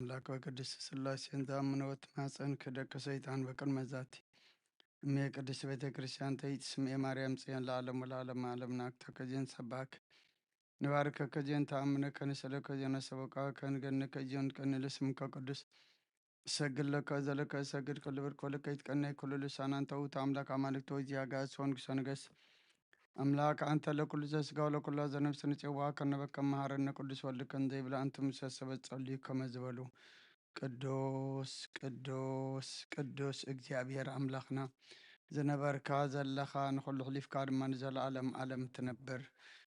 ኣምላክ ወቅድስት ስላሴን ዝኣምነ ወትማፀን ክደቂ ሰይጣን በቅድመ ዛቲ እሜ ቅድስት ቤተ ክርስቲያን ተይት ስምኤ ማርያም ጽዮን ለዓለም ወለዓለም ዓለም ናክተከዜን ሰባክ ንባርከከ ዜን ተኣምነከ ንሰለከ ዜን ሰበቃ ከንገነከ ዜን ቀንል ስምከ ቅዱስ እሰግድ ለከ ዘለከ እሰግድ ክልብር ኮለከ ይትቀነይ ኩሉ ልሳናን ተውት ኣምላክ ኣማልክት ወዚያ ጋስ ወንግሰ ንገስ ኣምላክ ኣንተ ለኩሉ ዘስጋ ወለኩሉ ዘነፍስ ንጽዋ ከነበከ መሃረነ ቅዱስ ወልድከን ዘይብለ ኣንቱም ሰሰበት ጸልዩ ከመ ዝበሉ ቅዱስ ቅዱስ ቅዱስ እግዚኣብሔር ኣምላኽና ዝነበርካ ዘለኻ ንኹሉ ሕሊፍካ ድማ ንዘለኣለም ኣለም ትነብር።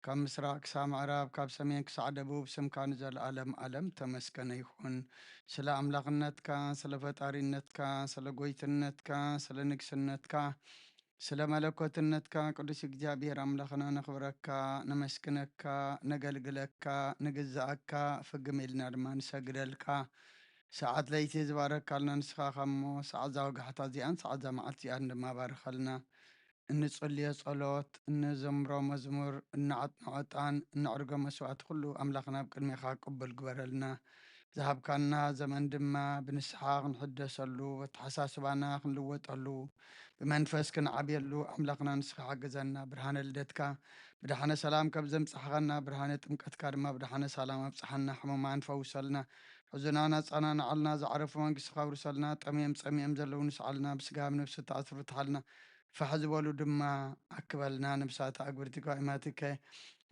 ካብ ምስራቅ ክሳብ ምዕራብ ካብ ሰሜን ክሳዕ ደቡብ ስምካ ንዘለኣለም ኣለም ተመስገነ ይኹን። ስለ ኣምላኽነትካ፣ ስለ ፈጣሪነትካ፣ ስለ ጎይትነትካ፣ ስለ ንግስነትካ፣ ስለ መለኮትነትካ ቅዱስ እግዚኣብሔር ኣምላኽና ነኽብረካ፣ ነመስግነካ፣ ነገልግለካ፣ ንግዛኣካ፣ ፍግም ኢልና ድማ ንሰግደልካ። ሰዓት ለይቲ ዝባረካልና ንስኻ እሞ ሰዓት እዛ ወጋሕታ እዚኣን ሰዓት እዛ መዓልቲ እዚኣን ድማ ባርኸልና። እንጽልዮ ጸሎት፣ እንዘምሮ መዝሙር፣ እንዓጥኖ ዕጣን፣ እነዕርጎ መስዋእቲ ኩሉ ኣምላኽና ኣብ ቅድሜኻ ቅቡል ግበረልና። ዝሃብካና ዘመን ድማ ብንስሓ ክንሕደሰሉ፣ ኣተሓሳስባና ክንልወጠሉ፣ ብመንፈስ ክንዓብየሉ ኣምላኽና ንስኻ ሓግዘና። ብርሃነ ልደትካ ብድሓነ ሰላም ከም ዘምጻሕኻና፣ ብርሃነ ጥምቀትካ ድማ ብድሓነ ሰላም ኣብጽሓና። ሕሙማን ፈውሰልና፣ ሕዙናን ኣጸናንዓልና፣ ዝዓረፉ መንግስትኻ ኣውርሰልና፣ ጠምዮም ጸሚኦም ዘለዉ ንስዓልና፣ ብስጋ ብነብሲ ተኣስሩ ፍትሓልና፣ ፋሕ ዝበሉ ድማ ኣክበልና። ነብሳት ኣግብርቲ ጓይማትከ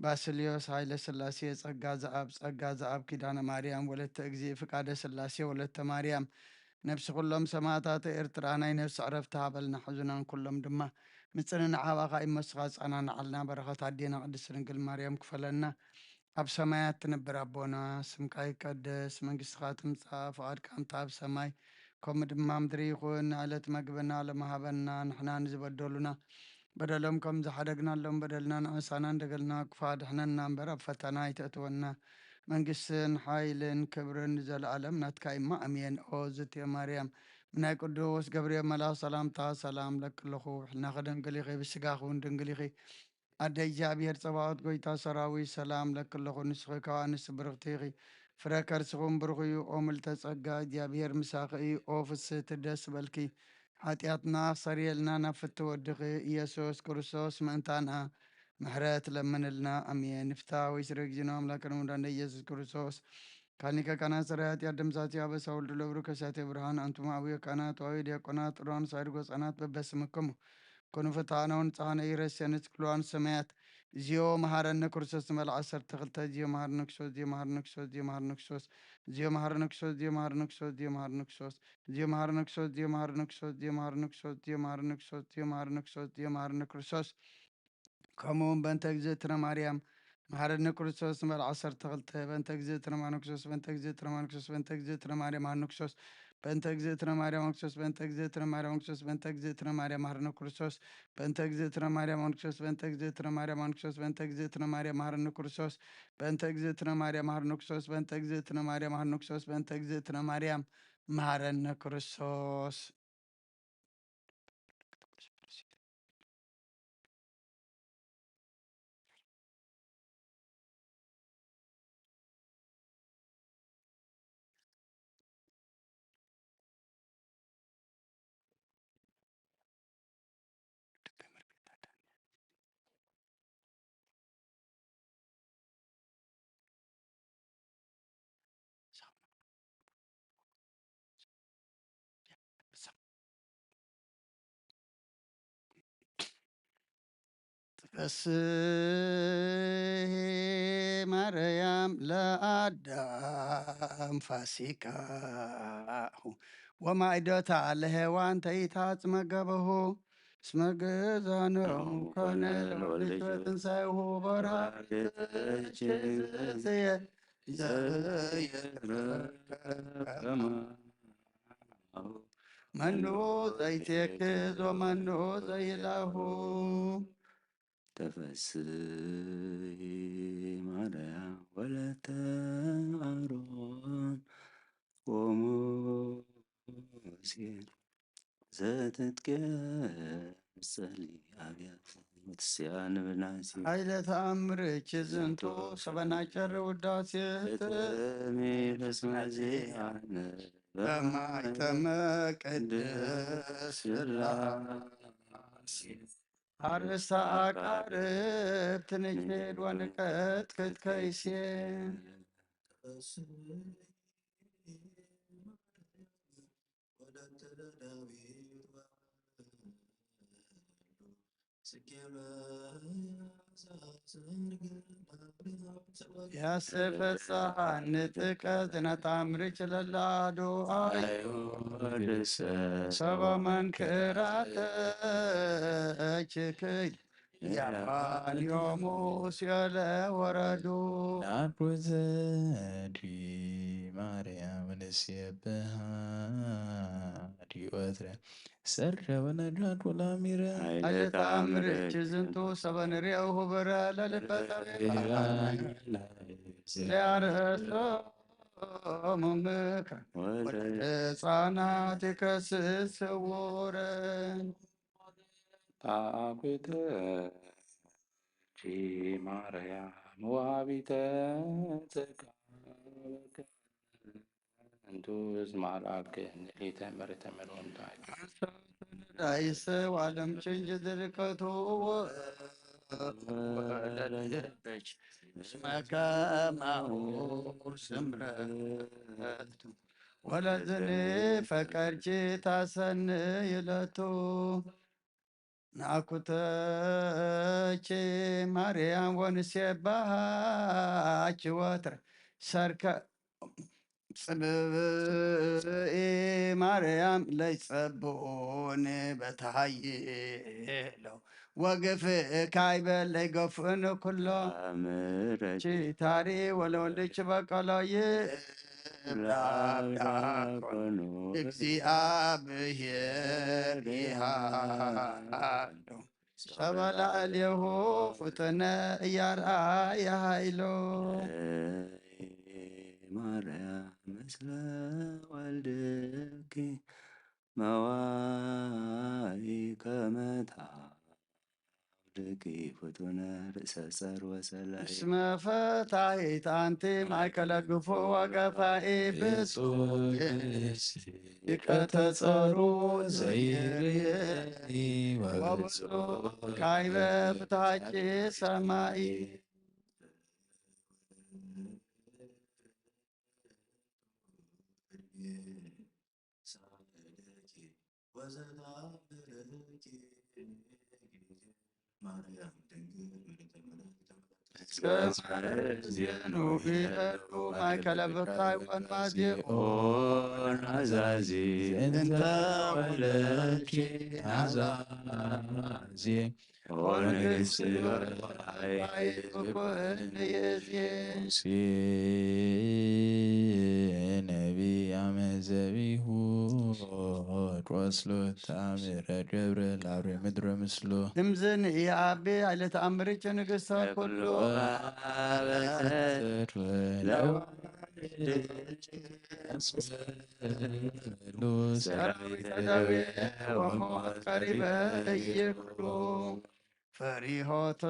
ባስልዮስ ሃይለ ስላሴ፣ ጸጋ ዘኣብ፣ ጸጋ ዘኣብ፣ ኪዳነ ማርያም ወለተ እግዚእ፣ ፍቃደ ስላሴ ወለተ ማርያም፣ ነብሲ ኩሎም ሰማእታት ኤርትራ ናይ ነብሲ ዕረፍቲ ሃበልና። ሕዙናን ኩሎም ድማ ምጽንናዕ ሃባኻ ይመስኻ ጸናንዓልና። በረኸት ኣዴና ቅድስት ድንግል ማርያም ክፈለና። ኣብ ሰማያት ትነብር ኣቦና፣ ስምካ ይቀደስ፣ መንግስትኻ ትምጻእ፣ ፍቓድካ ከምታ ኣብ ሰማይ ከምኡ ድማ ምድሪ ይኹን። ንዕለት መግብና ሎሚ ሃበና፣ ንሕና ንዝበደሉና በደሎም ከም ዝሓደግናሎም በደልና ንዕሳና እንደገልና ክፉ ኣድሕነና እምበር ኣብ ፈተና ኣይተእትወና። መንግስትን ሓይልን ክብርን ንዘለኣለም ናትካ እማ ኣሜን። ኦ ዝትዮ ማርያም፣ ብናይ ቅዱስ ገብርኤል መልኣኽ ሰላምታ ሰላም ለኪ ኣለኹ። ብሕልናኺ ድንግል ኢኺ፣ ብስጋኺ እውን ድንግል ኢኺ። ኣደ እግዚኣብሔር ጸባኦት ጎይታ ሰራዊት ሰላም ለኪ ኣለኹ። ንስኺ ካብ ኣንስቲ ብርኽቲ ኢኺ፣ ፍረ ከርስኺ እውን ብሩኽ እዩ። ኦ ምልዕተ ጸጋ፣ እግዚኣብሔር ምሳኺ እዩ። ኦ ፍስህቲ ደስ በልኪ፣ ሓጢኣትና ክሰርየልና ናብ ፍቲ ወድኺ ኢየሱስ ክርስቶስ ምእንታና ምሕረት ለምንልና። ኣሜን። ይፍታ ወይ ስረ ጊዜና ኣምላክን መድኃኒነ ኢየሱስ ክርስቶስ ካሊከ ካህናት ሰራይ ኃጢአት ደምሳሲ አበሳ ወልድ ለብሩ ከሳቴ ብርሃን አንቱም አብዮ ካህናት ዋዊ ዲያቆናት ጥሩዋን ሳይድ ጎጻናት በበስምክሙ ኩኑ ፍትሐነ ወንጽሐነ ኢረስየነ ክልዋን ሰማያት። እዚዮ መሐረነ ክርስቶስ ንበል ዓሰርተ ክልተ እዚዮ መሐረነ ክርስቶስ እዚዮ መሐረነ ክርስቶስ እዚዮ መሐረነ ክርስቶስ እዚዮ መሐረነ ክርስቶስ እዚዮ መሐረነ ክርስቶስ እዚዮ መሐረነ ክርስቶስ እዚዮ መሐረነ ክርስቶስ እዚዮ መሐረነ ክርስቶስ እዚዮ መሐረነ ክርስቶስ እዚዮ መሐረነ ክርስቶስ እዚዮ መሐረነ ክርስቶስ እዚዮ መሐረነ ክርስቶስ ከምኡ እውን በእንተ እግዝእትነ ማርያም መሐረነ ክርስቶስ ንበል ዓሰርተ ክልተ በእንተ እግዝእትነ ማርያም ክርስቶስ በእንተ እግዝእትነ ማርያም ክርስቶስ በእንተ እግዝእትነ ማርያም መሐረነ ክርስቶስ በእንተ እግዝእትነ ማርያም ክርስቶስ በእንተ እግዝእትነ ማርያም ክርስቶስ በእንተ እግዝእትነ ማርያም መሐረነ ክርስቶስ በእንተ እግዝእትነ ማርያም ክርስቶስ በእንተ እግዝእትነ ማርያም ክርስቶስ በእንተ እግዝእትነ ማርያም መሐረነ ክርስቶስ በእንተ እግዝእትነ ማርያም መሐረነ ክርስቶስ በእንተ እግዝእትነ ማርያም መሐረነ ክርስቶስ በእንተ እግዝእትነ ማርያም መሐረነ ክርስቶስ። ተፈስሒ ማርያም ለአዳም ፋሲካሁ ወማይዶታ ለሔዋን ተይታጽ መገበሁ እስመ ግዛኖም ኮነ ለወልድ ትንሳኤሁ በርሃ ዘይትረከብ ከማሁ መኑ ዘይትየክዝ ወመኑ ዘይላሁ። ተፈስሒ ማርያም ወለተ አሮን ወሙሴ ዘትትቀጸሊ አብያተ ወትስያ ንብናሲ ኃይለ ተአምርኪ ዝንቱ ሰበናጨር ውዳሴ እትሚ በስመ ዚአነ በማይተመ ቅድስ ሥላሴ አርእስተ አቃርብ ትንኬድ ወንቀት ክትከይሴ ያስፈሳሃኒ ጥቀ ዝነታምርች ለላዱ አይወድሰ ሰበ መንክራተችክይ ያፋንዮሙ ሲለ ወረዱ ናብ ወዘዲ ማርያም ንሴብሃ ዲወትረ ሰረ ወነዳድ ወላሚረ ኃይለ ተአምርች ዝንቱ ሰበ ንርእየ ሁብረ ለልበ ጠቢብ ሊያርእሶሙ ምክረ ወደ ሕፃናት ይከስስ ስውረ ታኩተ ማርያም ወሃቢተ ጸጋ እንቱ እስመ አልአከ ንሊተ መሬተ መድወንታ ዳይሰ ዋለም ችንጅ ድርከቱ ወለደች እስመ ከማሁ ስምረቱ ወለዝኒ ፈቀርኪ ታሰንይ ለቱ ናኩተች ማርያም ወንሴባሃች ወትረ ሰርክ ጽብኢ ማርያም ለይጸብኡኒ በተሃይሎ ወግፍ ካይበል ለይገፍኡኒ ኩሎ አምረች ችታሪ ወለወልች በቀሎ ይብላ ዲያቆን እግዚአብሔር ይሃሉ ሰበ ላዕሌሁ ፍጥነ እያርአየ ኃይሎ ማርያም ምስለ ወልድኪ መዋኢ ከመታ ወልድኪ ፍጡነ ርእሰ ጸር ወሰላይ እስመ ፈታሒት አንቲ ማእከለ ግፉ ወገፋኢ ብፁዕ ይቀተጸሩ ዘይርኢ ወብፁዕ ካይበ ብታሕቲ ሰማይ ዜኑ ይለሉ ማእከለ ብታይ ወንማዜ ኦን አዛዚ እንተ ወለድኪ ናዛዜ ኦን ንግስት ይዜ ሙሴ ነቢይ አመዘቢሁ ቆስሎ ታምረ ገብረ ላብሬ ምድረ ምስሎ እምዝን የአቢ ኃይለ ተአምርች ንግሥተ ኩሉ ሰራዊተ ደዌ ወሞት ቀሪበ እይክሉ ፈሪሆቶች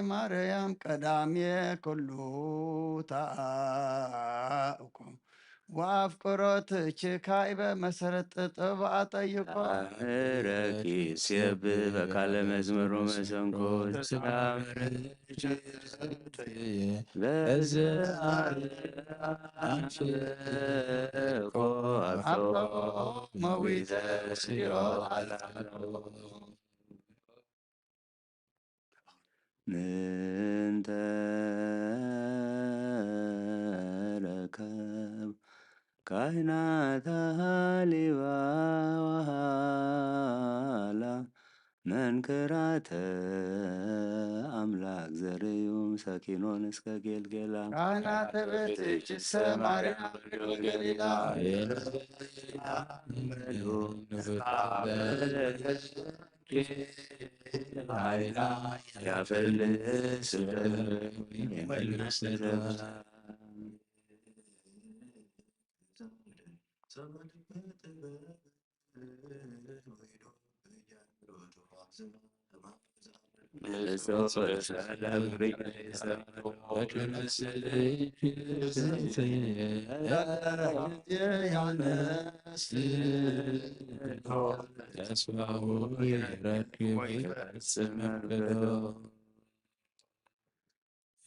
ማርያም ቀዳሜ ኩሉ ተአኩ ወአፍቅሮትች ካይበ መሰረት ጥበብ አጠይቆ አምረኪ ሴብ በቃለ መዝሙር ወመሰንቆ ተስካምርች በዘ አምልኮ አብቶ መዊተ ሲኦ አላሎ ምንተ ረከብ ካህናተ ሃሊባ ወሃላ መንክራተ አምላክ ዘርእዩ ሰኪኖን እስከ ጌልጌላ ካህናተ ቤትች ሰማርያ ገሊላ ኃይላ ያፈልስ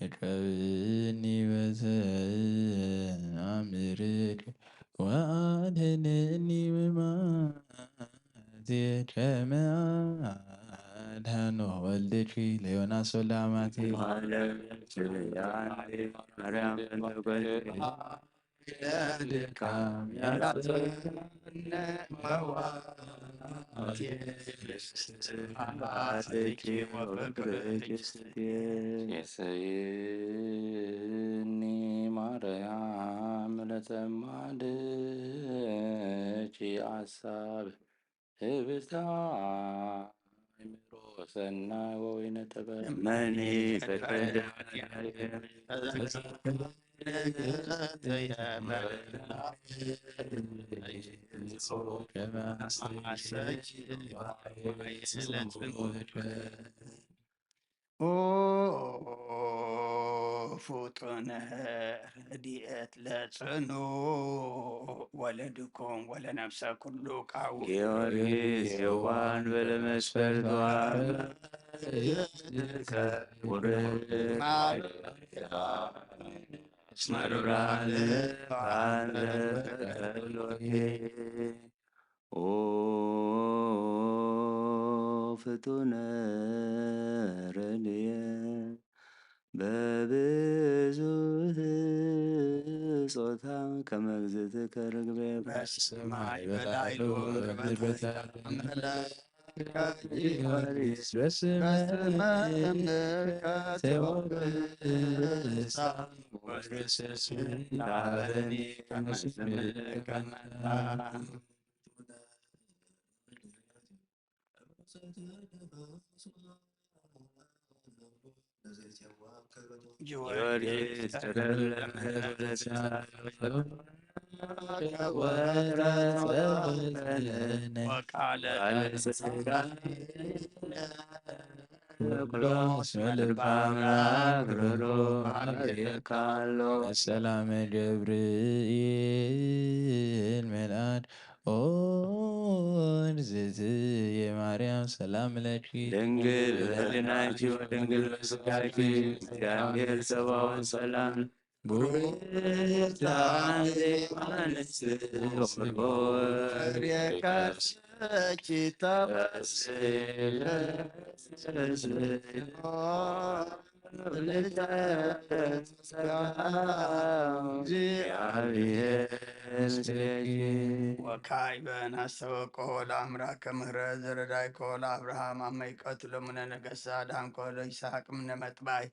እቀብኒ በዘ ኣምርክ ወአድህንኒ ብማእዜከ መአድኃኖ ወልድኪ ለዮናስ ወልደ አማቴ። ማርያም ድካም ያጸነ መዋቴ አባቴኪ ወፍቅርኪ ስትየ። ሴሰየኒ ማርያም ለተማደኪ አሳብ ህብስተ አእምሮ ሰናይ ወወይነ ጠበል። መኒ ፈቀደ ኦ ፍጡነ ረድኤት ለጽኑ ወለድኩም ወለነፍሰ ኩሉ ቃው። ጊዮርጊስ የዋን በለ መስፈርቷ። ማርያም እስመ ዱራን ኦ ፍጡነ ረድኤት በብዙህ ጾታ ከመ እግዝእትከ ርግቤ በሰማይ በላዕሉ በምድር በታች ጊዮርጊስ በስመ እምከ ተወብሳ ወርስስ ላበኒ ከመ ስምከ መላ። ጊዮርጊስ ተደለመ ወቃለ ቅዱስ መልእክተ አምላክ ርሮ አቤካሎ። ሰላመ ገብርኤል መልአክ ኦ እግዝእትየ ማርያም ሰላም ለኪ። ድንግል በህሊናኪ ወድንግል በስጋኪ እግዚአብሔር ጸባኦት ሰላም። ቡርክት አንቲ እም ንስት ፍሬ ከርሥኪ ተፈሥሒ እግዚአብሔር ምስሌኪ። ወካዕበ አስተበቅዖ ለአምላከ ምህረት ዘረዳይኮ ለአብርሃም አመ ይቀትሎ እምነ ነገሥት አድኃንኮ ለይስሐቅ እምነ መጥባይ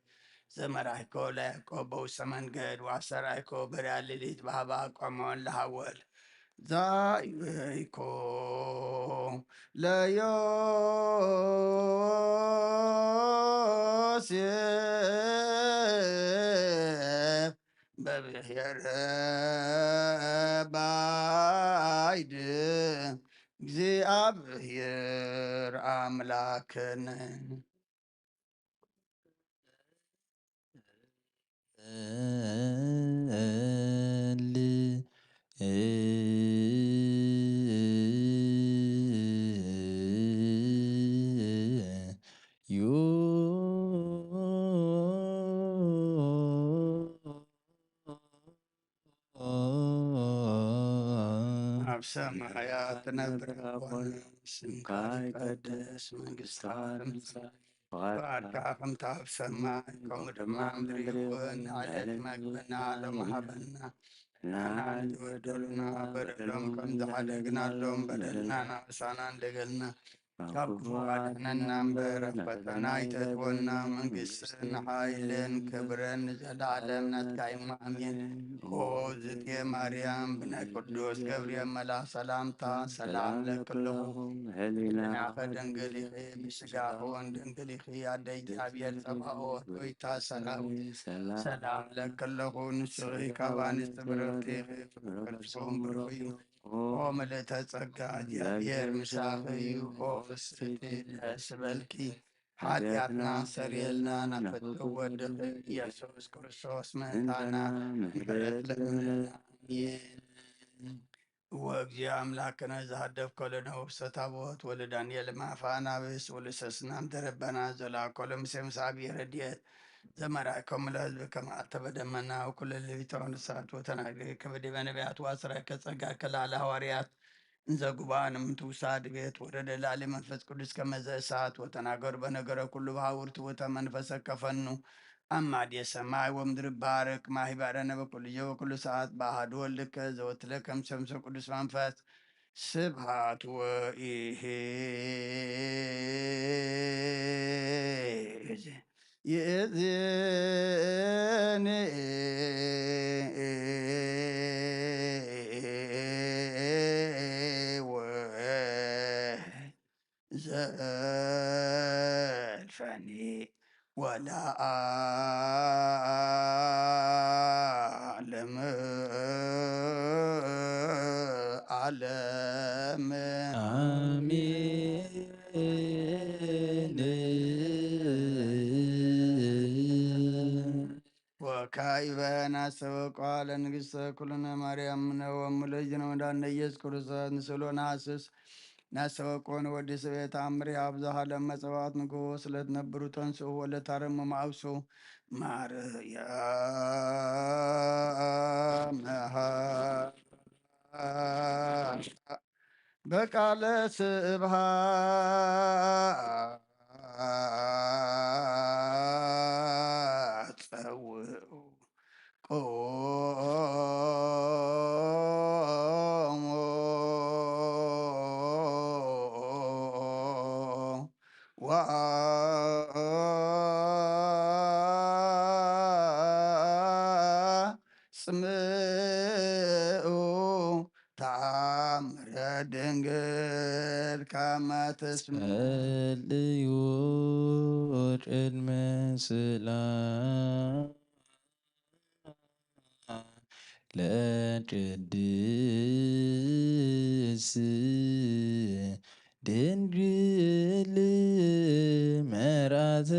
ዘመራይኮ ለያዕቆብ በውስተ መንገድ ወአስተርአይኮ በሪያ ሌሊት በሀባ ቆሞን ለሐወል ዛይበይኮ ለዮሴፍ በብሔረ ባይድ እግዚአብሔር አምላክነ። ኣብ ሰማያት ትነብር ኣቦና፣ ስምካ ይቀደስ፣ መንግስትካ ትምጻእ፣ ፍቃድካ ከምቲ ኣብ ሰማይ ከምኡ ድማ ኣብ ምድሪ ይኹን። ንዕለት መግብና ሎሚ ሃበና፣ ንዓና ዝበደሉና በደሎም ከም ዝሓደግናሎም በደልና ናእሳና እንደገልና፣ ካብ ክፉ ኣድሕነና እምበር፣ ኣብ ፈተና ኣይተእትወና። መንግስትን ሓይልን ክብርን ንዘለዓለም ናትካ እዩ። ኣሜን። ኦ እግዝእትየ ማርያም፣ ብናይ ቅዱስ ገብርኤል መልኣኽ ሰላምታ ሰላም እብለኪ ኣለኹ። ህሊናኺ ድንግል ኢኺ፣ ብስጋኺ እውን ድንግል ኢኺ። ኣደ እግዚኣብሔር ጸባኦት፣ ጎይታ ሰራዊት፣ ሰላም እብለኪ ኣለኹ። ንስኺ ካብ ኣንስቲ ብርኽቲ ኢኺ፣ ፍሬ ከርስኺ እውን ብሩኽ እዩ። ኦ ምልእተ ጸጋ፣ እግዚኣብሔር ምሳኺ እዩ። ኦ ፍስሕቲ ደስ በልኪ፣ ሓጢኣትና ሰርየልና፣ ናብ ፍትው ወድኺ ኢየሱስ ክርስቶስ መሕታና ምሕረት ለምንና። ኣሜን። ወእግዚኦ ኣምላክነ ዘሃደፍኮ ለነ ውብሰ ታቦት ወለዳንኤል ማፋ ናብስ ወልሰስናም ተረበና ዘላኮ ለምሴ ምስ ኣብየ ረድኤት ዘመራይኮም ለህዝብ ከማልተ በደመና ወኩለ ሌሊት ንሳት ወተናግሬ ከበዲበ ነቢያት ዋስራይ ከጸጋ ከላለ ሃዋርያት እንዘ ጉባን ምንትውሳድ ቤት ወረደ ላሊ መንፈስ ቅዱስ ከመዘ እሳት ወተናገር በነገረ ኩሉ በሃውርት ወተ መንፈሰ ከፈኑ ኣማድየ ሰማይ ወምድር ባርክ ማሂባረነ በኩሉ የ ወኩሉ ሰዓት በአሐዱ ወልድከ ዘወትለ ከም ሸምሰ ቅዱስ መንፈስ ስብሐት ወኢሄ ይእዜኒ ወዘልፈኒ ወለዓለመ ዓለም። አሜን። ወካዕበ ናስተበቋ ለንግሥተ ኩልነ ማርያም እምነ ወእሙ ለእግዚእነ ወመድኃኒነ ኢየሱስ ክርስቶስ ንስእሎ ነሐስስ ናስተበቆ ንወዲ ስቤት አምሪ አብዝሃ ለመጸዋት ንግሆ ስለትነብሩ ተንስኡ ወለታረሙ ማውሱ ማርያም በቃለ ስብሐት ጸውዑ ቆሙ ወአጽምዑ ተአምረ ድንግል ከመ ትስምዕ። ጸልዩ ቅድመ ስላ ለቅድስ ድንግል መርዓተ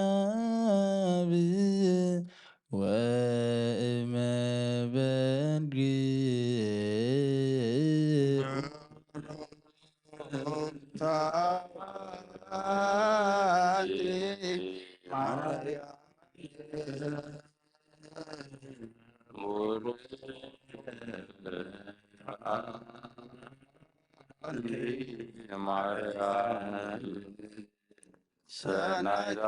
አብ ወእመ በድግ ሰናይታ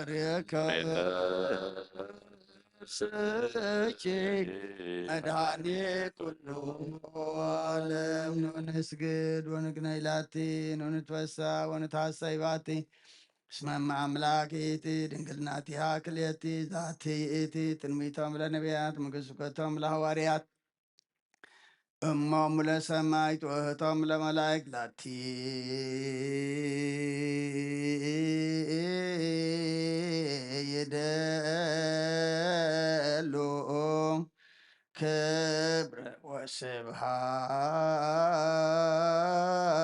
ርእየከ ስኪ መድኃኒት ኩሉ ዓለም። ንስግድ ወንግነይ ላቲ፣ ንንትወሳ ወንትሐሰይ ባቲ። እስመ እመ አምላክ ይእቲ፣ ድንግል ናቲሃ ክልኤቲ። ዛቲ ይእቲ ትንቢቶም ለነቢያት፣ ምክስከቶም ለሐዋርያት፣ እሞም ለሰማይት ወእህቶም ለመላእክት ላቲ ይደሉ ክብረ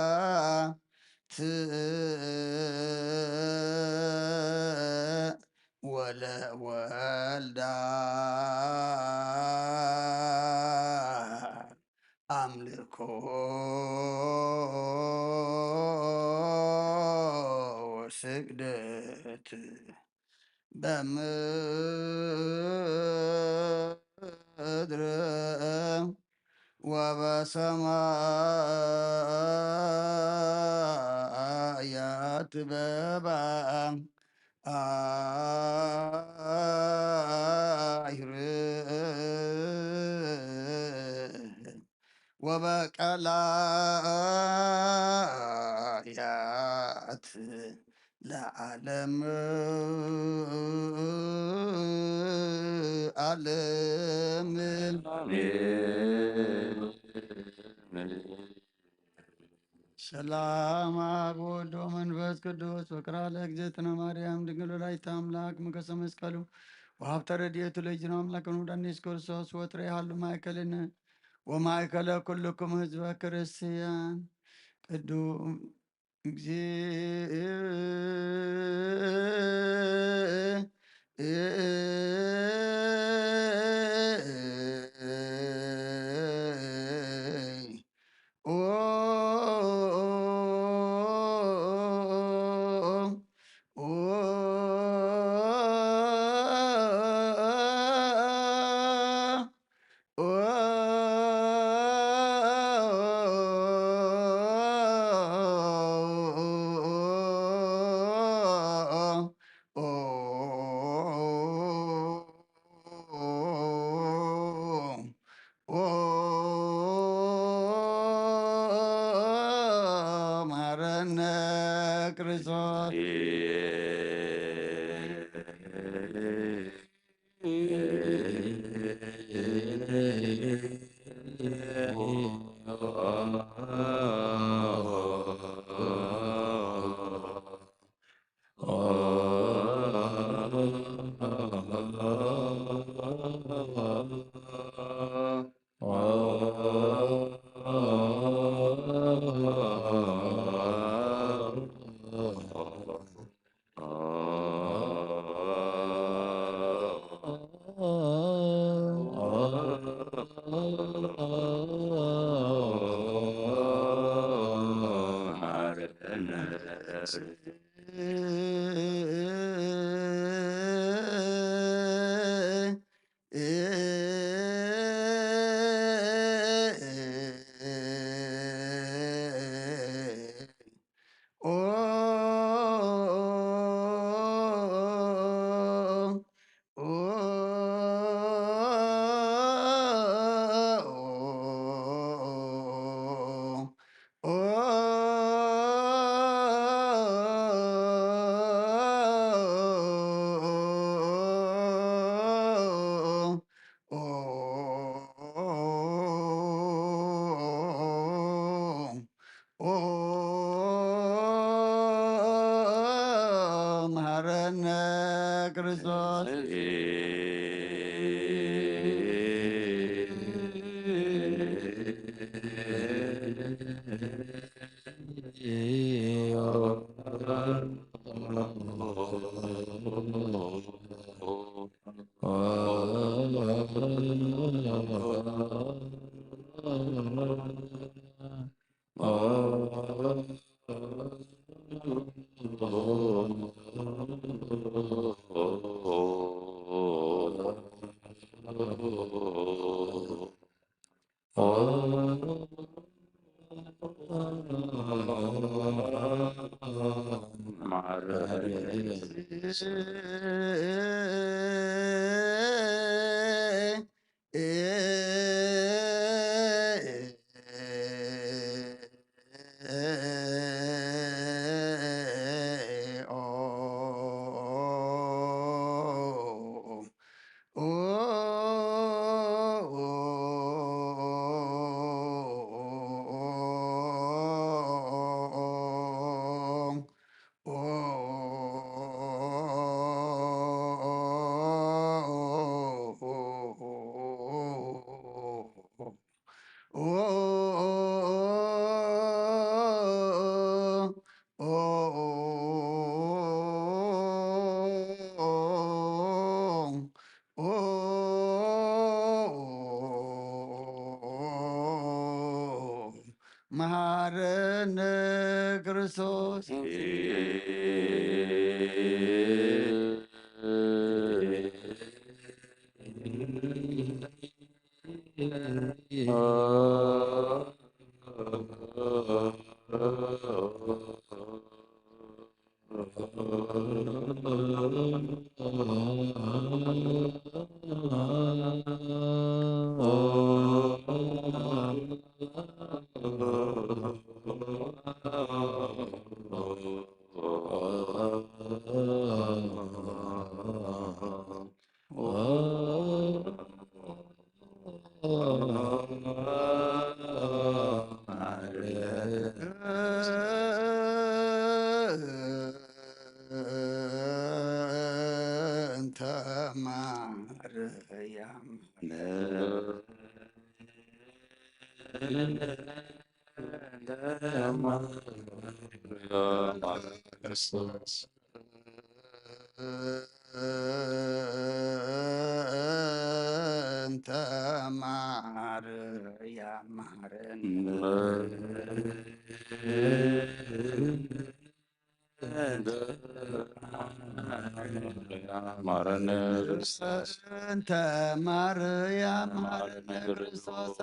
ወስብሐት ወለወልዳ አምልኮ ወስግደት በምድር ወበሰማያት በባ አይር ወበቀላያት ለዓለም ዓለም። አሜን። ሰላም ኣብ ወወልድ ወመንፈስ ቅዱስ ወቅራ ለእግዝእትነ ማርያም ድንግል ወላዲተ ኣምላክ ምከሰ መስቀሉ ወሀብተ ረድኤቱ ለእግዚእነ አምላክ ወመድኃኒነ ኢየሱስ ክርስቶስ ወትረ ይሃሉ ማእከልነ ወማእከለ ኩልክሙ ህዝበ ክርስቲያን ቅዱስ እግዚእ መሐረነ ክርስቶስ። መሐረነ ክርስቶስ። መሐረነ ክርስቶስ። እንተ ማርያም ማረን። ማረነ ክርስቶስ። እንተ ማርያም ማረነ ክርስቶስ።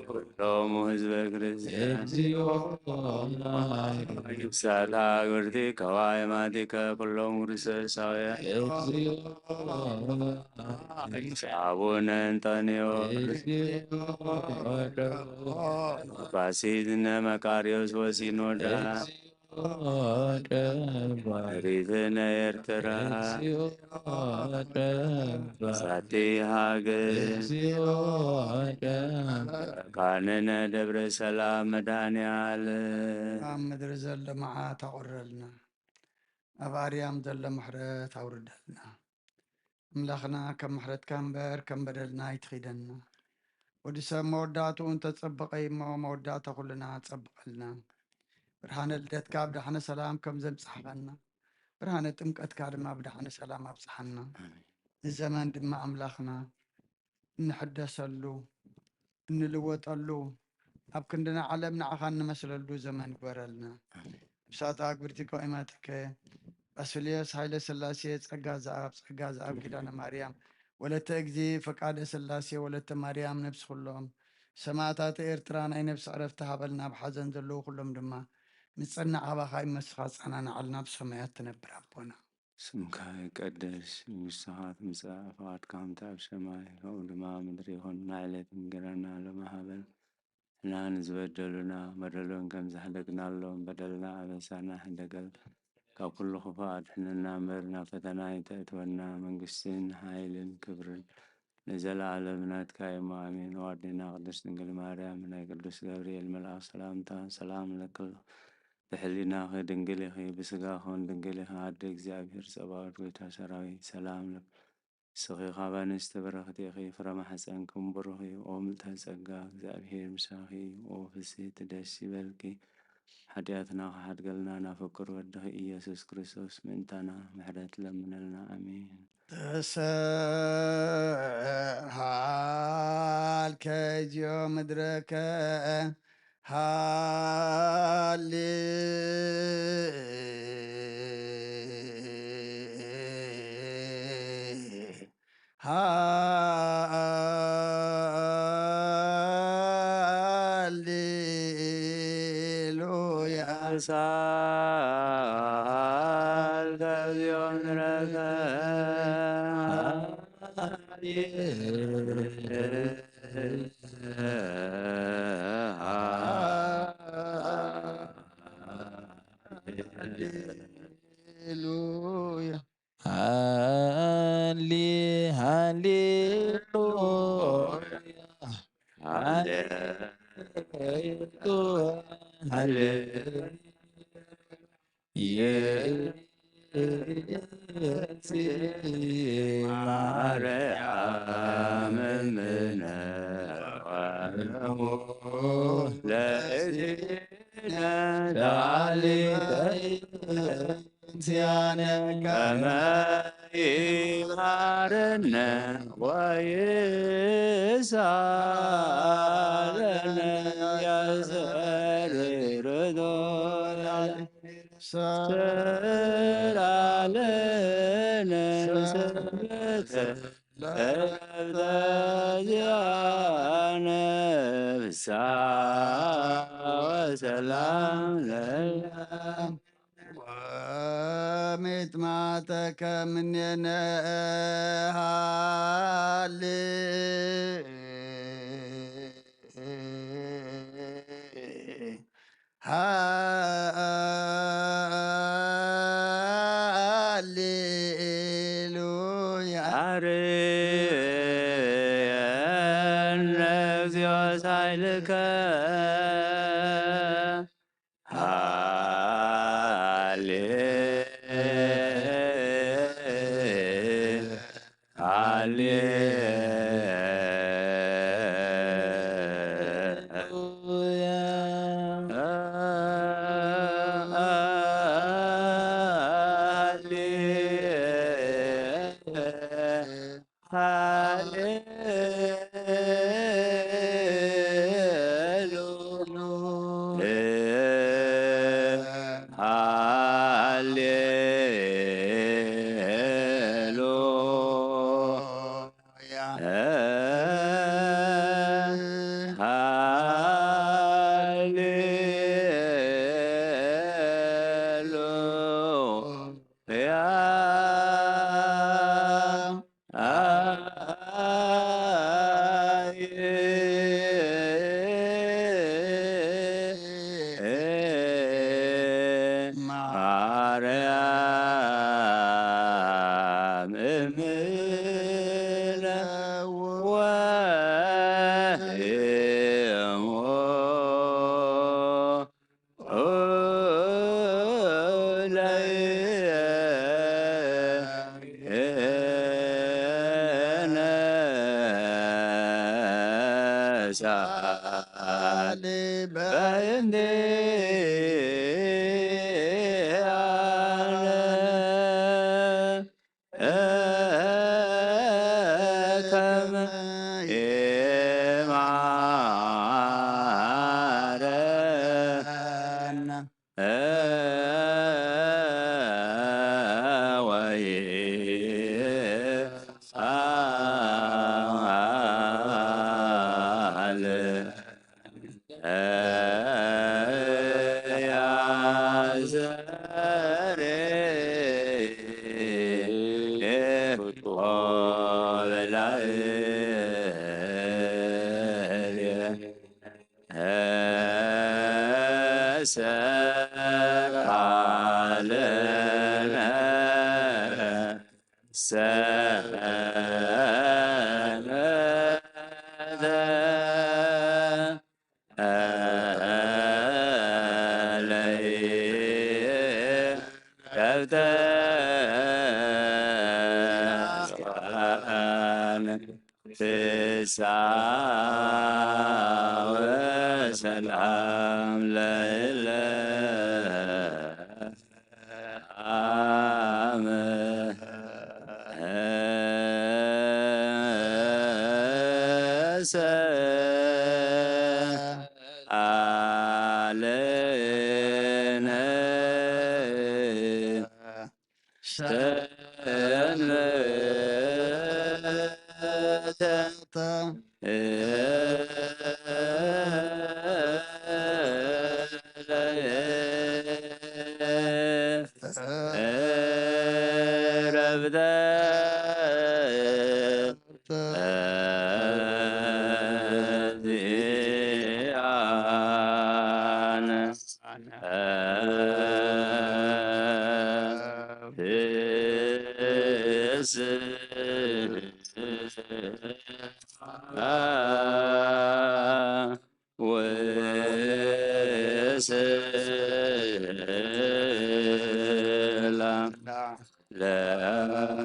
ኩሎሙ ህዝበ ክርስቲያን። እግዚኦ። ነፍሳት ሃገርቲ ከዋይማቲከ ኩሎም ክርስቶሳውያን። እግዚኦ። አቡነ እንጠንዮስ። እግዚኦ። ጳጳስ እዝነ መቃርዮስ ወሲኖዳ። ሪዝነ ኤርትራ። ሳቲ ሃገር። ካንነ ደብረ ሰላም መድኃኔ ዓለም። ኣብ ምድሪ ዘሎ መዓት ኣቑረልና፣ ኣብ ኣርያም ዘሎ ምሕረት ኣውርደልና። ኣምላኽና፣ ከም ምሕረትካ እምበር ከም በደልና ኣይትኺደና። ወዲ ሰብ መወዳእትኡ እንተጸበቐ እሞ፣ መወዳእታ ኩልና ጸብቐልና። ብርሃነ ልደትካ ብደሓነ ሰላም ከም ዘብጽሓና፣ ብርሃነ ጥምቀትካ ድማ ብደሓነ ሰላም ኣብጽሓና። ኣሜን። ንዘመን ድማ ኣምላኽና እንሕደሰሉ፣ እንልወጠሉ፣ ኣብ ክንድና ዓለም ንዓኻ እንመስለሉ ዘመን ግበረልና። ኣሜን። ነፍሳት ኣግብርቲ ቆይማትከ ባስልዮስ ሃይለ ስላሴ፣ ጸጋ ዘኣብ፣ ጸጋ ዘኣብ ኪዳነ ማርያም፣ ወለተ እግዚ ፈቃደ ስላሴ፣ ወለተ ማርያም፣ ነፍሲ ኩሎም ሰማዕታት ኤርትራ ናይ ነፍሲ ዕረፍቲ ሃበልና። ኣብ ሓዘን ዘለዉ ኩሎም ድማ ንጸንዕ፣ ኣባኻ ይመስኻ፣ ኣጸናንዓልና፣ ኣብ ሰማያት ትነብር ኣቦና። ስምካ ይቀደስ፣ መንግስትኻ ትምጻእ፣ ፍቓድካ ከምቲ ኣብ ሰማይ ከምኡ ድማ ኣብ ምድሪ ይኹን። ንዕለት እንጀራና ሎሚ ሃበን፣ ንሕና ንዝበደሉና በደሎም ከም ዝሕደግናሎም በደልና ኣበሳና ሕደገል፣ ካብ ኩሉ ክፉእ ኣድሕነና እምበር ናብ ፈተና ኣይተእትወና። መንግስትን ሓይልን ክብርን ንዘለኣለም ናትካ እሞ ኣሜን። ዋዴና ቅድስት ድንግል ማርያም ናይ ቅዱስ ገብርኤል መልኣኽ ሰላምታ ሰላም እለኪ፣ ብሕሊናኺ ድንግል ኢኺ፣ ብስጋኺ እውን ድንግል ኢኺ። ኣደ እግዚኣብሔር ጸባኦት፣ ጎይታ ሰራዊት፣ ሰላም እለኪ። ንስኺ ካብ ኣንስቲ ብርኽቲ ኢኺ፣ ፍረ ማሕፀንክን ብሩኽ እዩ። ኦ ምልዕተ ጸጋ፣ እግዚኣብሔር ምሳኺ እዩ። ኦ ፍስሕቲ፣ ደስ ይበልኪ፣ ሓጢኣትና ክሓድገልና ናብ ፍቁር ወድኺ ኢየሱስ ክርስቶስ ምእንታና ምሕረት ለምነልና። ኣሜን። ተሰብሃልከ እግዚኦ ምድረከ ሃሌ ሃሌሉያ። ሳል ከዚኦም ረከ ሃሌሉያ። ሃሌ-፣ ሃሌሉያ። ሃሌ-፣ ሃሌ-፣ ማርያም እምነ ለእግዚእነ ዳሊተ እንቲያነ ከመ ይምሃረነ ወይሳለነ። ስብሐት ለአብ ስብሐት ለእግዚአነ ፍስሐ ወሰላም ለዓለም። ወሚጥማጠከ እምኔነ ሃሌ ሃሌሉያ። አርየነ እግዚኦ ሳይልከ። ሃሌ ሃሌ ሃሌሉያ። ማርያም እምነ ወይሞ ሳሊ በእንዲአነ ከመ ይማረነ ወይሳል ያዘሬ ወበላዕሌ ሰቃልነ ሰመተ ለይለብተን ፍስሐ ወሰላም ለለ አመ ሰአልነ ሰንበተ ረብተ ዚአነ ፍስሐ ወሰላም ለዓለመ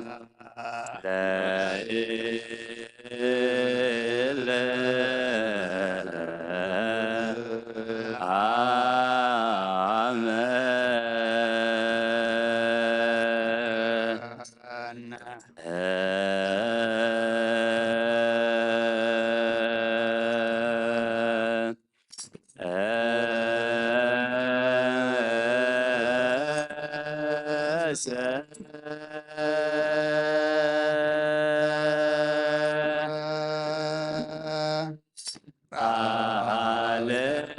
ዓለነ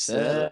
ሰነ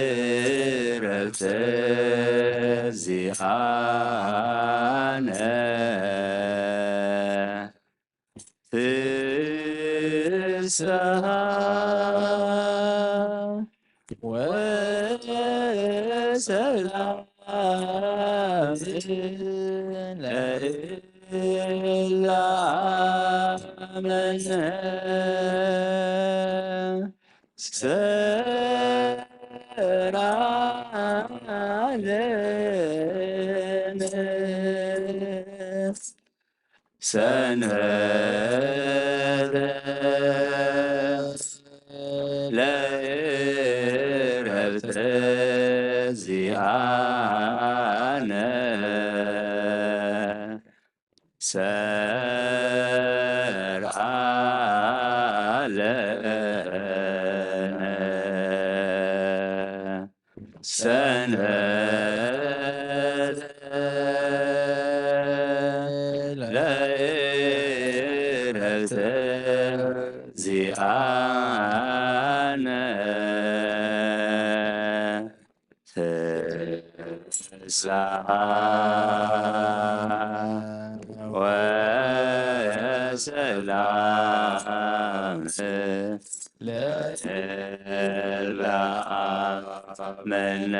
ለእረፍተ ዚኣነ ፍስሃ ወሰላም ለእለ አመነ ሰራለነ ሰንበተ ለእረፍተ ዚኣነ ሰርዓ ለነ ሰንበተ ለእረፍተ ዚኣነ ፍስሓ ወሰላም ለእለ አመነ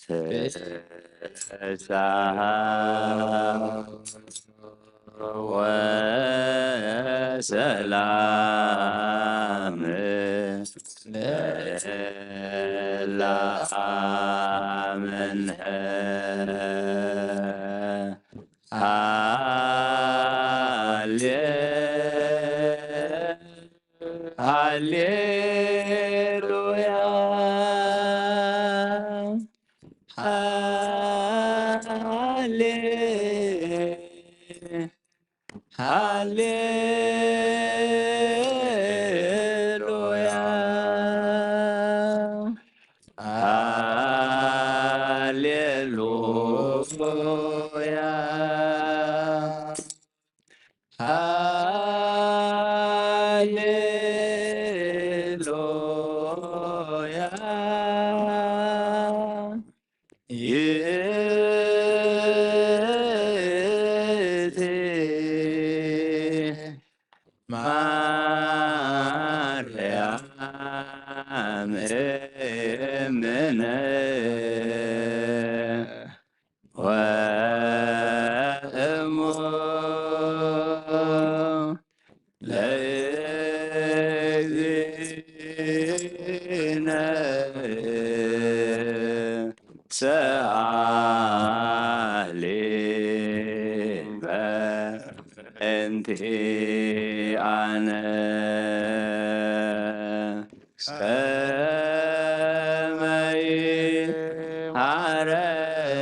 ፍስሓ ወሰላም ለእለ አመንሐ። ሃሌ ሃሌሉያ ሃሌ ሃሌሉያ፣ ሃሌሉያ፣ ሃሌሉያ። ይእቲ ማርያም እምነ ወእሙ ለእግዚእነ ሰአሊ በእንቲአነ። ከመ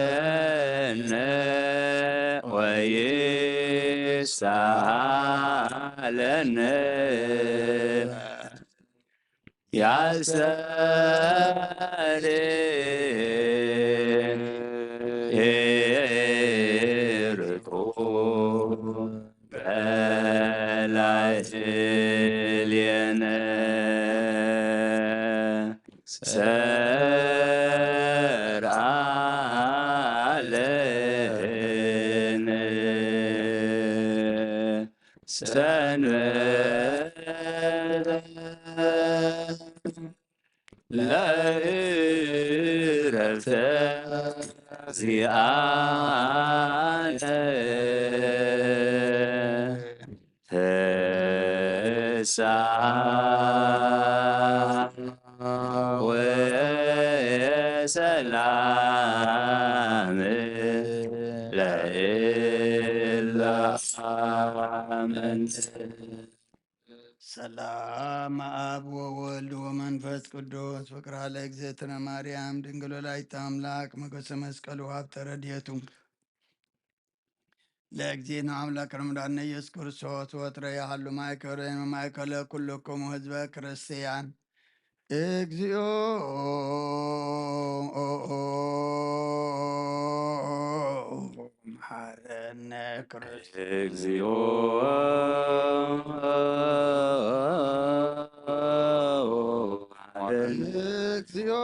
ይሃረነ ወይሳለነ ያስተርእይ ርቁ በላዕሌነ። ሰርዓለነ ሰንበተ ለእረፍተ ዚአነ ፍስሓ ወሰላም ለእለ አመንት። ሰላም አብ ወወልድ ወመንፈስ ቅዱስ ፍቅራ ለእግዝእትነ ማርያም ድንግል ወላዲተ አምላክ ሞገሰ መስቀሉ ሀብተ ረድኤቱ ለእግዚእነ አምላክ ረምዳነ ኢየሱስ ክርስቶስ ወትረ ያህሉ ማእከለ ማእከለ ኩልክሙ ህዝበ ክርስቲያን። እግዚኦ መሐረነ ክርስቶስ። እግዚኦ መሐረነ። እግዚኦ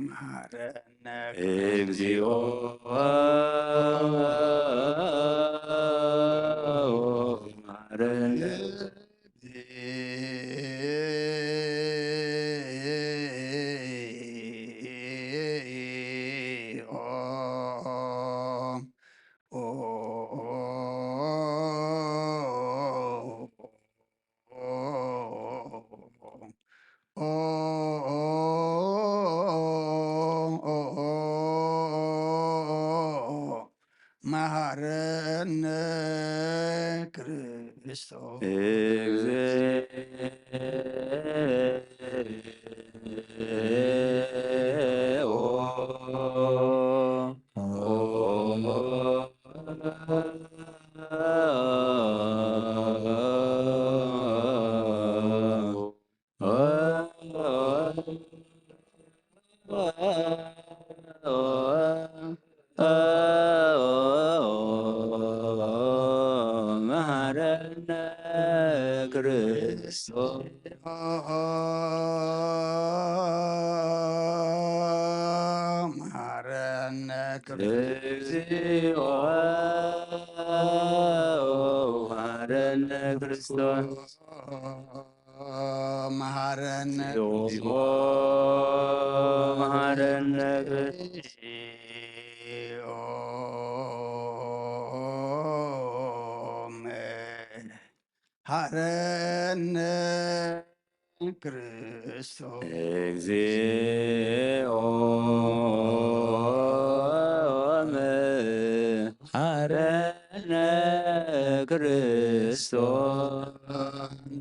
መሐረነ። እግዚኦ መሐረነ። መሐረነ ክርስቶስ። እግዚኦ። መሐረነ ክርስቶስ። መሐረነ ክርስቶስ። እግዚኦ መሐረነ ክርስቶስ። መሐረነ። እግዚኦ መሐረነ። እግዚኦ መሐረነ ክርስቶስ። እግዚኦ መሐረነ ክርስቶስ።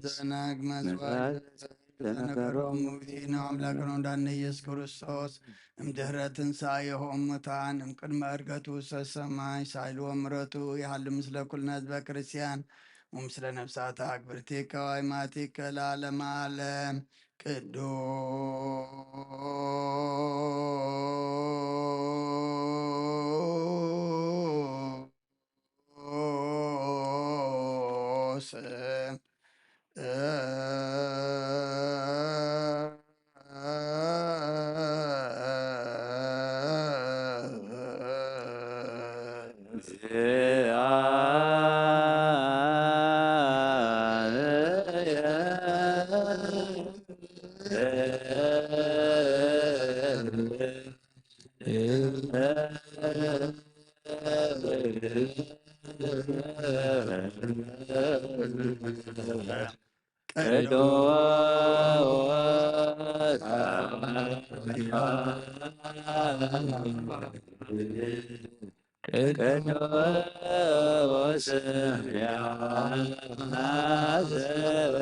ዘናግ መስዋዕት ዘነገሮም ውእቱ ንኣምላክን ወዳነ ኢየሱስ ክርስቶስ እምድህረ ትንሳኤሁ እሙታን እምቅድመ ዕርገቱ ውስተ ሰማይ ሳይልዎ ምረቱ ይሃሉ ምስለ ኩልነ ህዝበ ክርስቲያን ወምስለ ነፍሳተ ኣግብርቲከ ወኣይማቲከ ለዓለመ ዓለም። ቅዱስ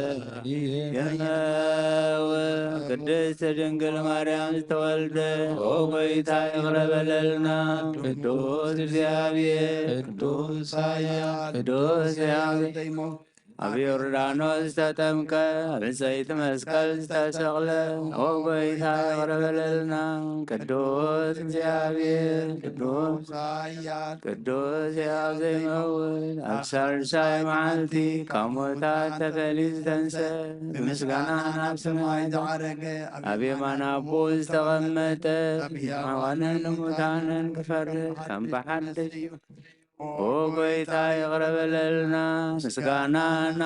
ቅዱስ ቅድስት ድንግል ማርያም ዝተወልደ፣ ኦ ጎይታ ይቕረ በለልና። ቅዱስ እግዚኣብሔር፣ ቅዱስ ኃያል፣ ቅዱስ ሕያው ዘይሞት፣ ኣብ ዮርዳኖስ ዝተጠምቀ፣ ኣብ ዕንጸይቲ መስቀል ዝተሰቕለ፣ ኦ ጎይታ ይቕረ በለልና። ቅዱስ እግዚኣብሔር፣ ቅዱስ ኃያል፣ ቅዱስ ሕያው ዘይመውት፣ ኣብ ሳልሳይ መዓልቲ ካብ ሙታን ተፈልዩ ዝተንሰ፣ ብምስጋና ናብ ሰማይ ዝዓረገ፣ ኣብ የማን ኣቦ ዝተቐመጠ፣ ኣብ ሕያዋን ንሙታንን ክፈርድ ከም ብሓድሽ እዩ። ኦ ጎይታ ይቕረ በለልና። ምስጋናና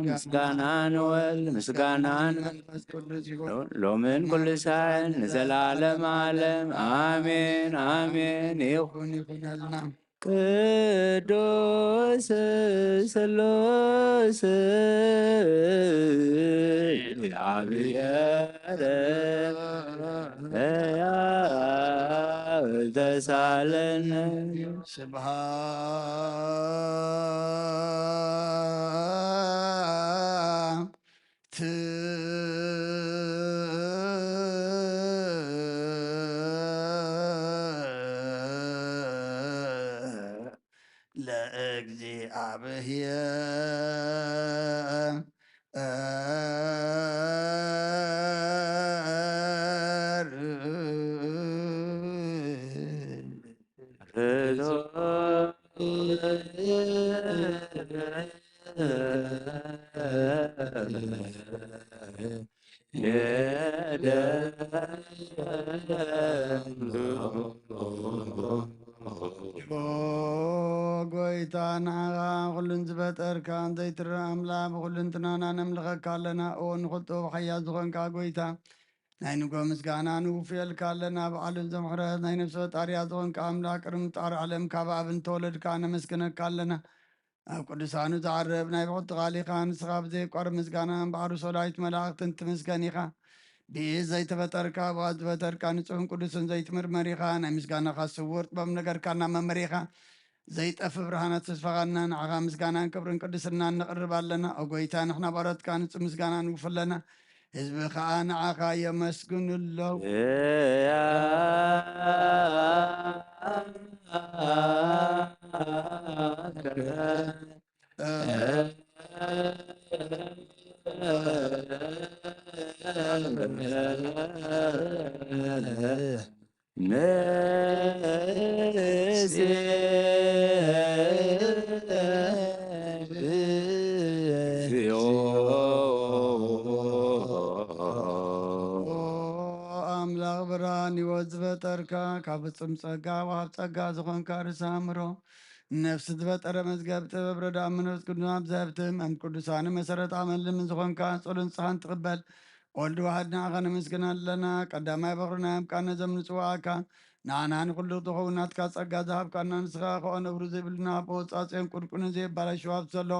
ምስጋና ንወልድ ምስጋና ንመንፈስ ቅዱስ ይኹን ሎምን ኩሉ ሳዕን ንዘላለም ዓለም ኣሜን ኣሜን ይኹን። ይኹነልና። ቅዱስ ስሉስ አብሔር ሕያው ተሳለነ። ስብሐት ለእግዚኣብሔር። ኦ ጎይታ፣ ንዓኻ ኩሉን ዝፈጠርካ ዘይትረኣ ኣምላኽ ብኹልንትናና ነምልኸካ ኣለና። ኦ ንኹሉ ጥበብ ሓያል ዝኾንካ ጎይታ፣ ናይ ንጎ ምስጋና ንውፍየልካ ኣለና። ብዓለም ዘምሕረት ናይ ነፍሲ ፈጣሪያ ዝኾንካ ኣምላኽ፣ ቅድሚ ምፍጣር ዓለም ካብ ኣብ እንተወለድካ ነመስግነካ ኣለና። ኣብ ቅዱሳኑ ዝዓርብ ናይ ብሕቲ ቃል ኢኻ። ንስኻ ብዘየቋርብ ምስጋና እምበኣር ብሰላይት መላእኽትን ትምስገን ኢኻ። ብኢድ ዘይተፈጠርካ፣ ብኣፍ ዝፈጠርካ፣ ንጹሕን ቅዱስን ዘይትምርመር ኢኻ። ናይ ምስጋናኻ ስውር ጥበብ ነገርካና መምህር ኢኻ። ዘይጠፍእ ብርሃናት ተስፋኻና፣ ንዓኻ ምስጋናን ክብርን ቅድስናን ነቕርብ ኣለና። ኦ ጎይታ፣ ንሕና ባሮትካ ንጹህ ምስጋና ንውፍ ኣለና። ህዝቢ ኸኣ ንዓኻ የመስግኑ ኣለዉ። ኦ ኣምላኽ ብርሃን ህይወት ዝፈጠርካ፣ ካብ ፍጹም ጸጋ ወሃብ ጸጋ ዝኾንካ ርእሰ ኣእምሮ፣ ነፍሲ ዝፈጠረ መዝገብ ጥበብ ረድኣ መንፈስ ቅዱስ ኣብዚ ሃብቲ እምነት ቅዱሳን መሰረት ኣመልምን ዝኾንካ ጸሎን ንስኻን ትቕበል። ወልድ ዋሕድ ንዓኻ ነመስግን ኣለና። ቀዳማይ በኹርና ኣብ ቃና ዘምንጽዋኣካ ንዓና ንኹሉ ዝኸውን ናትካ ጸጋ ዝሃብካና ንስኻ ከኦ ነብሩ ዘይብልና ኣቦ ጻጽዮን ቁርቁንን ዘየባላሽው ሃብቲ ዘሎ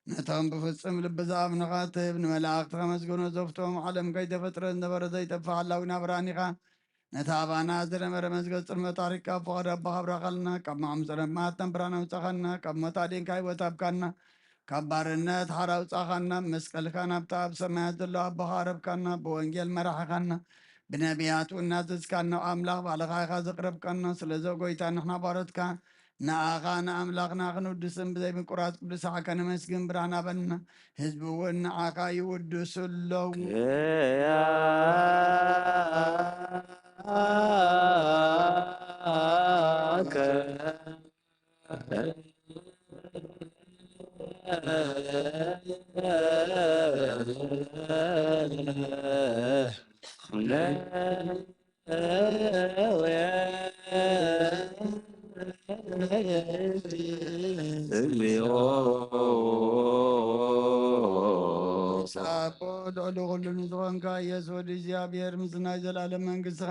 ነቶም ብፍጹም ልቢ ዝኣምኑኻ ትህብ ንመላእኽቲ ከመስግኖ ዘፍቶም ዓለም ከይተፈጥረ ዝነበረ ዘይጠፍእ ሓላዊ ናብራን ኢኻ። ነታ ኣባና ዝነበረ መዝገብ ጽልመት ኣሪካ ኣብ ፍቓድ ኣቦኻ ኣብራኻልና። ካብ ማዕሙጽ ረማት ተንብራና ኣውጻኻና። ካብ ሞት ኣዴንካ ህይወት ኣብካና። ካብ ባርነት ሓራ ኣውጻኻና፣ ብመስቀልካ ናብታ ኣብ ሰማያት ዘሎ ኣቦኻ ኣረብካና፣ ብወንጌል መራሕኻና፣ ብነቢያት እውን እናዘዝካና፣ ኣምላኽ ባዕልኻ ኢኻ ዘቕረብካና። ስለዚ ጎይታ ንሕና ባሮትካ ንኣኻ ንኣምላኽና ክንውድስን ብዘይ ምቁራጽ ቅዱስ ስምካ ነመስግን ብርሃን ኣበልና። ህዝቢ እውን ንኣኻ ይውድሱ ኣለዉ። ሳቦ ልዕሊ ኩሉ ንዝኾንካ ኢየሱስ ወዲ እግዚኣብሔር፣ ምስ ናይ ዘላለም መንግስትኻ፣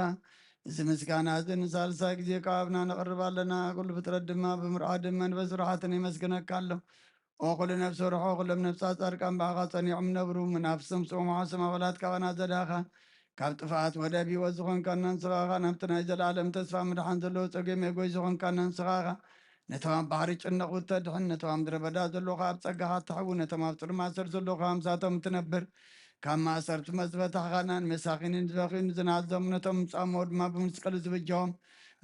እዚ ምስጋና እዚ ንሳልሳይ ግዜ ካብ ኣብና ነቕርብ ኣለና። ኩሉ ፍጥረት ድማ ብምርዓድን መንፈስ ብርሃትን የመስግነካ ኣሎ። ኦ ኩሉ ነፍሲ ርሖ፣ ኩሎም ነፍሳት ጻድቃን ብኣኻ ጸኒዖም ነብሩ። መናፍስቶም ስምዖ፣ ሰማበላት ካባና ዘዳኻ፣ ካብ ጥፍኣት ወደብ ህይወት ዝኾንካና ንስኻ ኢኻ። ናብቲ ናይ ዘላለም ተስፋ ምድሓን ዘለዎ ጸገም የጎይ ዝኾንካና ንስኻ ኢኻ። ነቶም ኣብ ባሕሪ ጭነቑ እተድሕን፣ ነቶም ኣብ ምድረ በዳ ዘለዉ ኣብ ጸጋኻ እተሕዊ፣ ነቶም ኣብ ጽልማት ስር ዘለዉ ምሳቶም እትነብር፣ ካብ ማእሰርቲ መዝበታሕኻና ንመሳኺንን ዝበኽዩን ዝናዘሙ፣ ነቶም ጻሞ ድማ ብመስቀሉ ዝበጃዎም፣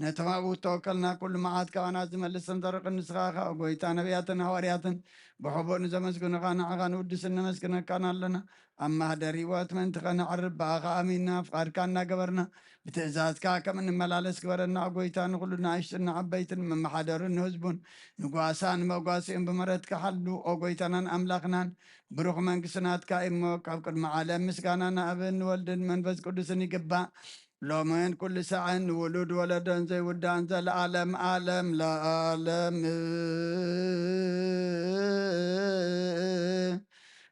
ነቶም ኣብኡ እተወከልና ኩሉ መዓት ካባና ዝመልስን ዘርቕን ንስኻ ኢኻ። ኦ ጎይታ፣ ነቢያትን ሃዋርያትን ብሕቡእ ንዘመስግኑኻ ንዓኻ ንውድስን ነመስግነካን ኣለና። ኣብ ማህደር ህይወት ምእንቲ ኸነዕርብ ብኣኻ ኣሚንና ፍቓድካ እናገበርና ብትእዛዝካ ከም እንመላለስ ግበረና። ኦ ጎይታ፣ ንኹሉ ንኣሽቱን ንዓበይትን፣ ንመመሓደሩን ንህዝቡን፣ ንጓሳን መጓሲኡን ብምሕረትካ ሓሉ። ኦ ጎይታናን ኣምላኽናን፣ ብሩኽ መንግስቲ ናትካ እዩ እሞ፣ ካብ ቅድሚ ዓለም ምስጋና ንኣብን ንወልድን መንፈስ ቅዱስን ይግባእ፣ ሎምን ኩሉ ሳዕን፣ ንውሉድ ወለዶን ዘይውዳእን፣ ዘለዓለም ዓለም ለዓለም።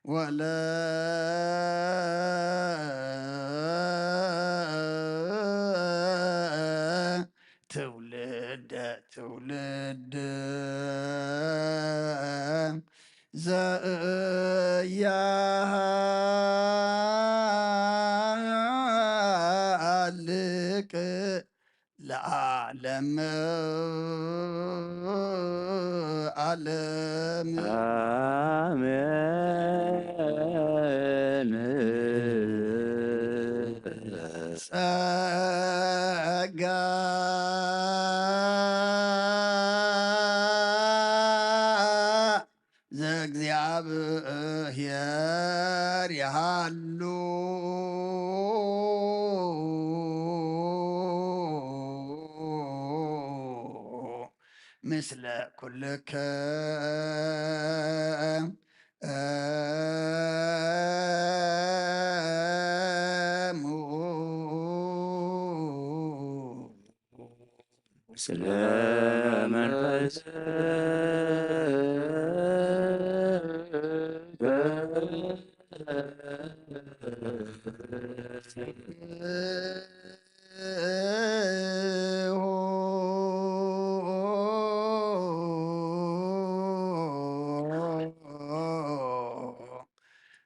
ወለ ትውልደ ትውልድ ዘያሃልቅ ለዓለም ዓለም። ኣሜን። ጸጋ ዘእግዚኣብሔር ይሃሉ ምስለ ኩልክም። ስለ መንፈስከ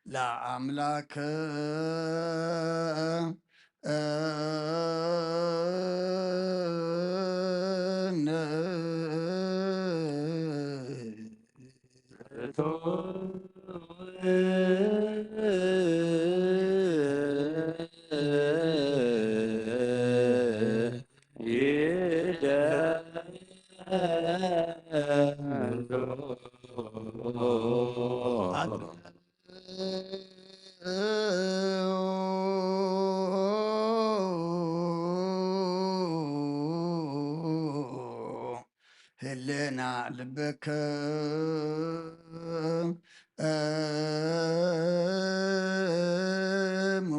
ለአምላክ ህልና ልብክም እሙ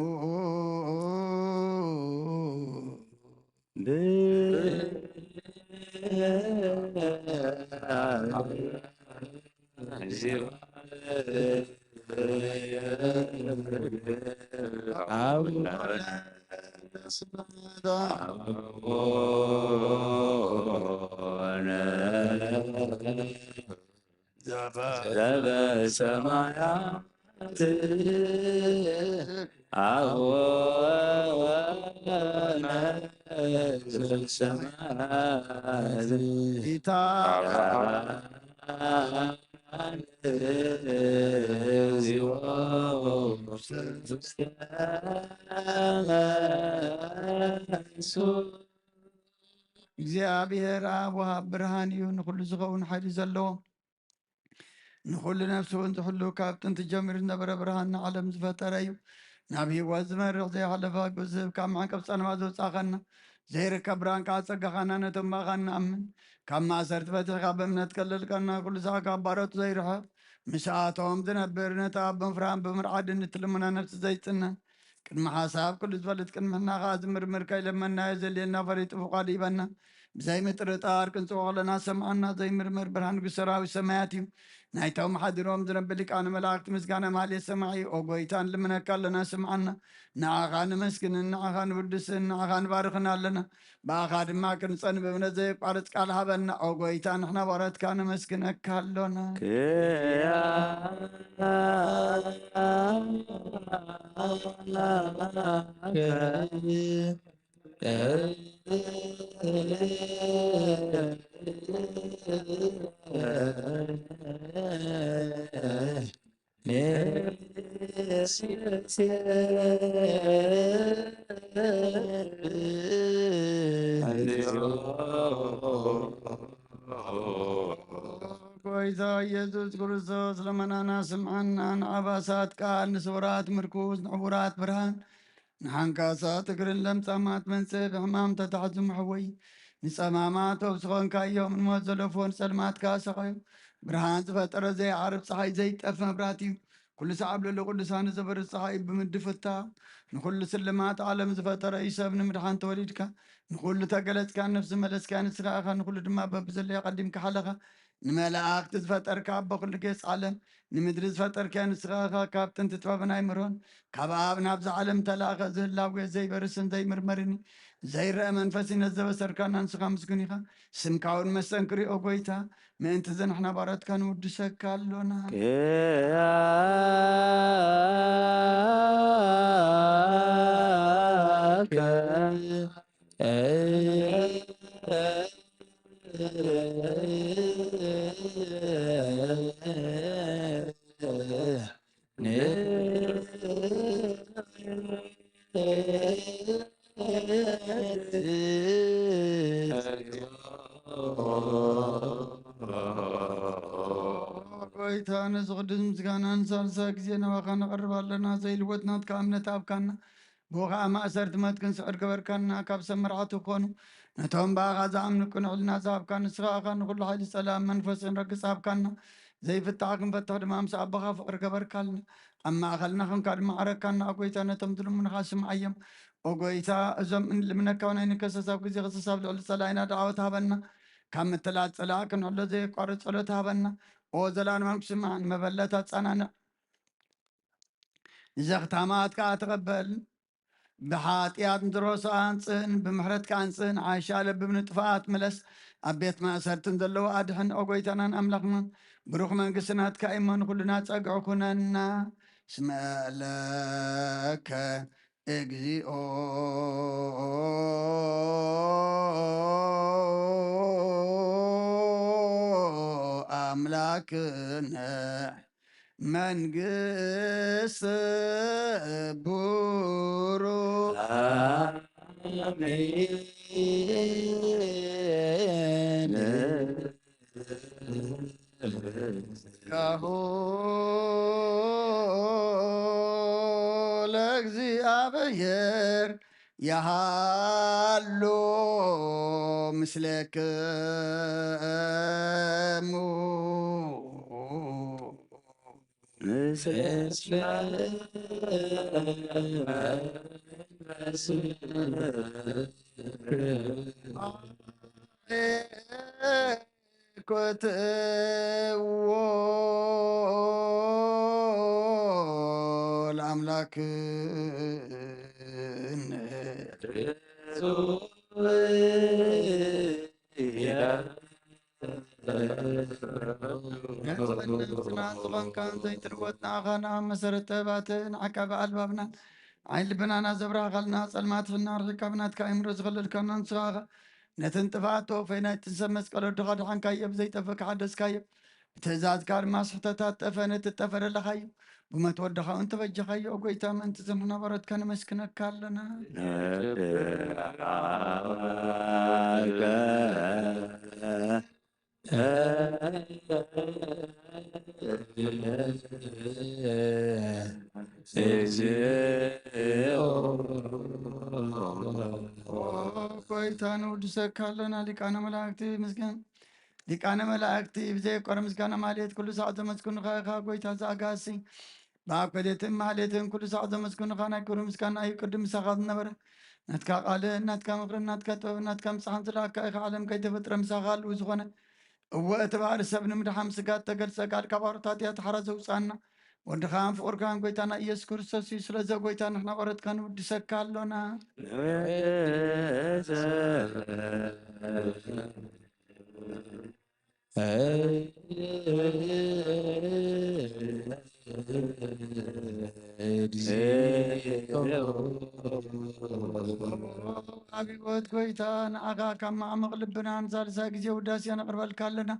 ዘበሰማያት አቡነ ዘበሰማያት ይትባረክ እግዚኣብሔር ኣብ ወሃብ ብርሃን እዩ፣ ንኹሉ ዝኸውን ሓይሊ ዘለዎ፣ ንኹሉ ነፍሲ እውን ዝሕሉ፣ ካብ ጥንቲ ጀሚሩ ዝነበረ ብርሃን ንዓለም ዝፈጠረ እዩ። ናብ ህይወት ዝመርሕ ዘይሓለፈ ግብር ዝህብ፣ ካብ መዕንቀፍ ጸልማት ዘውጻእኻና፣ ዘይርከብ ብርሃን ከዓ ጸጋኻና ነቶም ብኣኻ ንኣምን። ካብ ማእሰርቲ ፈቲሕካ ብእምነት ከለልካና፣ ኩሉ ሰዓት ካብ ባሮት ዘይርሕቕ ምስኣቶም ዝነብር፣ ነቲ ኣቦ ፍርሃን ብምርዓድ ንትልምና ነፍሲ ዘይጽነን፣ ቅድሚ ሓሳብ ኩሉ ዝፈልጥ፣ ቅድሚ ሕና ከዓ ዝምርምር፣ ከይለመናዮ ዘልየና ፈሊጡ ፍቓዱ ይበና። ብዘይ ምጥርጣር ክንጽዎ ከለና ሰምዓና፣ ዘይምርመር ብርሃን ንጉሥ ሰራዊት ሰማያት እዩ። ናይቶም ሓዲሮም ዝነብር ሊቃነ መላእክት ምስጋና ማህሌት ሰማዒ፣ ኦ ጎይታ፣ ንልምነካ ኣለና፣ ስምዓና። ንዓኻ ንመስግንን ንዓኻ ንውድስን ንዓኻ ንባርኽን ኣለና። ብኣኻ ድማ ክንጸን ብእምነት ዘየቋርጽ ቃል ሃበና። ኦ ጎይታ፣ ንሕና ባሮትካ ነመስግነካ ኣሎና። ጎይታ ኢየሱስ ክርስቶስ፣ ልመናና ስምዓና። ንዓባሳት ቃል፣ ንስውራት ምርኩስ፣ ንዕውራት ብርሃን፣ ንሓንካሳት እግርን ለምጻማት መንጽህ ብሕማም ተታሕዙ ምሕወይ፣ ንጸማማት ወብ ዝኾንካዮም፣ ንሞት ዘለፎ ንጸልማትካ ሰቐዩ። ብርሃን ዝፈጠረ ዘይዓርብ ጸሓይ ዘይጠፍ መብራት እዩ። ኩሉ ሰዓብ ልዕሊ ቅዱሳን ዝበርህ ጸሓይ ብምድፍታ፣ ንኹሉ ስልማት ዓለም ዝፈጠረ እዩ። ሰብ ንምድሓን ተወሊድካ፣ ንኹሉ ተገለጽካ፣ ነፍሲ መለስካ፣ ንስኻ ኢኻ ንኹሉ ድማ በብዘለዮ ቀዲምካ ሓለኻ። ንመላእኽቲ ዝፈጠርካ ኣቦ ኩሉ ጌጽ ዓለም፣ ንምድሪ ዝፈጠርካ ንስኻ ኢኻ። ካብ ጥንቲ ጥበብን ኣይምሮን፣ ካብ ኣብ ናብዛ ዓለም ተላእኸ፣ ዝህላዌ ዘይበርስን ዘይምርመርን ዘይረአ መንፈስ ነዘበሰርካና ንስኻ ምስጉን ኢኻ። ስምካ እውን መስተንክር እዩ፣ ኦ ጎይታ፣ ምእንቲ እዚ ንሕና ባሮትካ ንውድሰካ ኣሎና። ጎይታ፣ ነዚ ቅዱስ ምስጋና ንሳልሳይ ግዜ ናባኻ ነቐርብ ኣለና። ዘይልወጥ ናትካ እምነት ኣብካና። ብኡ ኸዓ ማእሰርቲ ሞት ክንስዕር ገበርካና። ካብ ሰብ መርዓቲ ክኾኑ ነቶም ብኣኻ ዝኣምኑ ቅኑዕ ሕልና ዝሃብካ ንስኻ ኢኻ። ንኹሉ ሓይሊ ጸላም መንፈስን ረግጽ ሃብካና። ዘይፍታሕ ክንፈትሕ ድማ ምስ ኣቦኻ ፍቕሪ ገበርካልና። ኣብ ማእኸልና ኾንካ ድማ ዓረካና። ኦ ጎይታ፣ ነቶም ዝልምኑኻ ስምዓዮም። ኦ ጎይታ፣ እዞም እንልምነካ እውን ኣይንከሰስ። ኣብ ግዜ ክሰስ ኣብ ልዕሊ ጸላኢና ደዓወት ሃበና። ካብ ምትላል ጸላኢ ክንሕሎ ዘየቋርጽ ጸሎት ሃበና። ኦ ዘላለማዊ ስማዕ፣ ንመበለት ኣጸናንዕ። ንዘኽታማት ከኣ ተቐበል። ብሓጢኣት ንዝረስዖ ኣንጽህን፣ ብምሕረትካ ኣንጽህን። ዓሻ ለብብ ንጥፋኣት ምለስ፣ ኣብ ቤት ማእሰርትን ዘለዉ ኣድሕን። ኦ ጎይታናን ኣምላኽናን፣ ብሩኽ መንግስቲ ናትካ እሞ ንኹልና ጸግዒ ኩነና። እስመ ለከ እግዚኦ ኣምላክነ መንግስት ብሩክ። እስካሁ ለእግዚኣብሔር የሃሎ ምስሌክሙ። ኮትዎ ለኣምላክነ። ነቲ ቅድስና ዝኾንካን ዘይትልወጥ ንኣኻ ንኣብ መሰረት ጥበባትን ዓቃቢ ኣልባብናን ዓይን ልብናና ዘብራህኻልና ጸልማት ሕልና ርሒካ ብናትካ ኣእምሮ ዝኸለልካና ንስኻ ኢኻ። ነትን ጥፍኣት ተወፈይ ናይትን ሰብ መስቀል ወድኻ ድሓንካዮ ብዘይጠፍእ ከሓደስካዮ ትእዛዝካ ድማ ስሕተት ኣጠፈ፣ ነቲ ጠፈ ደለኻዮ፣ ብሞት ወድኻ እውን ተበጀኻዮ። ኦ ጎይታ፣ ምእንቲ ዝንሕና በረትካ ነመስግነካ ኣለና። እግዚኦ። ኦ ጎይታ፣ ንውድሰካ ኣለና። ሊቃነ መላእክቲ ምስጋና ሊቃነ መላእክቲ ብዘየቆረ ምስጋና ማሌት ኩሉ ሳዕ ዘመስግኑኻ ኢኻ። ጎይታ ዘኣጋሲ ብኣብ ከሌትን ማሌትን ኩሉ ሳዕ ዘመስግኑኻ ናይ ክብሪ ምስጋና እዩ። ቅድም ምሳኻ ዝነበረ ናትካ ቃልን ናትካ ምኽርን ናትካ ጥበብን ናትካ ምጽሓን ዝለኣካ ኢኻ። ዓለም ከይተፈጥረ ምሳኻ ኣልኡ ዝኾነ እወ እቲ ባህሪ ሰብ ንምድሓን ስጋ እተገልጸ ቃል ካብ ኣሮት ሓጢኣት ሓራ ዘውፅኣና ወድኻን ፍቑርካን ጎይታና ኢየሱስ ክርስቶስ እዩ። ስለዚ ጎይታ ንሕና ቆረትካ ንውድሰካ ኣሎና። እግዚኦ። ኣብ ህይወት ጎይታ ንኣኻ ካብ ማዕመቕ ልብና ንሳልሳይ ግዜ ውዳሴ ነቕርበልካ ኣለና።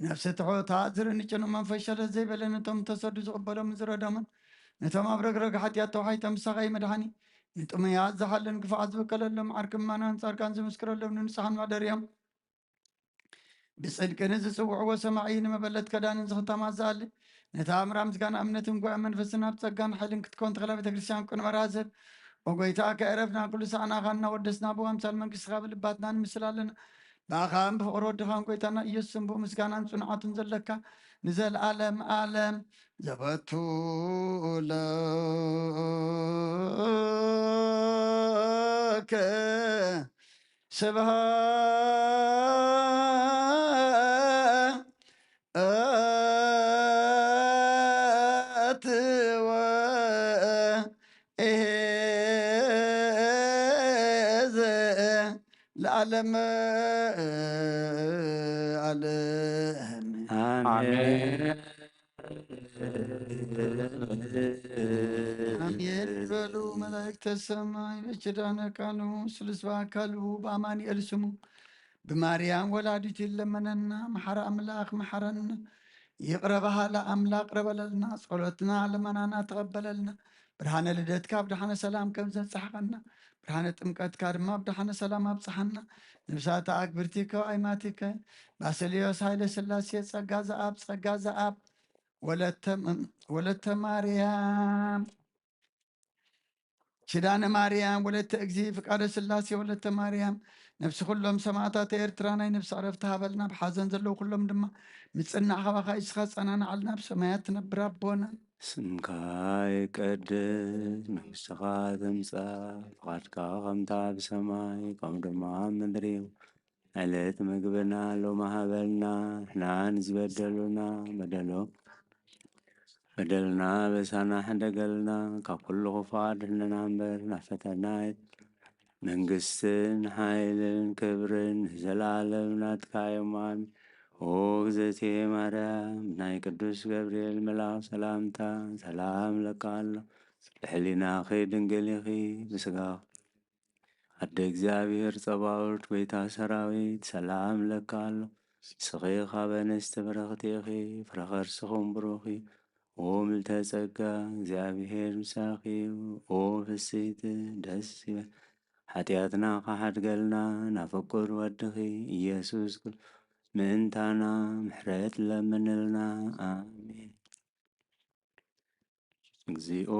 ነፍሲ ትሑት ዝርኢ ንጭኑ መንፈስ ሸለል ዘይበለ ነቶም ተሰዱ ዝቕበሎምን ዝረዶምን ነቶም ኣብ ረግረግ ሓጢኣት ተዋሒጦም ምሳኻ መድሓኒ ንጥሙያት ዝሓልን ክፉዓት ዝበቀለሎም ዓርኪ እማናን ጻድቃን ዝምስክረሎም ንንጹሓን ማደርዮም ብጽድቂ ንዝጽውዕዎ ሰማዒ ንመበለት ከዳንን ዝኽታማ ዝኣሊ ነታ ኣምራ ምስጋና እምነትን ጉባኤ መንፈስን ኣብ ጸጋን ሓይልን ክትከውን ተኽላ ቤተ ክርስቲያን ቅንመራ ዝህብ ኦ ጎይታ ከእረፍና ኩሉ ሳዕ ንኣኻ እናወደስና ብኣምሳል መንግስትኻ ብልባትና ንምስል ኣለና። ብኣኻን ብፍቕሪ ወድኻን ጎይታና ኢየሱስን ብኡ ምስጋናን ጽንዓትን ዘለካ ንዘለኣለም ኣለም ዘበቱ ለከ ስብሐት ወእሄዘ ለዓለመ ዓለም። አሜን። አሜን በሉ መላእክተ ሰማይ በኪዳነ ቃሉ ስሉስ በአካሉ በአማኑኤል ስሙ ብማርያም ወላዲቱ ይለመነና። መሐረ አምላክ መሐረና። ይቅረ በሃለ አምላክ ቅረ በለልና። ጸሎትና ልመናና ተቀበለልና። ብርሃነ ልደትካ ብደሓነ ሰላም ከም ዘብጽሐና ብርሃነ ጥምቀትካ ድማ ብደሓነ ሰላም ኣብጽሐና። ነብሳተ አክብርቲ ከዋይማቲከ ባስልዮስ ኃይለ ሥላሴ ጸጋ ዘአብ ጸጋ ዘአብ ወለተ ማርያም ኪዳነ ማርያም ወለተ እግዚ ፍቃደ ሥላሴ ወለተ ማርያም ነፍሲ ኩሎም ሰማዕታት ኤርትራ ናይ ነፍሲ ዕረፍቲ ሃበልና። ብሓዘን ዘለዉ ኩሎም ድማ ምጽናዕ ካባኻ እዩ። ንስኻ ጸናንዓልና፣ ኣብ ሰማያት ትነብር ኣቦና። ስምካ ይቀደስ፣ መንግስትኻ ትምጻእ፣ ፍቓድካ ከምታ ብሰማይ ከምኡ ድማ ኣብ ምድሪ እዩ። ዕለት ምግብና ሎሚ ሃበልና፣ ንሕና ንዝበደሉና በደሎም በደልና በሳና ሕደገልና፣ ካብ ኩሉ ክፉእ ኣድሕነና እምበር፣ ናብ ፈተና ኣይት-፣ መንግስትን ሓይልን ክብርን ንዘለኣለም ናትካ እዮም። ኣሜን። ኦ እግዝእትየ ማርያም፣ ናይ ቅዱስ ገብርኤል መልኣኽ ሰላምታ ሰላም እለካ ኣሎ። ብሕሊናኺ ድንግል ኢኺ፣ ብስጋኺ ኣደ እግዚኣብሔር ጸባኦት፣ ጎይታ ሰራዊት፣ ሰላም እለካ ኣሎ። ንስኺ ካብ ኣንስቲ ብርኽቲ ኢኺ፣ ፍረ ከርስኹም ብሩኽ እዩ። ኦ ምልተ ጸጋ፣ እግዚኣብሔር ምሳኺ እዩ። ኦ ፍስሕቲ፣ ደስ ይበል። ሓጢኣትና ከሓድገልና፣ ናብ ፍቁር ወድኺ ኢየሱስ ክርስቶስ ምእንታና ምሕረት ለምንልና። ኣሜን። እግዚኦ።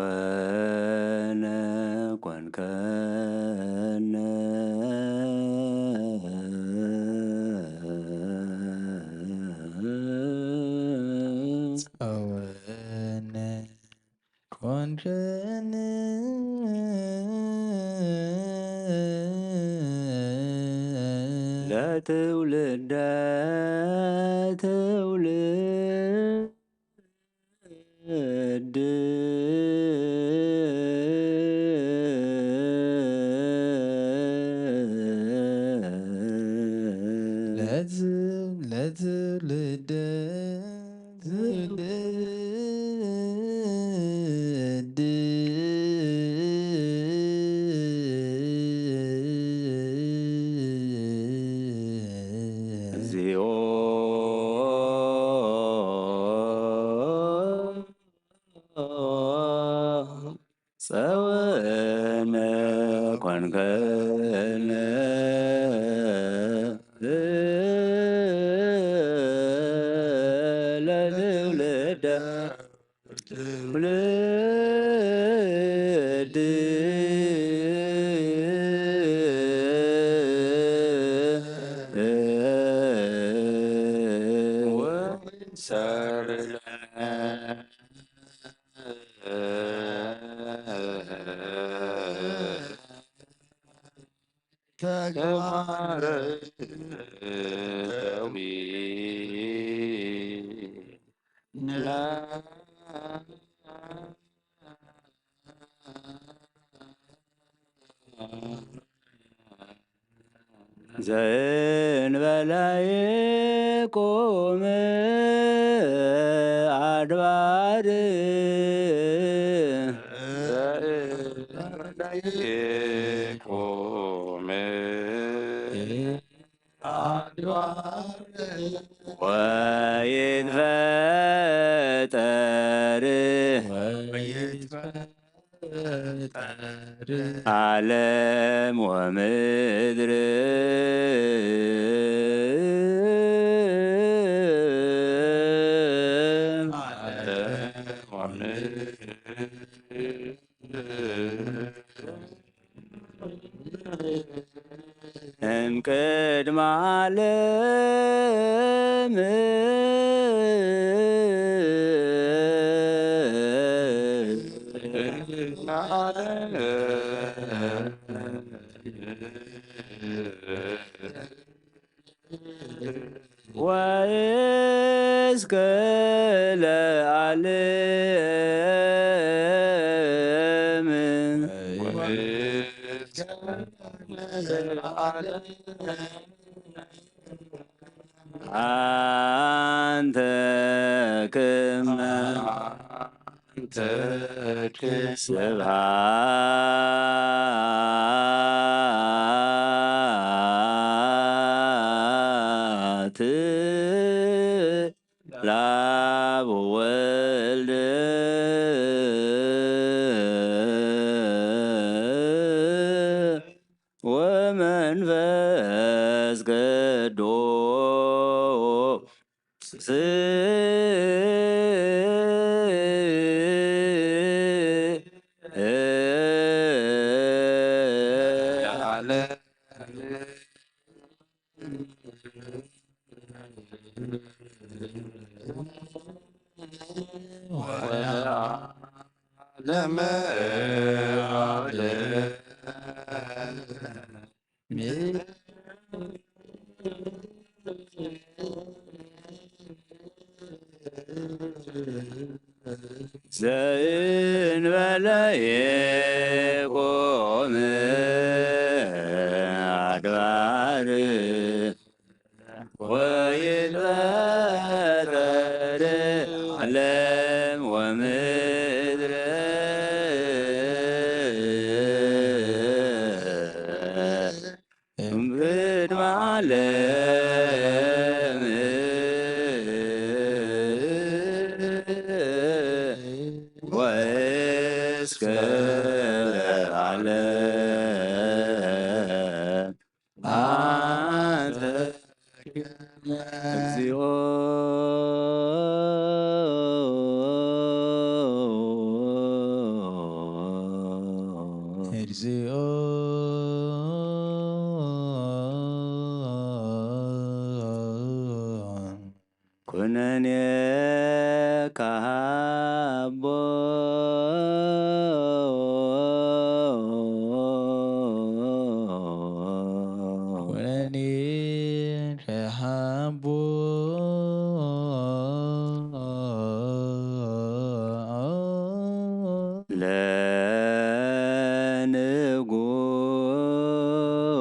ጸወነ ኮንከነ። ጸወነ ኮንከነ። ለትውልደ ትውልድ ጸወነ ኮንከነ ለትውልደ ትውልድ ወንሰርለነ ተግባረ ዘእንበለ ይቁም ኣድባር ዘእንበለ ይቁም ኣድባር ወይትፈጠር ዓለም ወምድር ዓለም ወምድር እምቅድመ ዓለም ወእስከ ለዓለም አንተ ክመ አንተ ክመ ስብሐት ለአብ ወወልድ ወመንፈስ ቅዱስ ዓለም ዓለም ዘእንበለ ይኩን ኣድባር ወይትፈጠር ዓለም ወምድር እምቅድመ ዓለም ወእስከ ለዓለም አንተ እግዚኦ። እግዚኦ። ኩነኔ ካቦ ኩነኔ ካቦ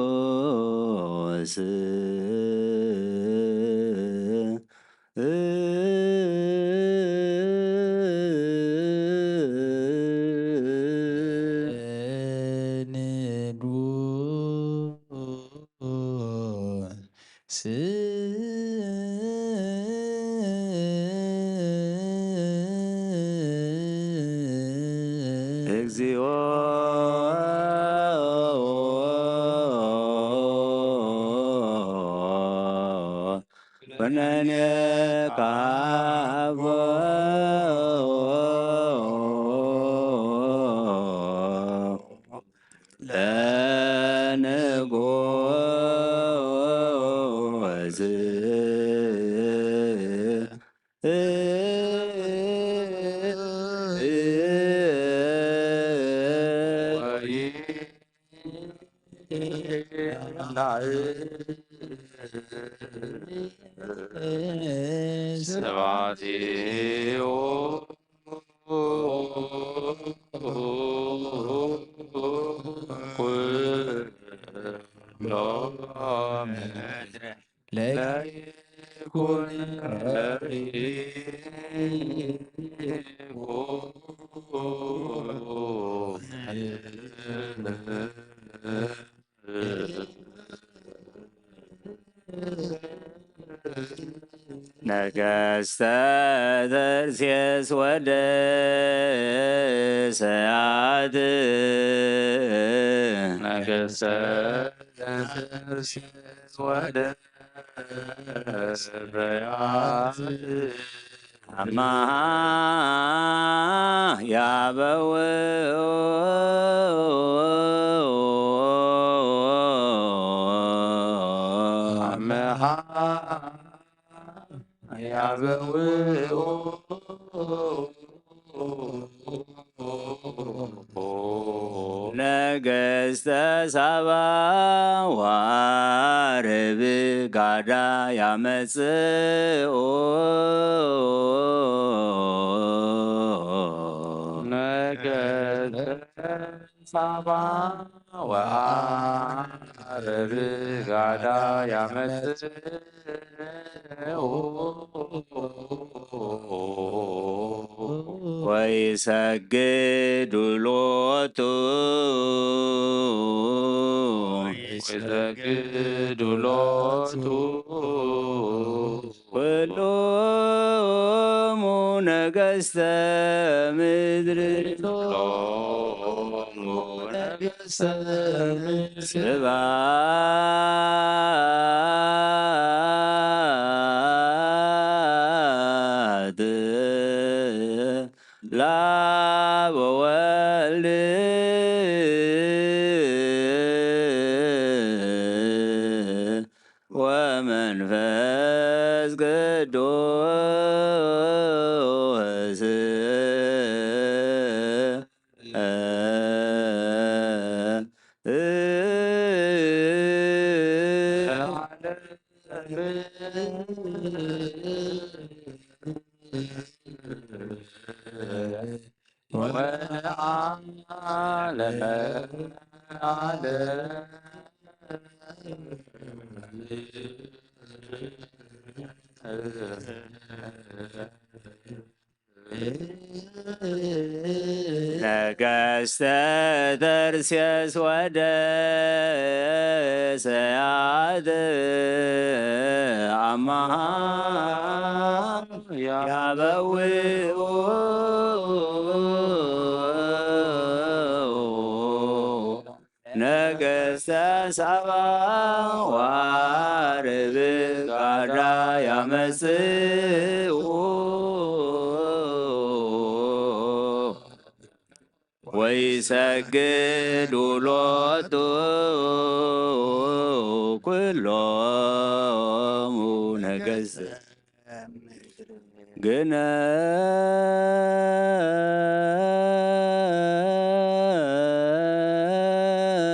ለንጉስ ንጉስ እግዚኦ ኩነኔ ካቦ ለንጉስ ስብሐቲሁ ኩሎ ለይኩን ነገስተ ተርሴስ ወደ ሰያት ነገስተ ተርሴስ ወደ ሰያት አማሃ ያበው አመሃ ያበው ነገስተ ሳባ ዋርብ ጋዳ ያመጽኡ ነገስተ ሳባ ዋርብ ጋዳ ያመጽኡ ወይሰግዱ ሎቱ ወይሰግዱ ሎቱ ኩሎሙ ነገስተ ምድሪ ኩሎሙ ነገስተ ምድሪ ስብሐት ለአብ ወወልድ ወመንፈስ ቅዱስ ወዓለመ ዓለም። ነገስተ ተርሴስ ወደ ሰያት አማሃ ያበውኡ ነገስተ ሳባ ዋርብ ጋዳ ያመጽኡ ወይሰግዱ ሎቱ ኩሎሙ ነገስተ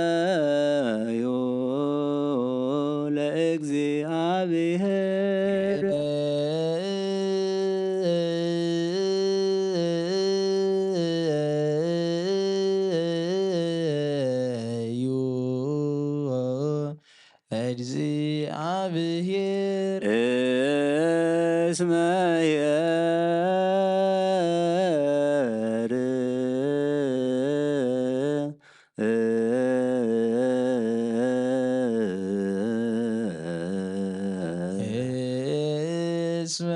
ግነዩ ለእግዚኣብሔር። እዩ። እግዚአብሔር እስመ ኄር እስመ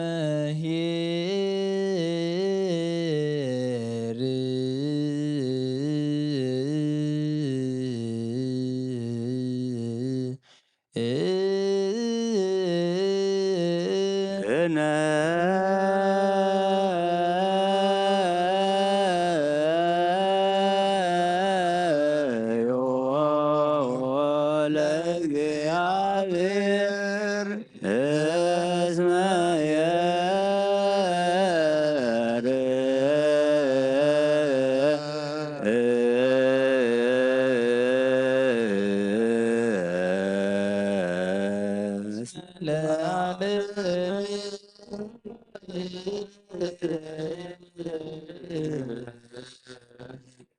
ኄር እነ ለእግዚአብሔር እስመ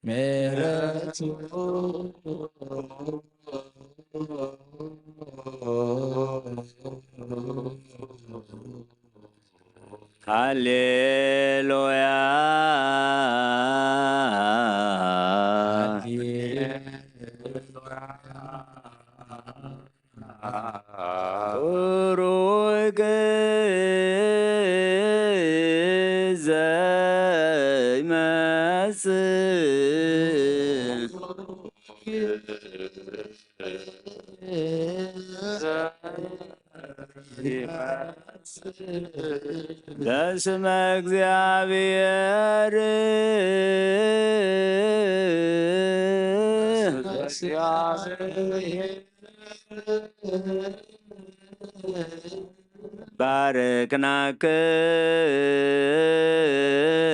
ምሕረቱ ሃሌሉያ። ቡሩክ ዘይመጽእ በስመ እግዚአብሔር።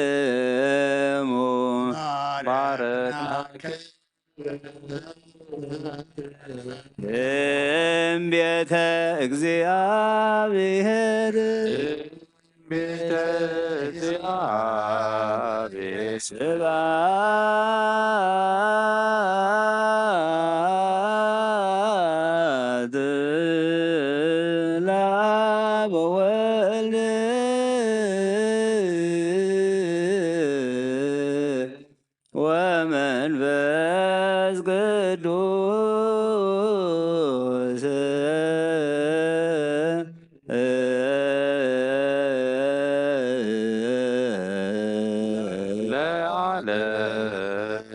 ባረክናክሙ ባረክናክሙ እም ቤተ እግዚአብሔር ቤተ እግዚአብሔር ስብሐት ለአብ ወወልድ ወመንፈስ ቅዱስ ለዓለም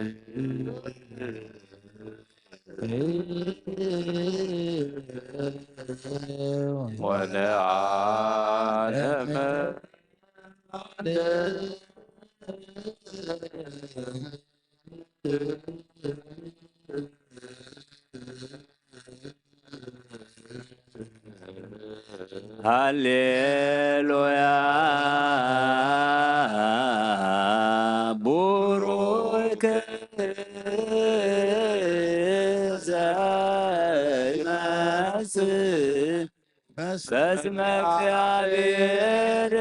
ወለዓለመ ዓለም። ሃሌሉያ። ቡሩክ ዘይመጽእ በስመ እግዚአብሔር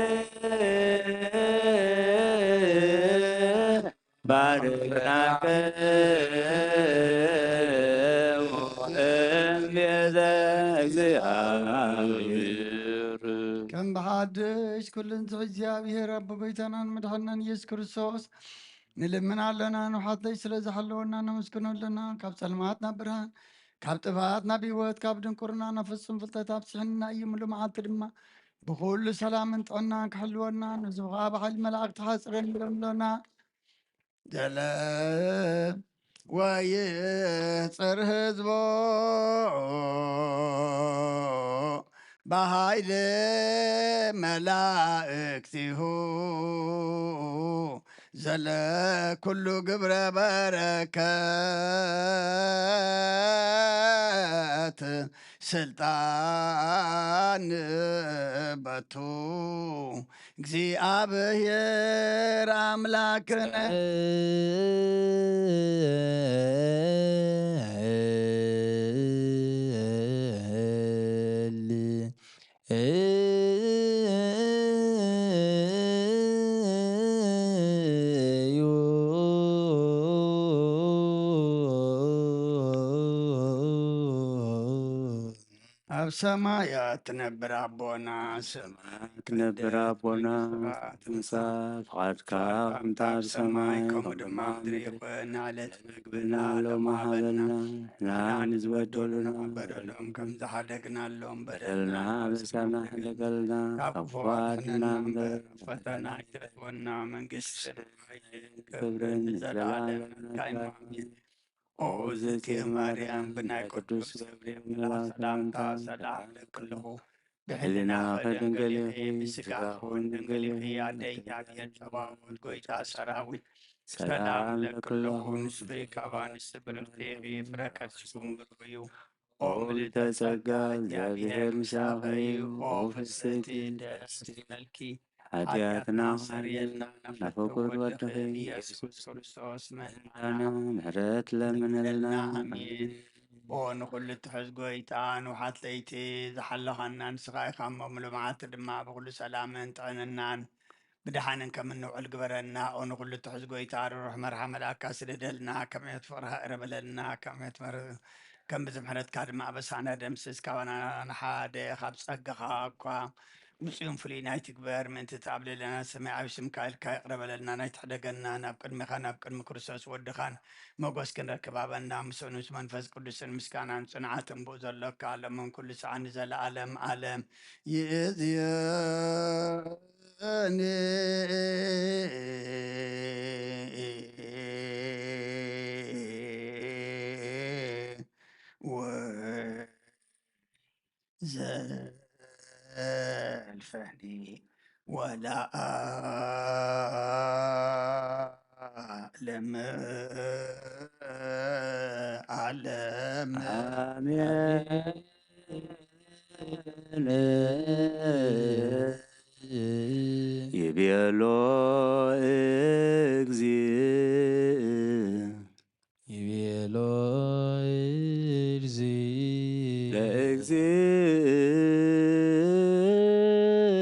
ባርክናክሙ እምቤተ እግዚአብሔር። ከም ብሓድሽ ኩሉን ትሑት እግዚኣብሔር ኣቦ ጎይታናን መድሓናን ኢየሱስ ክርስቶስ ንልምን ኣለና፣ ንውሓተይ ስለ ዝሓለወና ነመስግኖ ኣለና። ካብ ጸልማት ናብ ብርሃን፣ ካብ ጥፍኣት ናብ ህይወት፣ ካብ ድንቁርና ናብ ፍጹም ፍልጠት ኣብጽሕና እዩ። ምሉእ መዓልቲ ድማ ብኹሉ ሰላምን ጥዕናን ክሕልወና፣ ንሱ ኸኣ ብሓይሊ መላእኽቲ ሓጽረ ንብሎም ኣለና። ገለ ወይጽር ህዝቦ ብሓይሊ መላእክቲሁ ዘለ ኩሉ ግብረ በረከት ስልጣን በቱ እግዚኣብሔር ኣምላክነ። ኣብ ሰማያት ትነብር ኣቦና፣ ሰማያት ትነብር ኣቦና፣ ትምጻእ ፍቓድካ ከምታ ኣብ ሰማይ ከምኡ ድማ ኣብ ምድሪ ይኹን። ዕለት ምግብና ሎሚ ሃበና፣ ንሕና ንዝበደሉና በደሎም ከም ዝሓደግናሎም በደልና በደልና ኣበሳና ሕደገልና፣ ካብ ክፉ ኣድሕነና እምበር፣ ፈተና ኣይተእትወና፣ መንግስቲ ክብርን ዘለዓለም ናትካ እዩ። ኣሜን። ኦ እግዝእትየ ማርያም፣ ብናይ ቅዱስ ገብርኤል መልኣኽ ሰላምታ ሰላም እብለኪ ኣለኹ። ብሕልናኺ ድንግል ኢኺ፣ ብስጋኺ እውን ድንግል ኢኺ። ኣደ እግዚኣብሔር ጸባኦት፣ ጎይታ ሰራዊት፣ ሰላም እብለኪ ኣለኹ። ንስኺ ካብ ኣንስቲ ብርኽቲ ኢኺ፣ ፍረ ከርስኪ እውን ብሩኽ እዩ። ኦ ምልዕተ ጸጋ፣ እግዚኣብሔር ምሳኺ እዩ። ኦ ፍስሕቲ ደስ ይበልኪ፣ ሓጢኣትና ሓጢኣትና ሰርየልና፣ ናብ ፍቁር ወድኺ ኢየሱስ ክርስቶስ መድሓና ምሕረት ለምነልና። ኣሜን። ኦ ንኹሉ ትሕዝ ጎይታ፣ ንውሓት ለይቲ ዝሓለኻና ንስኻ ኢኻ እሞ፣ ምሉእ መዓልቲ ድማ ብኹሉ ሰላምን ጥዕንናን ብደሓንን ከም እንውዕል ግበረና። ኦ ንኹሉ ትሕዝ ጎይታ፣ ርሩሕ መርሓ መልኣካ ስደደልና፣ ከም ሕይወት ፍቕርኻ እረበለልና፣ ከም ሕይወት መር-፣ ከም ብዝምሕረትካ ድማ ኣበሳና ደምስስ፣ ካባና ንሓደ፣ ካብ ጸጋኻ እኳ ውጹእን ፍሉይን ኣይትግበር፣ ምእንቲ ተኣብለለና ሰማያዊ ስምካ ኢልካ ይቕረ በለልና፣ ናይ ትሕደገና፣ ናብ ቅድሜኻ፣ ናብ ቅድሚ ክርስቶስ ወድኻን ሞገስ ክንረክብ ሃበና፣ ምስኡን ምስ መንፈስ ቅዱስን ምስጋናን ጽንዓትን ብኡ ዘሎካ፣ ሎምን ኩሉ ሰዓት ንዘለኣለም ዓለም ይእዝየኒ። ወ- ዘልፈኒ ወለዓለም ዓለም። ኣሜን። ይቤሎ እግዚእ ይቤሎ እግዚእ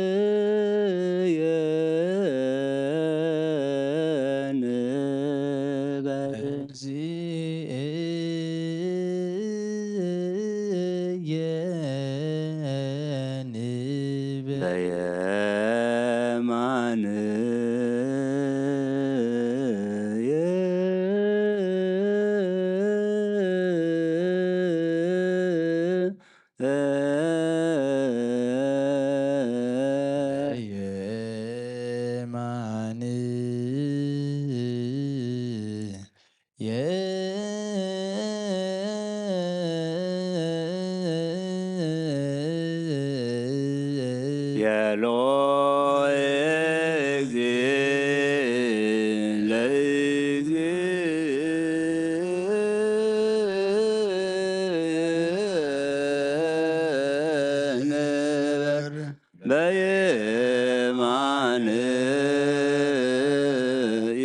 ለእግዚእየ ንበል። እግዚእየ ንበል። በየማን የማን የሎ እግዚእነ በየማንየ።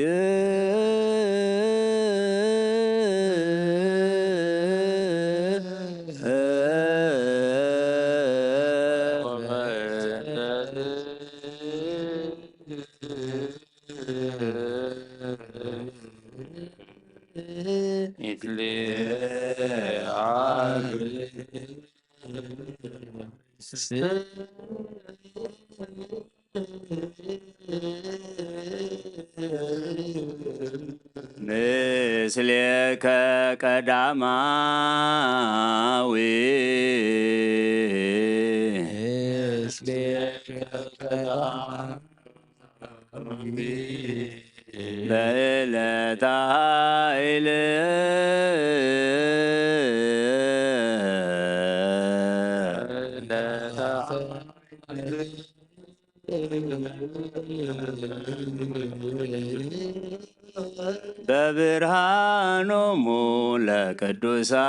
ምስሌከ ቀዳማዊ ምስሌከ ቀዳማዊ በዕለተ ኃይል በብርሃኖሙ ለቅዱሳን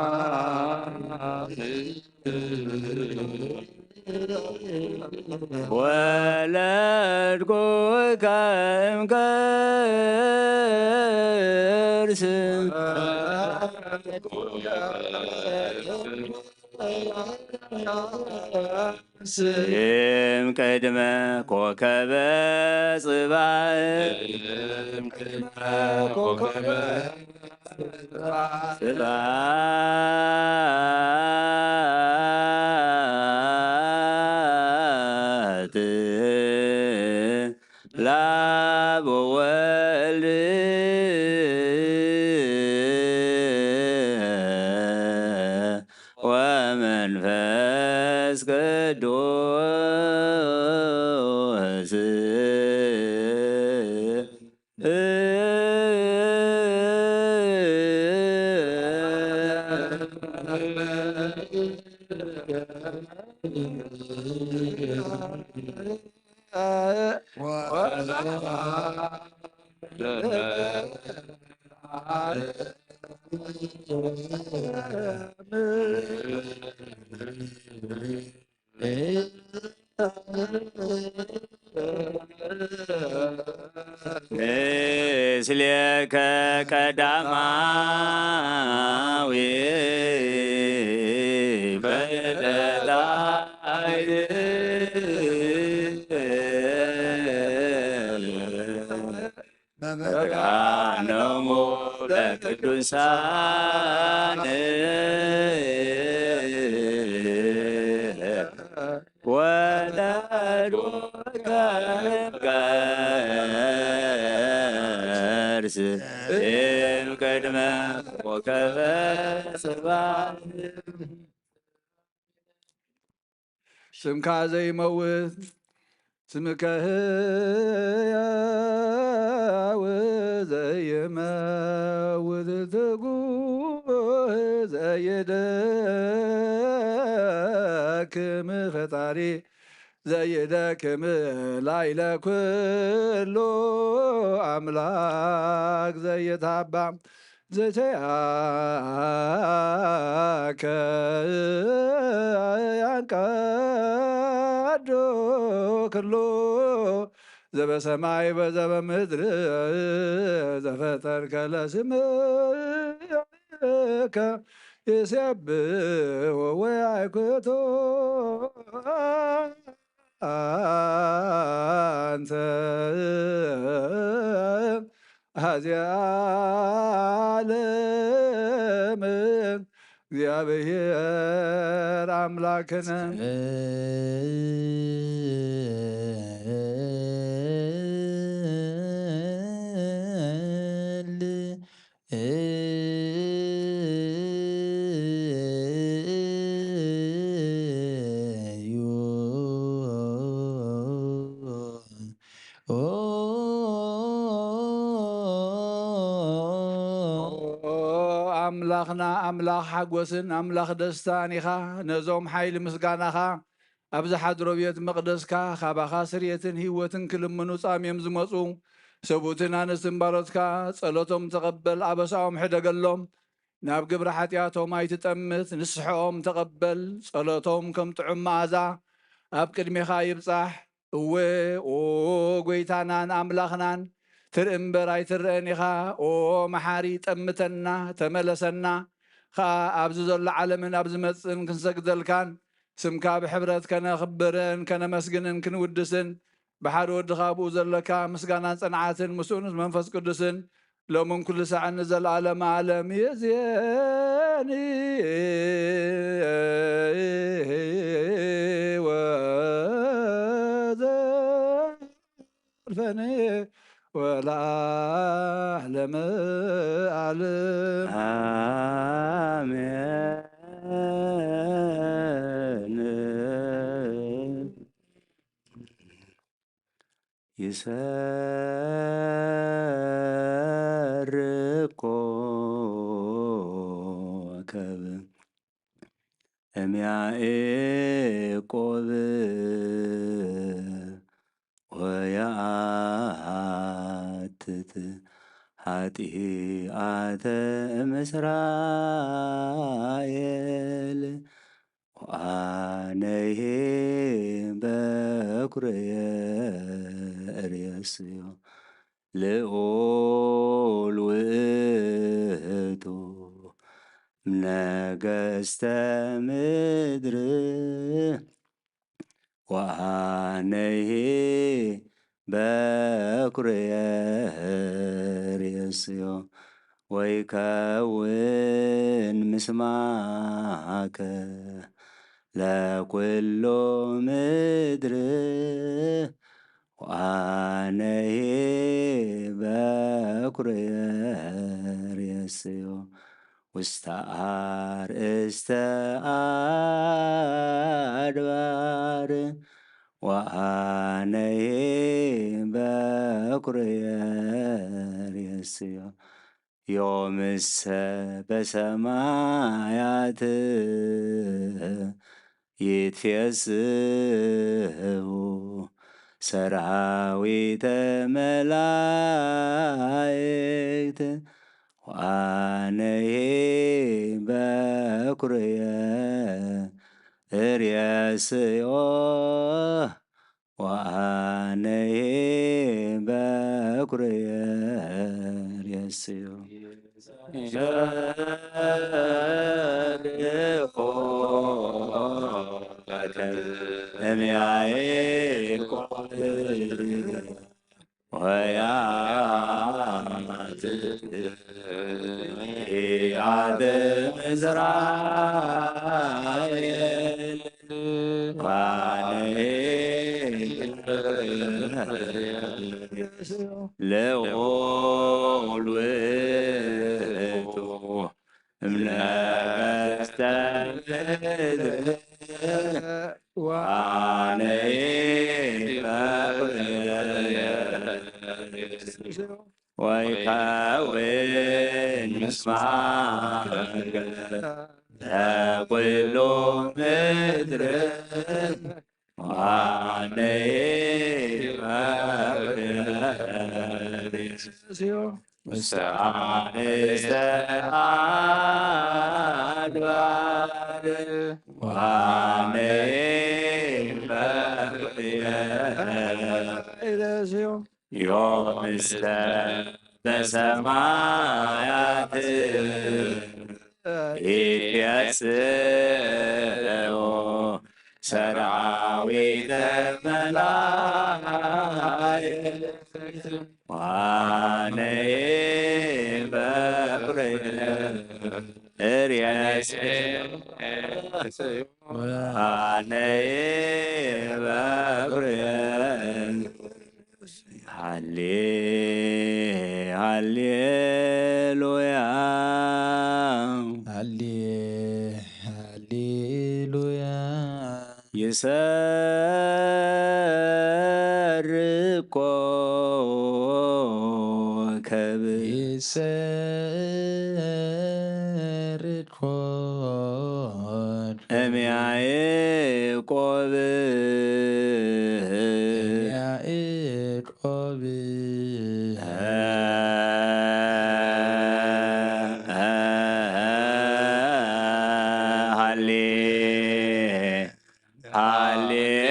ለቅዱሳን ወለድኩከ እምከርስ እምቅድመ ኮከበ ጽባሕ ስብሐት ለአብ ወወልድ ወመንፈስ መንፈስ ቅዱስ ምስሌከ ቀዳማዊ በለጣይት መካኖሙ ለቅዱሳን ወለዱ ከርስ እም ቅድመ ኮከበ ጽባሕ። ስምካ ዘይመውት ስምከ ህያው ዘይመውት ትጉህ ዘይደክም ፈጣሪ ዘይደክም ላይለ ኩሉ ኣምላክ ዘይታባ ዘይተያከ ያንቀዶ ክሉ ዘበሰማይ በዘበምድር ዘፈጠርከ ለስምከ ይሴብሖ ወያይክቶ አንተ አዜ ዓለም እግዚአብሔር አምላክነ። ኣምላኽና ኣምላኽ ሓጎስን ኣምላኽ ደስታን ኢኻ። ነዞም ሓይሊ ምስጋናኻ ኣብ ዝሓድሮ ቤት መቕደስካ ካባኻ ስርየትን ህይወትን ክልምኑ ጻምዮም ዝመጹ ሰብኡትን ኣንስትን ባሮትካ ጸሎቶም ተቐበል፣ ኣበሳኦም ሕደገሎም። ናብ ግብሪ ሓጢኣቶም ኣይትጠምት፣ ንስሐኦም ተቐበል። ጸሎቶም ከም ጥዑም መኣዛ ኣብ ቅድሜኻ ይብጻሕ። እወ፣ ኦ ጐይታናን ኣምላኽናን፣ ትርኢ እምበር ኣይትረኣን ኢኻ። ኦ መሓሪ፣ ጠምተና፣ ተመለሰና። ኸኣ ኣብዚ ዘሎ ዓለምን ኣብ ዝመጽእን ክንሰግደልካን ስምካ ብሕብረት ከነኽብርን ከነመስግንን ክንውድስን ብሓደ ወድኻ ብኡ ዘለካ ምስጋናን ጽንዓትን ምስኡን መንፈስ ቅዱስን ሎምን ኩሉ ሳዕን ንዘለዓለመ ዓለም ይእዜኒ ወዘልፈኒ ወለዓለመ ዓለም። ኣሜን። ይሰርቅ ኮከብ እምያዕቆብ ወየኣትት ኃጢአተ እምእስራኤል። ወአነሂ በኩርየ እርእስዮ ልዑል ውእቱ እምነገሥተ ምድር። ወአነሂ በኩርየ ርእስዮ ወይከውን ምስማከ ለኩሉ ምድር። ወአነሂ በኩርየ ርእስዮ ውስተ አርእስተ አድባር ወአነሂ በኩርየ ርእስዮ ዮምሰ በሰማያት ይትፌስሑ ሰራዊተ መላእክት ወአነሂ በኩርየ እርየስዮ ወአነሂ በኩርየ እርየስዮ። እምያይቆብ ወያት አት እስራኤል ለኦል ውእቱ እምነገስተ ምድር ወአነሂ በኩርየ ወይከውን ምስማከ ለኩሉ ምድር ወአነሂ በኩርየ ውስተ አርእስተ አድባር ወአነሂ በኩርየ ዮምሰ በሰማያት ይትፌስሑ ሰራዊተ መላእክት ወአነሂ በኩርየ እርየስዮ ወአነሂ በኩርየ ሃሌ ሃሌሉያ ሃሌ ሃሌሉያ። ይሰርቅ ኮከብ ይሰርቅ ኮከብ እምያዕቆብ እምያዕቆብ ሃሌ ሃሌሉያ።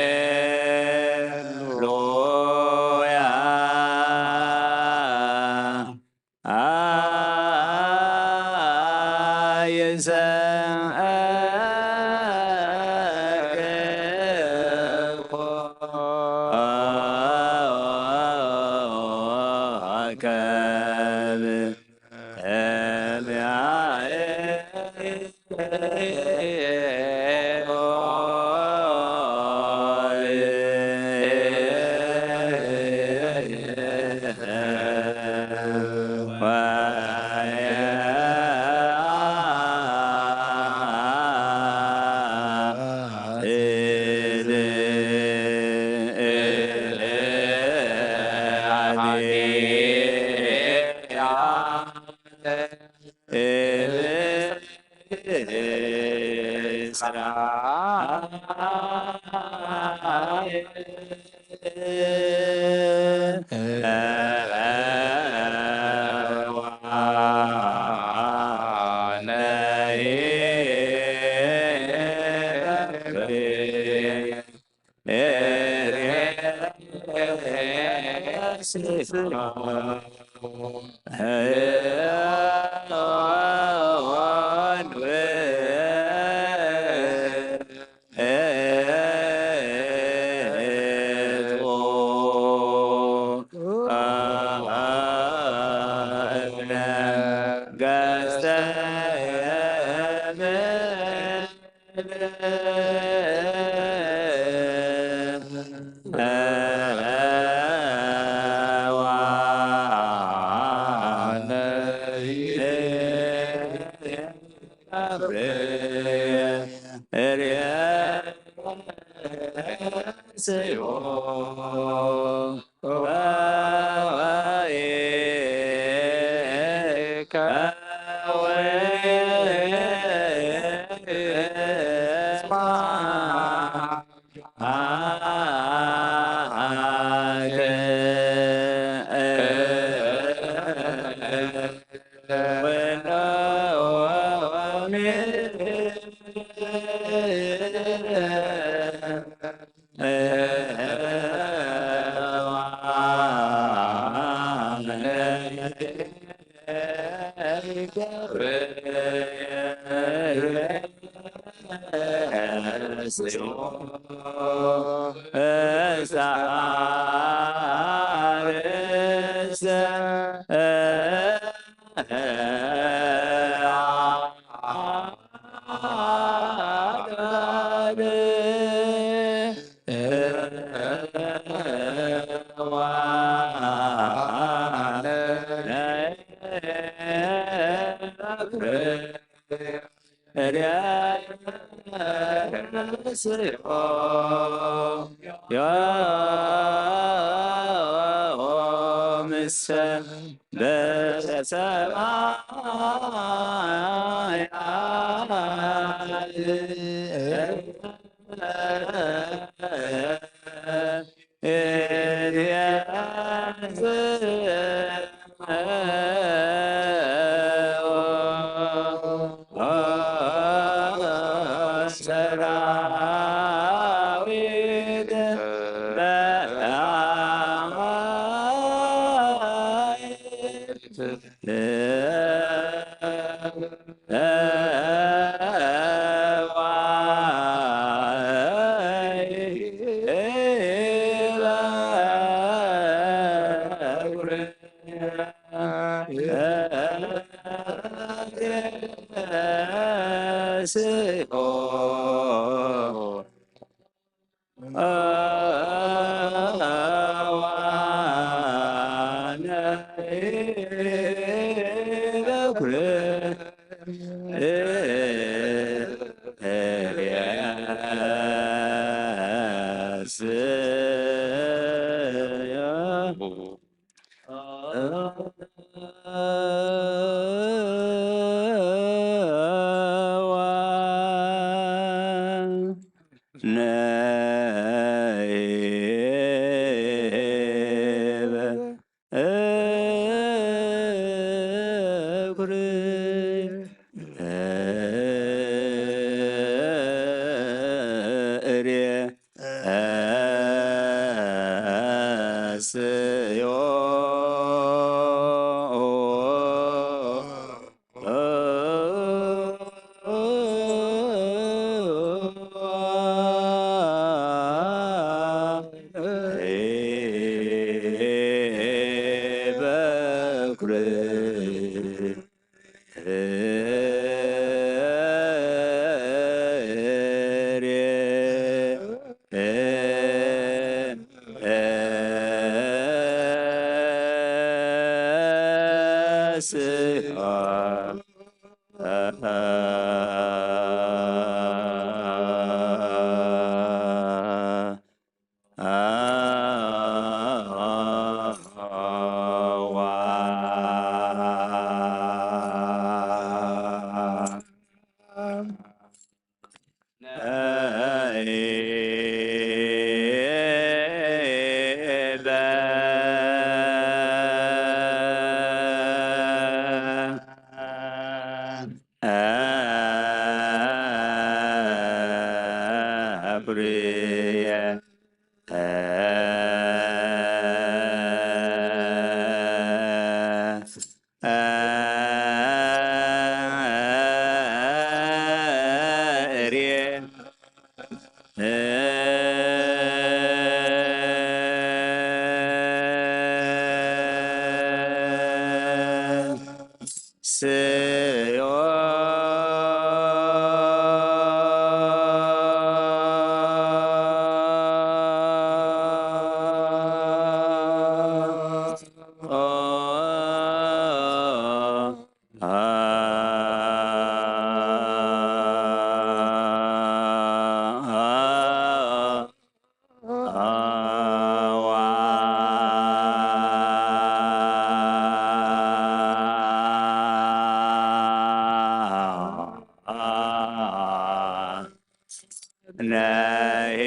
ነሂ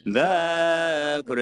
በኩር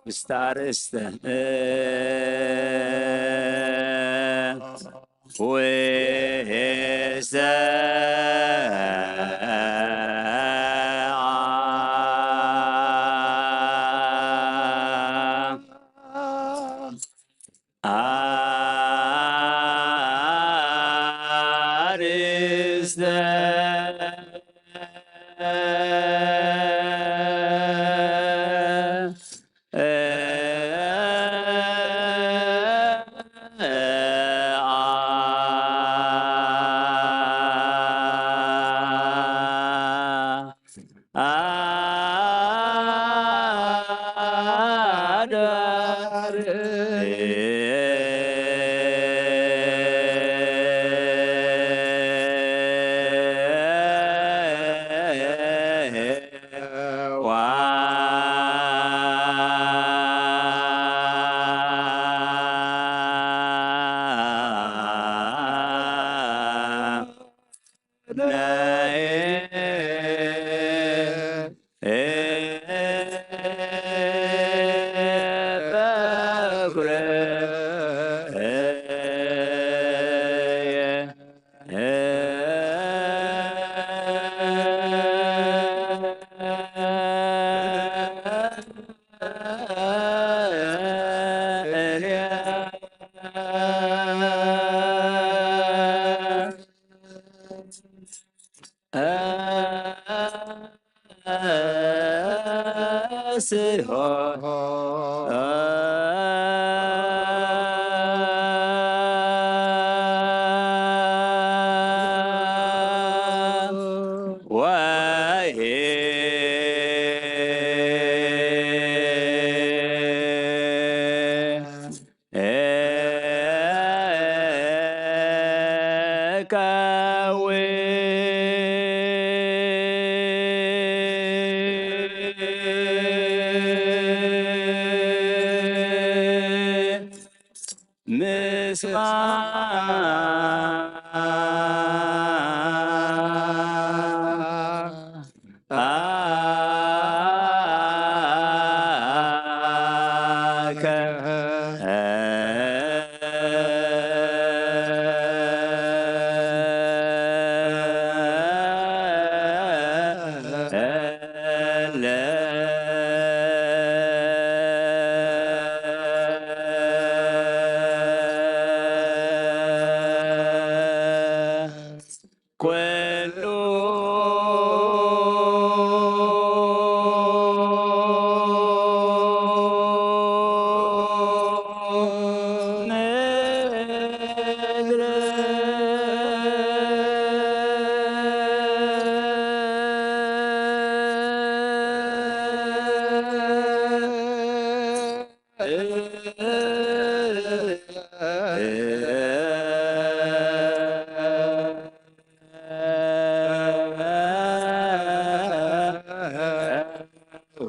ምስታ ርእስተ ወይሰ አርእስተ አዳር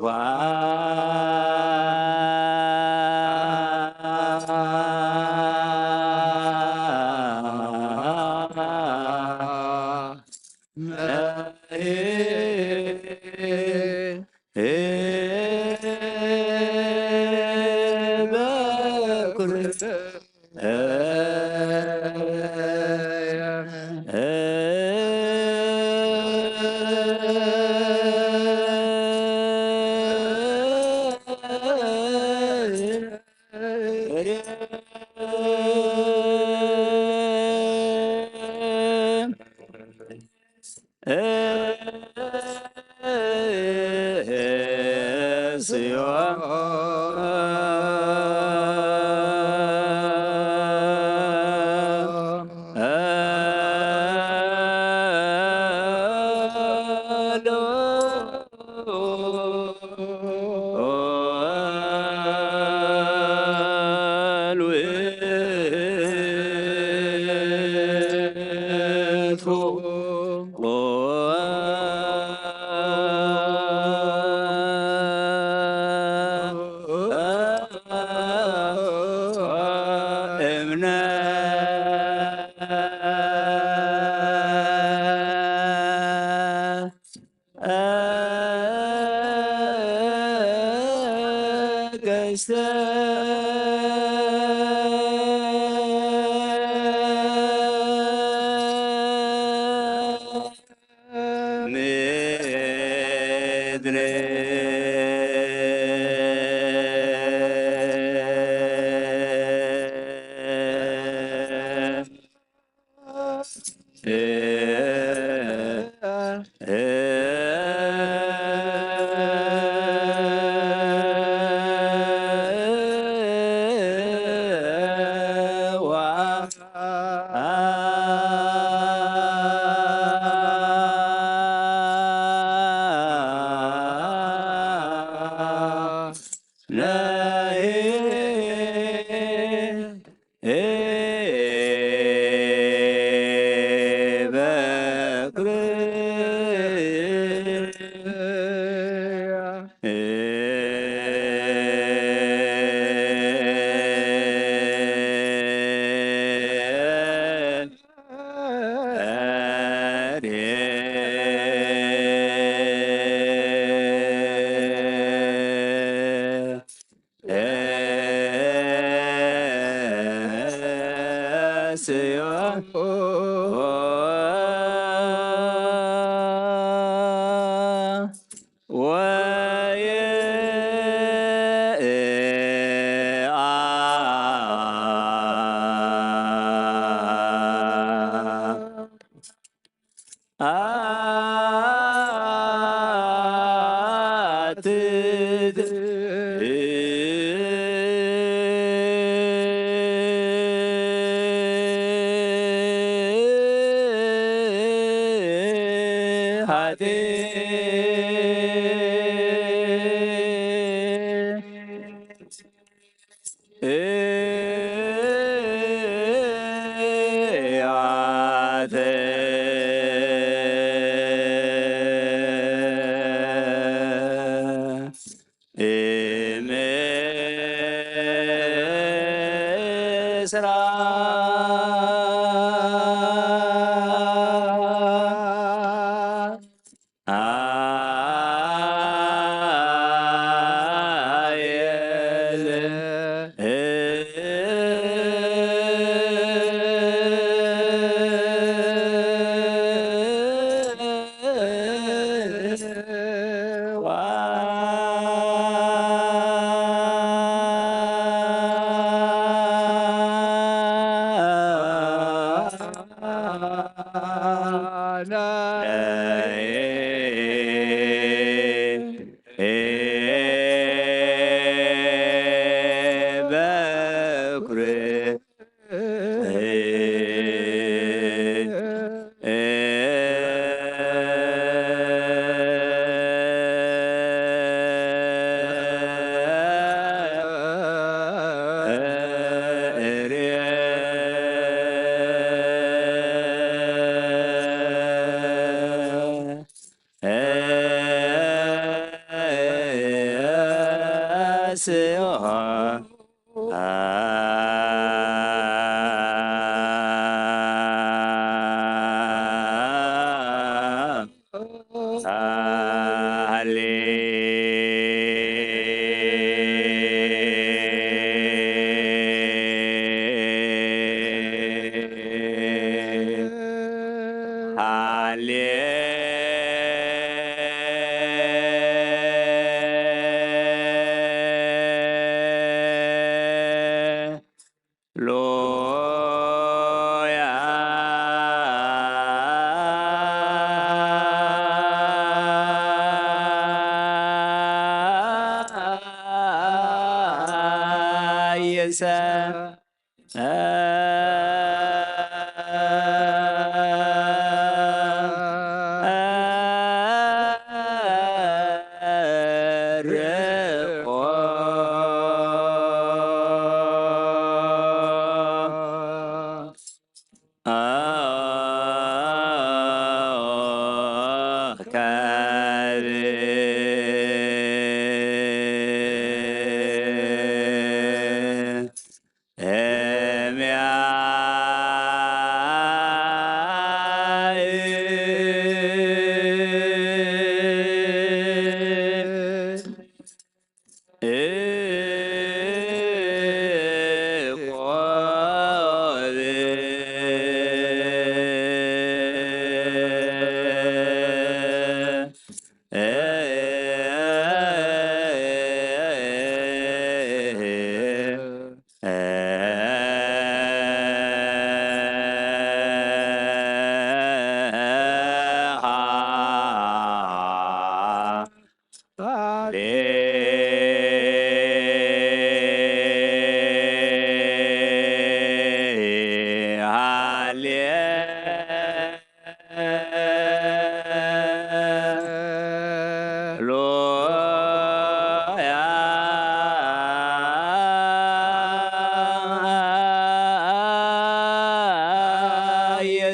ዋ ምድሪ።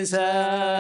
ሰርቆ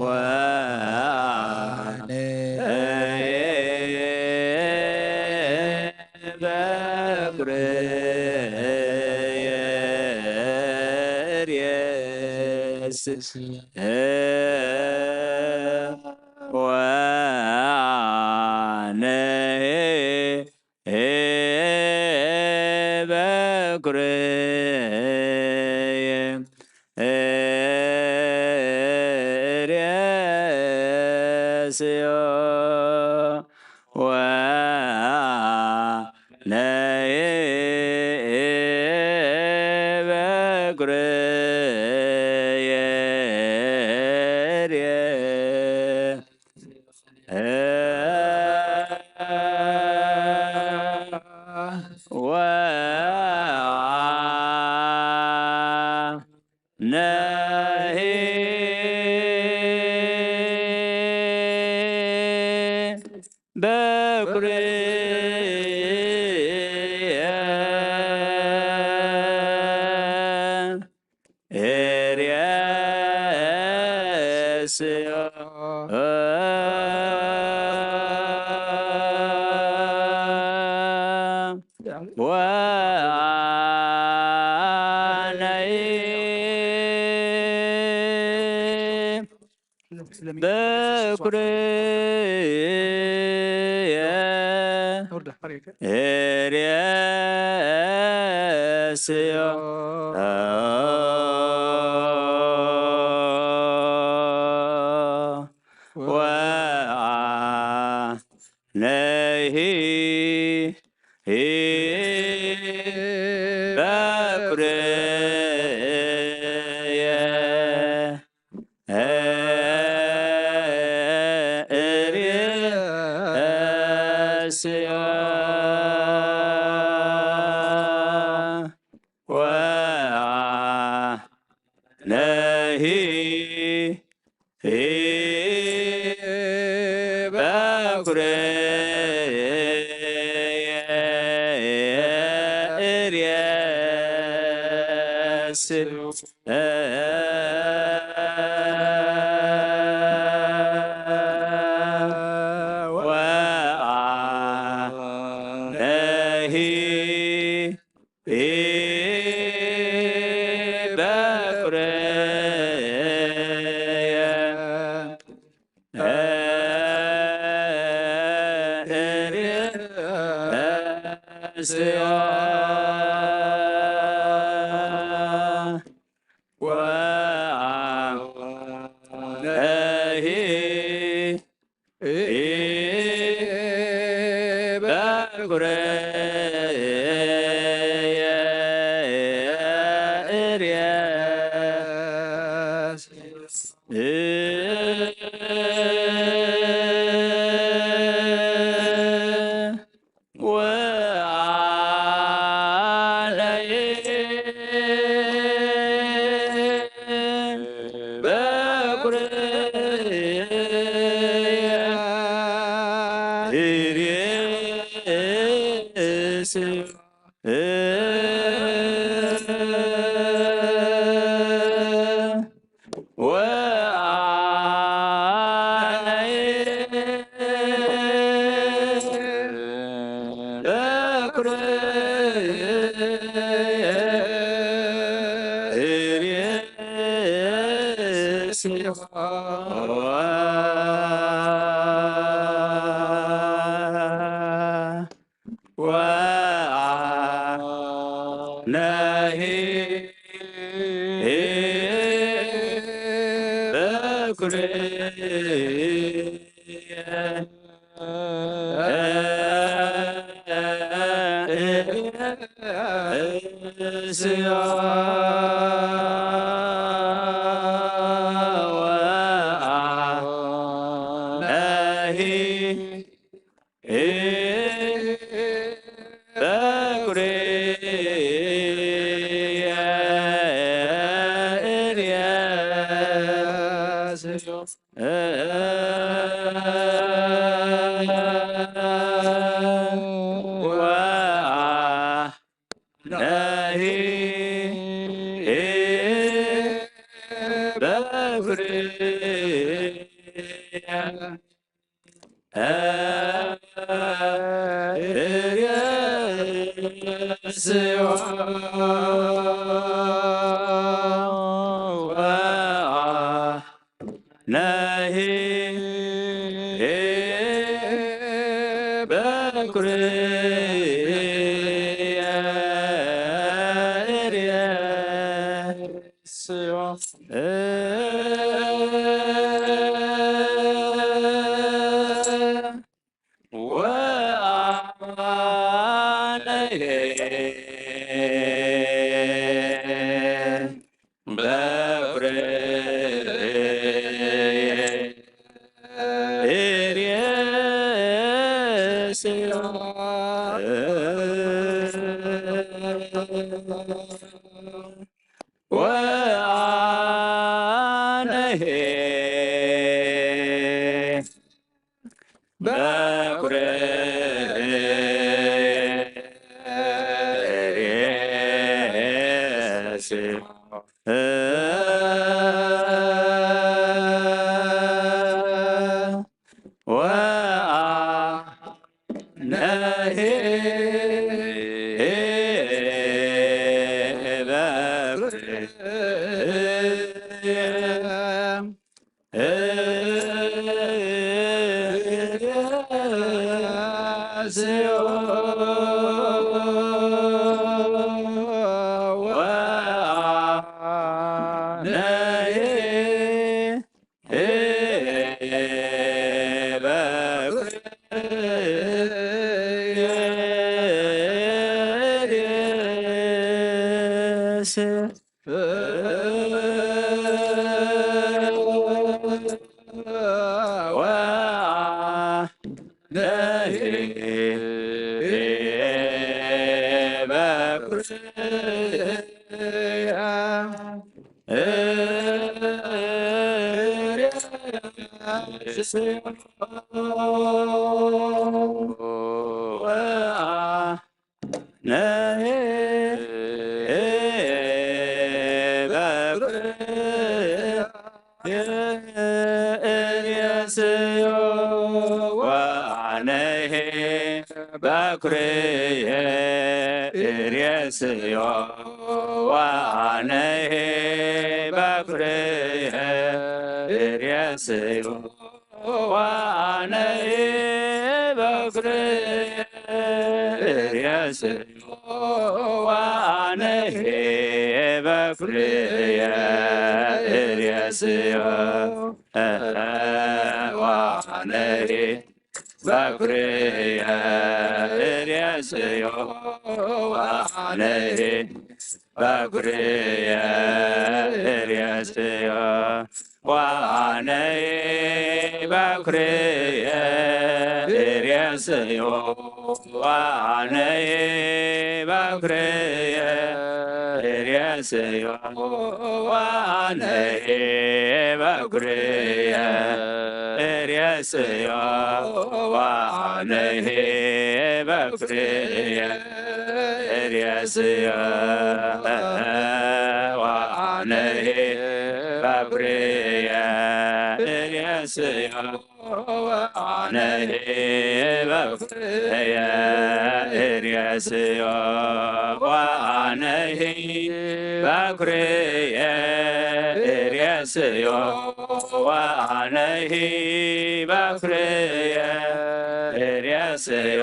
ወአነ በኩርየ ርእሲ ወአነ በኩርየ ርእስዮ ወአነ በኩርየ ርእስዮ ወአነሂ በኩርየ ርእስዮ ወአነሂ በኩርየ ርእስዮ ወአነሂ በኩርየ ርእስዮ ወአነሂ በኩርየ ርእስዮ ወአነሂ በኩርየ ርእስዮ ወአነሂ በኩርየ ርእስዮ ወአነሂ በኩርየ ርእስዮ ወአነሂ በኩርየ ርእስዮ ወአነሂ በኩርየ ርእስዮ ወአነሂ በኩርየ ርእስዮ ወአነሂ በኩርየ ነሂ በኩርየ እርየ ስዮ ወአነሄ በኩርየ እርየ ስዮ ወአነሄ በኩርየ ስዮ ወአነሄ በኩርየ ስዮ ወአነሄ ነሄ በኩርየ እርየ ስዮ ወአነሄ በኩርየ እርየ ስዮ ወአነሄ በኩርየ እርየ ስዮ ወአነሄ በኩርየ እርየ ስዮ ወአነሄ በኩርየ እርየ ስዮ ወአነሄ በኩርየ እርየ ስዮ ወአነሄ በኩርየ እርየ ስዮ ወአነሄ በኩርየ እርየ ስዮ ወአነሄ በኩርየ እርየ ስዮ ወአነሄ በኩርየ እርየ ስዮ ወአነሄ በኩርየ እርየ ስዮ ወአነሄ በኩርየ እርየ ስዮ ወአነሄ በኩርየ እርየ ስዮ ወአነሄ በኩርየ እርየ ስዮ ወአነሂ በኩርየ እርየ ስዮ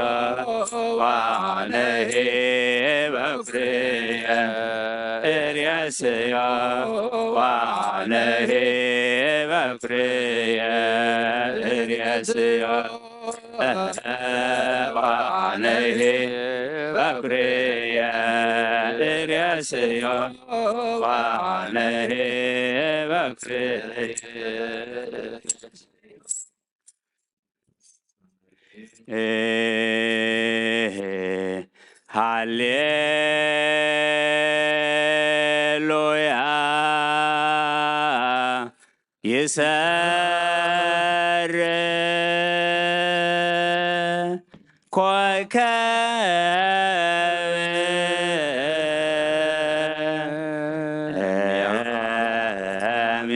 ወአነሂ በኩርየ እርየ ስዮ ወአነሂ በኩርየ እርየ ስዮ ወአነሂ በኩርየ እርየ ስዮ ወአነሂ በኩርየ ሃሌሉያ። ይሰርዕ ኮከብ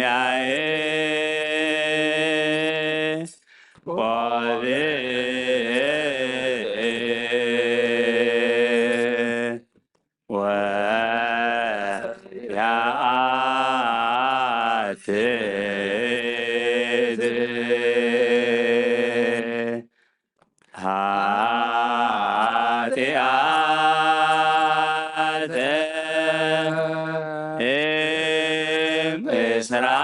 ቆብዕ ወይኣትት ኃጢአተ እም እስራኤል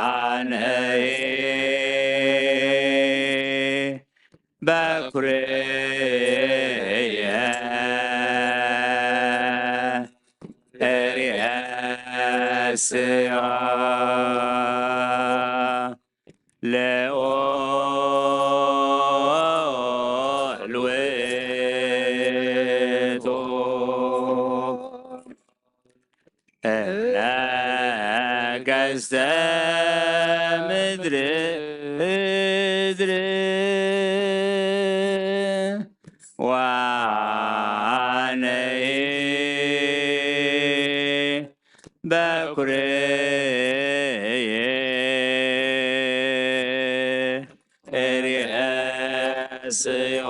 ወአነይ በኩርየ እርእየስዮ ልዑል ውእቱ። እምነገሥተ ምድር ምድር ወአነይ በኩርየ እርእየስዮ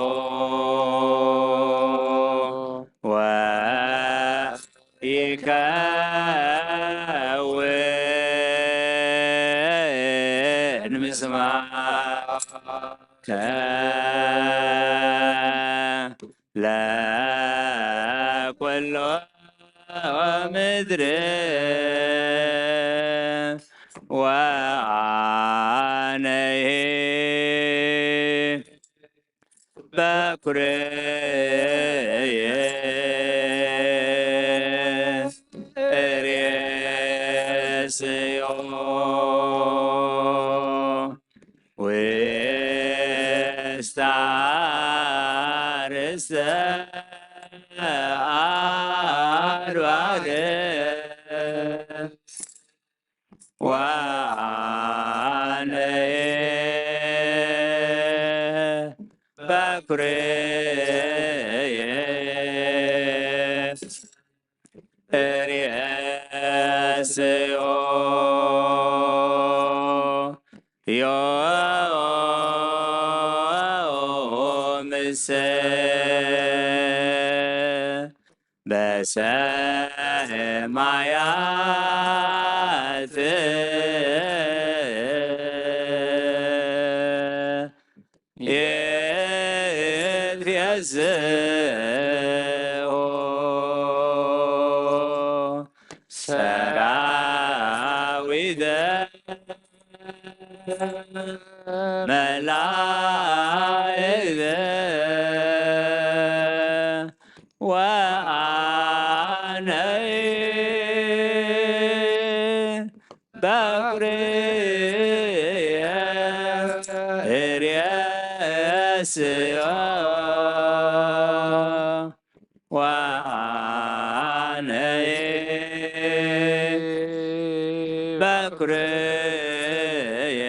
ወይከውን ምስማከ ለኩሎ ምድር ወአነይ በኩርየ እርእየስዮ ውስተ ርእሰ አድባር ወአነይ በኩርየ እርእየስዮ ዮም በሰማያት ይትፌስሑ ሰራዊተ መላእክት ወአነይ በኩርየ እርእየስዮ ወአነይ በኩርየ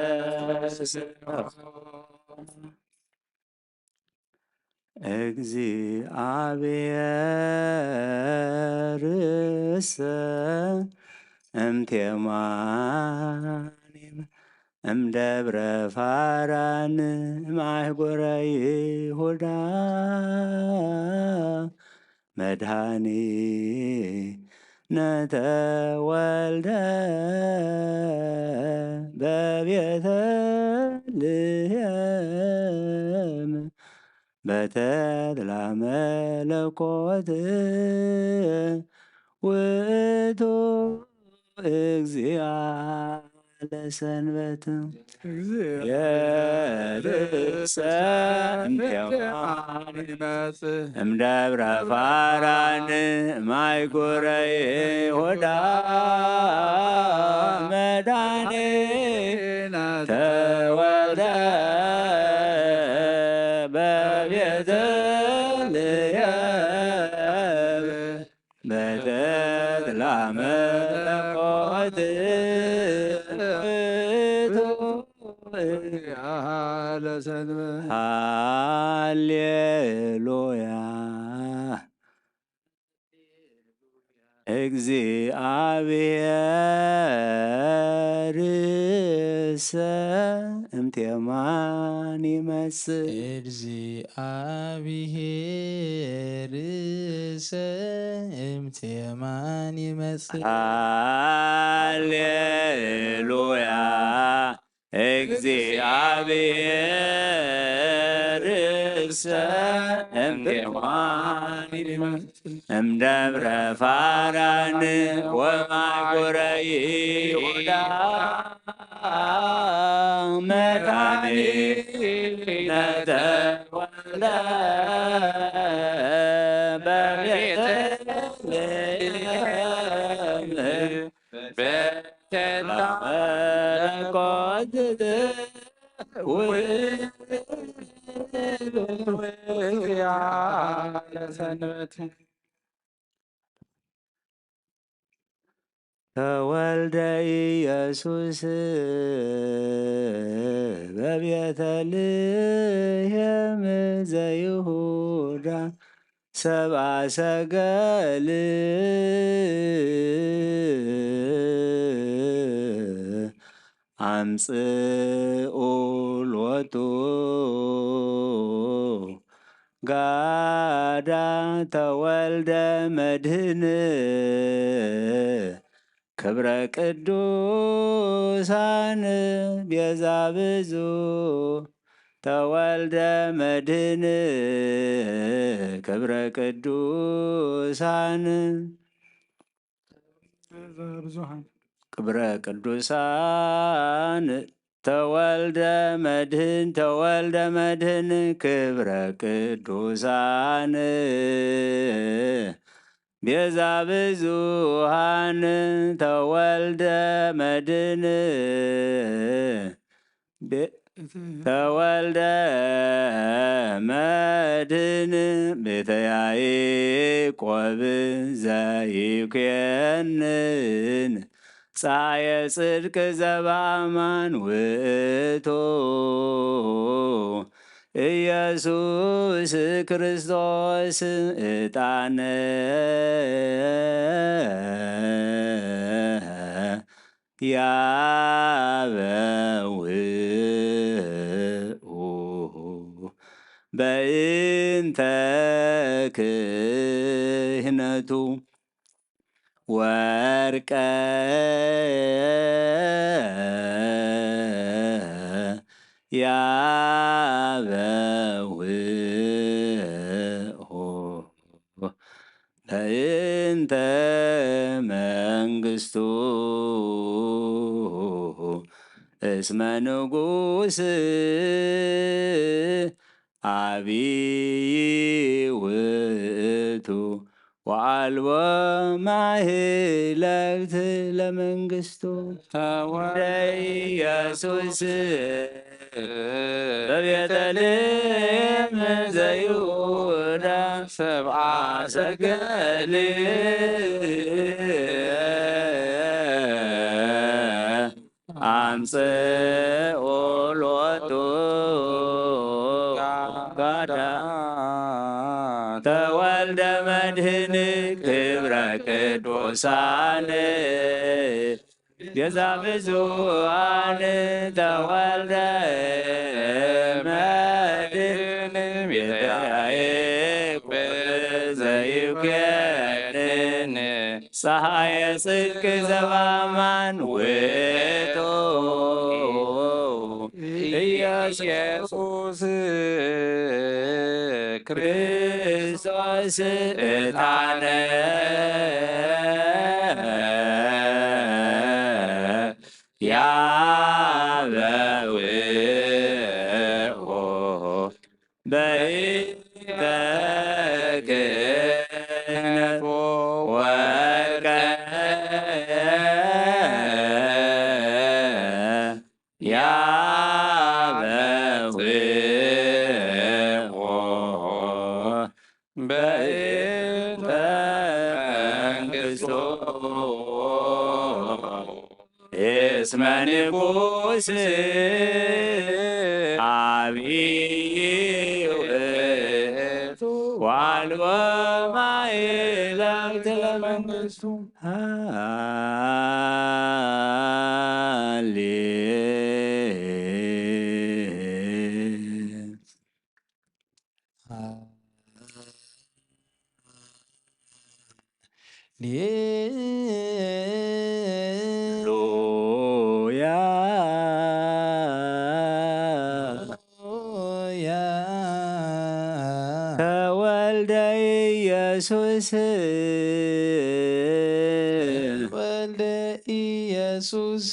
እርእየስዮ። እግዚአብሔርሰ እምቴማኒም እምደብረ ፋራን ማይጎረ ይሁዳ መድኃኒነ ተወልደ በቤተ ልሔም በተድላ መለኮት ውእቱ እግዚአ ለሰንበት። እግዚአ የርእሰ እምቴማን ይመጽእ እምደብረ ፋራን ማይጎረ ይሁዳ መድኃኒነ ተወልደ በቤተ ልሔም በተድላ መለኮት ውእቱ ለሰንበት። ሃሌሉያ። እግዚኣብሔርሰ እምቴማን ይመጽእ። እግዚኣብሔርሰ እምቴማን ይመጽእ። ሃሌሉያ። እግዚኣብሔርሰ እምቴማን ይመጽእ። እምደብረ ፋራን ወማይ ጎረ ይሁዳ መድኃኒነ ተወልደ በቤተልሔም። ተወልደ ኢየሱስ በቤተልሔም ዘይሁዳ ሰብአ ሰገል አምጽኡ ሎቱ ጋዳ ተወልደ መድህን ክብረ ቅዱሳን ቤዛ ብዙ ተወልደ መድህን ክብረ ቅዱሳን ብዙኃን ክብረ ቅዱሳን ተወልደ መድህን ተወልደ መድህን ክብረ ቅዱሳን ቤዛ ብዙኃን ተወልደ መድህን ቤ- ተወልደ መድህን ቤተ ያዕቆብ ዘይኩንን ፀሐየ ጽድቅ ዘበአማን ውእቱ ኢየሱስ ክርስቶስ ዕጣነ ያበውኡ በእንተ ክህነቱ ወርቀ ያበውኡ በእንተ መንግስቱ እስመ ንጉስ አብይ ውእቱ ወአልቦ ማህለብት ለመንግስቱ ተወልደ ኢየሱስ በቤተልሔም ዘይሁዳ ሰብአ ሰገል አምጽኡ ሎቱ ጋዳ ተወልደ መድህን ክብረ ቅዱሳን ቤዛ ብዙኃን ተወልደ መድህን ቤተ ያዕቆብ ዘይኩንን ፀሐየ ጽድቅ ዘበአማን ውእቱ ኢየሱስ ክርስቶስ ዕጣነ ያበውኦ በእንተ ክህነቱ ወርቀ ያበውኦ በእንተ መንግስቱ እስመ ንጉስ አብይ ውእቱ ወአልቦ ማይ ለክለ መንግስቱ። ሃሌ ሃሌሉያ። ተወልደ ኢየሱስ። ተወልደ ኢየሱስ።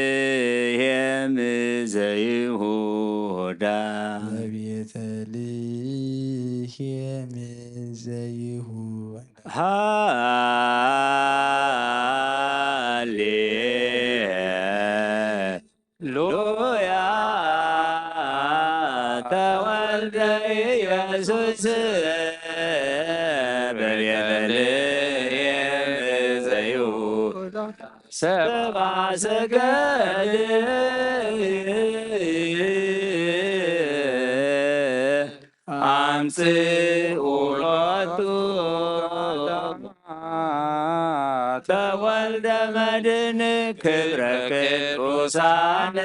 በቤተልሔም ዘይሁዳ። በቤተልሔም ዘይሁዳ። ሃሌ ሉያ። ተወልደ ኢየሱስ በቤተልሔም ዘይሁዳ። ሰብአ ሰገል አምጽኡ ሎቱ። ተወልደ መድን ክብረ ቅዱሳን።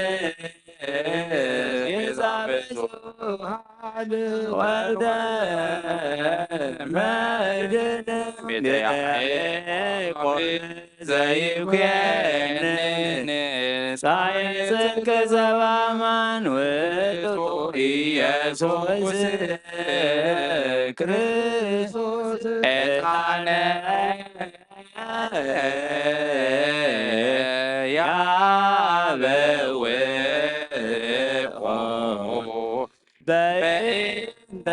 ቤዛ ብዙኃን። ወልደ መድን ቤተ ያዕቆብ ዘይኩየንን። ፀሐይ ጽድቅ ዘበአማን ውእቱ ኢየሱስ ክርስቶስ። ዕጣነ ያበውኦ በእንተ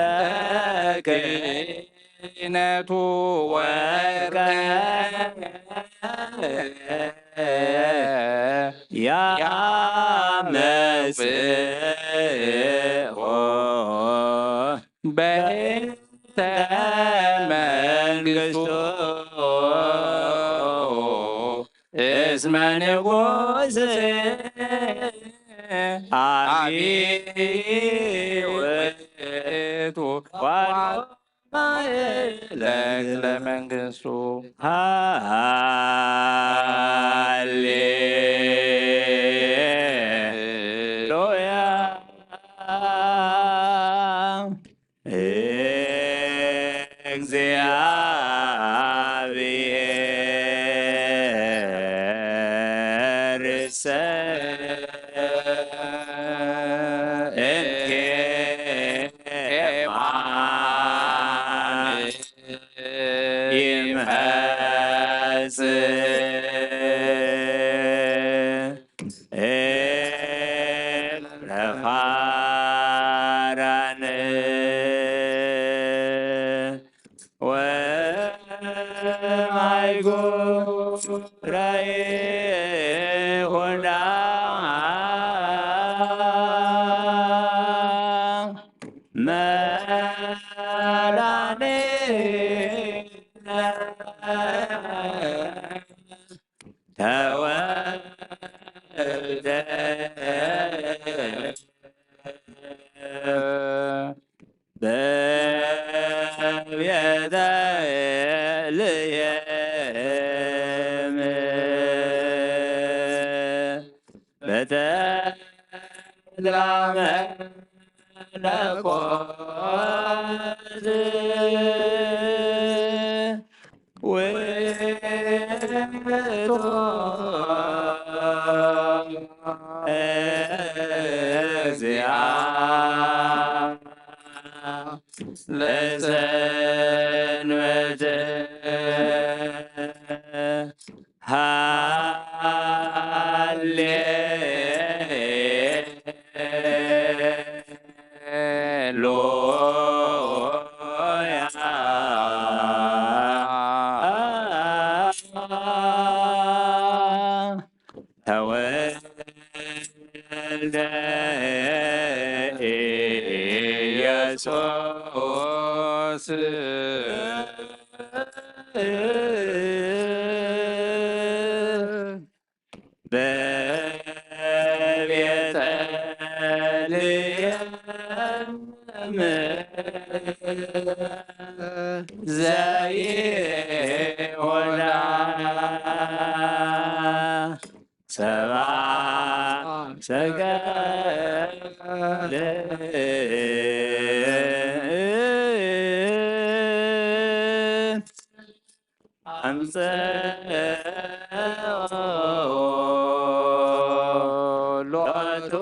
ክህነቱ ወርቀ ያመጽኦ በእንተ መንግስቱ እስመ ንጉስ አብይ ውእቱ። ለመንግስቱ። ሃሌሉያ። እግዚአብሔር እሰ እንኬ ማን ይመጽእ እምነ ፋራን ወማይጎ ራይ ሆና መዳኔ ተወልደ በቤተ ልሔም በተድላ መለኮት ውእቱ እግዚአ ለሰንበት። ሃሌ ሉያ። ተወልደ ኢየሱስ በቤተ ልሔም ዘይወዳ ሰብአ ሰገል ኣምጽኦ ሎቱ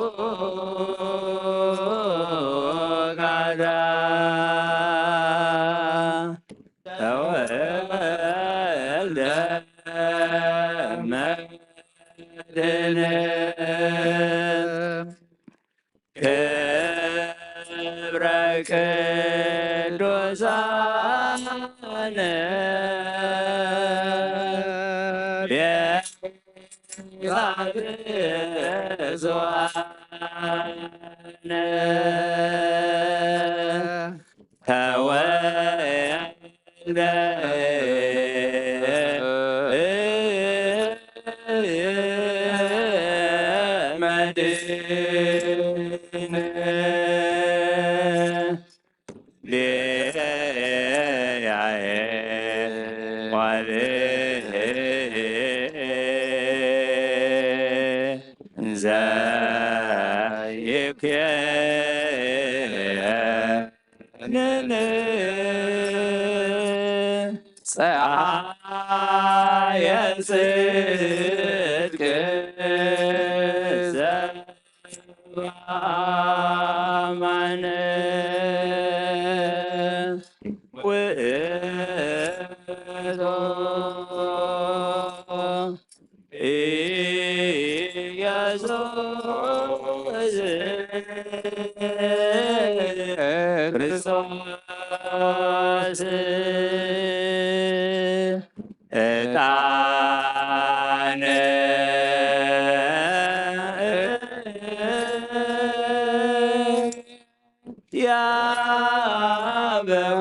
ጋዳ ተወልደ መድን ክብረ ቅዱሳን ቤዛ ብዙኃን ተወልደ መድን ሌያዬ ዋልየ ዘይኩየንን ፀዓየ ጽድቅ ዘበአማን ውእቱ ኢየሱስ ክርስቶስ ዕጣነ ያበው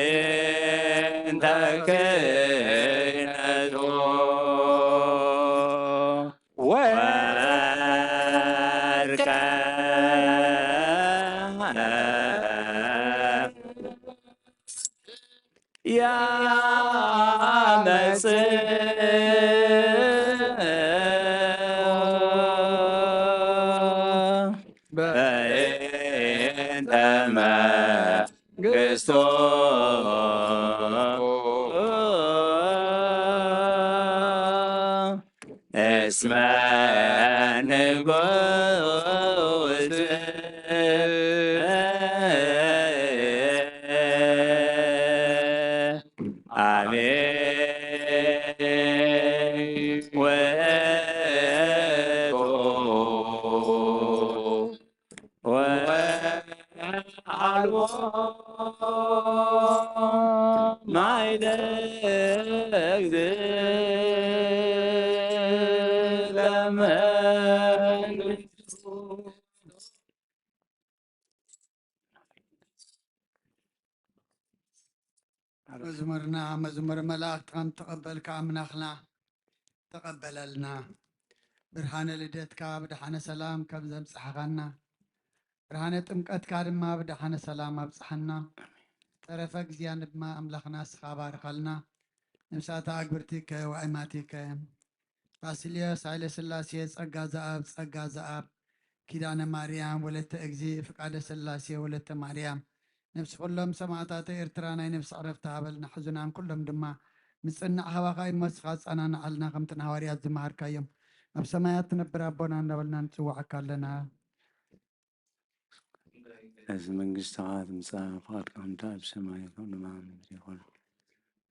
በእንተ ክህነቱ ወርቀ ያመጽእ በእንተ መንግስቱ እስመ ንጉስ አሜን ውእቱ ወአልቦ ማይደግ ለመንግስቱ። መዝሙርና መዝሙር መላእክቲ ከም ተቐበልካ ኣምላኽና ተቐበለልና። ብርሃነ ልደትካ ብደሓነ ሰላም ከም ዘብጽሓኻና፣ ብርሃነ ጥምቀትካ ድማ ብደሓነ ሰላም ኣብጽሓና። ተረፈ ግዜና ድማ ኣምላኽና እስኻ ባርኸልና። ነፍሳት ኣግብርቲከ ወኣይማቲከ ባስልዮስ ሃይለ ስላሴ፣ ጸጋ ዘኣብ፣ ጸጋ ዘኣብ፣ ኪዳነ ማርያም ወለተ እግዚእ፣ ፍቃደ ስላሴ ወለተ ማርያም፣ ነፍሲ ኩሎም ሰማዕታተ ኤርትራ ናይ ነፍሲ ዕረፍቲ ሃበልና። ሕዙናን ኩሎም ድማ ንጽናዕ፣ ሃባኻ እሞ ንስኻ ኣጸናንዓልና፣ ከምቲ ንሃዋርያት ዝመሃርካዮም። ኣብ ሰማያት ትነብር ኣቦና እንዳበልና ንጽውዓካ ኣለና። እዚ መንግስትኻ ትምጻእ፣ ፍቓድካ ከምቲ ኣብ ሰማይ ከምኡ ድማ ኣብ ምድሪ ይኹን።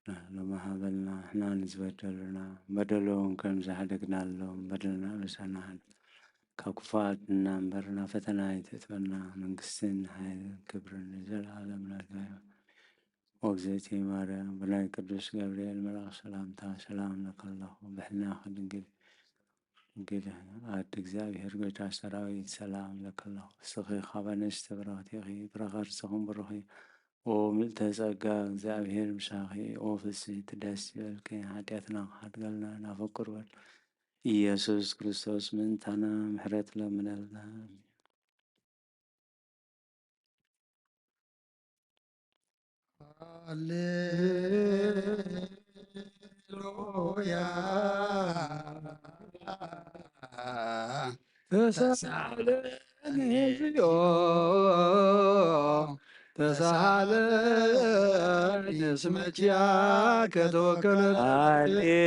ንህብና ሃበና፣ ንሕና ንዝበደሉና በደሉ እውን ከም ዝሓደግናሎም በደልና ኣበሳና፣ ካብ ክፉኣት ኣድሕነና እምበር ናብ ፈተና ኣይተእትወና፣ መንግስትን ሓይልን ክብርን ንዘለኣለም ናትካ እዩ። ወእግዝእቲ ማርያም ብናይ ቅዱስ ገብርኤል መልኣኽ ሰላምታ ሰላም እለኪ ኣለኹ፣ ብሕልናኺ ድንግል ድንግል ኣቲ እግዚኣብሔር ጎይታ ሰራዊት ሰላም እለኪ ኣለኹ። ንስኺ ካብ ኣንስቲ ብርኽቲ ኢኺ፣ ብረኸ ርእስኺ ብሩኽ እዩ። ኦ ምልእተ ጸጋ፣ እግዚኣብሔር ምሳኺ። ኦ ፍስሕቲ ደስ ይበልኪ፣ ሓጢኣትና ክሓድገልና ናፍቅር በል። ኢየሱስ ክርስቶስ ምእንታና ምሕረት ለምነልና። ሃሌሉያ። ተሳለኒ እግዚኦ፣ ተሳለኒ እስመ ኪያከ ተወከለ። ሃሌሉያ።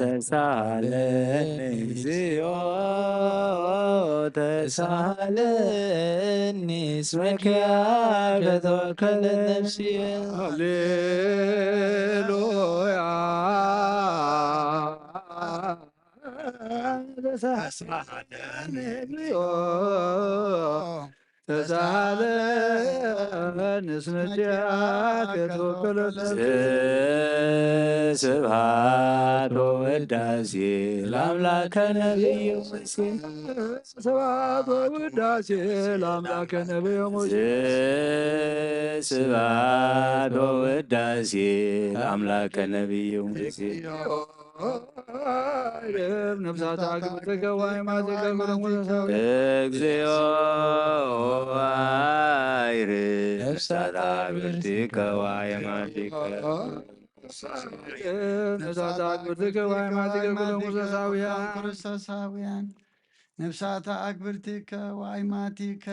ተሳለኒ እግዚኦ፣ ተሳለኒ እስመ ኪያከ ተወከለት ነፍስየ። ሃሌሉያ። ተሳለኒ እግዚኦ፣ ተሳለኒ እስመ ኪያከ ተወከለት። ስብሐት ወውዳሴ ለአምላከ ነቢዩ ሙሴ። ስብሐት ወውዳሴ ለአምላከ ነቢዩ ሙሴ። ስብሐት ወውዳሴ ለአምላከ ነቢዩ ሙሴ። ነፍሳት አክብር ተገዋይ ማዘገብ ለሙሳዊ። እግዚኦ አይር ነፍሳት አክብርቲከ ዋይማቲከ። ነፍሳት አክብርቲከ ዋይማቲከ ኩሎም ክርስቶሳውያን። ክርስቶሳውያን። ነፍሳት አክብርቲከ ዋይማቲከ።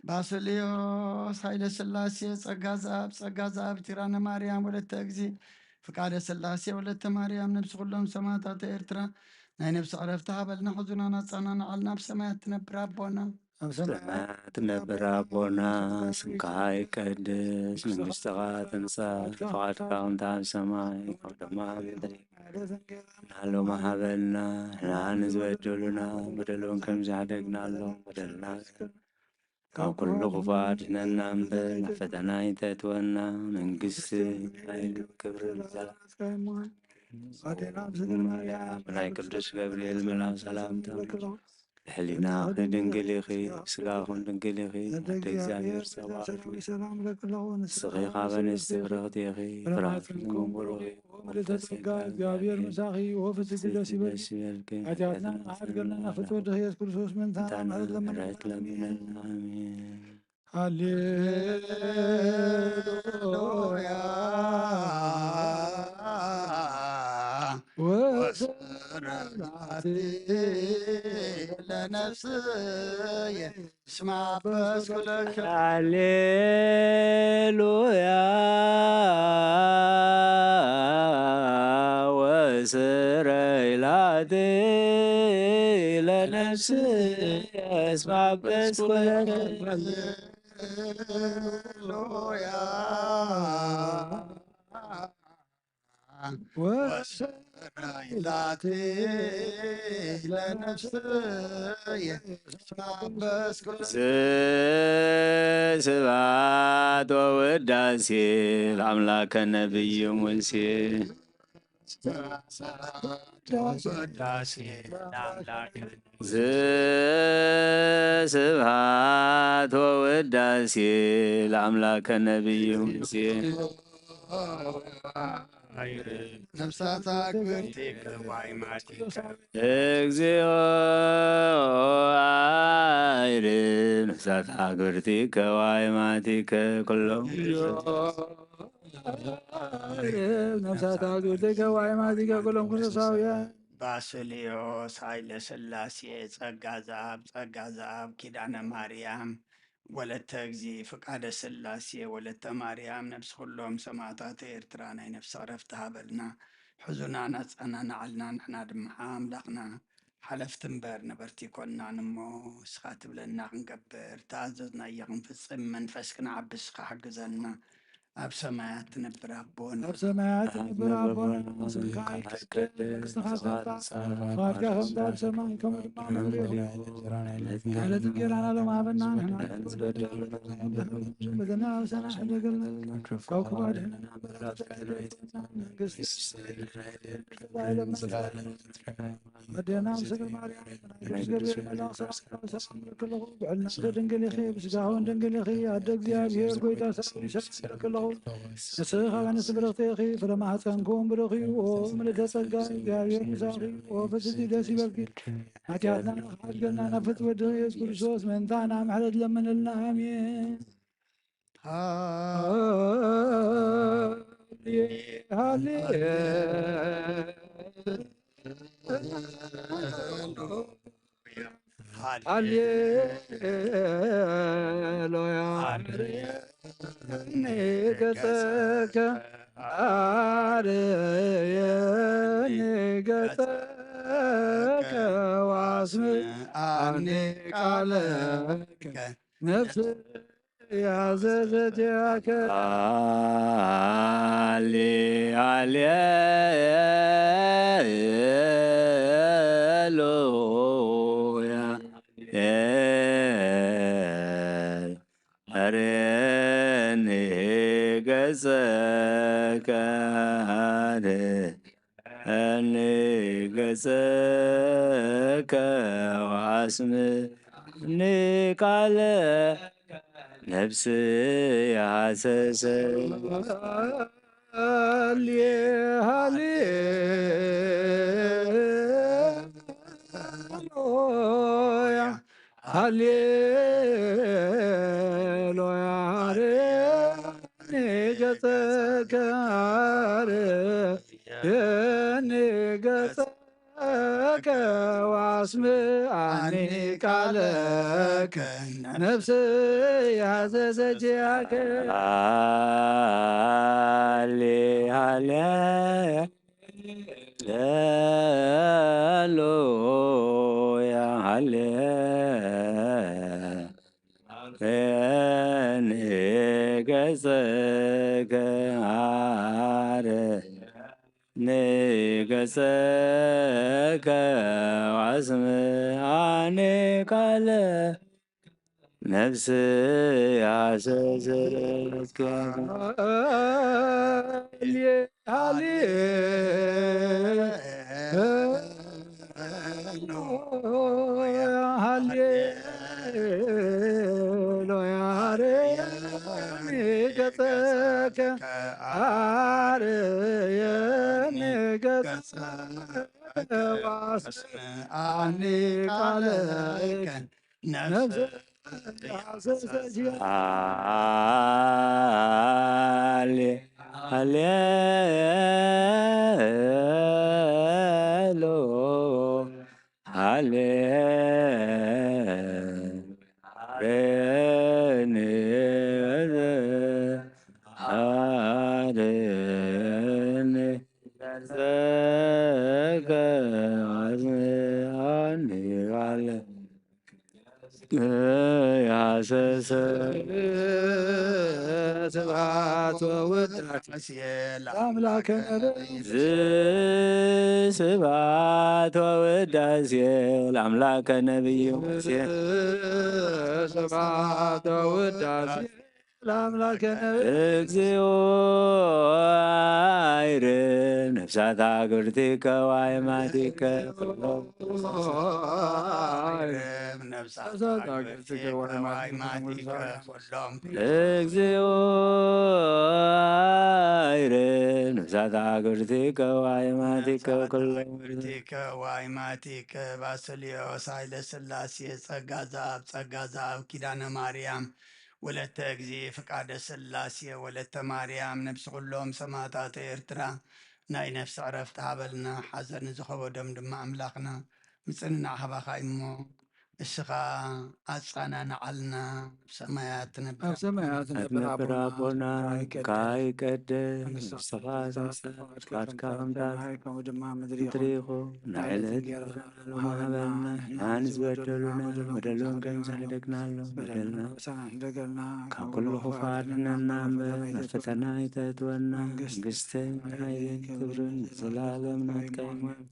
ባስልዮስ ኃይለ ሥላሴ ጸጋ ዘአብ፣ ጸጋ ዘአብ ኪዳነ ማርያም ወለተ እግዚ፣ ፍቃደ ሥላሴ ወለተ ማርያም፣ ነፍሲ ኩሎም ሰማዕታት ኤርትራ ናይ ነፍሲ ዕረፍቲ ሃበልና፣ ሕዙናን አጽናናን፣ ናብ ሰማያት ትነብር አቦና። ኣብ ሰማያት ትነብር ኣቦና፣ ስምካ ይቀደስ፣ መንግስትኻ ትምጻእ፣ ፍቓድካ ከምቲ ኣብ ሰማይ ከምኡ ድማ ኣብ ምድሪ። ናሎማ ሃበልና፣ ንሕና ንዝበደሉና በደሎም ከም ዝሓደግናሎም በደልና ካብ ኩሉ ክፉእ ኣድሕነና እምበር፣ ናብ ፈተና ኣይተእትወና። መንግስቲ፣ ሓይሊ፣ ክብሪ ንዘለዓለሙ። ኣዴና ምስለ ማርያም፣ ናይ ቅዱስ ገብርኤል መልኣክ ሰላምታ፣ ሕሊናኺ ድንግል ኢኺ፣ ስጋኹም ድንግል ኢኺ፣ ኣደ እግዚኣብሔር ጸባኦት። ሰላም ለክለኹ፣ ንስኺ ካብ ኣንስቲ ብርኽቲ ኢኺ፣ ፍርያት ፍሬኪ ብሩኽ እዩ። ምልዕተ ጸጋ፣ እግዚኣብሔር ምሳኺ፣ ወፍስቲ ደስ ይበልኪ። ደስ ይበልኪ። ሓጢኣትና ሓድገልና፣ ፍትወ ድኽ ኢየሱስ ክርስቶስ ምእንታና ምሕረት ለምነልና። ኣሜን። ሃሌሉያ። ወስብሐት ለነፍስየ እስመ አበስኩ ለከ። ሃሌሉያ። ወስረይ ላቲ ለነፍስየ እስመ አበስኩ ለከ። ሃሌሉያ። ወሰናይላቲ ለነፍስየ ስብሐት ወውዳሴ ለአምላከ ነቢዩ ሙሴ። ስብሐት ወውዳሴ ለአምላከ ነቢዩ ሙሴ። ነፍሳት አክብርቲ ከዋይማቲከ። እግዚኦ አይርም ነፍሳት አክብርቲ ከዋይማቲከ ኩሎም። ነፍሳት አክብርቲ ከዋይማቲከ ኩሎም ክርስቶሳውያን። ባስልዮስ ኃይለ ሥላሴ፣ ጸጋ ዘአብ፣ ጸጋ ዘአብ፣ ኪዳነ ማርያም፣ ወለተ እግዚ፣ ፍቃደ ሥላሴ፣ ወለተ ማርያም፣ ነፍሲ ኩሎም ሰማዕታት ኤርትራ ናይ ነፍሲ ዕረፍቲ ሃበልና። ሕዙናን ኣጸናንዓልና፣ ንሕና ድማ ኣምላኽና ሓለፍቲ እምበር ነበርቲ ኣይኮንናን እሞ፣ እስኻ ትብለና ክንገብር፣ ተኣዘዝናዮ ክንፍጽም፣ መንፈስ ክንዓቢ እስኻ ሓግዘና። ኣብ ሰማያት ትነብር ኣቦና፣ ኣብ ሰማያት ትነብር ኣቦና፣ ስምካ ይቀደስ፣ መንግስትኻ ትምጻእ፣ ፍቓድካ ከምቲ ኣብ ሰማይ ከምኡ ድማ ኣብ ምድሪ ይኹን። ዕለት እንጀራና ሎም ሃበና፣ ንሕና ንበደልና፣ በደልና ኣብ ሰማይ ሕደገልና፣ ካብ ክፉ ኣድሕነና፣ መንግስቲ ወደና ምስለ ማርያም፣ ቅዱስ ገብርኤል መልኣክ ሰላም ሰላም እብለኪ ኣለኹ። ብዕልናኺ ድንግል ኢኺ፣ ብስጋኺ እውን ድንግል ኢኺ። ኣደ እግዚኣብሔር፣ ጎይታ ሰላም ሰላም እብለኪ ኣለኹ። ንስኺ ካብ ኣንስቲ ብርኽቲ ኢኺ፣ ፍረ ማህፀንኪ እውን ብሩኽ እዩ። ኦ ምልዕተ ጸጋ፣ እግዚኣብሔር ምሳኺ፣ ኦ ፍጽምቲ ደስ ይበልኪ። ሓጢኣትና ንኽሓድገልና ናብ ፍትወ ወድኺ ኢየሱስ ክርስቶስ ምእንታና ምሕረት ለምንልና። ኣሜን። ሃሌ፣ ሃሌ፣ ሃሌሉያ። ገጸከ፣ አርየኒ ገጸከ፣ ወአስምዓኒ ቃለከ፣ ነፍስ ያዘዘትያከ። ሃሌ፣ ሃሌሉያ። አርየኒ ገጸከ፣ አርየኒ ገጸከ፣ ወአስምዓኒ ቃለ ነፍስየ ሐሰሰ። ሃሌ፣ ሃሌሉያ፣ ሃሌሉያ። አርየኒ ገጸከ፣ አርየኒ ገጸከ፣ ወአስምዓኒ ቃለከ፣ ነፍስየ ሐሰሰት ኪያከ። ሃሌ፣ ሃሌ፣ ሃሌሉያ፣ ሃሌ፣ አርየኒ ገጸከ፣ አርየኒ ገጸከ፣ ወአስምዓኒ ቃለ ነፍስየ ሐሰሰት ኪያከ። ሃሌ፣ ሃሌሉያ፣ ሃሌሉያ። አርየኒ ገጸከ፣ አርየኒ ገጸከ፣ ወአስምዓኒ ቃለከ፣ ነፍስየ ሐሰሰት ኪያከ። ሃሌ፣ ሃሌ፣ ሃሌ፣ አርየኒ፣ አርየኒ ገጸከ፣ ወአስምዓኒ ቃለ ያሰሰ። ስብሐት ወውዳሴ ለአምላከ ነቢይ። ስብሐት ወውዳሴ ለአምላከ ነቢይ ሙሴ። ስብሐት ወውዳሴ ለአምላከ ነቢይ። እግዚኦ አይርም ነፍሳት አግብርቲከ ወአይማቲከ። አይርም ነፍሳት አግብርቲከ ወአይማቲከ ኩሎም። እግዚኦ አይርም ነፍሳት አግብርቲከ ወአይማቲከ ኩሎም። አግብርቲከ ወአይማቲከ ባስልዮስ ኃይለ ሥላሴ ጸጋ ዘአብ ጸጋ ዘአብ ኪዳነ ማርያም ወለተ እግዚእ ፍቃደ ሥላሴ ወለተ ማርያም ነፍሲ ኩሎም ሰማዕታተ ኤርትራ ናይ ነፍሲ ዕረፍቲ ሃበልና። ሓዘን ንዝኸበዶም ድማ ኣምላኽና ምጽንናዕ ሃባኻ እሞ እስኻ ኣጻናንዓልና። ኣብ ሰማያት ትነብር ኣብ ሰማያት ኣብ ትነብር ትነብር ኣቦና፣ ኣቦና፣ ስምካ ይቀደስ፣ ስምካ ይቀደስ፣ መንግስትኻ መንግስትኻ ትምጻእ፣ ትምጻእ፣ ፍቃድካ ፍቃድካ ከም ከም ኣብ ሰማይ ከምኡ ድማ ምድሪ ምድሪ ይኹን። ይኹን። ናይ ናይ ዕለት ዕለት እንጀራና እንጀራና ሃበና፣ ሃበና፣ ንሕና ንሕና ንዝበደሉና ንዝበደሉና በደሎም ከም በደሎም ዝሕደግናሎም በደልና በደልና ንሕደገልና፣ ካብ ካብ ኩሉ ኩሉ ክፉእ ክፉኣት ኣድሕነና ኣድሕነና እምበር፣ እምበር፣ ናብ ፈተና ፈተና ኣይተእትወና። መንግስቲ መንግስቲ፣ ሓይልን ሓይልን ክብርን ክብርን ንዘለኣለም ንዘለኣለም ናትካ እዩ። ናትካ እዩ።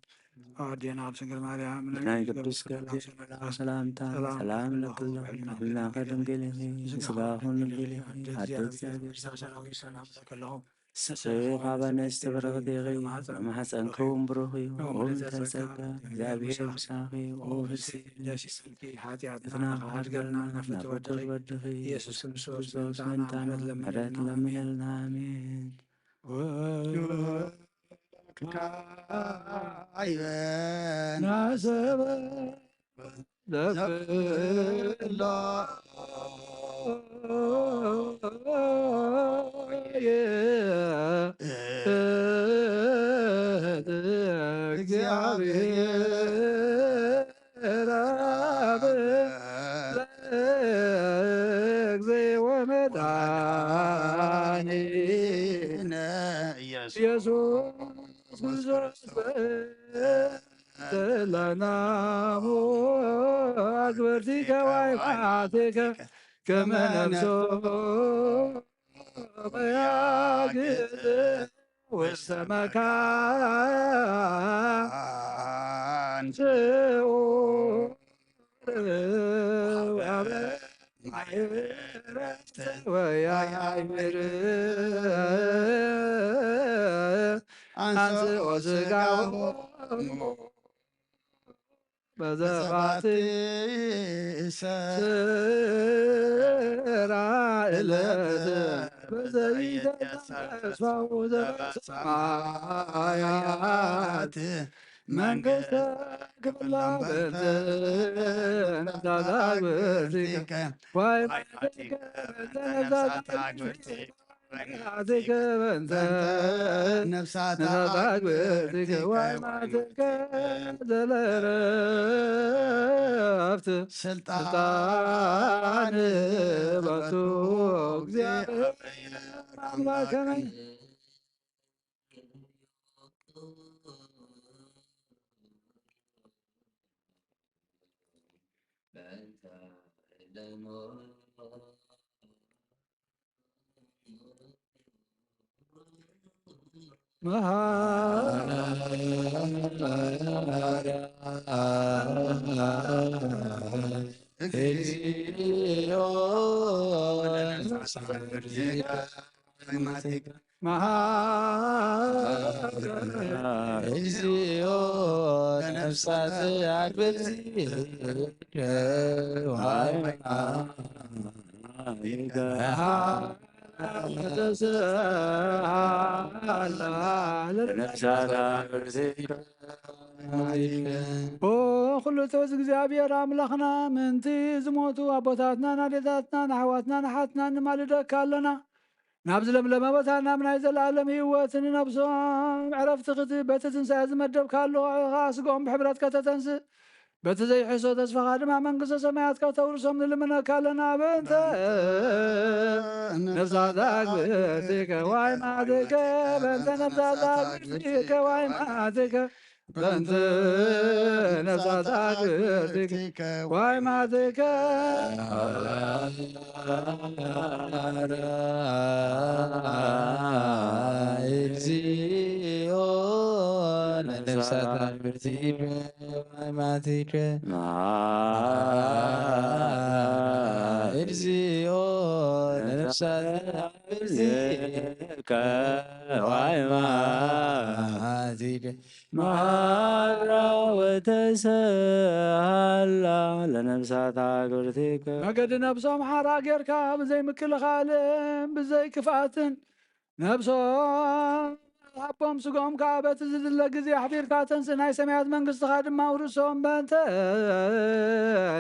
ኣዴና ኣብ ድንግል ማርያም ናይ ናይ ቅዱስ ቅዱስ ገብርኤል ገብርኤል መልኣክ ሰላምታ ሰላም ሰላም ሰላም ለኪ፣ ለኪ፣ ሕልናኺ ድንግል ኢኺ፣ ስጋኺ ድንግል ኢኺ፣ ኣደ ኣደ እግዚኣብሔር፣ እግዚኣብሔር፣ ሰላም ለኪ፣ ሰላም ለኪ። ንስኺ ካብ ኣንስቲ ብርኽቲ ኢኺ፣ ማሕፀንኪ እውን ብሩኽ እዩ። ኦም ፍሬ ጸጋ፣ ጸጋ፣ እግዚኣብሔር ምሳኺ፣ ኦ ፍስሕቲ ደስ ይበልኪ፣ ኃጢአትና ኃጢአትና ከሓድገልና ከሓድገልና፣ ናፍቆት ናፍቆት ወድኺ፣ ወድኺ፣ ኢየሱስ ክርስቶስ ክርስቶስ ምእንታና ምሕረት ለምነልና። ምሕረት ለምነልና። ኣሜን። ወካይበን ናሰበ ዘብሎ እግዚአብሔር አብ ለእግዚእ ወመድኃኒነ ኢየሱስ ኢየሱስ ክርስቶስ። ሰላም አግብርቲከ ዋይፋቲከ ከመ ነፍሶ መያግዝ ውስተ መካን ስዑር ወበማይ ዕረፍት ወያይር አንስኦ ስጋሆሙ በዘባቲ ስራ ዕለት በዘይተስፋው ዘበሰማያት መንግስተ ክብላ በንተ ነፍሳት አግብርቲከ ዋይ ማቲከ በንተ ነፍሳት አግብርቲከ ነፍሳት አግብርቲከ ዋይ ማቲከ ዘለረፍት ስልጣን በቱ እግዚአብሔር አምላክነ። እግዚኦ ነፍሳት አግብርቲከ ዋይ ተስአላ ለነፍሳት አግብርቲከ። ኦ ኩሉ ትሑት እግዚኣብሔር ኣምላኽና፣ ምእንቲ ዝሞቱ ኣቦታትናን ኣዴታትናን ኣሕዋትናን ኣሓትናን ንማልደካ ኣሎና። ናብ ዝለምለመ ቦታ ናብ ናይ ዘለኣለም ህይወት ንነብሶም ዕረፍቲ ክትህብ በቲ ትንሳኤ ዝመደብካሉ ከኣ ስግኦም ብሕብረት ከተተንስእ በቲ ዘይሕሶ ተስፋኻ ድማ መንግስተ ሰማያት ከተውርሶም ንልምነካ ኣለና። በእንተ ነፍሳት አግብርቲከ ዋይ ማቲከ በእንተ ነፍሳት አግብርቲከ ዋይ ማቲከ በእንተ ነፍሳት አግብርቲከ ዋይ ማቲከ እግዚኦ ነፍሳት አግብርቲከ ዋይ ማቲከ እግዚኦ ነፍሳት አግብርቲከ ዋይ ማቲከ መሃራ ወተሰሃላ ለነፍሳት አግብርቲከ። መገዲ ነብሶም ሓራ ጌርካ ብዘይ ምክልኻልን ብዘይ ክፍኣትን ነብሶም ሃቦም ስግኦም ከኣ በቲ ዝድለ ግዜ ኣሕዲርካ ተንስእ፣ ናይ ሰማያት መንግስትኻ ድማ ውርሶም። በእንተ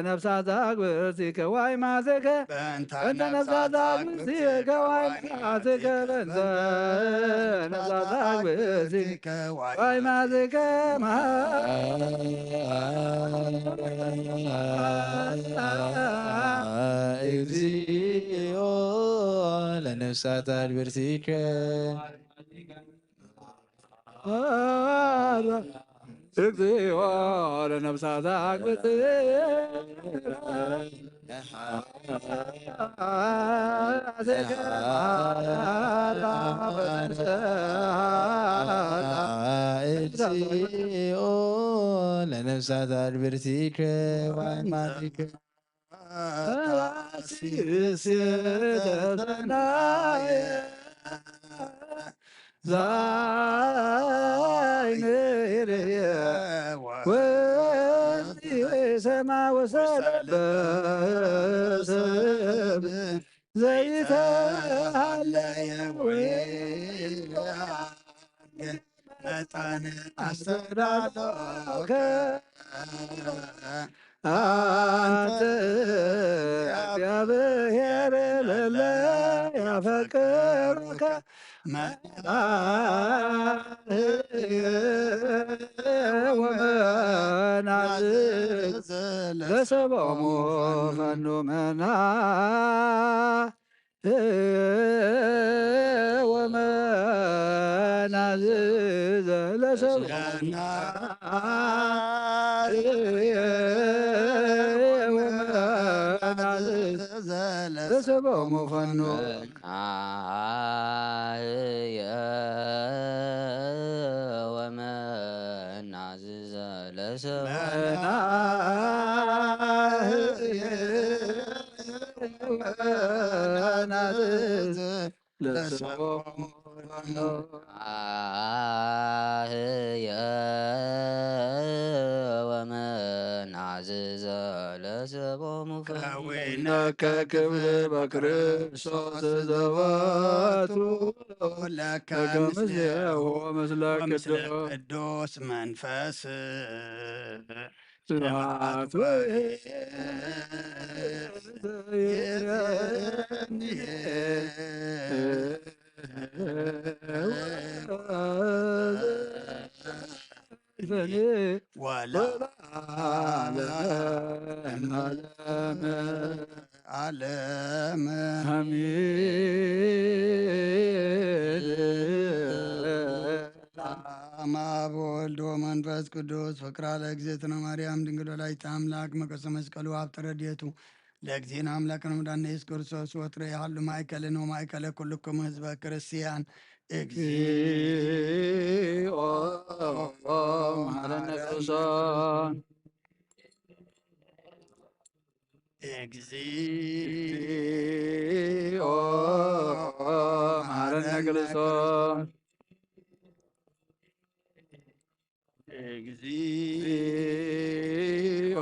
ነፍሳት ኣግብርቲከ ዋይ ማቲከ በእንተ ነፍሳት አግብርቲከ ዋይ ማቲከ በእንተ ነፍሳት ዋይ ማዝከ እግዚኦ ለነፍሳት ኣድብርቲከ። እግዚኦ ለነፍሳት አግብት እግዚኦ ለነፍሳት አድብርቲከ ዋይ ማዝከ ዘይተሃለየ ወይ መጠን ኣስተዳሎከ አንተ እግዚአብሔር ለለ ያፈቅሩከ መላእክት ወመናዝዝ ለሰቦሙ ፈኑ መና ወመናዝዘ ለሰቦሙ ለሰቦሙ ፈኑ አህየ ወመናዝዘ ለሰቦሙ አህየ ወመናዝዘ ለሰቦሙ ከዊነከ ክብር በክርስቶስ ዘወቱ ለከ ምስሌሁ ምስለ ቅዱስ መንፈስ ስብሐት ወይእዜኒ ወለዓለመ ዓለም። አሜን። በስመ አብ ወወልድ ወመንፈስ ቅዱስ። ፍቅራ ለእግዝእትነ ማርያም ድንግል ወላዲተ አምላክ መቀሰ መስቀሉ ሀብተ ረድኤቱ ለእግዚእነ አምላክነ መድኃኒነ ኢየሱስ ክርስቶስ ወትረ ይሃሉ ማእከልን ወማእከለ ኩልክሙ ህዝበ ክርስቲያን። እግዚኦ መሐረነ ክርስቶስ። እግዚኦ መሐረነ ክርስቶስ። እግዚኦ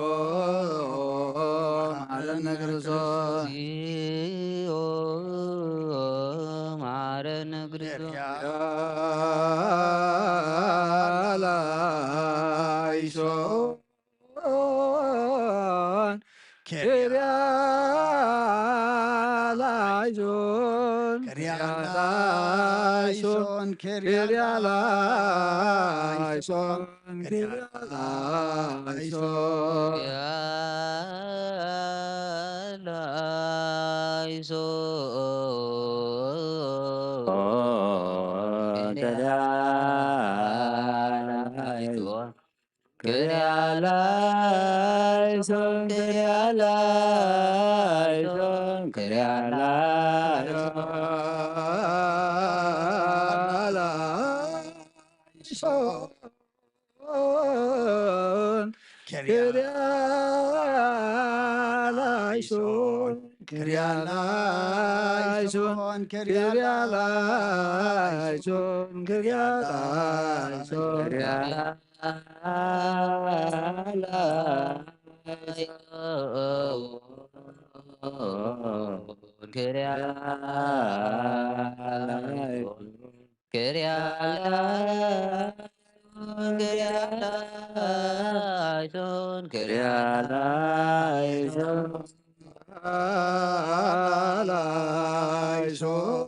መሐረነ ክርስቶስ። እግዚኦ መሐረነ ክርስቶስ። ላይሶን ኪርያ ላይሶን ኪርያ ላይሶን ኪርያ ላይሶን ኪርያ ላይሶን ኪርያ ላይሶን ኪርያ ላይሶን ክሪያ ላይሶን ክሪያ ላይሶን ክሪያ ላይሶን ክሪያ ላይሶን ክሪያ ላይሶን ክሪያ ላይሶን ክሪያ ላይሶን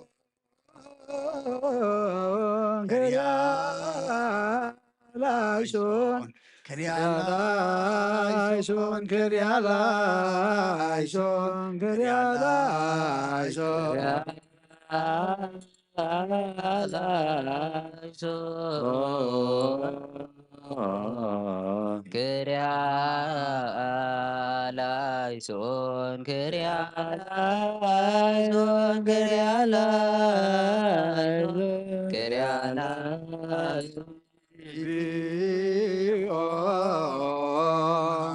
ላይሶን ክሪያ ላይሶን ክሪያ ላይሶን ክሪያ ላይሶን ክሪያ ላይሶን ክሪያ ላይሶን ክሪያ ላይሶን ክሪያ ላይሶን እግዚኦ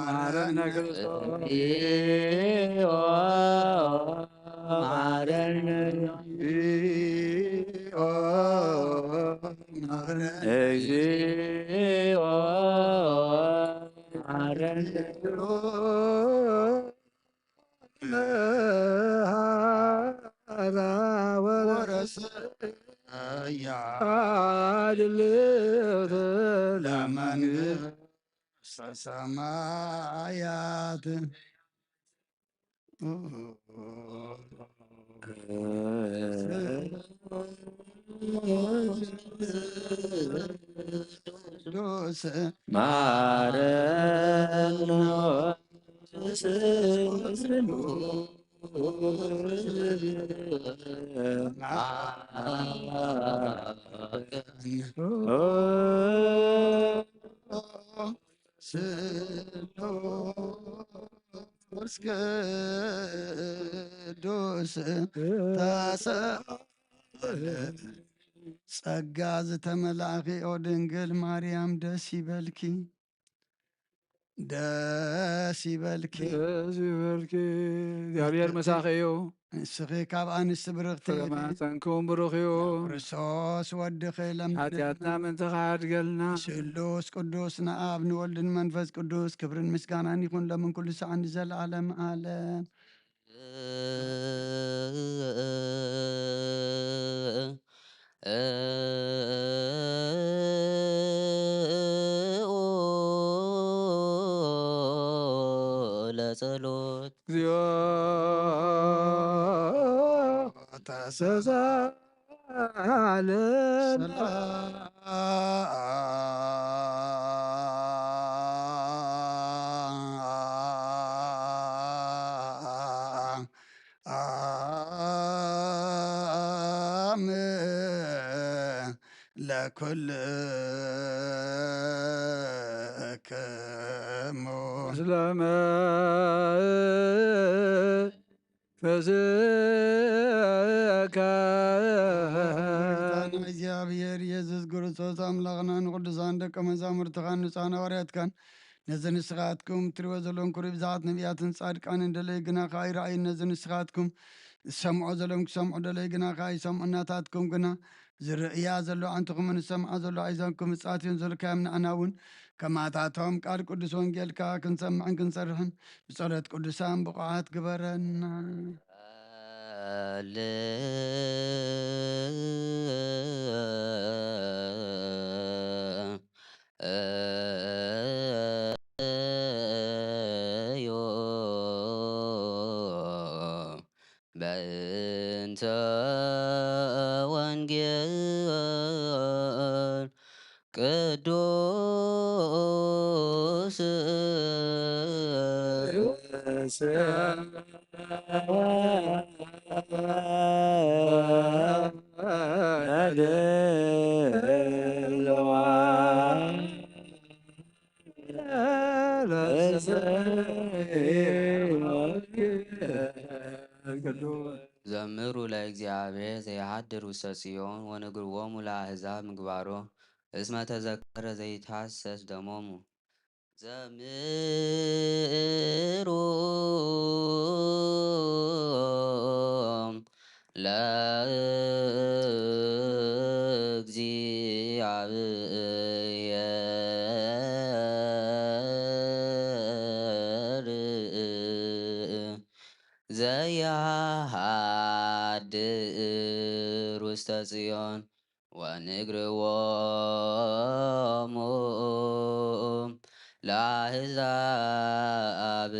መሐረነ ክርስቶስ። እግዚኦ መሐረነ እግዚኦ መሐረነ እግዚኦ መሐረነ መሐራ ወረሰያ አድልት ለመንግስተ ሰማያት። ቅዱስ ማረን ስሉስ ቅዱስ ተሰ ጸጋ ዝተመላእኪ ኦ ድንግል ማርያም ደስ ይበልኪ፣ ደስ ይበልኪ። ደስ ይበልኪ፣ እግዚኣብሔር ምሳኺ እዩ። ንስኺ ካብ ኣንስቲ ብርኽቲ ኢኺ። ፍረ ማህፀንኩም ብሩኽ እዩ። ክርስቶስ ወድኺ ለምንልና። ሓጢኣትና ምእንቲ ክሓድገልና። ስሉስ ቅዱስ ንኣብ ንወልድን መንፈስ ቅዱስ ክብርን ምስጋናን ይኹን ሎምን ኩሉ ሰዓት ንዘለዓለም ዓለም። ለጸሎት። እግዚኦ ተሰሳለ አም ለኩልክሙ። ስለመ ፈስከ። ጌታና እግዚኣብሔር ኢየሱስ ክርስቶስ ኣምላኽና ንቅዱሳን ደቀ መዛሙርትኻን ንጹሓን ሃዋርያትካን ነዚ ንስኻትኩም ትሪእዎ ዘለኹም ክብሪ ብዙሓት ነቢያትን ጻድቃንን ደለዩ ግና ከኣ ኣይረኣዩን። ነዚ ንስኻትኩም ዝሰምዖ ዘለኹም ክሰምዑ ደለዩ ግና ከኣ ኣይሰምዑን። ናታትኩም ግና ዝርእያ ዘሎ ኣዕንትኹምን ዝሰምዓ ዘሎ ኣእዛንኩም ብጻት እዮም። ዘልካዮም ንኣና እውን ከማታቶም ቃል ቅዱስ ወንጌልካ ክንሰምዕን ክንሰርሕን ብጸሎት ቅዱሳን ብቑዓት ግበረና። ዮ በእንተ ወንጌል ቅዱስ ዘምሩ ለእግዚአብሔር ዘይሃድር ውስተ ጽዮን ወንግርዎሙ ለአሕዛብ ምግባሮ እስመ ተዘከረ ዘይትሐሰስ ደሞሙ። ዘምሩ ለእግዚአብሔር ዘይሃድር ውስተ ጽዮን ወንግርዎሙ ለአሕዛብ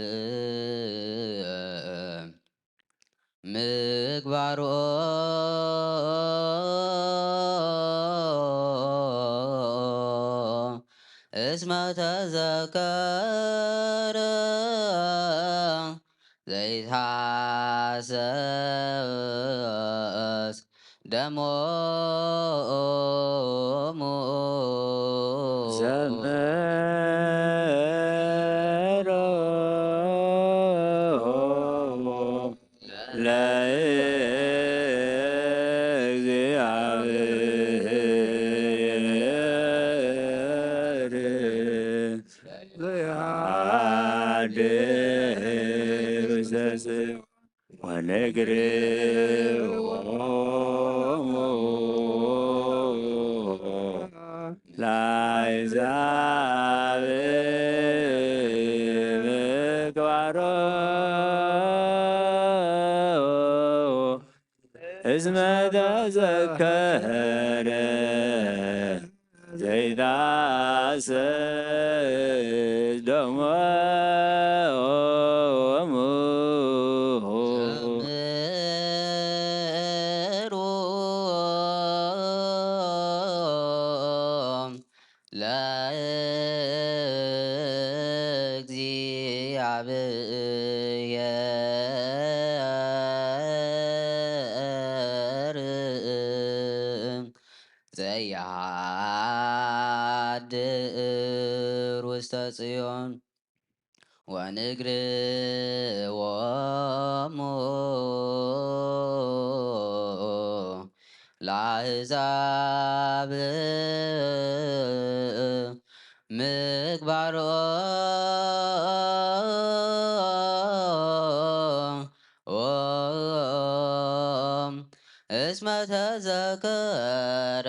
ምግባሮ እስመ ተዘከረ ዘይትሃሰስ ደሞሙ። ዘምሮ ለእግዚኣብሔር ዘያድር ውስተ ጽዮን ወንግርዎሙ ለአሕዛብ ምግባሮ እስመ ተዘከረ ዘይትሃሰስ ደሞሙ። ዘምሩ ለእግዚኣብሔር ዘይሃድር ውስተ ጽዮን ወንግርዎሙ ለአሕዛብ ምግባሮ እስመ ተዘከረ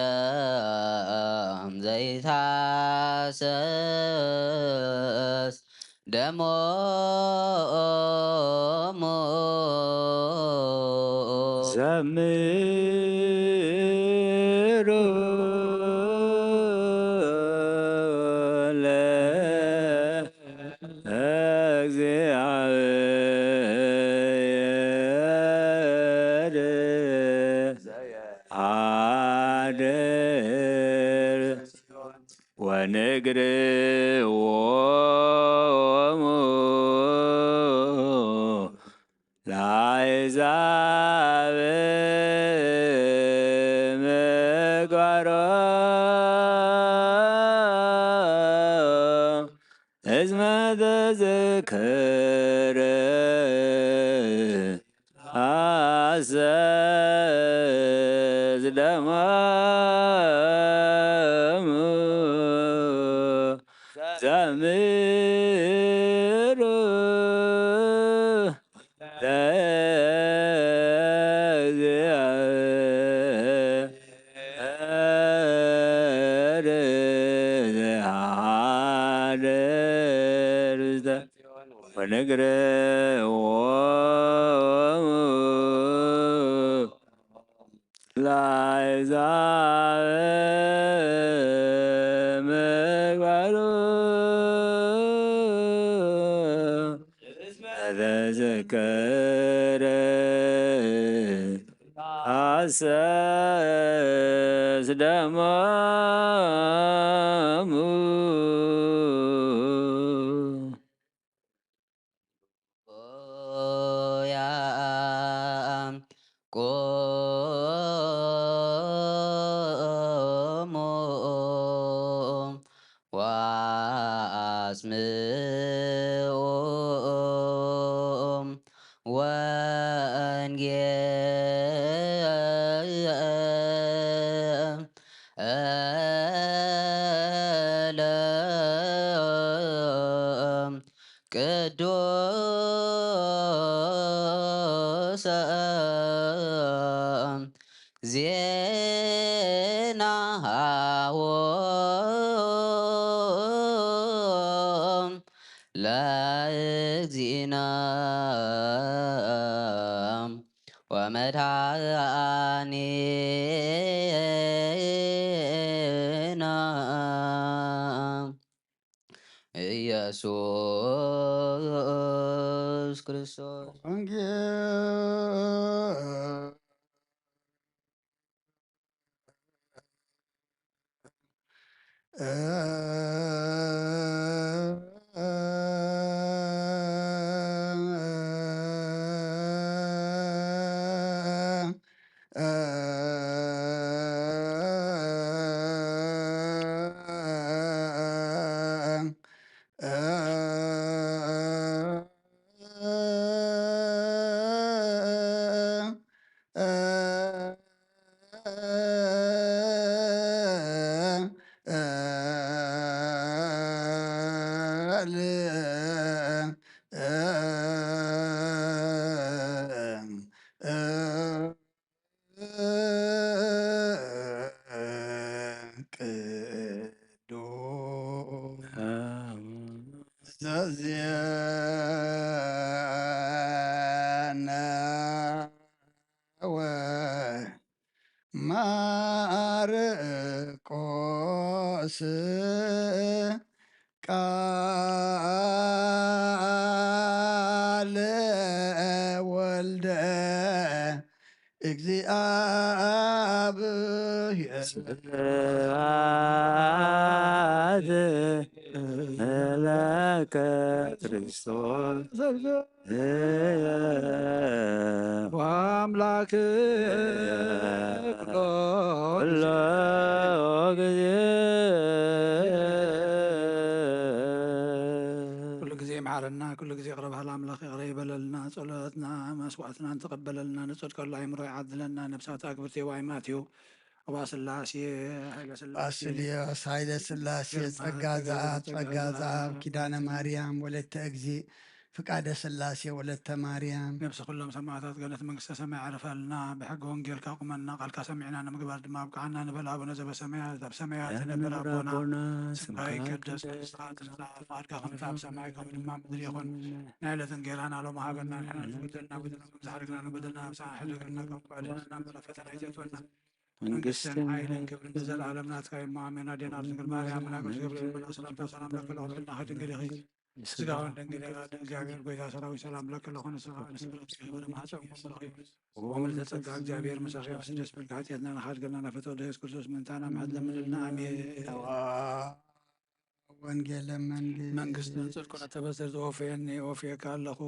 ዘይትሃሰስ ደሞሙ። ዘምሩ ለእግዚኣብሔር ዘያድር ወንግርዎሙ ለአሕዛብ ምግባሮ እስመ ተዘከረ አሰስ ደሞሙ። ዘምሩ ለእግዚኣብሔር ዘያድር ውስተ ወንግርዎሙ ለአሕዛብ ምግባሩ ተዘከረ አሰስ ደሞሙ። ያቆሙ ወአስምዑ ወንጌለ ቅዱሰ ዜናሁ ለእግዚእነ ወመድኃኒነ ኢየሱስ ክርስቶስ። ዜና ወማርቆስ ቃለ ወልደ እግዚኣብሔር። ስብሐት ለከ ክርስቶስ ወአምላክ ኩሎ ግዜ። ኩሉ ግዜ ይምሓረና፣ ኩሉ ግዜ ይቕረ በሃል ኣምላኽ ይቕረ ይበለልና፣ ጸሎትና መስዋዕትና እንተቐበለልና፣ ንጽድቀሉ ኣይምሮ ይዓድለና፣ ነብሳት ኣግብርቲ ዋይ ማትዩ፣ ኣባ ስላሴ፣ ሃይለ ስላሴ፣ ባስልዮስ፣ ሃይለ ስላሴ፣ ግርማ ጸጋ ዘኣብ፣ ጸጋ ጸጋ ዘኣብ፣ ዘኣብ፣ ኪዳነ ማርያም፣ ወለተ እግዚእ፣ ፍቃደ ስላሴ፣ ወለተ ማርያም። ነብሲ ኩሎም ሰማዕታት ገነት መንግስተ ሰማይ ዓርፈልና፣ ብሕጊ ወንጌልካ ቁመና፣ ቃልካ ሰሚዕና ንምግባር ድማ ኣብቅዓና፣ ንበል ኣቡነ ዘበሰማያት፣ ኣብ ሰማያት ትነብር ኣቦና፣ ስምካ ይቀደስ፣ መንግስትኻ ትምጻእ፣ ፍቓድካ ከምቲ ኣብ ሰማይ ከምኡ ድማ ምድሪ ይኹን። ናይ ዕለት እንጌራና ሎም ሃበና፣ ንሕና ንበደልና በደልና ከም ዝሓረግና ንበደልና፣ ኣሳሕሕ ደገና ካብ ክዕድና ናብ ፈተና ኣይተእትወና። መንግስትን መንግስትን ሓይልን ክብርን ንዘለዓለም ናትካ እዩ። እሞ ኣሜን። ኣዴና ድንግል ማርያም፣ መልኣክ ገብርኤል፣ መልኣክ ሰላምታ ሰላም ለኪ፣ ልዕልቲ ዲኺ፣ ስጋውን ድንግል ኢኻ፣ ድንግል እግዚኣብሔር ጎይታ ሰራዊት ሰላም ለኪ፣ ለኹን ስጋ ንስግረት ክብር ማሕፀን ኩምርኺ። ወምልዕተ ጸጋ እግዚኣብሔር ምሳኺ፣ ደስ በልኪ፣ ሓጢኣትና ንኻድገልና፣ ናፈተ ወልደ ኢየሱስ ክርስቶስ ምእንታና ምሕረት ለምንልና። ኣሜን። ወንጌለ መንግስት መንግስትን ጽድቅን እተበስር ዘወፈየኒ፣ ወፍየካ ኣለኹ፣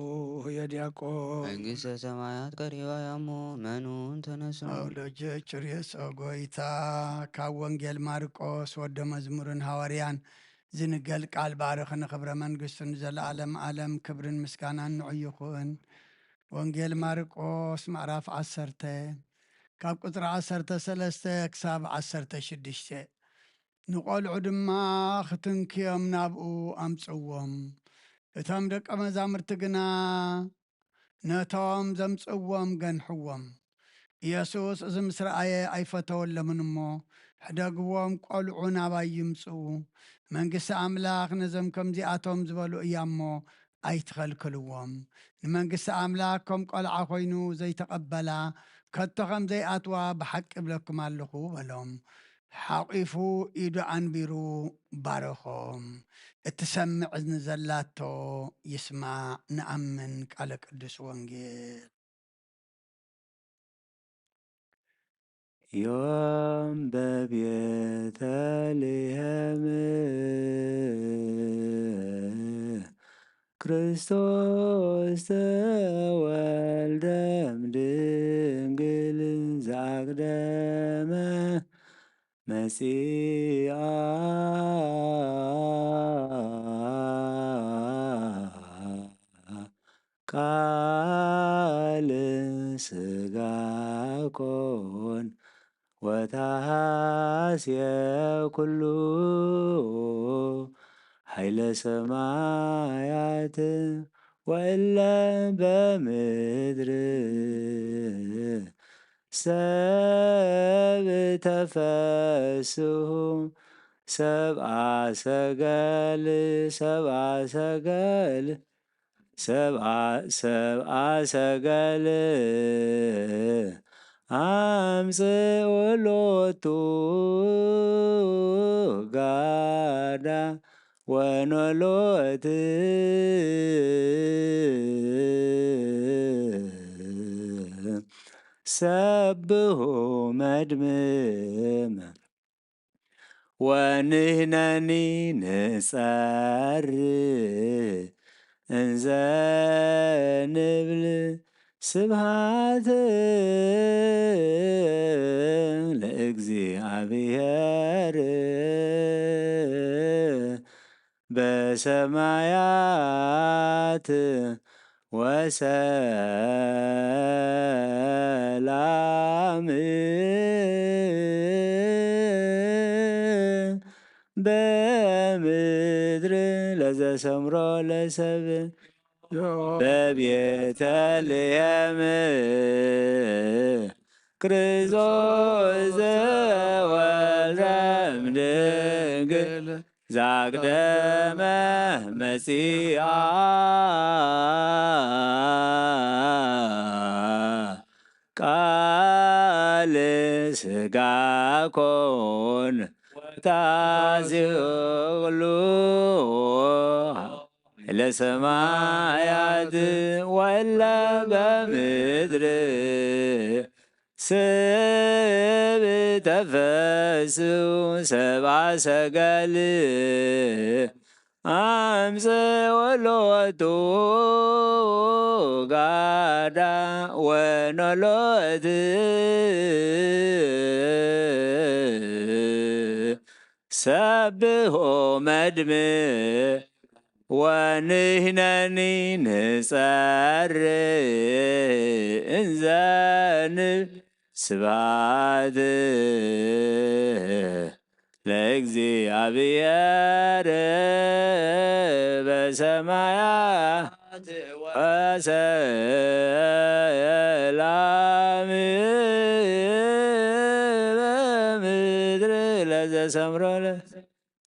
ህየ ዲያቆን። መንግስተ ሰማያት ቀሪባ እያ እሞ፣ መኑ እንተነሱ። ኣውሎጀ ጭርየሶ ጎይታ፣ ካብ ወንጌል ማርቆስ ወደ መዝሙርን ሃዋርያን ዝንገል ቃል ባርኽ፣ ንኽብረ መንግስቱ ንዘለዓለም ዓለም ክብርን ምስጋናን ንዑ ይኹን። ወንጌል ማርቆስ ምዕራፍ ዓሰርተ፣ ካብ ቁጽሪ ዓሰርተ ሰለስተ ክሳብ ዓሰርተ ሽዱሽተ። ንቖልዑ ድማ ክትንክዮም ናብኡ ኣምጽዎም። እቶም ደቀ መዛሙርቲ ግና ነቶም ዘምጽእዎም ገንሕዎም። ኢየሱስ እዚ ምስ ረኣየ ኣይፈተወሎምን እሞ፣ ሕደግዎም፣ ቆልዑ ናባይ ይምጽኡ፣ መንግስቲ ኣምላኽ ነዞም ከምዚኣቶም ዝበሉ እያ እሞ ኣይትኸልክልዎም። ንመንግስቲ ኣምላኽ ከም ቆልዓ ኮይኑ ዘይተቐበላ ከቶ ከም ዘይኣትዋ ብሓቂ እብለኩም ኣለኹ በሎም። ሓቒፉ ኢዱ ኣንቢሩ ባረኾም። እትሰምዕ እዝኒ ዘላቶ ይስማዕ። ንኣምን። ቃለ ቅዱስ ወንጌል። ዮም በቤተልሔም ክርስቶስ ተወልደ እምድንግል ዘአቅደመ መጺአ ቃል ስጋ ኮን ወተሃስየ ኩሉ ኃይለ ሰማያት ወእለ በምድር ሰብ ተፈስሁ ሰብአ ሰገል ሰብአ ሰገል ሰብአ ሰብአ ሰገል አምጽኡ ሎቱ ጋዳ ወኖሎት ሰብሁ መድምመ ወንሕነኒ ንጸሪ እንዘ ንብል ስብሃት ለእግዚኣብሔር በሰማያት ወሰላም በምድር ለዘሰምሮ ለሰብ በቤተልሔም ክርስቶስ ዘወልደ እምድንግል ዛግደመ መጺኣ ቃል ስጋ ኮን ወታዚኡ ኩሉ ለሰማያት ወለ በምድር ስብ ተፈስው ሰብአ ሰገል ኣምጽእ ወሎቱ ጋዳ ወኖሎት ሰብሖ መድምዕ ወንሕነኒ ንጸሪ እንዘ ንብል ስብሐት ለእግዚኣብሔር በሰማያት ወሰላም በምድር ለዘሰምሮ ለ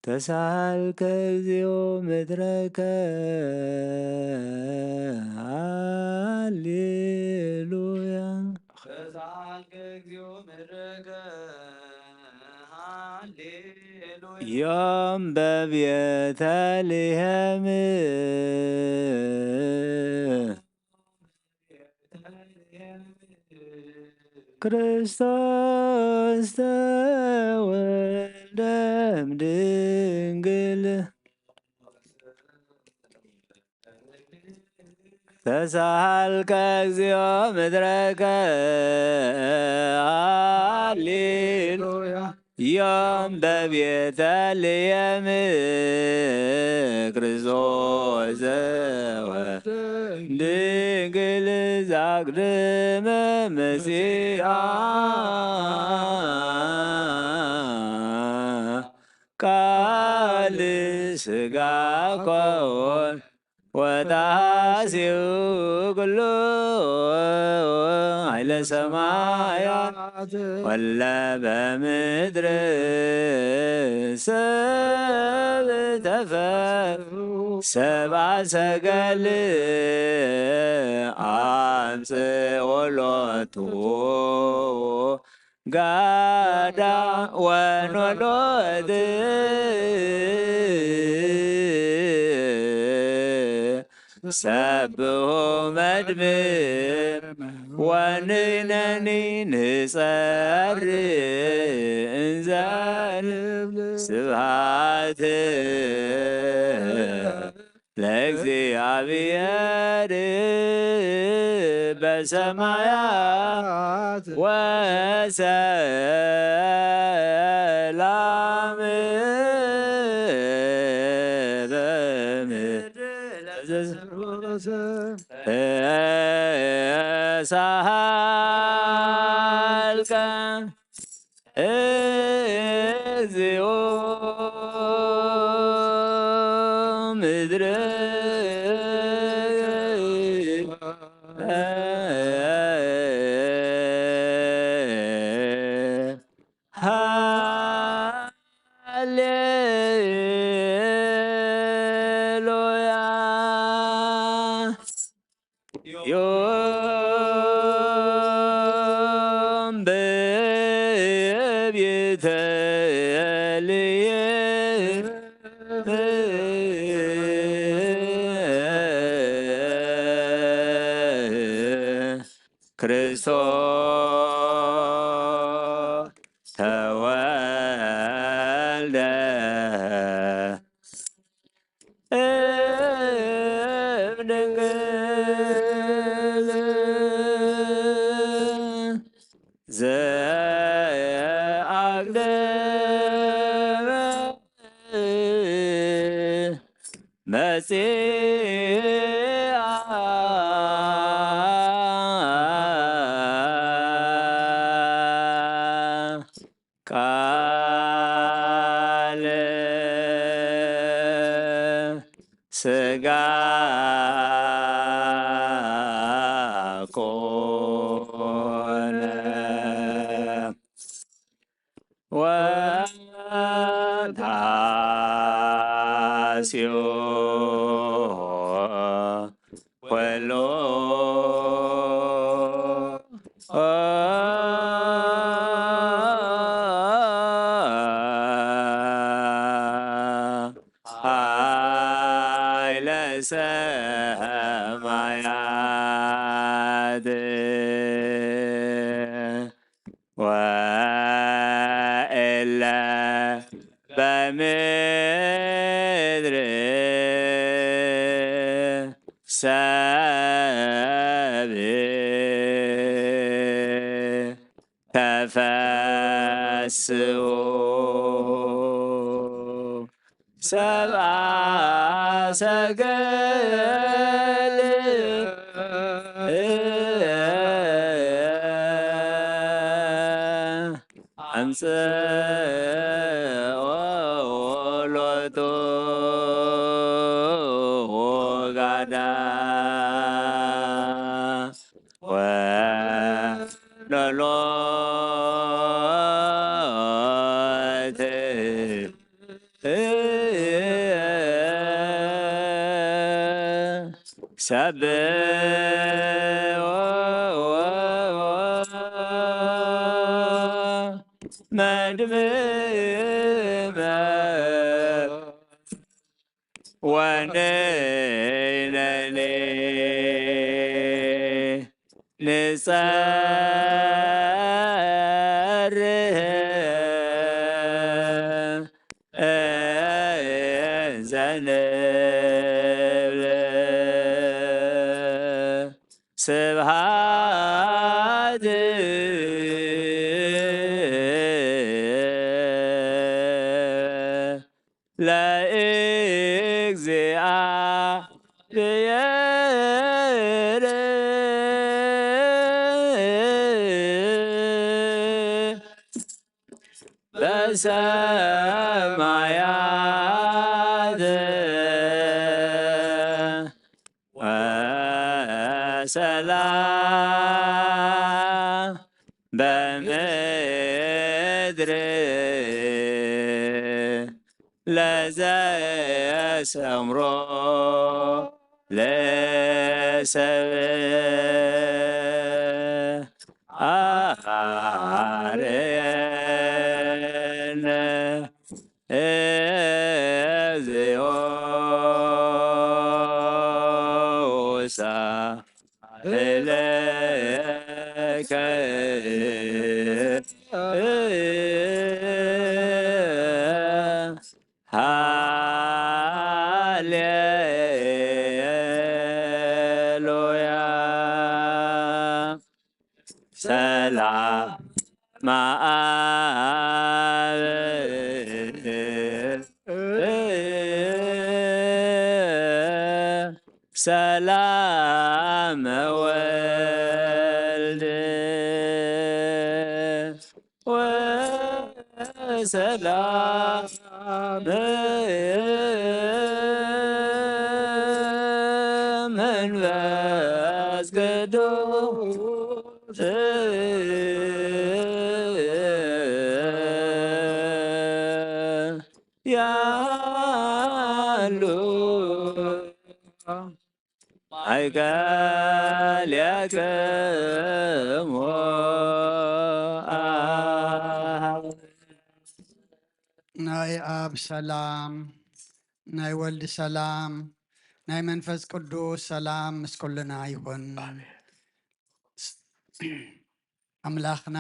ተሳልከ እግዚኦ ምድረከ። ሃሌሉያ። ተሳልከ እግዚኦ ምድረከ። ሃሌሉያ። ዮም በቤተልሔም ክርስቶስ ተወልደ እምድንግል። ተሳሃልከ እግዚኦ ምድረከ። ሃሌሉያ። ዮም በቤተልሔም ክርስቶስ ዘወ ድንግል ዛግድመ መጺኣ ቃል ስጋ ኮን ወታሲው ኩሉ ኃይለ ሰማያት ወለ በምድር ሰብ ተፈ ሰብአ ሰገል ኣምጽእ ወሎቱ ጋዳ ወኖሎት ሰብሖ መድምር ወንነኒ ንጸሪ እንዘ ስብሃት ለእግዚኣብሔር በሰማያት ወሰላም በምድር ሳሃልከ እግዚኦ ምድር ሃሌሉያ። ዮም በቤተልሔም ክርስቶስ ተወልደ እም ድንግል ዘአግደመ መጺአ ቃል ስጋ ኮነ ወታ ሲዮ ኩሉ ኃይለ ሰማያት ወእለ በምድር ሰብ ተፈስሑ ሰብአ ሰገል አምጽኦ ሎቱ ጋዳ ወኖሎት ሰብ መድምመ ወነይነኒ ንጸርህ ዘንብል ስብሃት ለእግዚአብሔር በሰማያት ወሰላም በምድር ለዘየሰምሮ ለሰብ አርየነ እግዚኦ ሳህለከ ሃሌሉያ። ሰላም አብ ሰላም ወልድ ወሰላም መንፈስ ቅዱስ ያሉ ማእከልክሙ ናይ ኣብ ሰላም፣ ናይ ወልድ ሰላም፣ ናይ መንፈስ ቅዱስ ሰላም ምስ ኩልና ይኹን። ኣምላኽና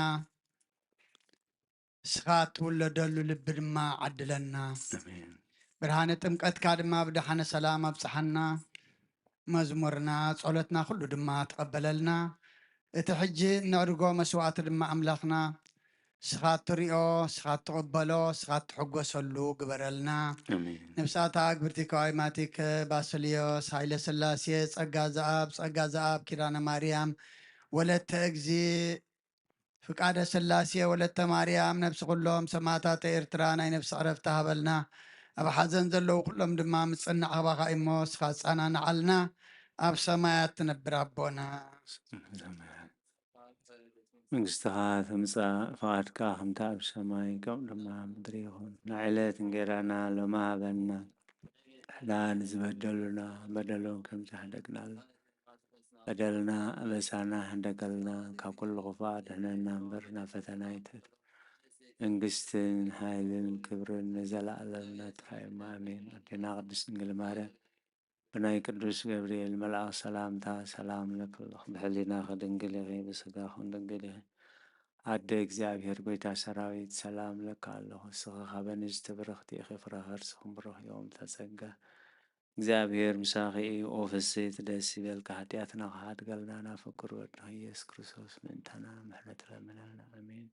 ንስኻ እትውለደሉ ልቢ ድማ ዓድለና። ኣሜን። ብርሃነ ጥምቀትካ ድማ ብደሓነ ሰላም ኣብጽሓና። መዝሙርና፣ ጸሎትና ኩሉ ድማ ተቐበለልና። እቲ ሕጂ እነዕርጎ መስዋዕቲ ድማ ኣምላኽና ንስኻ እትሪኦ፣ ንስኻ እትቕበሎ፣ ንስኻ እትሕጎሰሉ ግበረልና። ኣሜን። ነብሳታ ግብርቲ ከዋይማቲክ ባስልዮስ፣ ሃይለ ስላሴ፣ ጸጋ ዘኣብ፣ ጸጋ ዘኣብ፣ ኪዳነ ማርያም፣ ወለተ እግዚእ፣ ፍቃደ ስላሴ፣ ወለተ ማርያም፣ ነብሲ ኩሎም ሰማእታተ ኤርትራ ናይ ነብሲ ዕረፍቲ ሃበልና። ኣብ ሓዘን ዘለዉ ኩሎም ድማ ምጽናዕ ካባኻ እሞ ንስኻ ኣጸናንዓልና። ኣብ ሰማያት ትነብር ኣቦና። መንግስትኻ ትምጻእ፣ ፍቓድካ ከምቲ ኣብ ሰማይ ከምኡ ድማ ኣብ ምድሪ ይኹን። ናይ ዕለት እንጌራና ሎሚ ሃበና። ንሕና ንዝበደሉና በደሎም ከም ዝሕደግናሉ፣ በደልና ኣበሳና ሕደገልና፣ ካብ ኩሉ ክፉእ ኣድሕነና እምበር፣ ናብ ፈተና ኣይተእትወና። መንግስትን ሓይልን ክብርን ንዘለኣለም ናትካ እዮም። ኣሜን። ኣዴና ቅድስት ድንግል ማርያም፣ ብናይ ቅዱስ ገብርኤል መልኣኽ ሰላምታ ሰላም ንብለኪ፣ ብሕሊናኺ ድንግል ኢኺ፣ ብስጋኽን ድንግል ኢኺ። ኣደ እግዚኣብሔር፣ ጎይታ ሰራዊት፣ ሰላም እብለኪ ኣለኹ። ንስኺ ካብ ኣንስቲ ብርኽቲ ኢኺ፣ ፍረ ከርስኽን ብሩኽ እዩ። ኦም ተጸጋ እግዚኣብሔር ምሳኺ እዩ። ኦ ፍስሕቲ ደስ ይበልኪ፣ ሓጢኣትና ክሓድገልና ናብ ፍቁር ወድኺ ኢየሱስ ክርስቶስ ምእንታና ምሕረት ለምነልና። ኣሜን።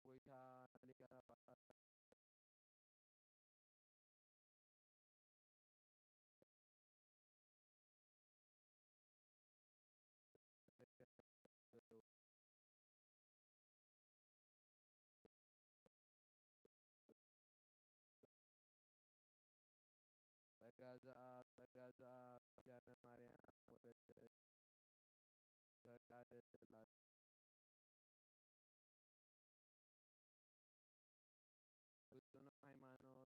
ጎይታ ንሊቀ ጳጳሳት ጸጋ ዘኣብ ጸጋ ዘኣብ ኪዳነ ማርያም ወለተ ጸጋ ደስላት ብጽኑዕ ሃይማኖት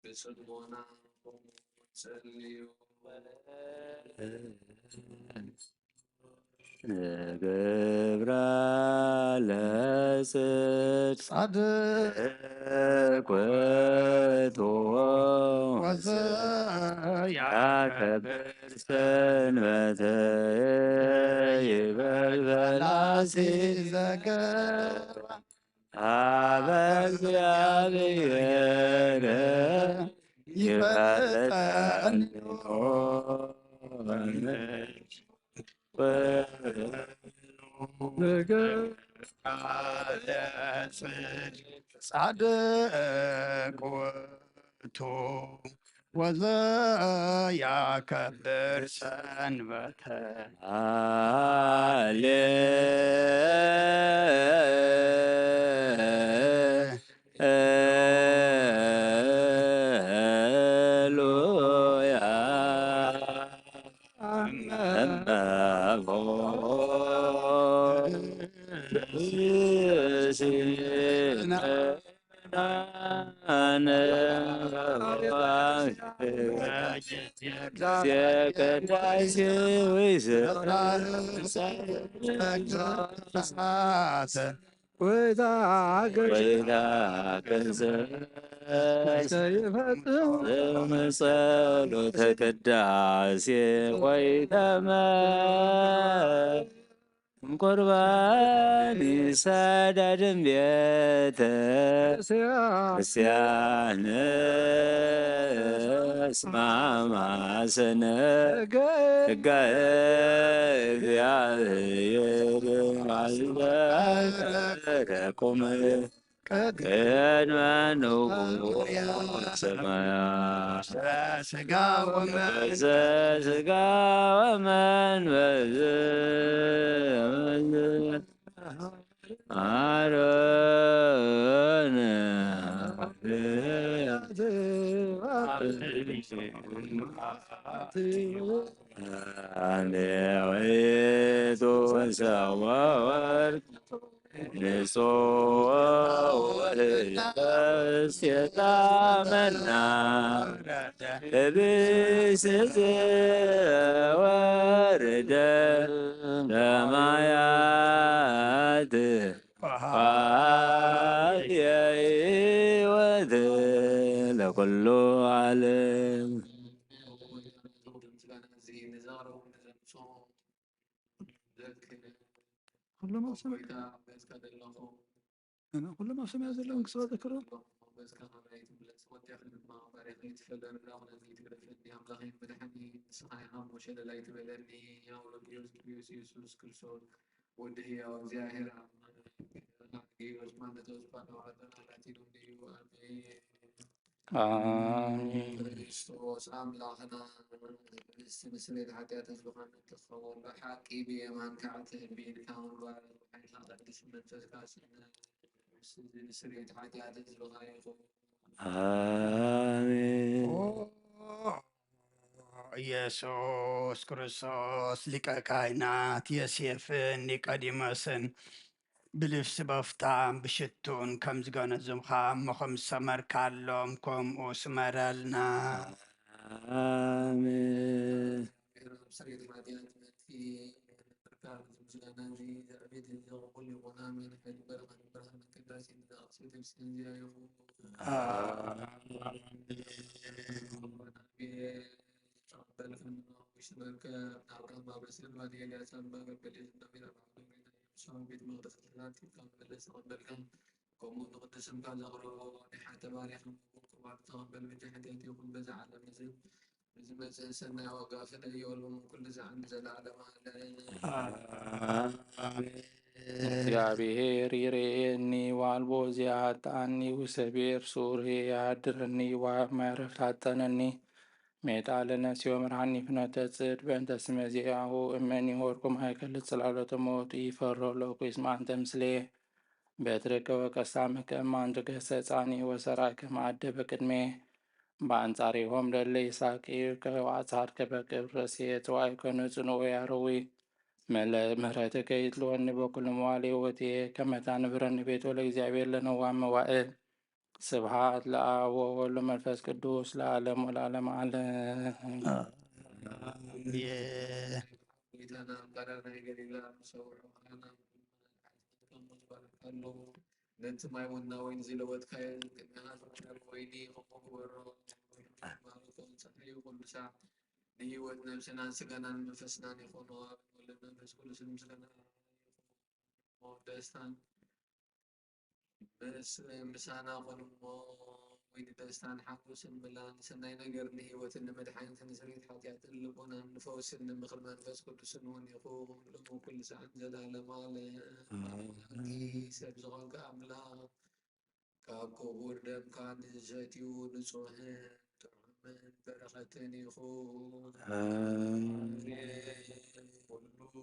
ብጽሞና ጸልዩ። ዝገብራ ለጽድቅ ጻድቅ ውእቱ ወዘያከብር ሰንበተ ይበል ፈላሲ ዘገባ ሀበ እግዚአብሔር ይፈጠን ጻድቅ ውእቱ ወዘያከብር ሰንበተ። ሃሌ ሉያ እመቦ ጸሎተ ቅዳሴ ወይተመ ቁርባን ይሰደድም ቤተ ክርስቲያን እስማማስነ ሕገ እግዚአብሔር ማልበረኩም ቅድመ ንጉሥ ሰማያት ስጋ ወመንፈስ ስጋ ወመንፈስ አሮን አንዴ ወይቱ ሰወወርቅ ንጹሕ ውእቱ የጣመና ብስዝ ወርደ ሰማያት ውሃብ የሕይወት ለኩሉ ዓለም። ኩሎም ኣብ ሰማይ፣ ኩሎም ኣብ ሰማይ ዘለውን ክስባ ዘክሮ። ወዲ ህያው እግዚኣብሔር አብ ጊዮርጊስ ማለት ፓናዋጠና ላቲኖ እዩ። አሜን። አሜን። ክርስቶስ አምላክና፣ ርስቲ ንስርየት ኃጢአት ህዝብኻ ንትኸውን ብሓቂ ብየማንካ ዕትብ ቢልካ ወንበር ብሓይልካ ቅዱስ መንፈስካ ስነ። ርስቲ ንስርየት ኃጢአት ህዝብኻ ይኹን። አሜን። ኦ ኢየሱስ ክርስቶስ ሊቀ ካህናት ዮሴፍን ኒቆዲሞስን ብልብሲ በፍታን ብሽቱን ከም ዝገነዝምኻ እሞ ከም ዝሰመርካሎም ከምኡ ስመረልና። አሜን። ተቐበልካ፣ ናብ ራማ በስር ባንኤል ያሳምባ በበል የዝናሚን ኣብ ዓውደ ወይና የምስሖም ቤት መቕደስ ተላቲፍካ መመለስ ተቐበልካ። ከምኡ ንቕዱስ ስምካ ዘቕርቦ ናይ ሓተ ባሪኻ ምቁር ቁርባን ተቐበል። በጃ ሓጢኣት ይኹን በዛ ዓለም እዚ ንዝመጽእ ሰናይ ዋጋ ፍለዮ። ሎምን ኩሉ ዛዕን ንዘለዓለመ ዓለም። አሜን። እግዚኣብሔር ይርኤኒ ዋልቦ ዚያጣኒ ውሰቤር ሱር ያድረኒ ዋማረፍ ታጠነኒ ሜጣ ለነፍሲ ወምርሃኒ ፍኖተ ጽድ በእንተ ስመ ዚአሁ እመኒ ሆርኩም ሃይከል ጽላሎተ ሞት ይፈሮ ለኩ ይስማንተ ምስሌ በትርከ ወቀሳምከ እማንቱ ገሰጻኒ ወሰራከ ማዕደ በቅድሜ በአንጻሪሆም ለለ ይሳቅዩከ ወአጽሐድከ በክብር ረስየ ጽዋዕከኑ ጽኑዕ ወያርዊ ምሕረትከ ይትልወኒ በኩሉ መዋዕለ ሕይወትየ፣ ከመ ታንብረኒ ቤቱ ለእግዚኣብሔር ለነዋም መዋእል። ስብሐት ለአብ ወወልድ ወመንፈስ ቅዱስ ለዓለም ወለዓለም ዓለም። አሜን። ጌታና ኣብ ቃና ናይ ገሊላ ምስ ኣውዑ ቃና ነቲ ማይ ወና ወይኒ ዝለወጥካዮ ቅድሚኻ ዝነበረ ወይኒ ከምኡ ግበሮ። ማለቶም ጸሓዩ ኩሉ ሳዕ ንህይወት ነብስናን ስጋናን መንፈስናን ይኹን። ኣብ ወልድ መንፈስ ቅዱስ ምስጋና ይኹን። ደስታን ምስ ምሳና ኮኑ እሞ፣ ወይ ንደስታን ሓጎስን ምላ ንሰናይ ነገር ንህይወትን ንመድሓኒትን ንስርየት ሓጢኣትን ልቦናን ንፈውስን ንምኽሪ መንፈስ ቅዱስን እውን ይኹን፣ ሎሚ ኩሉ ሰዓት ዘላለም ዓለም። ኣሜን። ሰብ ዝኾንካ ኣምላኽ፣ ካብ ክቡር ደምካ ንዝሰትዩ ንጹሕን ጥዑምን በረኸትን ይኹን። ኣሜን። ኩሉ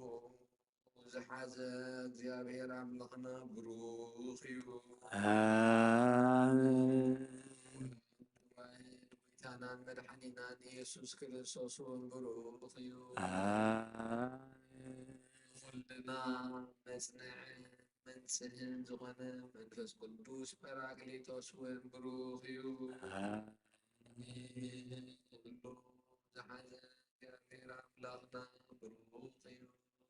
ዝሓዘ እግዚኣብሔር ኣምላኽና ብሩኽ እዩ። ኣሜን። ጎይታናን መድሓኒናን ኢየሱስ ክርስቶስ እውን ብሩኽ እዩ። ኣሜን። ወልድና መጽንዕን መንጽህን ዝኾነ መንፈስ ቅዱስ ጳራቅሊጦስ እውን ብሩኽ እዩ። ኣሜን። ኩሉ ዝሓዘ እግዚኣብሔር ኣምላኽና ብሩኽ እዩ።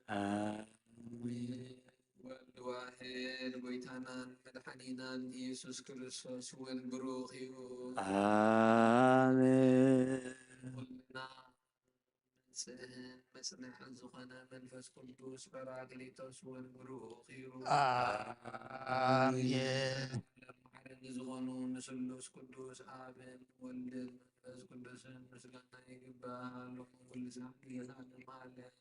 ኣሜን። ወልድ ዋሕድ ጎይታናን መድሓኒናን ኢየሱስ ክርስቶስ እውን ብሩኽ እዩ። ኣሜን። ኩልና መንጽህን መጽንዕን ዝኾነ መንፈስ ቅዱስ ጳራቅሊጦስ እውን ብሩኽ እዩ። ኣሜን። ዓለም ማሕረኒ ዝኾኑ ንስሉስ ቅዱስ ኣብን ወልድን መንፈስ ቅዱስን ምስጋና ይግባእ፣ ሎሚ ኩሉ ሰዓት ንዘለዓለም ዓለም።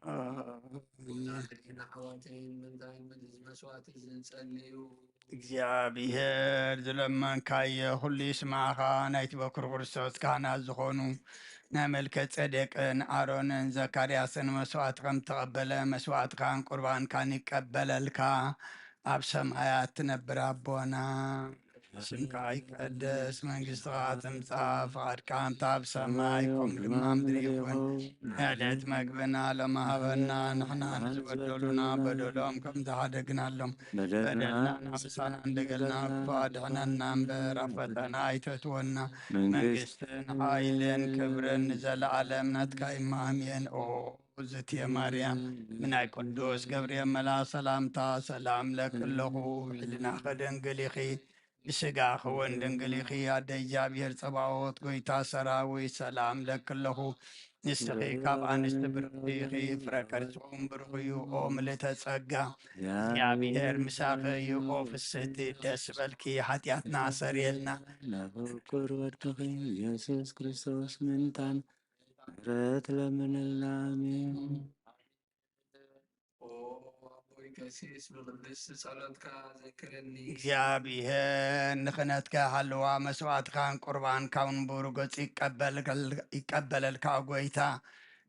ኣሜን። ኣሕዋተይን ምንታይ ምድዚ መስዋዕቲ ዝንጸልዩ። እግዚኣብሔር ዝለመንካዮ ኩሉ ይስማዕኻ። ናይቲ በኩር ክርስቶስ ካህናት ዝኾኑ ናይ መልከ ጼዴቅን ኣሮንን ዘካርያስን መስዋዕቲ ከም ተቐበለ መስዋዕትኻን ቁርባንካን ይቀበለልካ። ኣብ ሰማያት ትነብር ኣቦና፣ ስምካ ይቀደስ፣ መንግስትኻ ትምጻእ፣ ፍቓድካ እንተ ኣብ ሰማይ ከምኡ ድማ ኣብ ምድሪ ይኹን። ዕለት መግብና ሎሚ ሃበና፣ ንሕና ንዝበደሉና በደሎም ከም ዝሓደግናሎም በደልና ንሓምሳና እንደገልና፣ ክፉእ ኣድሕነና እምበር፣ ኣብ ፈተና ኣይተእትወና። መንግስትን ሓይልን ክብርን ንዘለኣለም ናትካ እዩ። ኣሜን። ኦ እግዝእትየ ማርያም፣ ብናይ ቅዱስ ገብርኤል መልኣኽ ሰላምታ ሰላም እለኪ ኣለኹ። ሕልናኺ ድንግል ኢኺ፣ ብስጋኺ እውን ድንግል ኢኺ። ኣደ እግዚኣብሔር ጸባኦት፣ ጎይታ ሰራዊት፣ ሰላም እለኪ ኣለኹ። ንስኺ ካብ ኣንስቲ ብርኽቲ ኢኺ፣ ፍረ ከርስኺ እውን ብሩኽ እዩ። ኦ ምልእተ ጸጋ፣ እግዚኣብሔር ምሳኺ እዩ። ኦ ፍስህቲ፣ ደስ በልኪ፣ ሓጢኣትና ሰሪየልና። ናብ ፍቁር ወድኺ ኢየሱስ ክርስቶስ ምእንታን ምሕረት ለምንልና። ኣሜን። ኦ ኣቦይ ቀሲስ፣ ብቅድስቲ ጸሎትካ ዘክረኒ። እግዚኣብሔር ንኽነትካ ሃልዋ፣ መስዋዕትካን ቁርባንካውን ብሩህ ገጹ ይቀበል-፣ ይቀበለልካ። ኦ ጎይታ፣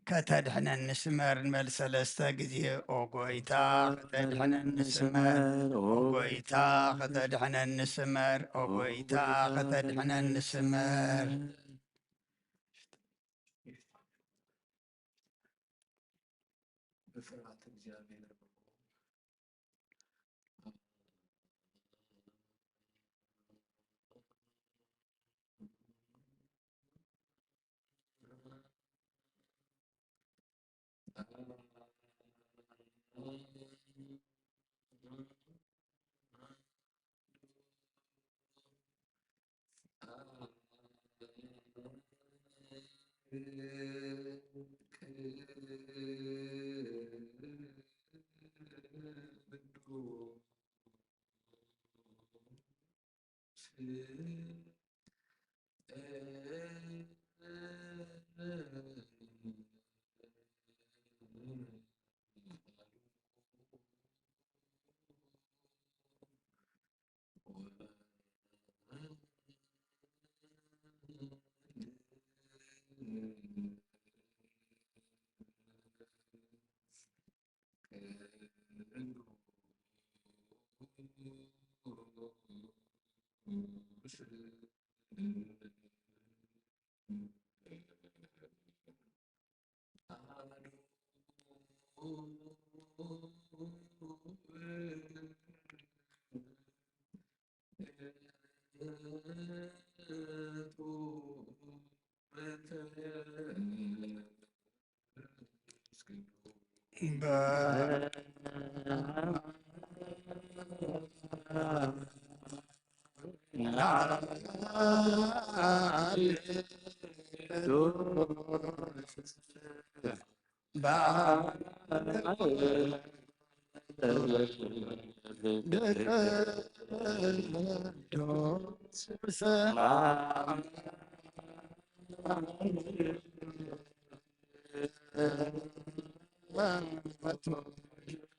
ከተድሕነኒ ስመር። ንበል ሰለስተ ግዜ። ኦ ጎይታ፣ ከተድሕነኒ ስመር። ኦ ጎይታ፣ ከተድሕነኒ ስመር። ኦ ጎይታ፣ ከተድሕነኒ ስመር። ብፍርሃት እግዚኣብሔር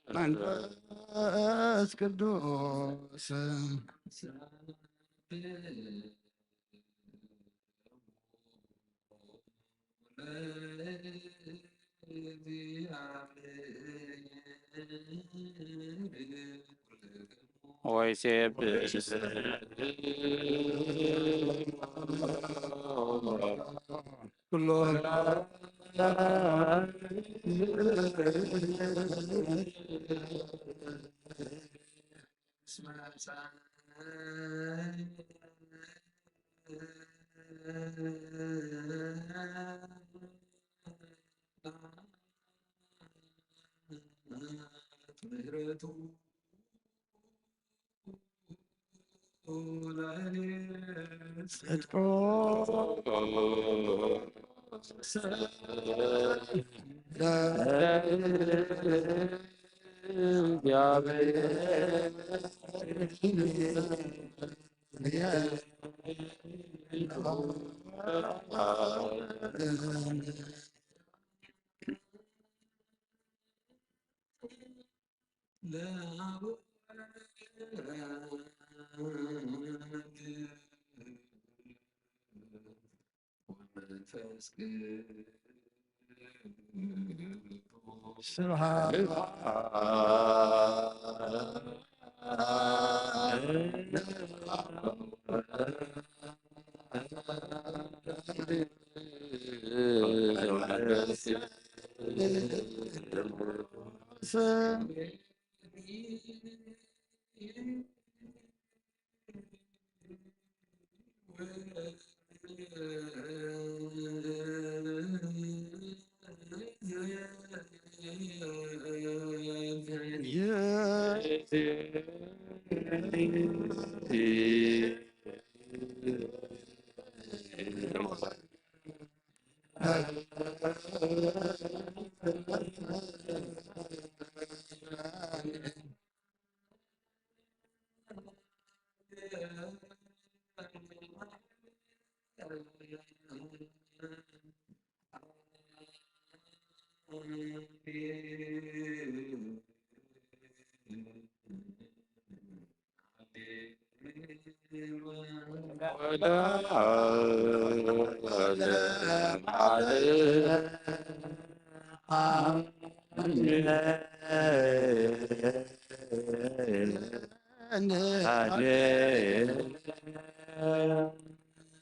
መንፈስ ቅዱስ። ወይሴብሕ ኩሎም ጽድቁ ስብሐት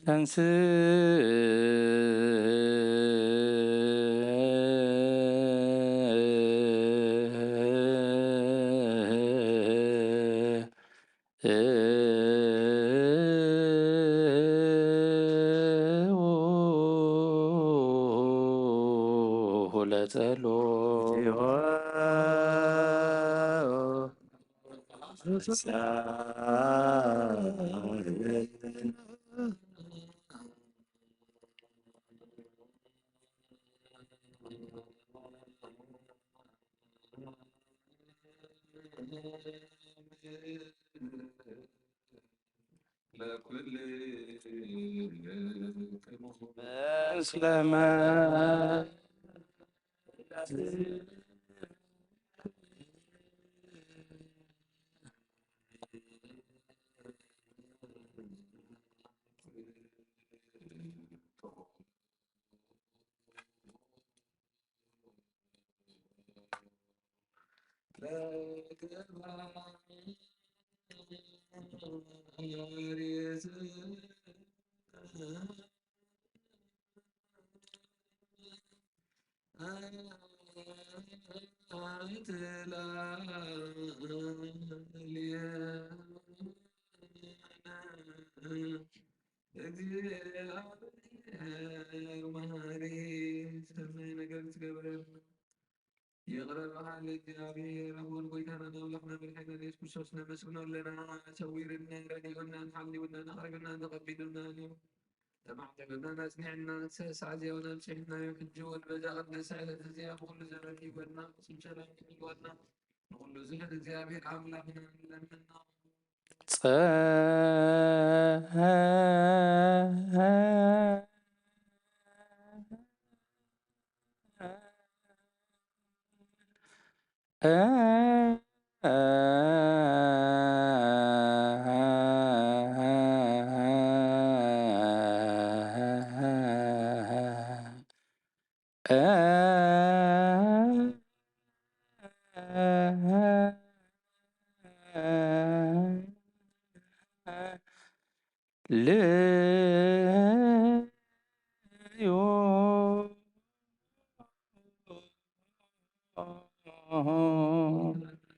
ተንስእ ለጸሎት። እግዚኣብሔር መሃሪ፣ ሰናይ ነገር ትገብረልና። ይቕረ በሃል እግዚኣብሔር ኣቦን ጎይታናን ኣምላኽና መድሓኒና ኢየሱስ ክርስቶስ ነመስግኖ ኣለና። ሰዊርና፣ ረዲኡና፣ ሓልዩና፣ ኣቕሪብና፣ ተቐቢሉና እዩ። ተማዕጢሩና፣ ኣጽኒዕና፣ ሰሳዕ ዚያውን ኣብጺሕናዮ። ሕጂ እውን በዛ ቅድስቲ ዕለት እዚኣ ብኹሉ ዘመን ይጎና፣ ፍጹም ሰላም ይግበረና። ንኹሉ ዝኽእል እግዚኣብሔር ኣምላኽና ንለምኖ። ጸ- ልዩ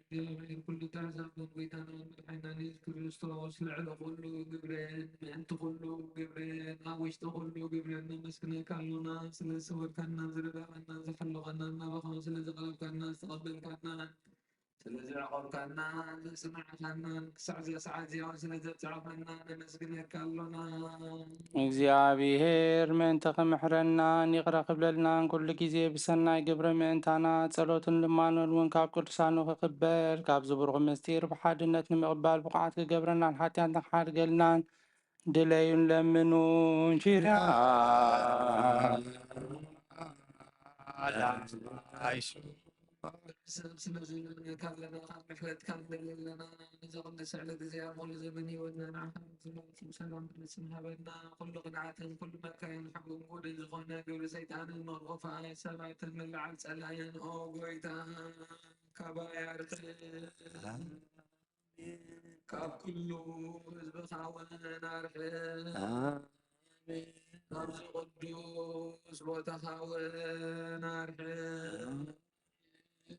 እግዚኣብሔር ኩሉ ተሕዛብን ጎይታናን መድሓኒናን ኢየሱስ ክርስቶስ፣ ልዕሊ ኩሉ ግብርን ምእንቲ ኩሉ ግብርን ኣብ ውሽጢ ኩሉ ግብርን ነመስግነካ ኣሎና። ስለ ዝሰወርካና፣ ዝረዳእካና፣ ዝሓለኻና፣ ናባኻ ስለ ዘቕረብካና፣ ዝተቐበልካና፣ ስለ ዘዕቆብካና፣ ዘጽናዕካና፣ ክሳዕ እዛ ሰዓት እዚኣ ስለ ዘብጽሕካና ነመስግነካ ኣሎና። እግዚኣብሔር ምእንቲ ክምሕረናን ይቕረ ክብለልናን ኩሉ ግዜ ብሰናይ ግብሪ ምእንታና ጸሎትን ልማኖን እውን ካብ ቅዱሳኑ ክቕበል ካብዚ ብሩኽ ምስጢር ብሓድነት ንምቕባል ብቑዓት ክገብረናን ሓጢኣትና ክሓድገልናን ድለዩን ለምኑን። ኪርያ ሰብ ስለ ዝለምንካ ኣለና፣ ካብ ምሕረትካ ንደሊ ኣለና። ነዛ ቅድስቲ ዕለት እዚኣ፣ ኩሉ ዘመን ህይወትና ንዓኻ ንዝመልሱ ሰላም ንስም ሃበና። ኩሉ ቅንዓትን ኩሉ መካይን ሕቡን ጉድን ዝኾነ ግብሪ ሰይጣንን መርኾፋ ሰባትን መላዓል ጸላእን፣ ኦ ጎይታ፣ ካባይ ኣርሕቕ። ካብ ኩሉ ህዝብኻ እውን ኣርሕቕ። ኣሜን። ካብዚ ቅዱስ ቦታኻ እውን ኣርሕቕ። ኣሜን።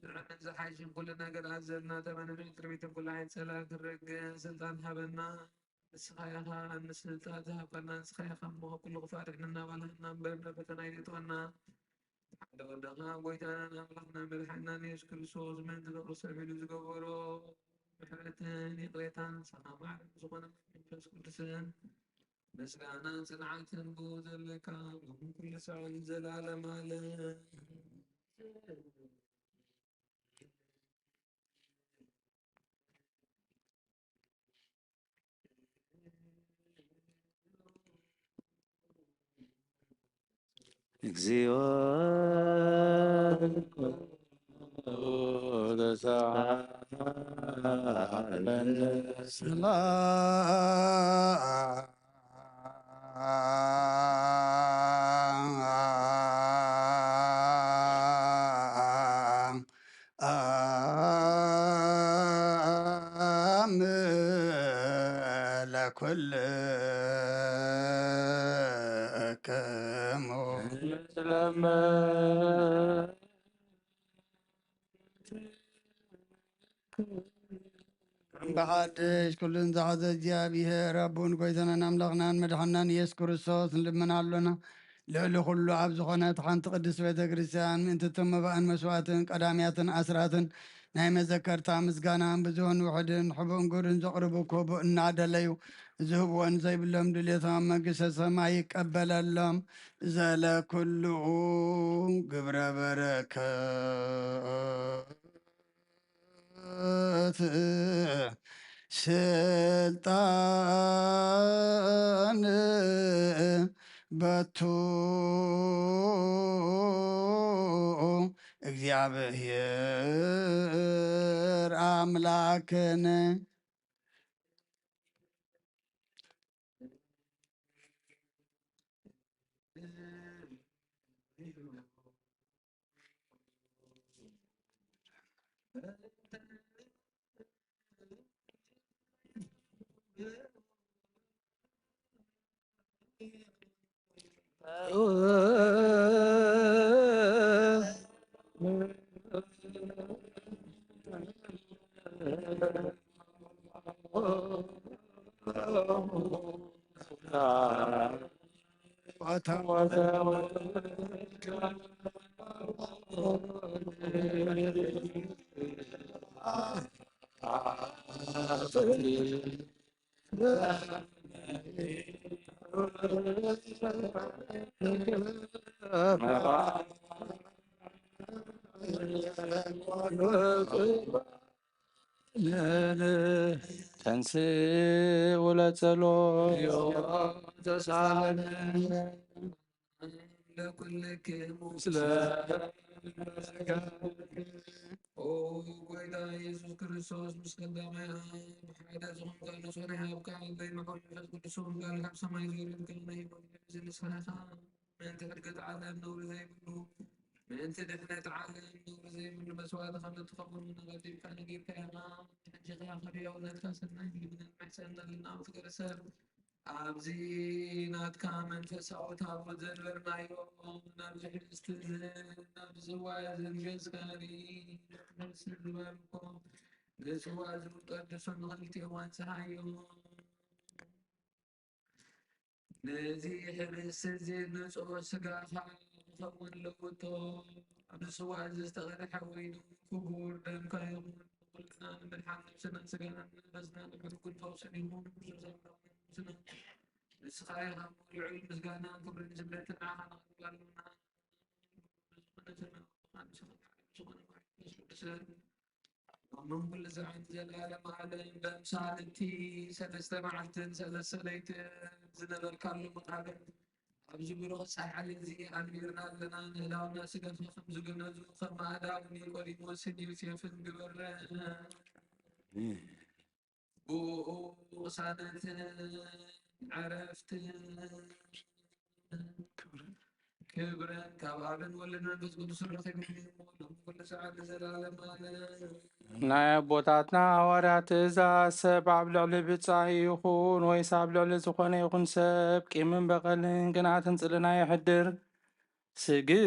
ጥዑምን ዝሓይሽን ኩሉ ነገር ኣዘልና፣ ተመንምን ትርቢትን ኩሉ ዓይነት ጸላእን ክረግእ ስልጣን ሃበና። ንስኻ ኢኻ ንስልጣን ዝሃብካና፣ ንስኻ ኢኻ እሞ ኩሉ ክፋእ ኣድሕነና፣ ባልሃና እምበር ናብ ፈተና ኣይተእትወና። ሓደ ወድኻ ጎይታናን ኣምላኽና መድሓኒናን የሱስ ክርስቶስ ምእንቲ ፍቕሪ ሰብ ኢሉ ዝገበሮ ምሕረትን ይቕሬታን ሰማማዕ ዝኾነ መንፈስ ቅዱስን ምስጋናን ጽንዓትን ብኡ ዘለካ ሎምን ኩሉ ሳዕን ንዘለዓለም ዓለም። እግዚኦ ተሳሃለነ። ሰላም ለኩልክሙ። ብሓድሽ ኩሉን ዝሓዘ እግዚኣብሔር ኣቦን ጎይታናን ኣምላኽናን መድሓናን ኢየሱስ ክርስቶስ ንልምን ኣሎና። ልዕሊ ኩሉ ኣብ ዝኾነት ሓንቲ ቅድስት ቤተ ክርስቲያን ምእንቲ እቶም መባእን መስዋእትን ቀዳምያትን ኣስራትን ናይ መዘከርታ ምስጋና ብዙህን ውሑድን ሕቡእን ግብርን ዘቕርቡ ክህቡ እናደለዩ ዝህብዎን ዘይብሎም ድሌቶም ኣብ መንግስተ ሰማይ ይቀበለሎም። ዘለኩሉ ግብረ በረከት ስልጣን በቱ እግዚኣብሔር ኣምላክን። ተንስእ ወለጸሎት። ለኩልክሙ ስለ ኦ ጎይታ ኢየሱስ ክርስቶስ፣ ምስ ቀዳማይ ኣብ ሓደ ዝኾንካ ንሶን ይሃብካ። ኣቦይ ምዑር መንፈስ ቅዱስ ወንጌል ካብ ሰማይ ዝወረድካ ናይ ህይወት ምንጭ ንስኻ ኢኻ። ምእንቲ ዕድገት ዓለም ነውሪ ዘይብሉ፣ ምእንቲ ድሕነት ዓለም ነውሪ ዘይብሉ መስዋእቲ ከም እትኸውን ኣቐዲምካ ነጊርካ ኢኻ። ሕጂ ኸኣ ካብ ሕያውነትካ ሰናይ ምግቢ ንምሕጸን ዘለና ፍቅሪ ሰብ ኣብዚ ናትካ መንፈሳዊ ታቦት ዘንበርናዮ፣ ናብዚ ሕብስቲ እዝን ናብዚ ጽዋ እዝን ገጽካ ርኢ፣ ንስን ዝበልኮ ንጽዋ እዝን ቀድሶ ንኽልቲኦም ኣንጽሃዮ። ነዚ ሕብስቲ እዚ ንጹህ ስጋኻ ክኸውን ለውጦ፣ ኣብ ጽዋ እዚ ዝተቐድሐ ወይኑ ክቡር ደምካ ይኹን። ኩልና ንምድሓን ነብስና፣ ስጋና፣ መንፈስና ንብሕጉን ፈውስን ይኹን። ክርስቶስ ኣምላኽ ንስና፣ ንስኻ ኢኻ እሞ ልዑል ምስጋናን ክብርን ስግደትን ንዓኻ ነቕርብ ኣለና። ዝኾነ ሰማያዊ ዝኾነ ባሕሪ፣ መንፈስ ቅዱስን፣ ኣቦን ኩሉ ሰዓት ዘላለም ዓለም በምሳል እቲ ሰለስተ መዓልትን ሰለስተ ለይትን ዝነበርካሉ መቓብር፣ ኣብዚ ብሩኽ ጸሓይ እዚ ኣንቢርና ኣለና። ንህላውና ስጋኻ ከም ዝገነዙ፣ ከም ማዕዳ እውን ኒቆዲሞስን ዮሴፍን ግበረ። ብኡ ቅሳነትን ዕረፍትን ክብርን ካብ ኣብን ወልድን መንፈስ ቅዱስን ረኺብና፣ ሎሚ ኩሉ ሰዓት ንዘለዓለም ዓለም። ናይ ኣቦታትና ሃዋርያት ትእዛዝ፣ ሰብ ኣብ ልዕሊ ብጻይ ይኹን ወይስ ኣብ ልዕሊ ዝኾነ ይኹን ሰብ ቂምን በቐልን ቅንኣትን ጽልእን ኣየሕድር። ስግዱ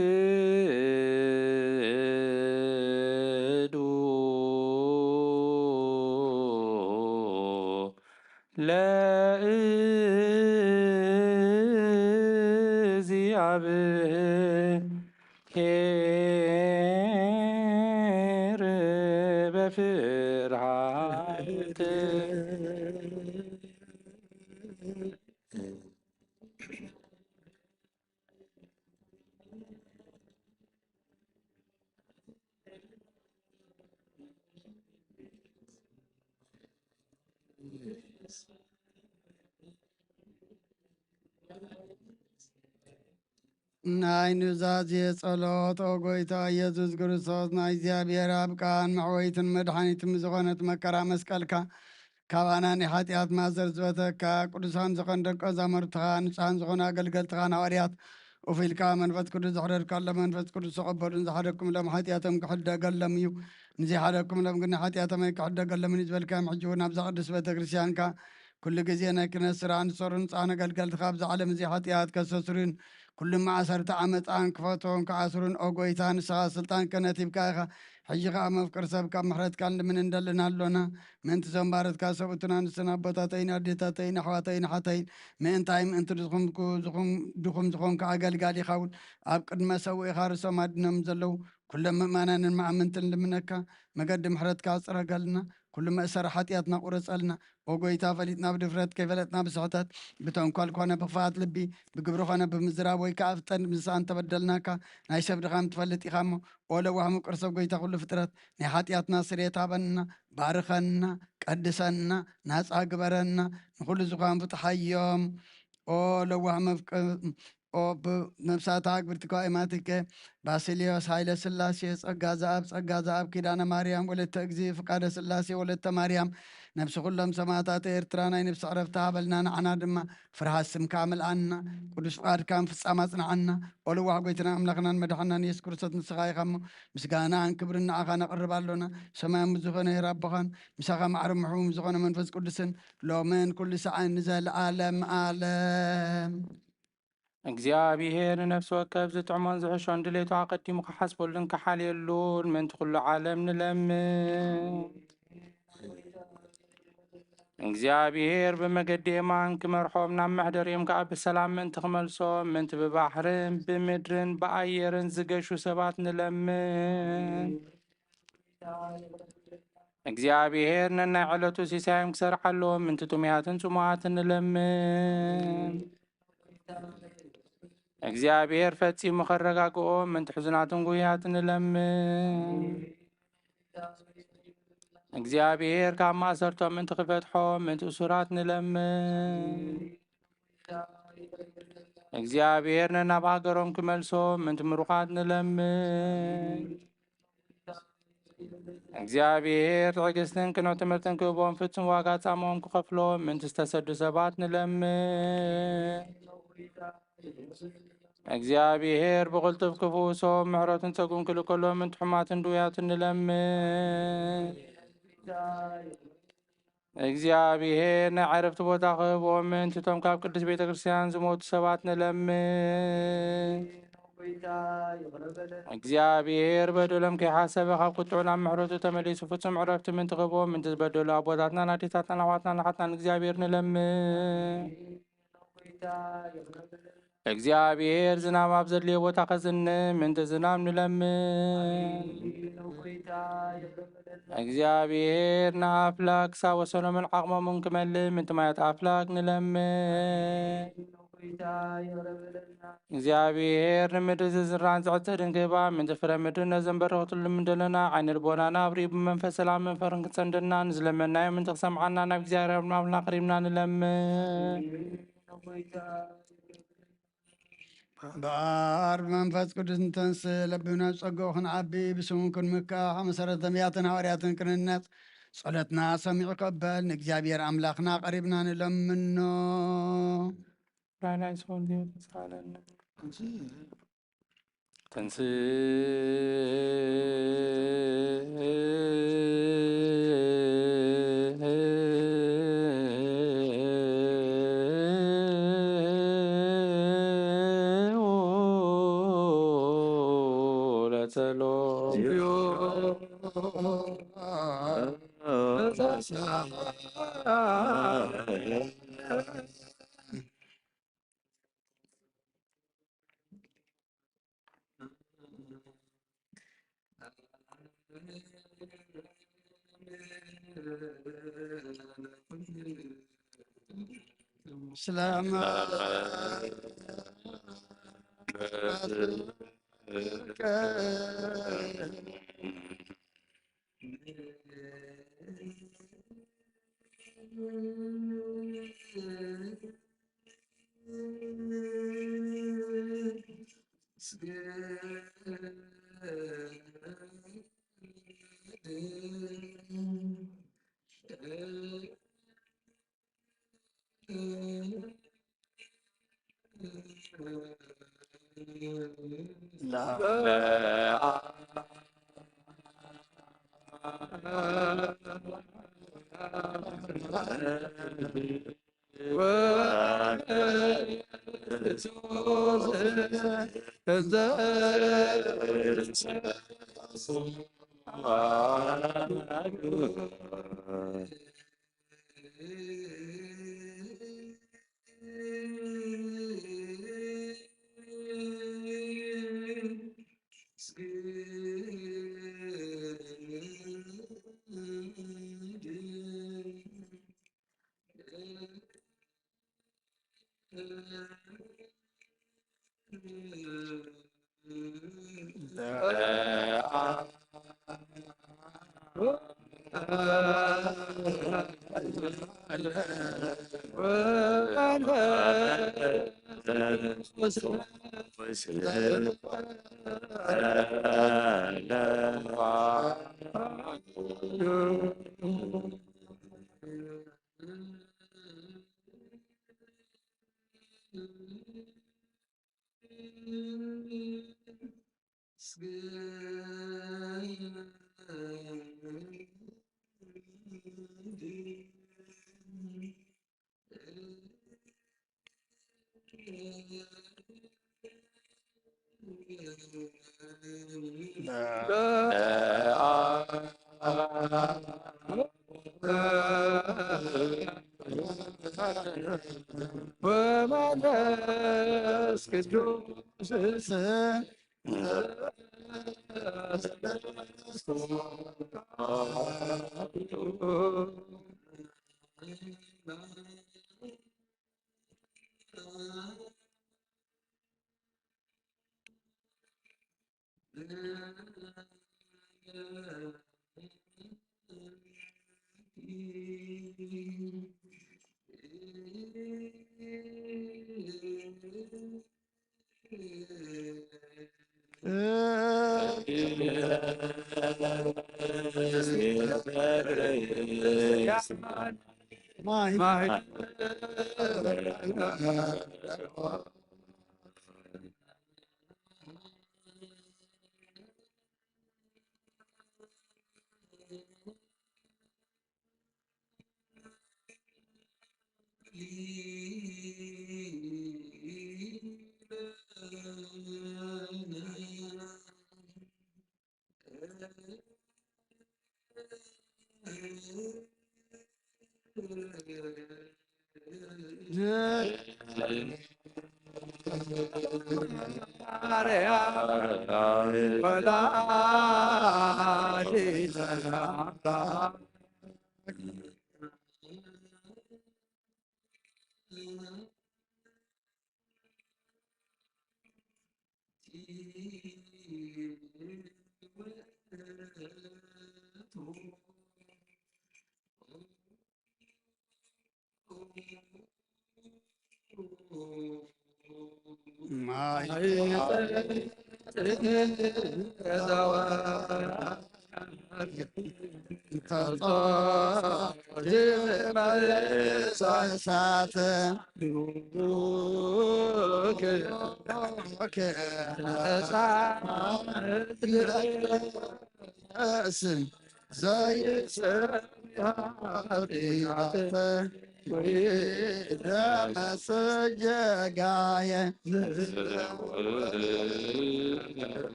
ለእግዚኣብሔር በፍርሃት። ናይ ኑዛዜ ጸሎት። ኦ ጎይታ ኢየሱስ ክርስቶስ፣ ናይ እግዚኣብሔር ኣብ ቃል መዕወይትን መድሓኒትን ብዝኾነት መከራ መስቀልካ ካባና ናይ ሓጢኣት ማእሰር ዝበተካ፣ ቅዱሳን ዝኾኑ ደቀ መዛሙርትኻ፣ ንጹሃን ዝኾኑ ኣገልገልትኻን ሃዋርያት፣ ኡፍ ኢልካ መንፈስ ቅዱስ ዘሕደርካሎም፣ መንፈስ ቅዱስ ተቐበሉን ዝሓደግኩምሎም ሓጢኣቶም ክሕደገሎም እዩ። ንዘይሓደግኩምሎም ግን ሓጢኣቶም ኣይክሕደገሎምን እዩ ዝበልካዮም፣ ሕጂ እውን ኣብዛ ቅድስት ቤተ ክርስቲያንካ ኩሉ ግዜ ናይ ክህነት ስራሕን ዝሰሩን ንጹሃን ኣገልገልትኻ ኣብዛ ዓለም እዚ ሓጢኣት ከስተስርዩን ኩሉ ማእሰርቲ ዓመፃን ክፈትዎን ክኣስሩን፣ ኦ ጎይታ፣ ንስኻ ስልጣን ክህነት ሂብካ ኢኻ። ሕጂ ኸዓ መፍቅር ሰብ ካብ ምሕረትካ ንልምን እንደልን ኣሎና። ምእንቲ እዞም ባሮትካ ሰብኡትን ኣንስትን ኣቦታተይን ኣዴታተይን ኣሕዋተይን ኣሓተይን፣ ምእንታይ ምእንቲ ድኹም፣ ድኹም፣ ድኹም ዝኾንካ ኣገልጋሊ ይኸውን። ኣብ ቅድመ ሰብኡ ኢኻ ርእሶም ኣድኖም ዘለዉ ኩሎም ምእማናንን መኣምንትን ልምነካ፣ መገዲ ምሕረትካ ጽረገልና፣ ኩሉ መእሰሪ ሓጢኣትና ቁረጸልና። ኦ ጎይታ፣ ፈሊጥና ብድፍረት፣ ከይፈለጥና ብስሕተት፣ ብተንኮል ኮነ ብኽፍኣት ልቢ፣ ብግብሪ ኮነ ብምዝራብ ወይ ከኣ ፍጠን ምስኣን ተበደልናካ፣ ናይ ሰብ ድኻም ትፈልጥ ኢኻ እሞ፣ ኦ ለዋህ ምቁር ሰብ፣ ጎይታ ኩሉ ፍጥረት፣ ናይ ሓጢኣትና ስርየት ሃበና፣ ባርኸና፣ ቀድሰና፣ ናጻ ግበረና፣ ንኹሉ ዝኻን ፍትሓዮም። ኦ ለዋህ መፍቅ-፣ ኦ ብ-፣ ነፍሳት ኣግብርቲ ኳ ኤማቲከ፣ ባሲልዮስ፣ ሃይለ ስላሴ፣ ጸጋ ዘኣብ፣ ጸጋ ዘኣብ፣ ኪዳነ ማርያም፣ ወለተ እግዚ፣ ፍቃደ ስላሴ፣ ወለተ ማርያም፣ ነፍሲ ኩሎም ሰማዕታት ኤርትራ ናይ ነፍሲ ዕረፍቲ ሃበልና፣ ንዓና ድማ ፍርሃት ስምካ ምልኣና፣ ቅዱስ ፍቃድካ ምፍጻም ኣጽንዓና። ኦ ለዋህ ጎይታና ኣምላኽናን መድሓናን ኢየሱስ ክርስቶስ ንስኻ ኢኻ እሞ፣ ምስጋናን ክብርን ንዓኻ ነቕርብ ኣሎና። ሰማያዊ ዝኾነ ሄር ኣቦኻን፣ ምሳኻ ማዕረ ምሕቡም ዝኾነ መንፈስ ቅዱስን፣ ሎምን ኩሉ ሰዓን ንዘለዓለም ዓለም። እግዚኣብሔር ንነፍሲ ወከፍ ዝጥዕሞን ዝሕሾን ድሌቱ ኣቐዲሙ ክሓስበሉን ክሓልየሉን ምእንቲ ኩሉ ዓለም ንለምን። እግዚኣብሔር ብመገዲ የማን ክመርሖም፣ ናብ መሕደሪኦም ከኣ ብሰላም ምእንቲ ክመልሶም፣ ምእንቲ ብባሕርን ብምድርን ብኣየርን ዝገሹ ሰባት ንለምን። እግዚኣብሔር ነናይ ዕለቱ ሲሳዮም ክሰርዓሎም ምንቲ ጥሙያትን ጽሙኣትን ንለምን። እግዚኣብሔር ፈጺሙ ከረጋግኦም ምንቲ ሕዙናትን ጉያትን ንለምን። እግዚኣብሔር ካብ ማእሰርቶም ምንቲ ክፈትሖም ምንቲ እሱራት ንለምን። እግዚኣብሔር ነናብ ሃገሮም ክመልሶም ምንቲ ምሩኻት ንለምን። እግዚኣብሔር ትዕግስትን ቅኑዕ ትምህርትን ክህቦም ፍጹም ዋጋ ጻምኦም ክኸፍሎም ምንቲ ዝተሰዱ ሰባት ንለምን። እግዚኣብሔር ብቕልጡፍ ክፍውሶም ምሕረቱን ጸጉን ክልከሎም ምንቲ ሕማትን ድውያትን ንለምን። እግዚኣብሔር ናይ ዕረፍቲ ቦታ ክህቦም ምእንቲ እቶም ካብ ቅድስት ቤተ ክርስቲያን ዝሞቱ ሰባት ንለምን። እግዚኣብሔር በደሎም ከይሓሰበ ካብ ቁጥዑ ናብ ምሕረቱ ተመሊሱ ፍጹም ዕረፍቲ ምእንቲ ክህቦም ምእንቲ ዝበደሉ ኣቦታትናን ኣዴታትናን ኣሕዋትናን ኣሓትናን እግዚኣብሔር ንለምን። እግዚኣብሔር ዝናብ ኣብ ዘድልዮ ቦታ ከዝንብ ምእንቲ ዝናብ ንለምን። እግዚኣብሔር ንኣፍላክ ክሳብ ወሰኖምን ዓቕሞምን ክመልእ ምእንቲ ማያት ኣፍላክ ንለምን። እግዚኣብሔር ንምድሪ ዝዝራን ዝዕጸድን ክህባ ምእንቲ ፍረ ምድሪ ነዘን በረኸት ንለምን ዘለና ዓይነ ልቦናና ኣብሪሁ ብመንፈስ ሰላምን ፍቕርን ክጸንደና ንዝለመናዮ ምእንቲ ክሰምዓና ናብ እግዚኣብሔር ኣምላኽና ቀሪብና ንለምን። ብኣብ መንፈስ ቅዱስ ንተንስእ ለቢብና ብጸጋኡ ክንዓቢ ብስሙ ክንምካሕ ኣብ መሰረት ነቢያትን ሃዋርያትን ክንህነጽ ጸሎትና ሰሚዑ ክቕበል ንእግዚኣብሔር ኣምላኽና ቀሪብና ንለምኖ። ራናይ ሰውን ዲዮ ተሳለኒ። ተንስእ ለጸሎት። ወመንፈስ ቅዱስ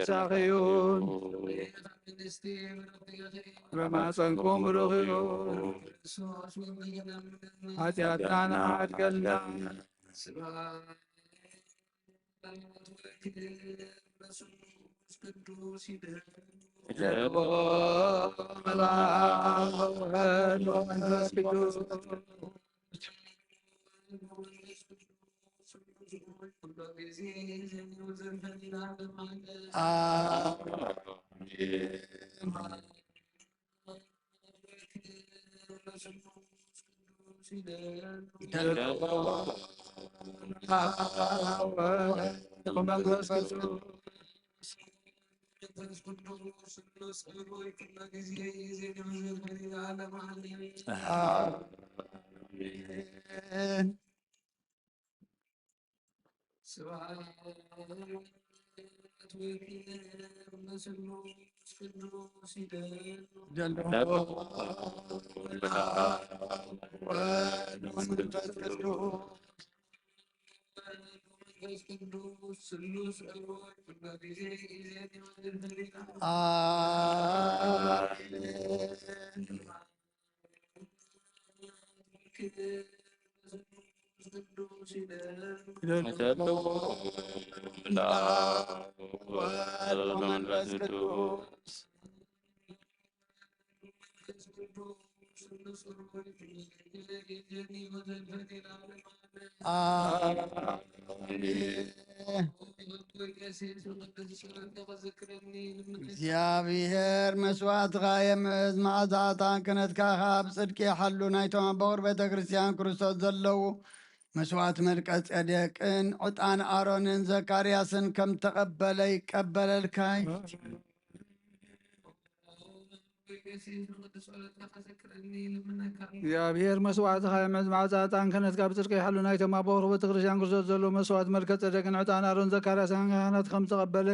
ሳኺዩን ብማፀንኩም ብሩኽዩ ሓጢኣትና ንሓድገልና። እግዚኣብሔር መስዋዕትኻ የምእዝ፣ መዓዛ ዕጣን ክህነትካ ኸኣ ብጽድቂ ይሓሉ። ናይቶም ኣቦ ቁር ቤተ ክርስቲያን ክርስቶስ ዘለዉ መስዋዕት መልቀ ጼዴቅን ዕጣን ኣሮንን ዘካርያስን ከም ተቐበለ ይቀበለልካ። እግዚኣብሔር መስዋዕትኻ የምእዝ፣ መዓዛ ዕጣን ክህነትካ ብጽድቂ ይሓሉ። ናይቶም ኣቦ ቁር ቤተ ክርስቲያን ክርስቶስ ዘለዉ መስዋዕት መልከ ጼዴቅን ዕጣን ኣሮን ዘካርያስን ካህናት ከም ተቐበለ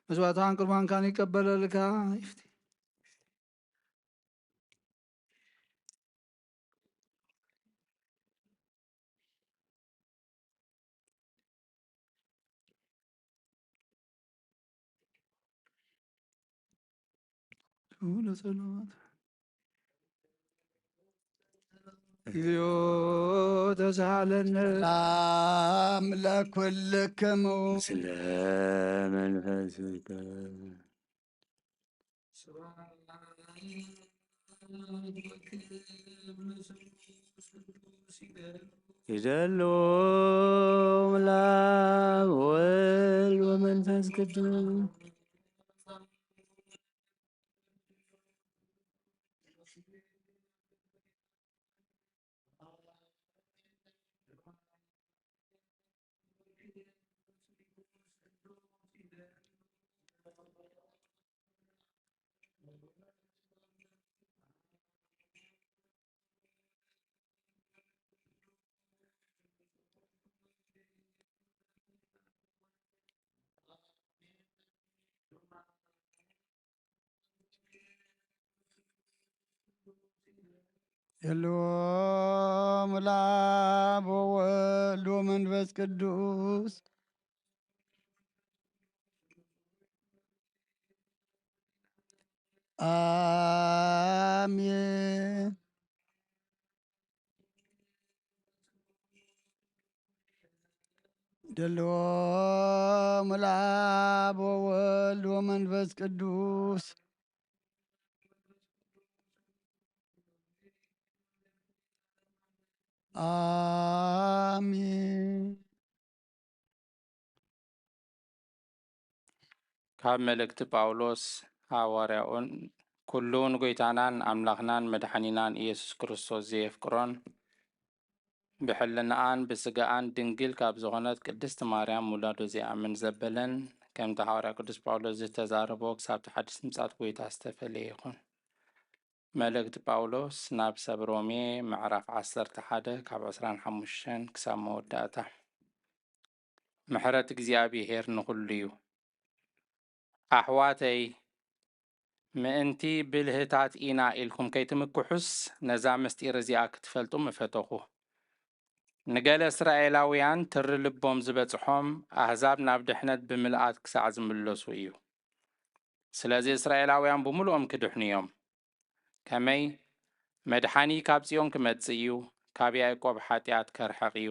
መስዋዕትኻን ቅርባንካን ይቀበለልካ። ይፍቲ። ትውለ ጸሎት። እግዚኦ ተሳሃለነ። ሰላም ለኩልክሙ። ስለ መንፈስከ። ይደሉ ላብ ወልድ ወመንፈስ ቅዱስ። የለዎም ለአብ ወወልድ ወመንፈስ ቅዱስ። አሜን። ደለዎም ለአብ ወወልድ ወመንፈስ ቅዱስ። አሜን። ካብ መልእክቲ ጳውሎስ ሃዋርያኡን ኩሉ ንጎይታናን ኣምላኽናን መድሓኒናን ኢየሱስ ክርስቶስ ዘየፍቅሮን ብሕልናኣን ብስጋኣን ድንግል ካብ ዝኾነት ቅድስቲ ማርያም ውላዶ ዘይኣምን ዘበለን፣ ከምቲ ሃዋርያ ቅዱስ ጳውሎስ ዝተዛረቦ፣ ክሳብቲ ሓድሽ ምጽኣት ጎይታ ዝተፈለየ ይኹን። መልእክቲ ጳውሎስ ናብ ሰብ ሮሜ፣ ምዕራፍ ዓሰርተ ሓደ፣ ካብ ዕስራን ሓሙሽተን ክሳብ መወዳእታ። ምሕረት እግዚኣብሄር ንኹሉ እዩ። ኣሕዋተይ፣ ምእንቲ ብልህታት ኢና ኢልኩም ከይትምክሑስ፣ ነዛ ምስጢር እዚኣ ክትፈልጡ ምፈተኹ። ንገለ እስራኤላውያን ትሪ ልቦም ዝበጽሖም፣ ኣህዛብ ናብ ድሕነት ብምልኣት ክሳዕ ዝምለሱ እዩ። ስለዚ እስራኤላውያን ብምሉኦም ክድሕኑ እዮም። ከመይ? መድሓኒ ካብ ጽዮን ክመጽእ እዩ፣ ካብ ያዕቆብ ሓጢኣት ከርሕቕ እዩ።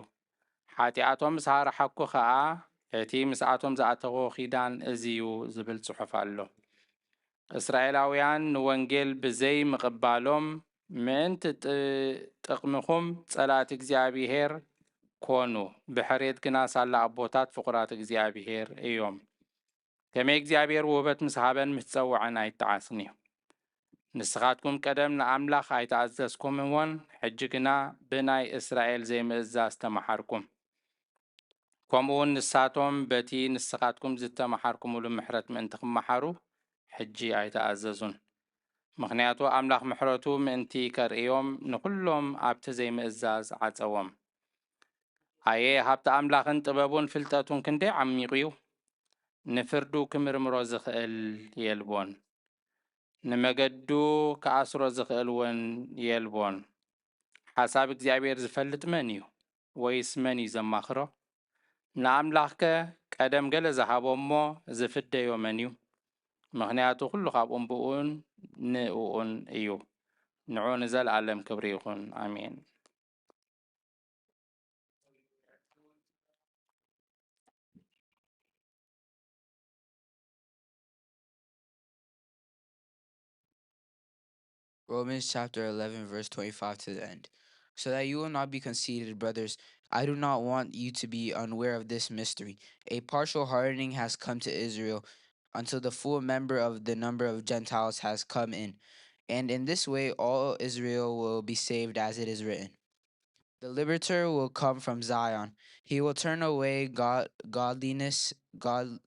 ሓጢኣቶም ምስ ኣርሓኩ ኸኣ፣ እቲ ምስኣቶም ዝኣተኽዎ ኺዳን እዚ እዩ ዝብል ጽሑፍ ኣሎ። እስራኤላውያን ንወንጌል ብዘይ ምቕባሎም ምእንቲ ጥ-፣ ጥቕምኹም ጸላእቲ እግዚኣብሄር ኮኑ፣ ብሕሬት ግና ሳላ ኣቦታት ፍቑራት እግዚኣብሄር እዮም። ከመይ እግዚኣብሄር ውህበት ምስ ሃበን ምስ ጸውዐን ኣይጠዓስን እዩ። ንስኻትኩም ቀደም ንኣምላኽ ኣይተኣዘዝኩምዎን፣ ሕጂ ግና ብናይ እስራኤል ዘይምእዛዝ ተመሓርኩም። ከምኡ እውን ንሳቶም በቲ ንስኻትኩም ዝተመሓርኩምሉ ምሕረት ምእንቲ ክመሓሩ፣ ሕጂ ኣይተኣዘዙን። ምኽንያቱ ኣምላኽ ምሕረቱ ምእንቲ ከርእዮም ንኹሎም ኣብቲ ዘይምእዛዝ ዓጸዎም። ኣየ ሃብቲ ኣምላኽን ጥበቡን ፍልጠቱን ክንደይ ዓሚቑ እዩ! ንፍርዱ ክምርምሮ ዝኽእል የልቦን። ንመገዱ ክኣስሮ ዝኽእል እውን የልቦን። ሓሳብ እግዚኣብሔር ዝፈልጥ መን እዩ? ወይስ መን እዩ ዘማኽሮ? ንኣምላኽከ ቀደም ገለ ዝሃቦ እሞ ዝፍደዮ መን እዩ? ምኽንያቱ ኩሉ ካብኡን ብኡን ንእኡን እዩ። ንዑ ንዘለኣለም ክብሪ ይኹን። ኣሜን። Romans chapter eleven, verse twenty-five to the end. So that you will not be conceited, brothers, I do not want you to be unaware of this mystery. A partial hardening has come to Israel until the full member of the number of Gentiles has come in. And in this way, all Israel will be saved, as it is written. The liberator will come from Zion. He will turn away god- godliness, god-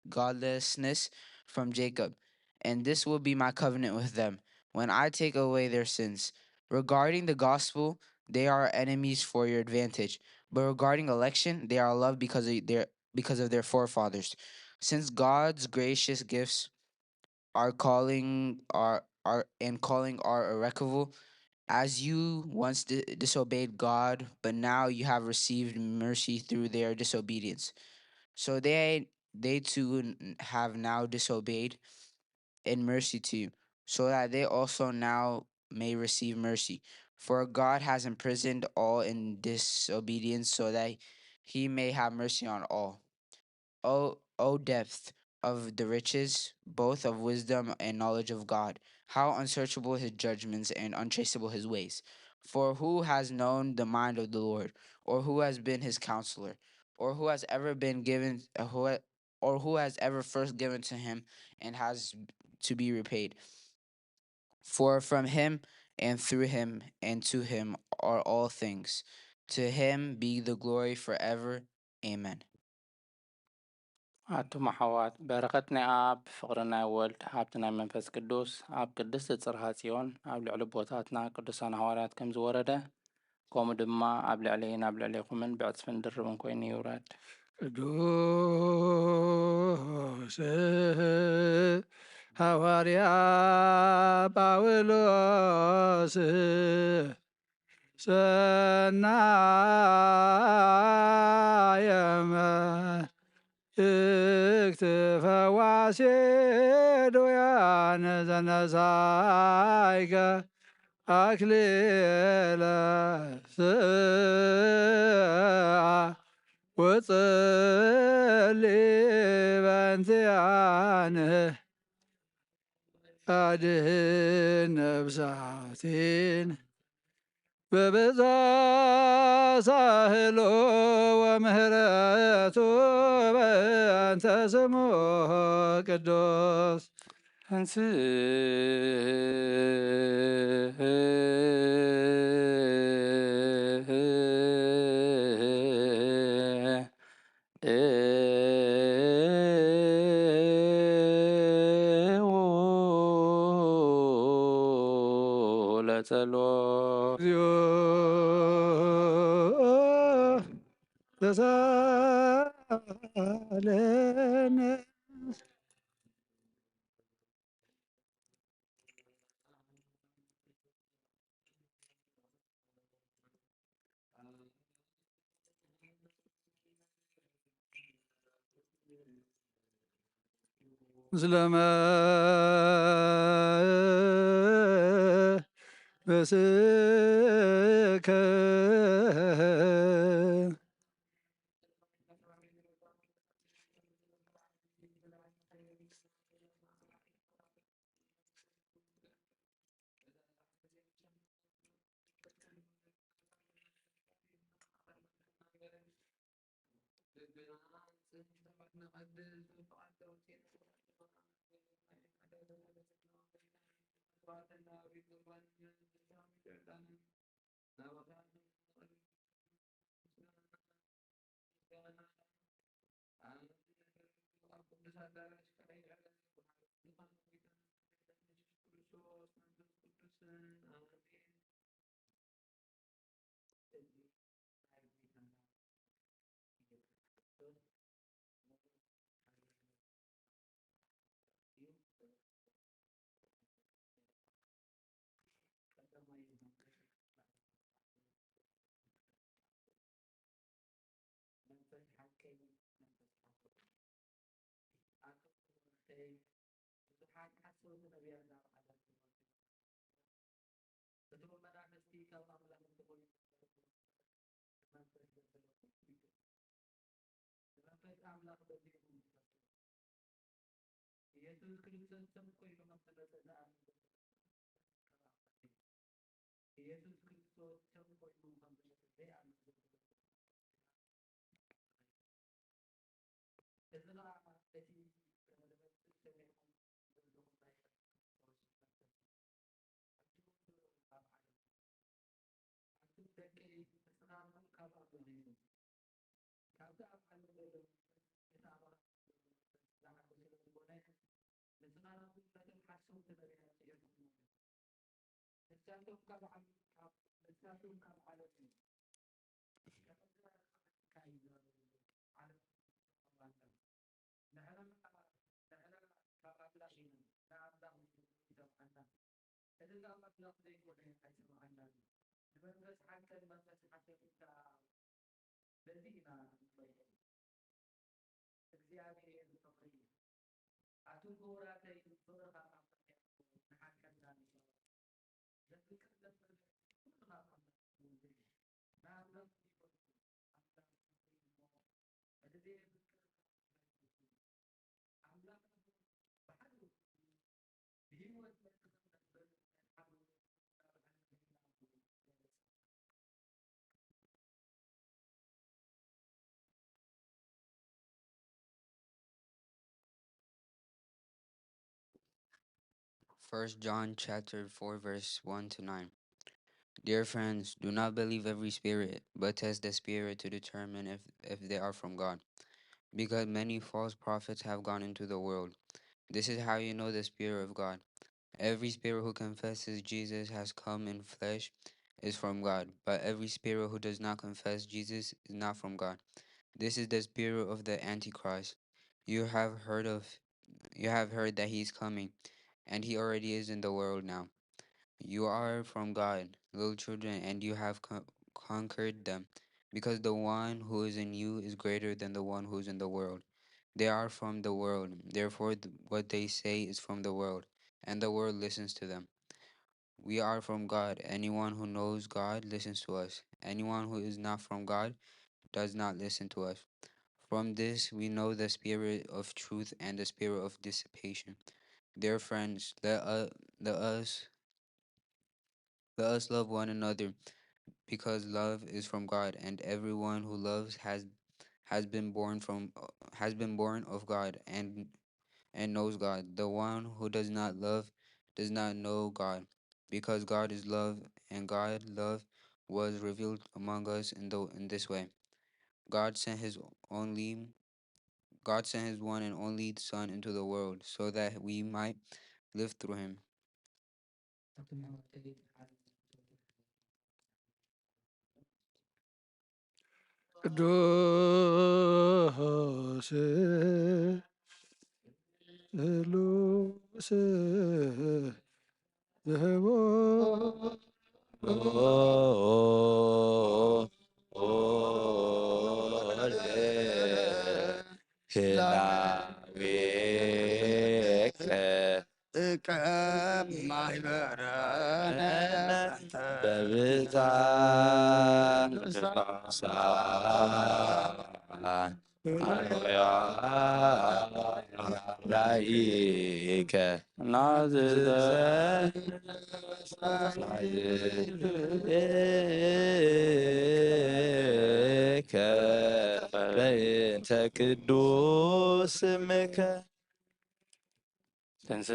godlessness from Jacob. And this will be my covenant with them when I take away their sins. Regarding the gospel, they are enemies for your advantage, but regarding election, they are loved because of their because of their forefathers. Since God's gracious gifts are calling are are and calling are irrevocable, as you once di- disobeyed God, but now you have received mercy through their disobedience. So they they too n- have now disobeyed in mercy to you, so that they also now may receive mercy. For God has imprisoned all in disobedience, so that he may have mercy on all. O, o depth of the riches, both of wisdom and knowledge of God! How unsearchable his judgments and untraceable his ways! For who has known the mind of the Lord, or who has been his counselor, or who has ever been given, who, or who has ever first given to him and has to be repaid? For from him and through him and to him are all things. To him be the glory forever. Amen. ኣቱም ኣሕዋት፣ በረኸት ናይ ኣብ፣ ፍቕሪ ናይ ወልድ፣ ሃብቲ ናይ መንፈስ ቅዱስ ኣብ ቅድስቲ ጽርሃ ጽዮን ኣብ ልዕሊ ኣቦታትና ቅዱሳን ሃዋርያት ከም ዝወረደ፣ ከምኡ ድማ ኣብ ልዕለይን ኣብ ልዕሌኹምን ብዕጽፍን ድርብን ኮይኑ ይውረድ። ቅዱስ ሃዋርያ ጳውሎስ ሰናየ መልእክት ፈዋሴ ዶያን ዘነሳይከ ኣክሊለ ስዓ ወጽሊ በንቲኣነ ኣድህን ነብሳቲን በብዛ ሳህሎ ወምህረቱ በእንተ ስሙ ቅዱስ። ለጸሎት። እግዚኦ ተሳለነ። ምስለ መንፈስከ። መንፈስ ሓቀይ መንፈስ ሓቀይ። ኣቱም ወገኖተይ፣ ብዙሓት ሓሰውቲ ነቢያት ናብ ዓለም ክመጹ ይረኣዩ። እቶም መናፍስቲ ካብ ኣምላኽ እንተኾይኑ፣ መንፈስ ዘበለ ኩሉ ይገብሩ። ንመንፈስ ኣምላኽ በዚሕኩም ትፈልጡ። ኢየሱስ ክርስቶስ ሰብ ኮይኑ ከም ዝመጸ ዝኣምን ዘሎ ኢየሱስ ክርስቶስ ሰብ ኮይኑ ከም ዝመጸ ዘይኣምን ዘሎ ንስኻትኩም ካብ ዓለም፣ ካብ፣ ንስኻትኩም ካብ ዓለም እዩ። ንሕና፣ ንሕና ካብ ኣምላኽ ኢና፣ ንኣምላኽ ይሰምዓና። እዚ ካብ ኣምላኽ ዘይኮነ ኣይሰምዓናን እዩ። ንመንፈስ ሓቅን መንፈስ ሓቅን ከኣ በዚ ኢና ንፈልጦ። እግዚኣብሔር ፍቕሪ እዩ። ኣቱም ክቡራተይ፣ ፍቕርኻ ኣፍልጦ ንሓቀና ንሻ። ዘፍቅር ዘፍቅር ኩሉ ናብ ኣምላኽ ዝውድድ እዩ። ንኣምላኽ ዘይፈልጡ ኣምላኽ ፍቕሪ እሞ፣ እቲ ዘየፍቅር ኣምላኽ ብሓደ ብህይወት መጥቶ ነበር ሓጎስ First John chapter four, verse one to nine. Dear friends, do not believe every spirit, but test the spirit to determine if, if they are from God. Because many false prophets have gone into the world. This is how you know the Spirit of God. Every spirit who confesses Jesus has come in flesh is from God, but every spirit who does not confess Jesus is not from God. This is the spirit of the Antichrist. You have heard of you have heard that he is coming, and he already is in the world now. You are from God, little children, and you have con- conquered them, because the one who is in you is greater than the one who is in the world. They are from the world, therefore th- what they say is from the world, and the world listens to them. We are from God. Anyone who knows God listens to us. Anyone who is not from God does not listen to us. From this we know the spirit of truth and the spirit of dissipation. Dear friends, let, uh, let us let us love one another, because love is from God, and everyone who loves has has been born from has been born of God and and knows God. The one who does not love does not know God, because God is love, and God love was revealed among us in the in this way. God sent his only God sent his one and only Son into the world so that we might live through him. ቅዱስ ስሉስ ዝህቦ ህላዌከ እቀብ ማህበረነ በብታ ላይከ ናዝዘ በእንተ ቅዱስ ስምከ ተንስ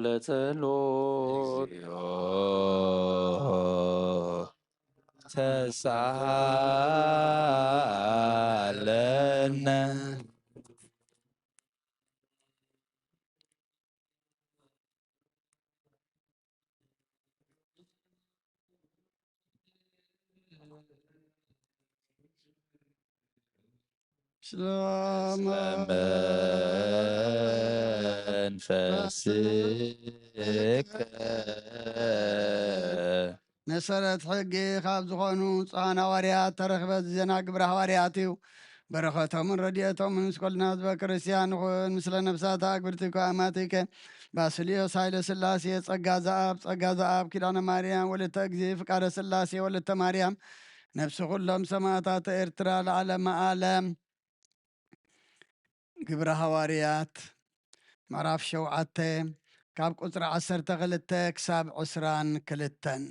ለጸሎት ተሳለነ ሰላም መንፈስከ መሰረት ሕጊ ካብ ዝኾኑ ንጹሓን ሃዋርያት ተረኽበ። እዚ ዜና ግብረ ሃዋርያት እዩ። በረኸቶምን ረድኤቶምን ምስ ኩልና ህዝበ ክርስቲያን ይኹን። ምስለ ነፍሳት ኣግብርቲ እኳ ኣማቲከ ባስልዮስ ሃይለ ስላሴ ጸጋ ዘኣብ ጸጋ ዘኣብ ኪዳነ ማርያም ወለተ እግዚ ፍቃደ ስላሴ ወለተ ማርያም ነፍሲ ኩሎም ሰማዕታት ኤርትራ ለዓለመ ዓለም። ግብረ ሃዋርያት ምዕራፍ ሸውዓተ ካብ ቁጽሪ ዓሰርተ ክልተ ክሳብ ዕስራን ክልተን።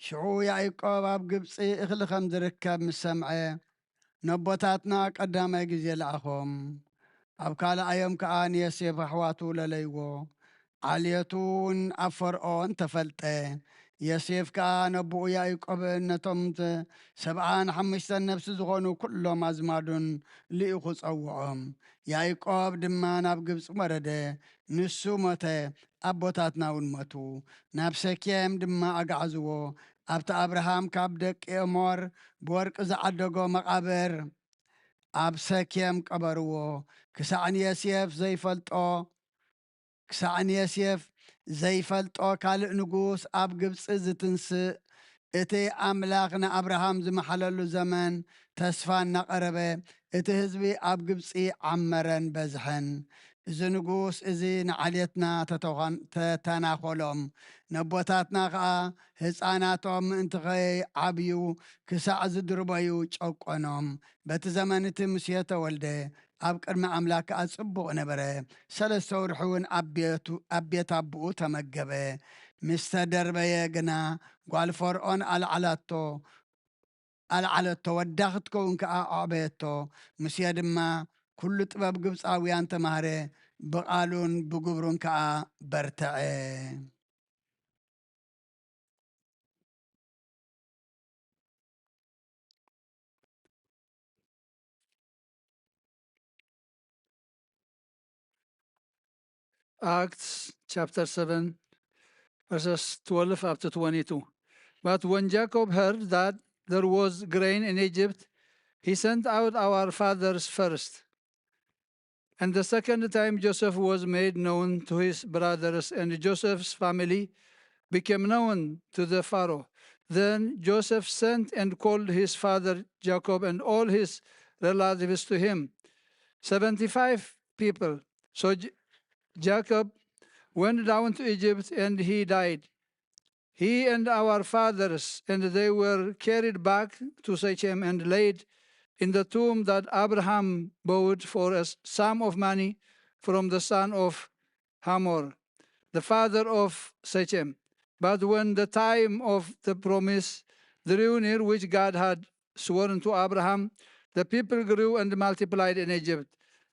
ሽዑ ያዕቆብ ኣብ ግብጺ እኽሊ ከም ዝርከብ ምስ ሰምዐ፣ ነቦታትና ቀዳማይ ግዜ ለኣኾም። ኣብ ካልኣዮም ከኣ ንዮሴፍ ኣሕዋቱ ለለይዎ። ዓልየቱ እውን ኣብ ፈርኦን ተፈልጠ። ዮሴፍ ከኣ ነቦኡ ያዕቆብን ነቶም ተ-፣ ሰብዓን ሓሙሽተን ነፍሲ ዝኾኑ ኩሎም ኣዝማዱን ልኢኹ ጸውዖም። ያዕቆብ ድማ ናብ ግብጺ ወረደ። ንሱ ሞተ፣ ኣቦታትና እውን ሞቱ። ናብ ሰኬም ድማ ኣግዓዝዎ። ኣብቲ ኣብርሃም ካብ ደቂ ኤሞር ብወርቂ ዝዓደጎ መቓብር ኣብ ሰኬም ቀበርዎ። ክሳዕ ንዮሴፍ ዘይፈልጦ፣ ክሳዕ ንዮሴፍ ዘይፈልጦ ካልእ ንጉስ ኣብ ግብጺ ዝትንስእ፣ እቲ ኣምላኽ ንኣብርሃም ዝመሓለሉ ዘመን ተስፋ እናቐረበ፣ እቲ ህዝቢ ኣብ ግብጺ ዓመረን በዝሐን። እዚ ንጉስ እዚ ንዓሌትና ተተዃን-፣ ተተናኾሎም፣ ነቦታትና ኸኣ ህፃናቶም ምእንቲ ኸይዓብዩ ክሳዕ ዝድርበዩ ጨቆኖም። በቲ ዘመን እቲ ሙሴ ተወልደ፣ ኣብ ቅድሚ ኣምላክ ከኣ ጽቡቕ ነበረ። ሰለስተ ወርሒ እውን ኣብ ቤቱ፣ ኣብ ቤት ኣቦኡ ተመገበ። ምስ ተደርበየ ግና ጓል ፈርኦን ኣልዓላቶ፣ ኣልዓለቶ፣ ወዳ ክትከውን ከኣ ኣዕበየቶ። ሙሴ ድማ ኩሉ ጥበብ ግብጻውያን ተማህረ፣ ብቓሉን ብግብሩን ከኣ በርትዐ። Acts chapter seven, verses twelve up to twenty-two. But when Jacob heard that there was grain in Egypt, he sent out our fathers first. And the second time Joseph was made known to his brothers, and Joseph's family became known to the Pharaoh. Then Joseph sent and called his father Jacob and all his relatives to him, seventy-five people. So J-, Jacob went down to Egypt, and he died, he and our fathers, and they were carried back to Shechem and laid in the tomb that Abraham bought for a s-, sum of money from the son of Hamor, the father of Shechem. But when the time of the promise drew near, which God had sworn to Abraham, the people grew and multiplied in Egypt,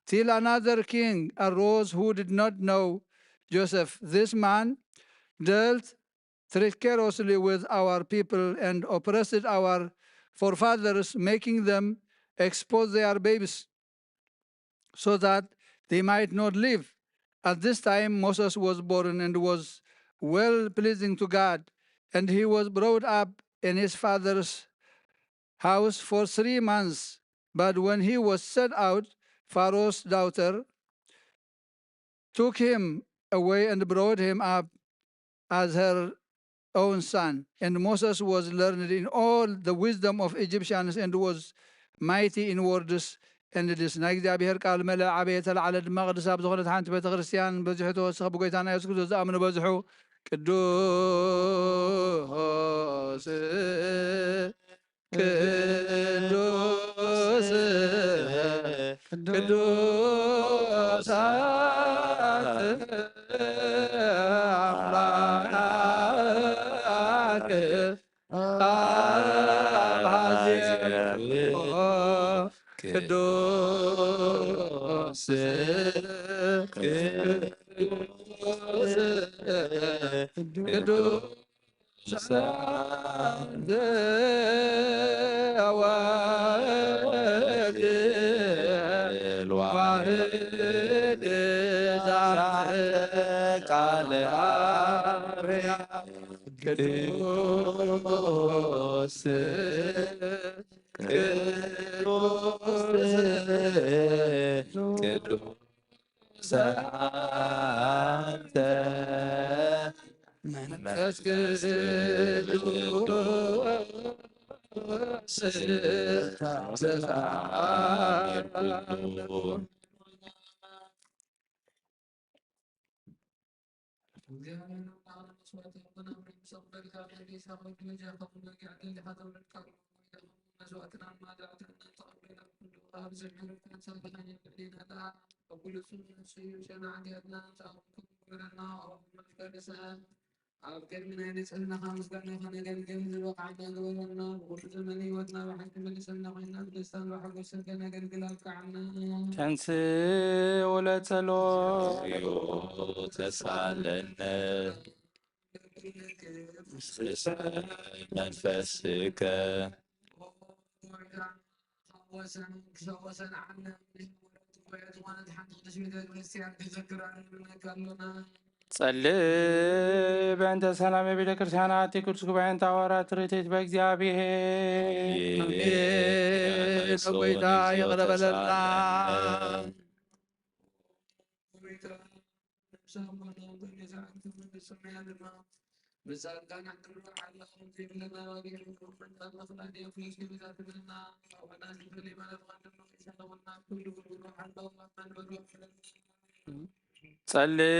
till another king arose who did not know Joseph. This man dealt treacherously with our people and oppressed our forefathers, making them expose their babes so that they might not live. At this time, Moses was born and was well pleasing to God, and he was brought up in his father's house for three months. But when he was set out, Pharaoh's daughter took him away and brought him up as her own son. And Moses was learned in all the wisdom of Egyptians and was mighty in words and deeds. ናይ እግዚኣብሔር ቃል መለ ዓበየ ተለዓለ ድማ ቅድሳ ኣብ ዝኾነት ሓንቲ ቤተ ክርስቲያን በዚሑ ተወሰኸ። ብጎይታና የሱስ ክርስቶስ ዝኣምኑ በዝሑ። ቅዱስ ቅዱስ ቅዱስ ኣምላክ ኣብ ሐዜንኩ ቅዱስ ቅዱስ ቅዱስ ቅዱስ አንተ መንፈስ ቅዱስ ኣብ ቅድሚ ናይ ንጽህናኻ ምስጋና ከነገልግል ዝበቕዓና ግበረና። ብኹሉ ዘመን ህይወትና ብሓቂ መልሰና ኮይና ብደስታን ብሓጎስን ከነገልግል ኣብቅዓና። ተንስ ወለጸሎ ተሳለነ መንፈስከ ጸልእ በእንተ ሰላም ቤተ ክርስቲያን ኣቲ ቅዱስ ጉባኤን ታወራ ትርኢት በእግዚኣብሔር። ጎይታ ይቕረ በለልና። ጸልይ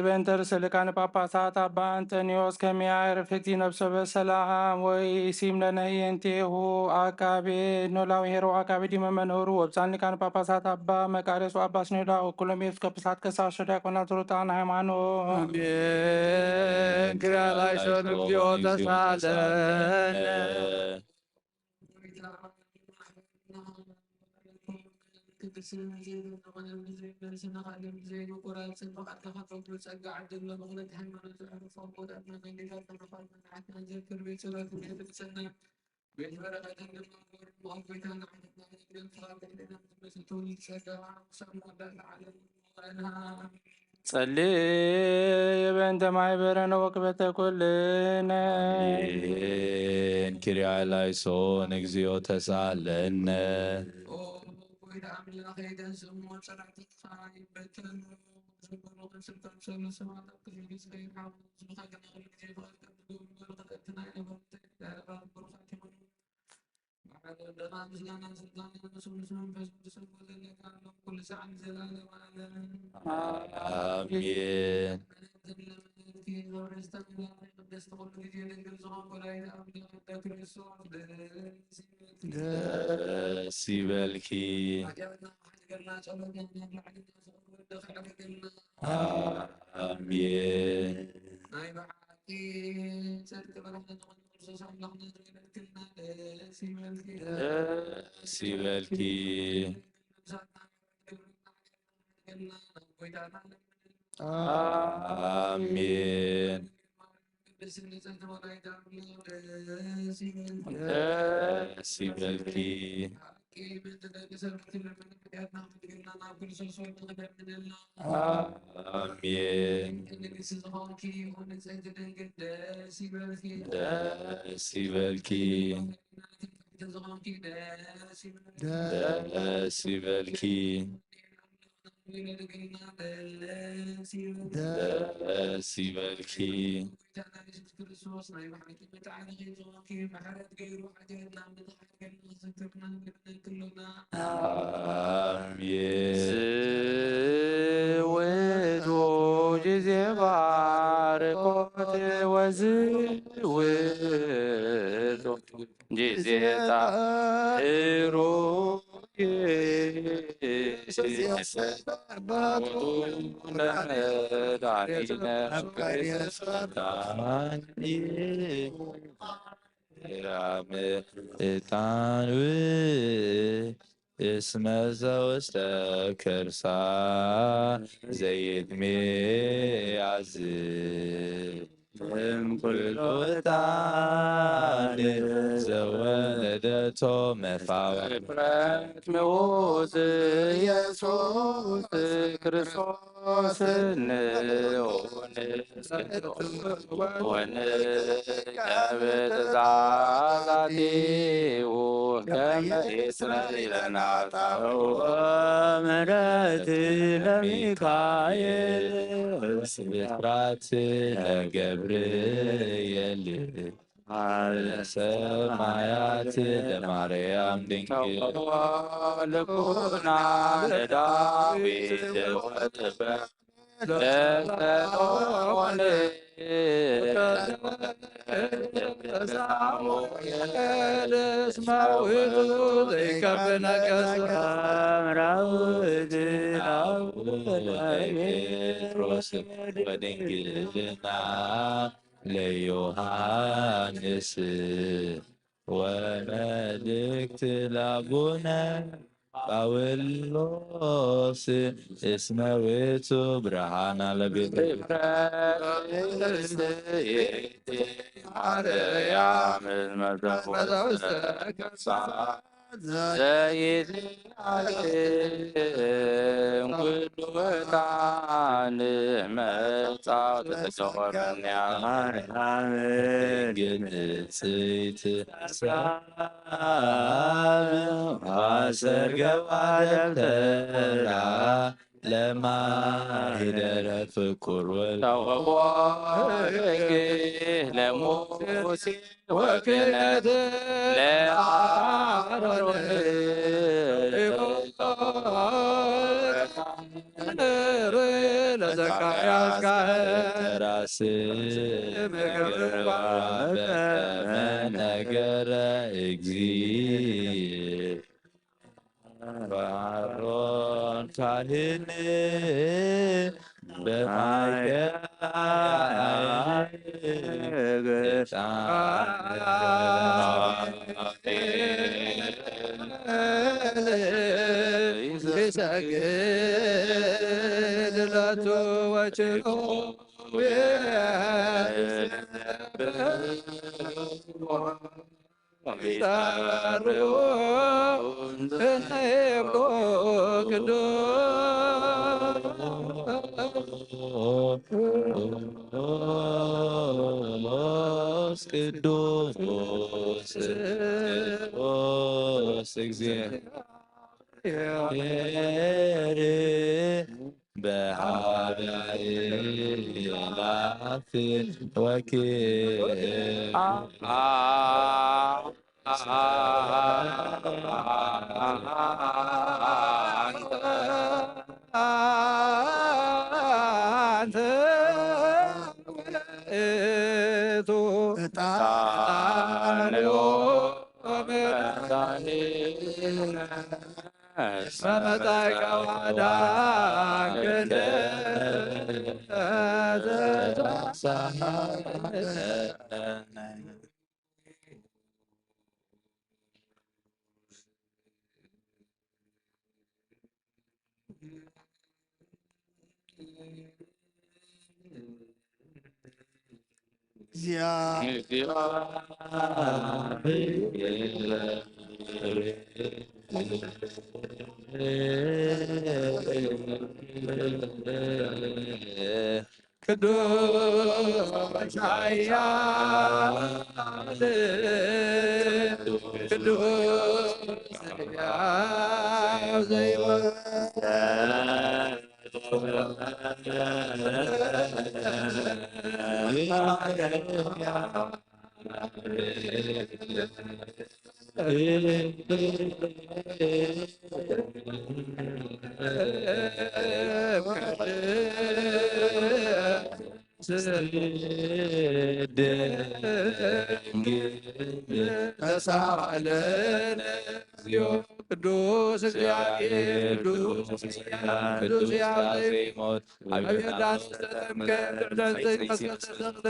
በእንተ ርእሰ ሊቃነ ጳጳሳት ኣባ እንጠንዮስ ከመይ የዕርፍ እግዚእ ነፍሶ በሰላም ወኢሲም ለነ ህየንቴሁ። አቃቤ ኖላዊ ሄሮ አቃቤ ዲመ መንበሩ ወብፃን ሊቃነ ጳጳሳት አባ መቃርዮስ ወአባ ሲኖዳ ወኩሎም ኤጲስቆጶሳት ቀሳውስት ዲያቆናት ሩጣን ሃይማኖት። አሜን። ክርያ ላይሶን እግዚኦ ተሳለነ። ጸልይ በእንተ ማሕበረነ ወክበተ ኩልነ። አሜን። ኪርያ ላይሶን እግዚኦ ተሳለነ። አሜን። ደስ ይበልኪ። አሜን። ደስ ይበልኪ። አሜን። ደስ ይበልኪ። አሜን። ደስ ይበልኪ። ደስ ይበልኪ። ደስ ይበልኪ። አሜን። ዝውቱ ጊዜ ባርኮት ወዝውቱ ጊዜ ጣሩ ለመድኃኒነ ራም ዕጣን እስመ ዘውስተ ከርሳ ዘይትሜ ያዝ እምኩሎ ዕጣን ዘወለደቶ መፋወርት ምውት ኢየሱስ ክርስቶስ ንዑን ወንቀብ ትእዛዛቲሁ ከመ ይስረይ ለነ ኃጣውእ። ምሕረት ለሚካኤል ስብሐት ለገብርኤል ለሰማያት ለማርያም ድንግል ልቡና ለዳዊት ወጥበብ ለሰሎሞን ሳሙኤል እስመ ውእቱ ዘይከብድ ነገሥ። ሳምራዊት ጴጥሮስ ወድንግልና ለዮሃንስ ወመልእክት ላቡነ ጳውሎስ እስመ ውእቱ ብርሃና ለቤተ ማርያም ዘይትዓለም ኩሉ ዕጣን መጻወቲ ተሰወርንያ ማርያም ግን ንጽሕቲ አብ አሰርገዋ ደብተራ ለማሂደረ ፍቁር ወልድ ለሙሴ ወክህነት ለአሮን ለዘካርያስ ካህን ራስ ምግርዋ በመነገረ እግዚእ አሮን ካህን በማይገባ ይሰግድ ለቱ ወችሉ ቅዱስ ቅዱስ እግዚአብሔር በሀበ ይላፍ ወኪ አንተ ውእቱ ዕጣን ወመድኃኒነ መመጻእከ ወአዳንከነ ዘተሳሃለነ። ቅዱስ ኃያል ቅዱስ ሕያው ዘይወ ተሳለነ እግዚኦ ቅዱስ እግዚአብሔር ቅዱስ ቅዱስ ያለ ሞት ኣብ ዮርዳኖስ ተጠምቀ፣ ብዕለት ዘይመስል ተሰቕለ፣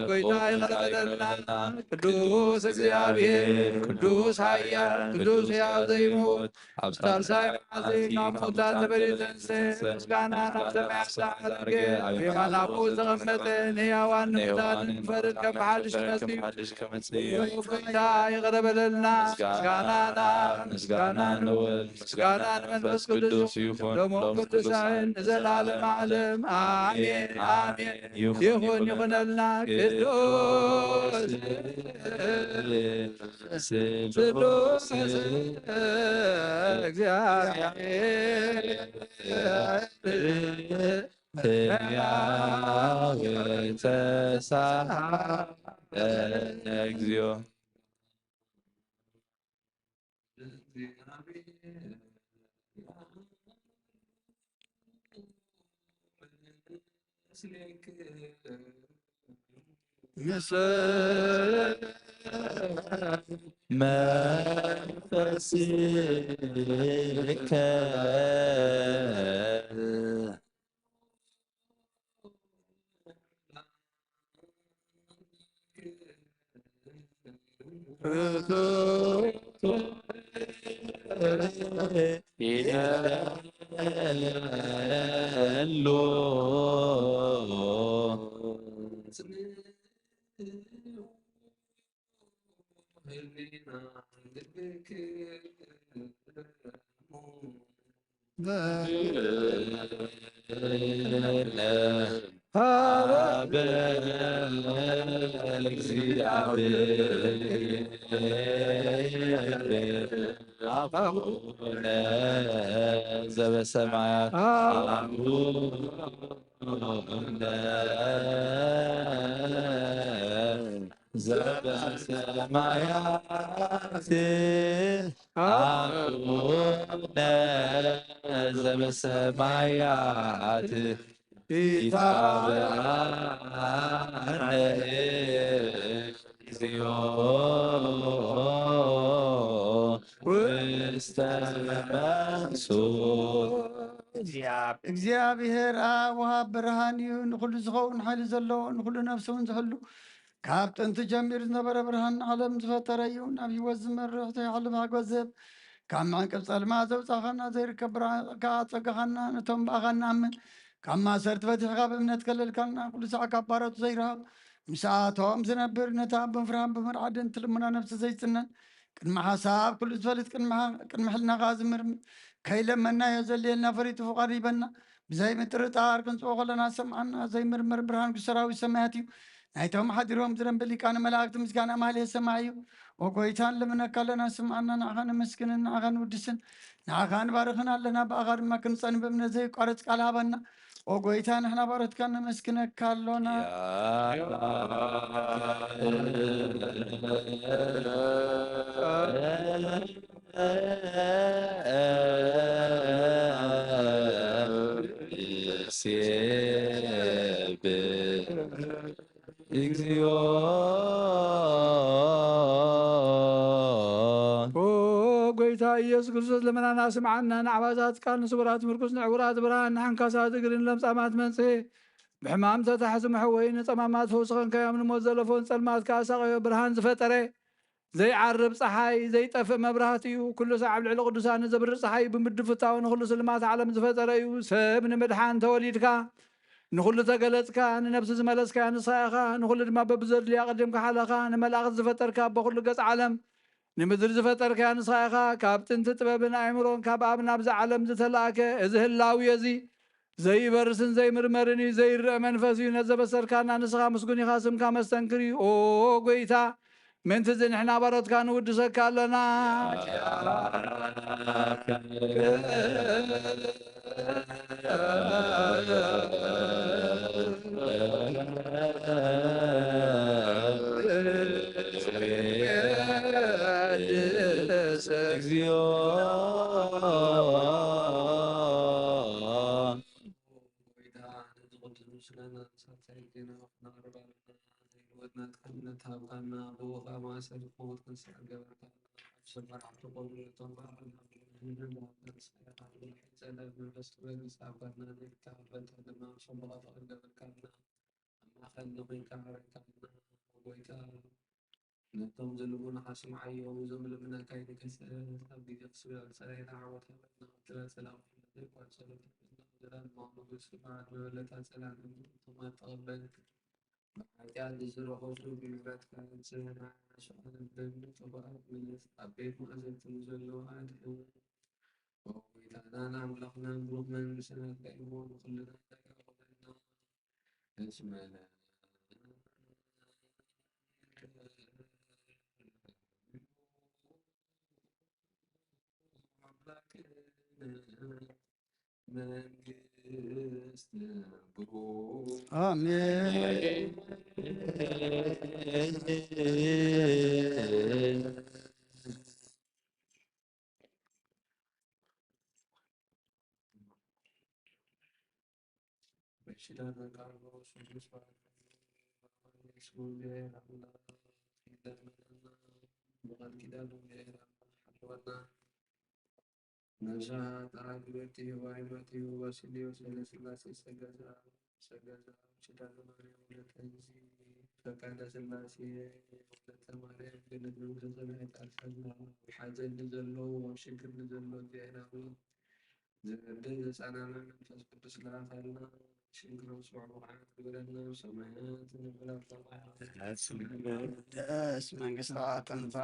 ጎይታ ይቕረ በለልና። ቅዱስ እግዚኣብሔር፣ ቅዱስ ኃያል፣ ቅዱስ ሕያው ዘይሞት፣ ኣብ ሳልሳይ መዓልቲ ካብ ሙታን ተፈልዩ ተንሥእ፣ ምስጋና ናብ ሰማይ ዓርገ፣ ኣብ የማን ኣቦኡ ዝተቐመጠ፣ ንሕያዋን ንሙታን ንፈርድ ከም ሓድሽ መጺኡ፣ ጎይታ ይቕረ በለልና። ምስጋና ናብ ምስጋና ንወልድ ምስጋና ንመንፈስ ቅዱስ ይኹን፣ ሎምን ቅዱሳን ንዘለዓለመ ዓለም ኣሜን፣ ኣሜን። ይኹን፣ ይኹነልና። ቅዱስ፣ ቅዱስ እግዚኣብሔር ሕያው ተሳሃለ እግዚኦ። ምስለ መንፈስከ። ዘበሰማያት ዘበሰማያት አቡነ ዘበሰማያት ይትባበአነ እግዚኦ ውስተ መንሱት። እግዚኣብሔር ኣብ ወሃብ ብርሃን እዩ፣ ንኹሉ ዝኸውን ሓይሊ ዘለዎ፣ ንኹሉ ነፍሲ እውን ዝሕሉ፣ ካብ ጥንቲ ጀሚሩ ዝነበረ ብርሃን ዓለም ዝፈጠረ እዩ። ናብ ህይወት ዝመርሕ ዘይሓልፍ ሓጎስ ዝህብ፣ ካብ መዕንቅብ ጸልማ ዘውጻኻና፣ ዘይርከብ ብርሃን ከኣ ኣጸጋኻና፣ ነቶም ብኣኻ ንኣምን። ካብ ማእሰርቲ ፈቲሕካ ብእምነት ከለልካልና፣ ኩሉ ሳዕ ካብ ባሮቱ ዘይረሃብ፣ ምስኣቶም ዝነብር፣ ነታ ብምፍራህን ብምርዓድን ትልምና ነፍሲ ዘይጽነን፣ ቅድሚ ሓሳብ ኩሉ ዝፈልጥ፣ ቅድሚ ሓ-፣ ቅድሚ ሕልናኻ ዝምርምር፣ ከይለመናዮ ዘድልየልና ፈሊጡ ፍቓዱ ይበና። ብዘይ ምጥርጣር ክንጽቦ ከለና ዝሰምዓና ዘይምርመር ብርሃን ሰራዊት ሰማያት እዩ። ናይቶም ሓዲሮም ዝረንበ ሊቃነ መላእክት ምስጋና ማህሌት ሰማይ እዩ። ኦ ጎይታ፣ ንልምነካ ኣለና፣ ስምዓና፣ ንዓኻ ነመስግንን ንዓኻ ንውድስን፣ ንዓኻ ንባርኽን ኣለና። ብኣኻ ድማ ክንጸን ብእምነት ዘይቋረጽ ቃል ሃበና። ኦ ጎይታ፣ ንሕና ባሮትካ ነመስግነካ ኣሎና። እግዚኦ። ኦ ጎይታ ኢየሱስ ክርስቶስ፣ ልመናና ስምዓና፣ ንዓባዛት ቃል፣ ንስውራት ምርኩስ፣ ንዕውራት ብርሃን፣ ንሓንካሳት እግሪ፣ ንለምጻማት መንጽሄ፣ ብሕማም ተታሕዙ መሕወይ፣ ንጸማማት ፈውሲ ኸንካዮም፣ ንሞት ዘለፎን ጸልማት ከኣ ሳቐዮ ብርሃን ዝፈጠረ፣ ዘይዓርብ ጸሓይ፣ ዘይጠፍእ መብራህቲ እዩ። ኩሉ ሳዕ ኣብ ልዕሊ ቅዱሳን ዘብርህ ጸሓይ እዩ። ብምድፍታው ንኹሉ ስልማት ዓለም ዝፈጠረ እዩ። ሰብ ንምድሓን ተወሊድካ፣ ንኹሉ ተገለጽካ፣ ንነፍሲ ዝመለስካያ ንስኻ ኢኻ። ንኹሉ ድማ በብዘድልያ ኣቐዲምካ ሓለኻ። ንመላእኽቲ ዝፈጠርካ፣ ኣቦ ኩሉ ገጽ ዓለም፣ ንምድሪ ዝፈጠርካያ ንስኻ ኢኻ። ካብ ጥንቲ ጥበብን ኣእምሮን ካብ ኣብ ናብዛ ዓለም ዝተላእከ እዚ ህላዌ እዚ ዘይበርስን ዘይምርመርን እዩ፣ ዘይረአ መንፈስ እዩ። ነዚ ዘበሰርካና ንስኻ ምስጉን ኢኻ፣ ስምካ መስተንክር እዩ። ኦ ጎይታ፣ ምእንቲ እዚ ንሕና ባሮትካ ንውድሰካ ኣለና። እግዚኦ። ጎይታ፣ ነዚ ቅዱስ ምስጋና ንሳት ጸይቅና ክነቕርብ ኣለና። ዘይህይወት ናትካ እምነት ሃብካና፣ ብኡ ኸኣ ማእሰርቲ ሞት ክንስዕር ገበርካና። ኣብ ሰማያት ትኹን ነቶም ባዕልና ብንህና ንስኻ ኢኻ ብልሒ ጸለብ መንፈስ ትበግስ ሃብካና። ዘይተኻፈተ ድማ ኣብ ጽቡቕ ፍቕሪ ገበርካና። ኣብ ማእከል ንኺንካ ኣረካና። ጎይታ፣ ነቶም ዝልምኑኻ ስምዓዮም፣ እዞም ልምነካ ኣይንከስዕር። ኣብ ግዜ ክስብር ጸሬታ ዓወት ሃበና። ኣብ ጥበብ ሰላም ዘይቋርጸሉ ፍቅርና ዘላለማዊ መንግስቲ በዓል መበለታ ጸላእና እቶም ኣተቐበል። ብሓጢኣት ዝረኸሱ ብምሕረትካ ንስሕና። ሸቐለብን ጥቡኣት ምልስ ኣብ ቤት ማእዘርቲ ንዘለዉ ኣድሕን። ኦ ጎይታናን ኣምላኽናን ብሩኽ መንግስቲ ናትካ እዩ እሞ ንኹልና ተጋብለና። እስመ መንግስት ብሩክ። አሜን። ስሙ እግዚኣብሔር ኣምላኽ ይለምነና። ብቃል ኪዳኑ እግዚኣብሔር ኣምላኽ ሓልወና። ነፍሳት ኣግብርቲሁ ኣይመቲሁ ወስልዩ ስለ ስላሴ ሰገዛ ሰገዛ ኪዳነ ማርያም ወለተ እግዚእ ፈቃደ ስላሴ ወለተ ማርያም ገነት መንግስተ ሰማያት ኣልፈና ኣብ ሓዘን ንዘሎ ኣብ ሽግር ንዘሎ እግዚኣብሔር ኣምላኽ ዝረድእ ዘጻናና መንፈስ ቅዱስ ለኣኸልና። ሽግሮም ስምዑ ብርሃን ግበረልና። ሰማያት ንብላ ደስ መንግስታ ጥንታ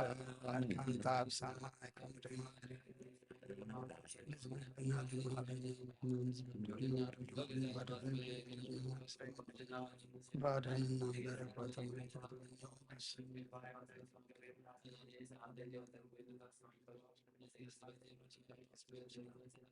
ኣልካንታ ኣብ ሰማይ ከም ድማ ባድህንና በረከቶም ቅዱስ ቅዱስ ከነ ስሉስ ቅዱስ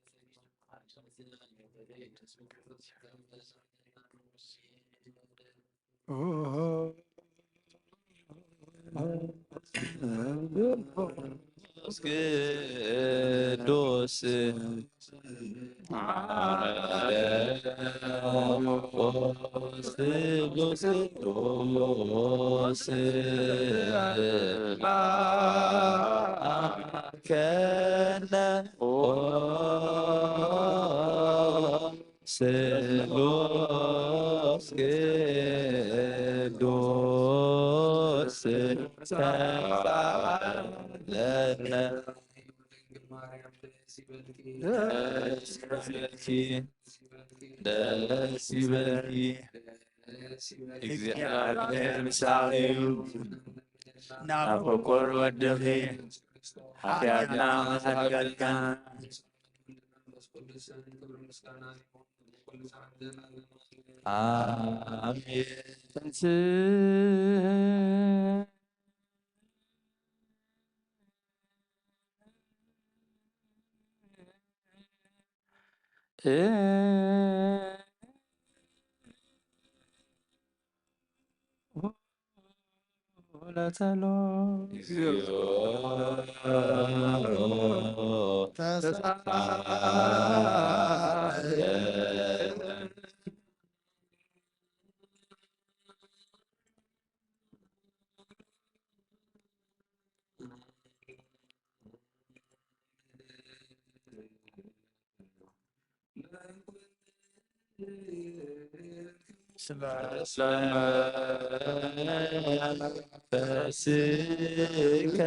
ተሳለነ። ደስ ይበልኪ፣ ደስ ይበልኪ፣ እግዚኣብሔር ምሳኺ እዩ። ናብ ፍቁር ወድኺ ሓጢኣትና መሰቀልካ። ኣሜን። ለጸሎት ስለ መንፈስከ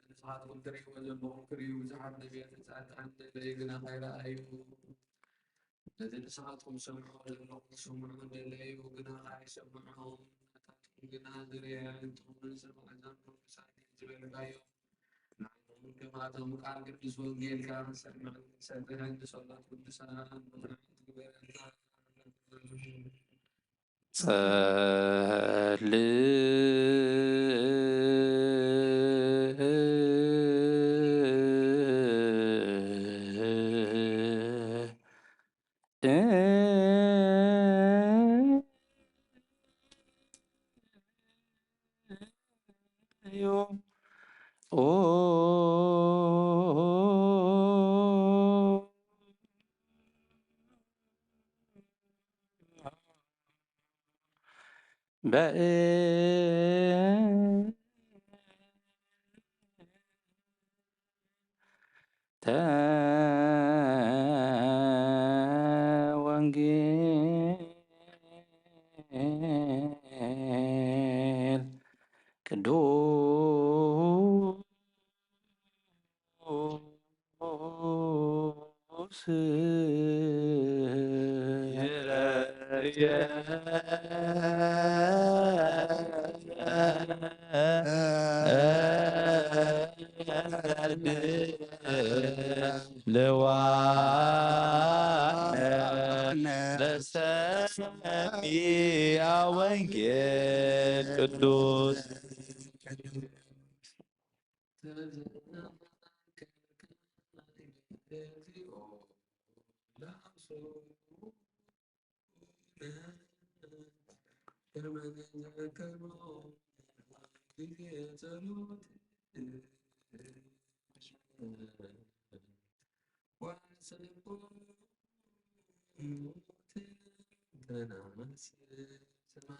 ንስኻትኩም ትርእይዎ ዘለኹም ክርእዩ ብዙሓት ነቢያትን ጻድቃን ደለዩ፣ ግና ኣይረኣዩ። ነቲ ንስኻትኩም ትሰምዕዎ ዘለኹም ክሰምዑ ደለዩ፣ ግና ኣይሰምዑ። ናታትኩም ግና ዝርእያ እንትኹን ዝሰምዓ ዛንቶም ምሳሌ ዝበልካዮ ንዓኹም ከማቶም ቃል ቅዱስ ወንጌልካ ክንሰምዕን ክንሰርሕን ንጸሎት ቅዱሳን ምኽንያት ግበረልና። ጸልእ እዩ። በእንተ ወንጌል ቅዱስ ለዋነ ለሰሚያ ወንጌል ቅዱስ ወተስፋ ኩሉ ወይኩልና ወመንጽእ ኩልና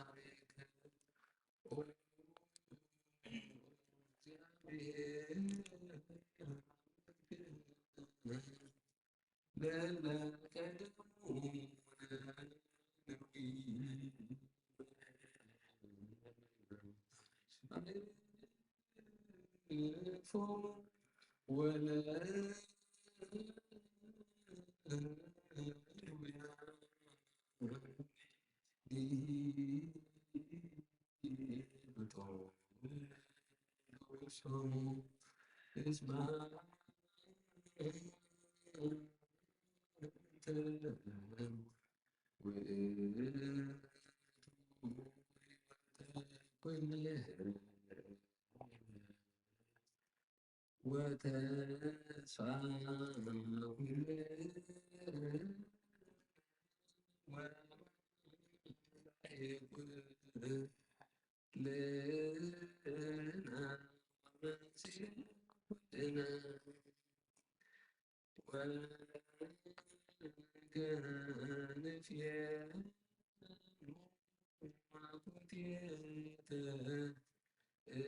ወገንፍየ ማኩቴተ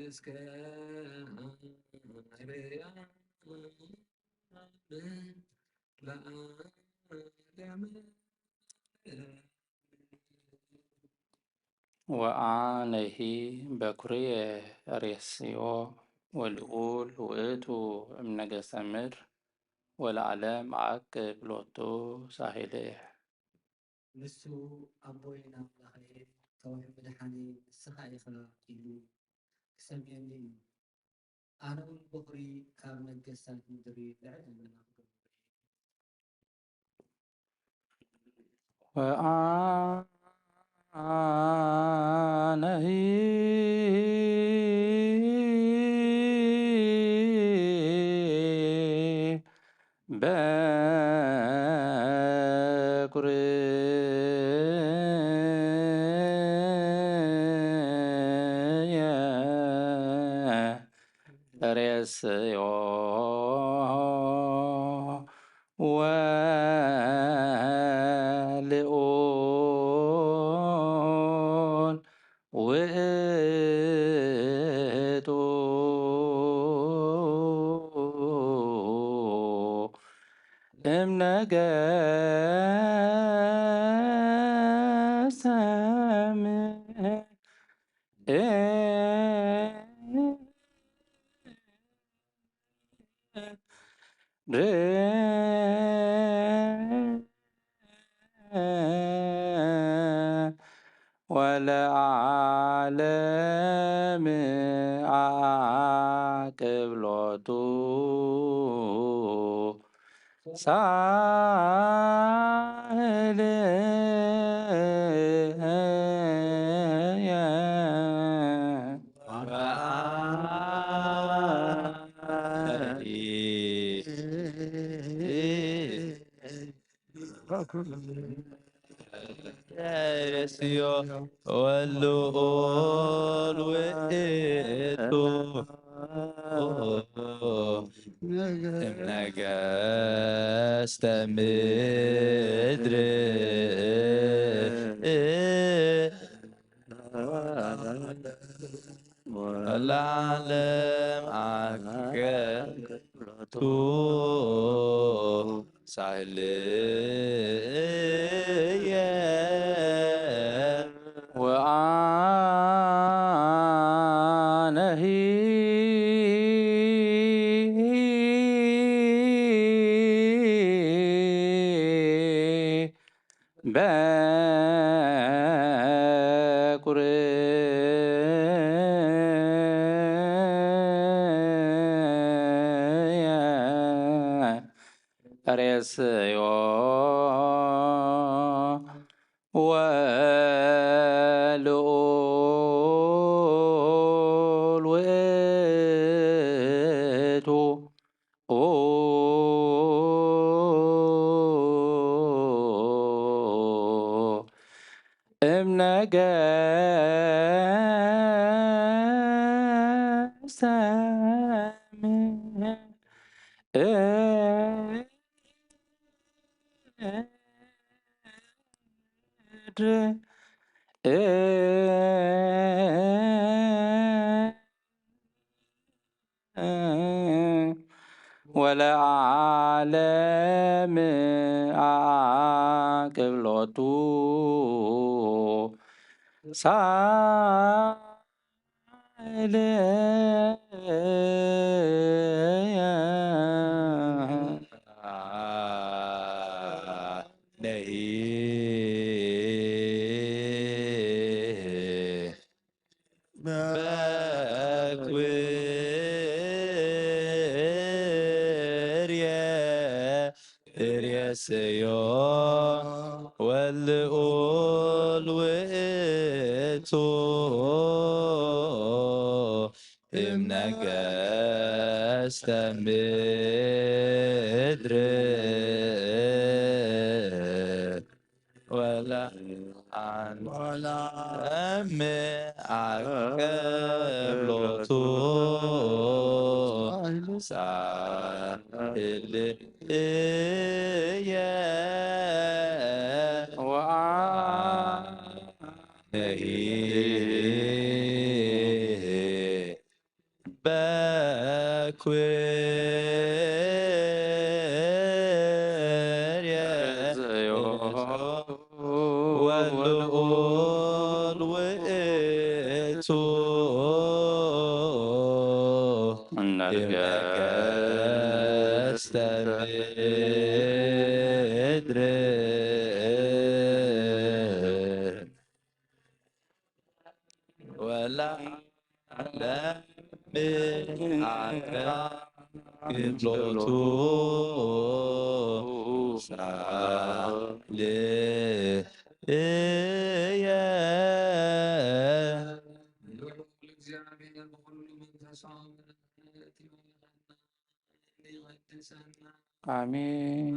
እስከ ኣርያም ለዓለመ። ወአነሂ በኩርየ ሬስዮ ወልዑል ውእቱ እምነገሰ ምድር ወለዓለም አቅብ ሎቱ ሳሂልየ። ንሱ ኣቦይን ኣምላኸይን ከውሒ ምድሓነይን ንስኻ ኢኻ ኢሉ ክሰምየኒ እዩ። ኣነ እውን በኹሪ ካብ ነገስታት ምድሪ ልዕሊ መናፍቕ በኹሪ። ወአነሂ በኩር ርእስዮ ወልዑል ውእቱ እምነገሰ ምድር ወለዓለም አቅብ ሎቱ ሳህልየ። ርእስዮ ወልዑል ውእቱ እምነገስተ ምድር ወለዓለም አገልግሎቱ ሳህልየ። ወአነሂ በኩርየ ሬስዮ ወልዑል ውእቱ እምነገሰ ምድር ወለዓለም ኣቅብሎቱ ሳይለ ነሂ በክብር ርእየስዮ ወልዑል ውእቱ እም ነገስተ ምድር። ወለዓለም ኣቅብሎቱ ሳይል እየ ወአነሂ በኩር የእዝዮ ወልዑል ውእቱ ነገስተ ምድር። ወለዓለም ኣቅብሎቱ ሳይል እየ። ልዑል እግዚኣብሔር ብኹሉ መንፈሳዊ በረኸት ይባርኸና፣ ይቐድሰና። ኣሜን።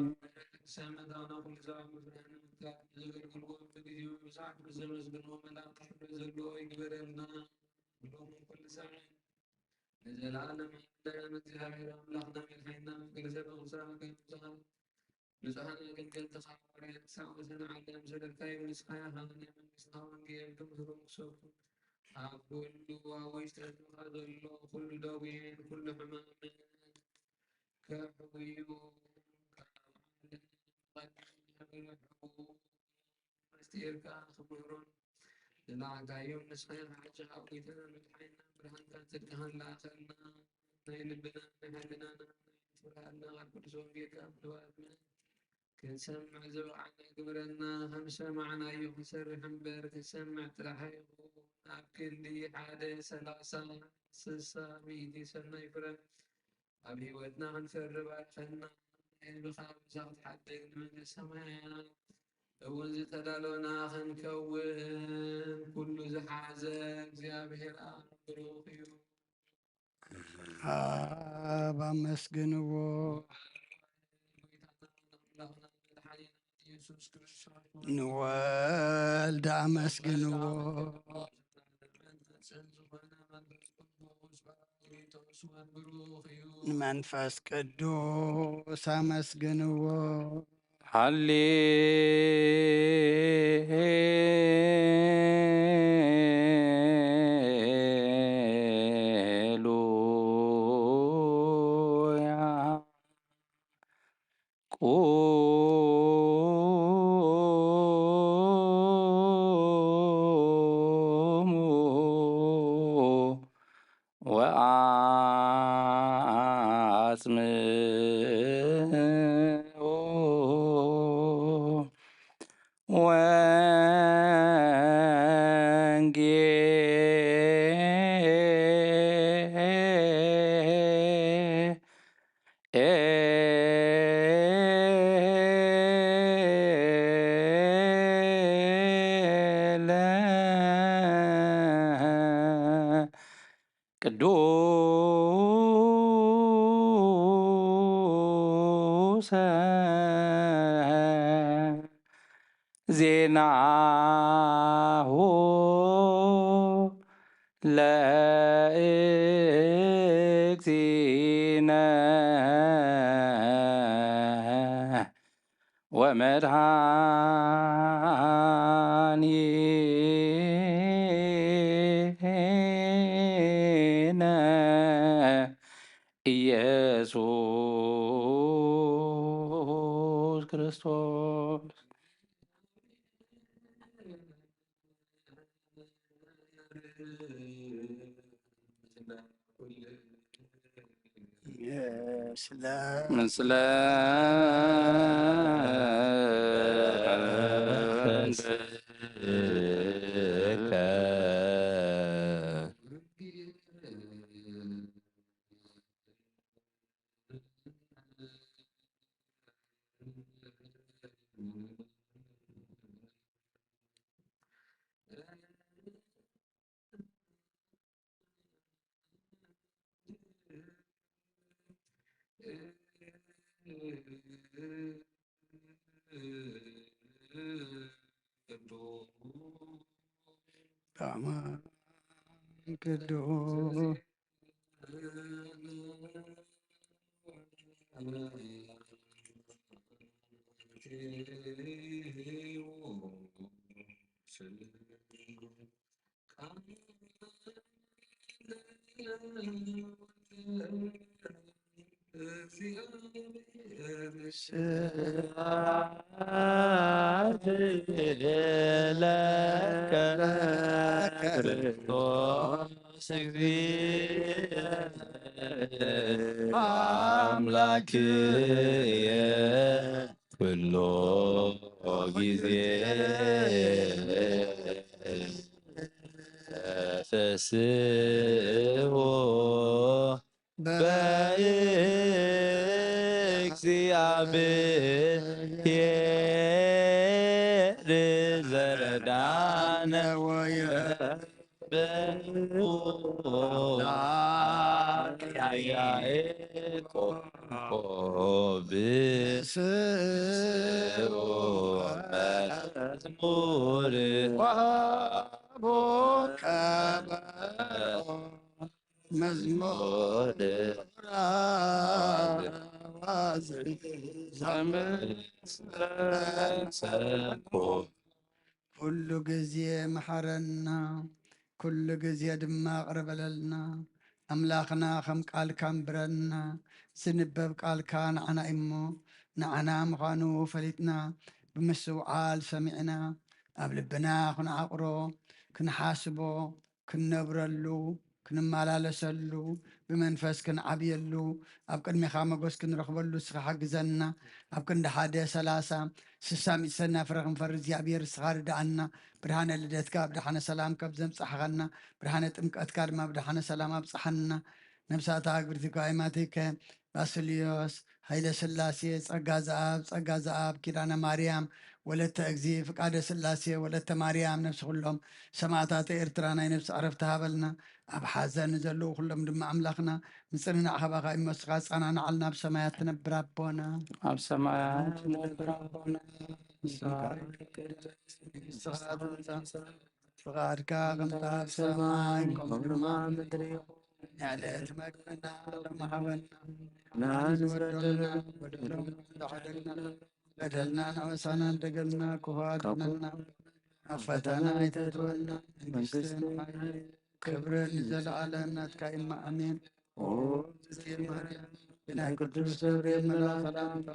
ቅዱሳን መታውና ኩሉ ሰዓት ምስጋና ንምትካል፣ ንዘገልግልዎ በብግዜኡ ብብዙሓት ክብሪ ዘመስግንዎ መላእክቲ ክብሪ ዘለዎ ይግበረልና። ኩሎም ኩሉ ሰዓት ንዘለዓለም ኣምላኽ እግዚኣብሔር ኣምላኽና መድሓኒና ፍቅሪ ሰብ ቅዱሳን ኣገልግሎትኻ ብፁዓን ኣገልገልትኻ ሃዋርያት ሳወሰን ዓለም ሰደድካዮም ንስኻ ኢኻ ናይ መንግስትኻ ወንጌል ክምህሮም ክሰብኩ ኣብ ኩሉ ኣብ ውሽጢ ህዝብኻ ዘሎ ኩሉ ደዌን ኩሉ ሕማምን ከሕውዩ ካብ ዓለም ቀዲሙ ዝነበረ ሕቡእ ምስጢርካ ክምህሮም ዝለዓልካዮም ንስኻ ኢኻ። ሓቂ ሓዊትና መድሓኒና ብርሃንካ ጽድቅኻን ለኣኸልና ናይ ልብና ናይ ሕልናና ናይ ፍርሃትና ቃል ቅዱስ ወንጌልካ ብንባብና ክንሰምዕ ዝበቕዓና ግበረና። ከም ዝሰማዕናዮ ክንሰርሕ እምበር ክንሰምዕ ጥራሕ ኣይኹን። ኣብ ክንዲ ሓደ ሰላሳ ስሳ ሚእቲ ሰናይ ፍረ ኣብ ህይወትና ክንፈሪ ባርኸና። ህዝብኻ ብዛ ክትሓድግ ንመንግስቲ ሰማያት እውን ዝተዳለወና ክንከውን ኩሉ ዝሓዘ እግዚኣብሔር ኣብ ብሩኽ እዩ። ኣብ ኣመስግንዎ። ንወልድ ኣመስግንዎ። ንመንፈስ ቅዱስ ኣመስግንዎ። ሃሌሉያ። ቁሙ ወአጽምዑ ወንጌል ቅዱሰ ዜናሁ ለእግዚእነ ወመድኃኒነ መድኃኒነ ኢየሱስ ክርስቶስ። ምስለ ምስለ በአማን ቅዱስ ኩሉ ጊዜ ተስቦ በእግዚአብሔር ዘዳነ ወይረብ በአምላክ ያዕቆብ ስብሐ መዝሙር ወአቦ ከበሮ መዝሙር አዋዝ ዘምር ኩሉ ግዜ መሓረና፣ ኩሉ ግዜ ድማ ይቕረ በለልና። ኣምላኽና፣ ከም ቃልካ ኣንብረና። ዝንበብ ቃልካ ንዓና እዩ እሞ፣ ንዓና ምዃኑ ፈሊጥና፣ ብምስትውዓል ሰሚዕና፣ ኣብ ልብና ክንዓቕሮ፣ ክንሓስቦ፣ ክንነብረሉ፣ ክንመላለሰሉ፣ ብመንፈስ ክንዓብየሉ፣ ኣብ ቅድሜኻ መጎስ ክንረኽበሉ ንስኻ ሓግዘና። ኣብ ክንዲ ሓደ ሰላሳ፣ ስሳ ሚእቲ ሰናይ ፍረ ክንፈሪ እግዚኣብሔር ንስኻ ርድኣና። ብርሃነ ልደትካ ብደሓነ ሰላም ካብ ዘምጻሕኻና፣ ብርሃነ ጥምቀትካ ድማ ብደሓነ ሰላም ኣብጽሓና። ነብሳታ ግብርቲ ጓይማቲከ ባስልዮስ፣ ኃይለ ሥላሴ፣ ጸጋ ዘኣብ፣ ጸጋ ዘኣብ፣ ኪዳነ ማርያም፣ ወለተ እግዚ፣ ፍቃደ ሥላሴ፣ ወለተ ማርያም፣ ነፍሲ ኩሎም ሰማዕታተ ኤርትራ ናይ ነፍሲ ዕረፍቲ ሃበልና። ኣብ ሓዘን ንዘለዉ ኩሎም ድማ ኣምላኽና ምጽንናዕ ካባኻ እዩ እሞ ንስኻ ኣጸናንዓልና። ኣብ ሰማያት ትነብር ኣቦና። ኣብ ሰማያት ትነብር ኣቦና። ንስኻ ትምጻእ፣ ፍቓድካ ከምታ ኣብ ሰማይ ከምኡ ድማ ኣብ ምድሪ ይኹን። ንዕለት መግብና ሎሚ ሃበና። ንሕና ንዝበደሉና በደሎም ንዓደግና፣ በደልና ንዓሳና እንደገልና ክፉ ኣድነና። ኣብ ፈተና ኣይተእትወና፣ መንግስትን ሓይልን ክብርን ንዘለዓለም ናትካ እዩ እሞ ኣሜን። ኦ እግዝእትየ ማርያም፣ ብናይ ቅዱስ ገብርኤል መልኣኽ ሰላምታ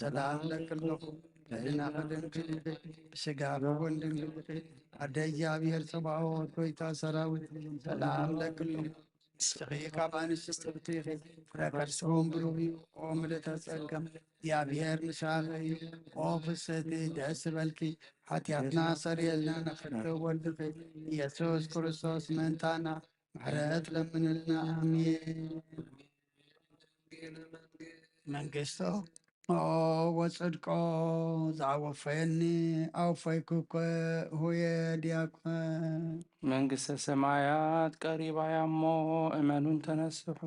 ሰላም እለኪ ኣለኹ። ልዕሌናኺ ድንግል ኢኺ፣ ብስጋኺ እውን ድንግል ኢኺ። ኣደ እግዚኣብሔር ጸባኦት፣ ጎይታ ሰራዊት፣ ሰላም እለኪ ኣለኹ። ንስኺ ካብ ኣንስቲ ብርክቲ ኢኺ፣ ፍረ ከርስኺ እውን ብሩኽ እዩ። ኦ ምልእተ ጸጋ፣ እግዚኣብሔር ምሳኺ እዩ። ኦ ፍስሕቲ፣ ደስ ይበልኪ፣ ሓጢኣትና ሰርየልና፣ ንኽብሪ ወልድኺ ኢየሱስ ክርስቶስ ምእንታና ምሕረት ለምንልና። ኣሜን። መንግስቶ ወጽድቆ ዘአወፈየኒ አወፈይኩከ ሁየ ዲያቆን። መንግስተ ሰማያት ቀሪባ እያ እሞ እመኑን ተነስሑ።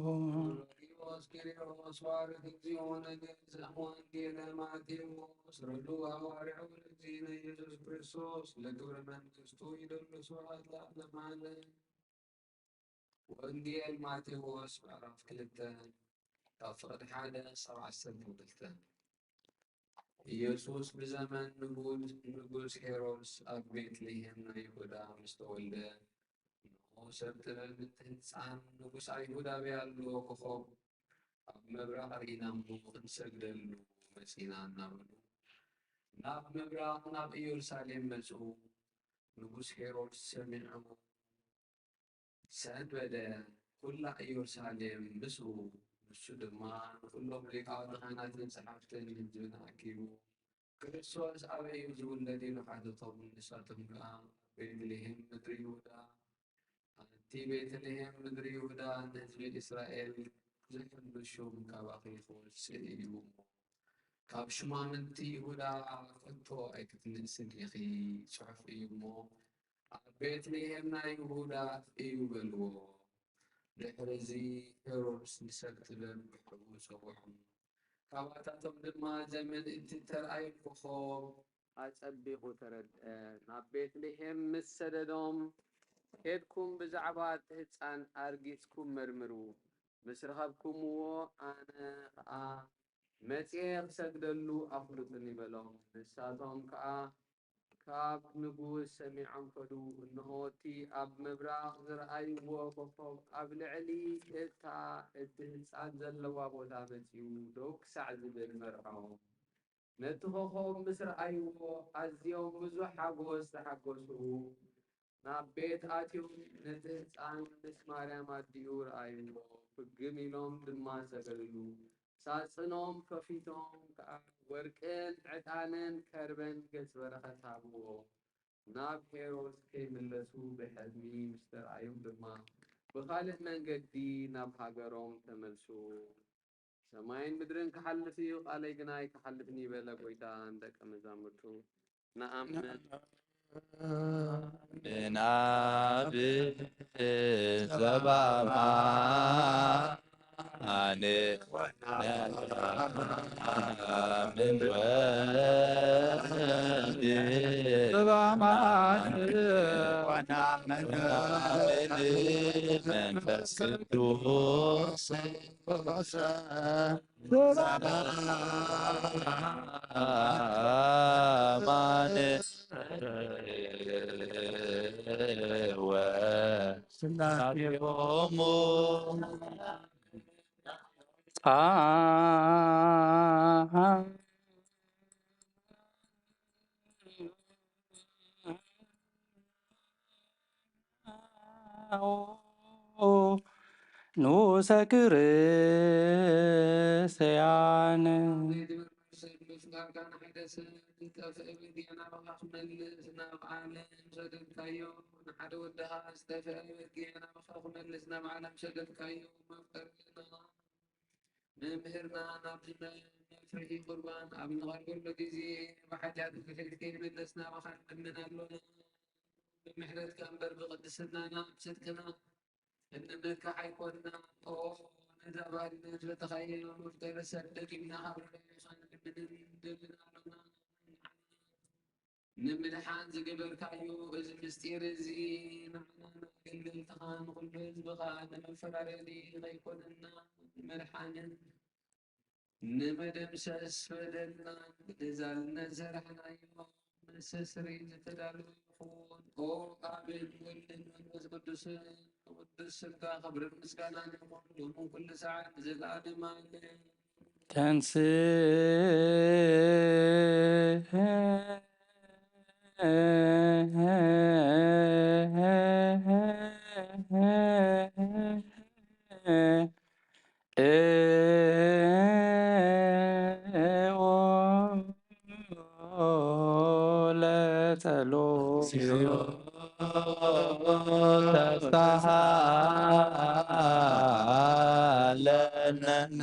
ኪሪዮስ ኪሪዮስ ባርክ እግዚኦ ነገሥት ወንጌለ ማቴዎስ ርዱ ሐዋርያው ለእግዚእነ ኢየሱስ ክርስቶስ ለግብረ መንግስቱ ይደሉ ስብሐት ለዓለመ ዓለም። ወንጌል ማቴዎስ ምዕራፍ ክልተ ካብ ፍቕዲ ሓደ ክሳብ ዓሰርተ ክልተ። ኢየሱስ ብዘመን ንጉስ ንጉስ ሄሮድስ ኣብ ቤትልሔም ናይ ይሁዳ ምስ ተወልደ፣ እንሆ ሰብ ጥበብ፣ እቲ ህጻን ንጉስ ኣይሁድ ኣበይ ኣሎ? ኮኾብ ኣብ ምብራቕ ርኢና እሞ ክንሰግደሉ መጺና እናበሉ ናብ ምብራቕ ናብ ኢየሩሳሌም መጹ። ንጉስ ሄሮድስ ሰሚዑ ሰንበደ፣ ኩላ ኢየሩሳሌም ምስኡ። ንሱ ድማ ንኹሎም ሊቃውንቲ ካህናትን ጸሓፍትን ህዝብን ኣኪቡ፣ ክርስቶስ ኣበይ እዩ ዝውለድ? ኢሉ ሓተቶም። ንሳቶም ከኣ፣ ቤትልሔም ምድሪ ይሁዳ፣ ኣንቲ ቤትልሔም ምድሪ ይሁዳ፣ ንህዝቢ እስራኤል ዝሕሉ ሹም ካባኺ ክወጽእ እዩ እሞ፣ ካብ ሹማምንቲ ይሁዳ ከቶ ኣይክትንእስን ኢኺ። ጽሑፍ እዩ እሞ፣ ኣብ ቤትልሔም ናይ ይሁዳ እዩ በልዎ። ድሕሪ እዚ ሄሮድስ ንሰብ ጥበብ ብሕቡእ ጸውዖም። ካባታቶም ድማ፣ ዘመን እቲ እተርኣየ ኮኾብ ኣጸቢቑ ተረድአ። ናብ ቤትልሔም ምስ ሰደዶም፣ ኬድኩም ብዛዕባ እቲ ህጻን ኣርጊጽኩም መርምሩ። ምስ ረኸብኩምዎ፣ ኣነ ኸኣ መጺኤ ክሰግደሉ ኣፍልጡኒ በሎም። ንሳቶም ከኣ ካብ ንጉስ ሰሚዖም ከዱ። እንሆ እቲ ኣብ ምብራቕ ዝረኣይዎ ኮኾብ ኣብ ልዕሊ እታ እቲ ህጻን ዘለዋ ቦታ መጺኡ፣ ደው ክሳዕ ዝብል መርሖም። ነቲ ኮኾብ ምስ ረኣይዎ፣ ኣዝዮም ብዙሕ ሓጎስ ተሓጎሱ። ናብ ቤት ኣትዮም ነቲ ህጻን ምስ ማርያም ኣዲኡ ረኣይዎ። ፍግም ኢሎም ድማ ሰገድሉ። ሳጽኖም ከፊቶም ከኣ ወርቅን ዕጣንን ከርበን ገጽ በረኸት ሃብዎ። ናብ ሄሮድስ ከይምለሱ ብሕልሚ ምስ ተረኣዮም ድማ ብኻልእ መንገዲ ናብ ሃገሮም ተመልሱ። ሰማይን ምድርን ክሓልፍ እዩ፣ ቃለይ ግና ኣይክሓልፍን እዩ በለ ጎይታ ንደቀ መዛሙርቱ። ንኣምን። ንኣብ ዘበኣማን ወናምን ወልድ ዘበኣማን ወናምን ወልድ መንፈስ ቅዱስ ንኡሰ ክርስቲያን ዝጠፍአ በጊዕ ናባኻ ክመልስ ናብ ዓለም ሰደድካዮ፣ ንሓደ ወድኻ ዝጠፍአ በጊዕ ናባኻ ክመልስ ናብ ዓለም ሰደድካዮ፣ መፍቀርና መምህርና፣ ናብዚ መፍርሒ ቁርባን ኣብ ንቐርበሉ ግዜ ብሓጢኣት ድሕሪት ከይንምለስ ናባኻ ንልምን ኣሎና። ብምሕረትካ እምበር ብቕድስናና ብጽድቅና እንመካሕ ኣይኮንና። ኦ ነዛ ባህልና ዝፈተኻዮ መፍቀሪ ሰብ ደጊምና ካብ ርሑቕ ንልምንን ንደልን ኣሎና። ንምድሓን ዝገበርካዮ እዚ ምስጢር እዚ ንዓና ንኣገልገልትኻ ንኹሉ ህዝብኻ ንመፈራረዲ ከይኮነና ንምድሓንን ንመደምሰስ በደልና ንዛልነት ዝሰራሕናዮ መስተስሪ ዝተዳለወ ይኹን። ኦ ኣብን ወልድን መንፈስ ቅዱስን ቅዱስ ስምካ ክብርን ምስጋናን ይኹን ሎምን ኩሉ ሰዓት ንዘለዓለም ኣሜን። ተንስእ እዎ ለጸሎት ተስተሃለነ።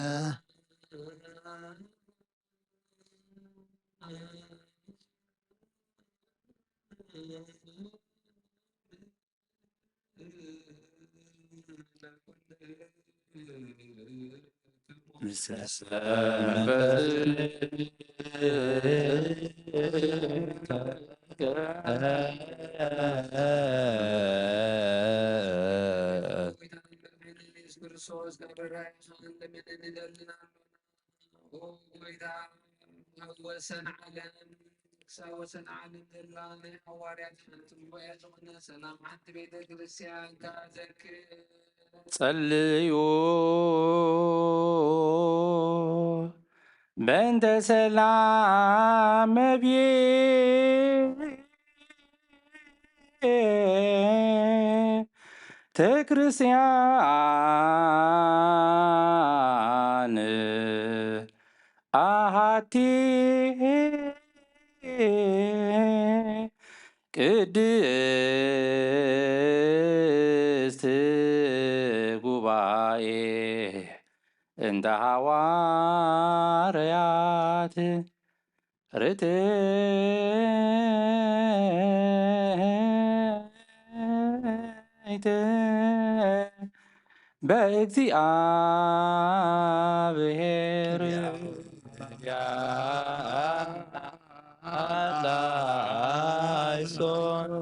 ክርስቶስ ጋር በራይ ኻን ለምን እንደልን አሉና። ኦ ጎይታ፣ ወሰን ዓለም ክሳብ ወሰን ዓለም ዘላ ናይ ሃዋርያት ሓንቲ ጉባኤ ዝኾነ ሰላም ሓንቲ ቤተ ክርስቲያን ከኣ ዘክር። ጸልዩ በእንተ ሰላም ቤተ ክርስቲያን ኣሃቲ ቅድስት ጉባኤ እንተ ሃዋርያት ርትዕት በእግዚኣብሔር ያላይሶን።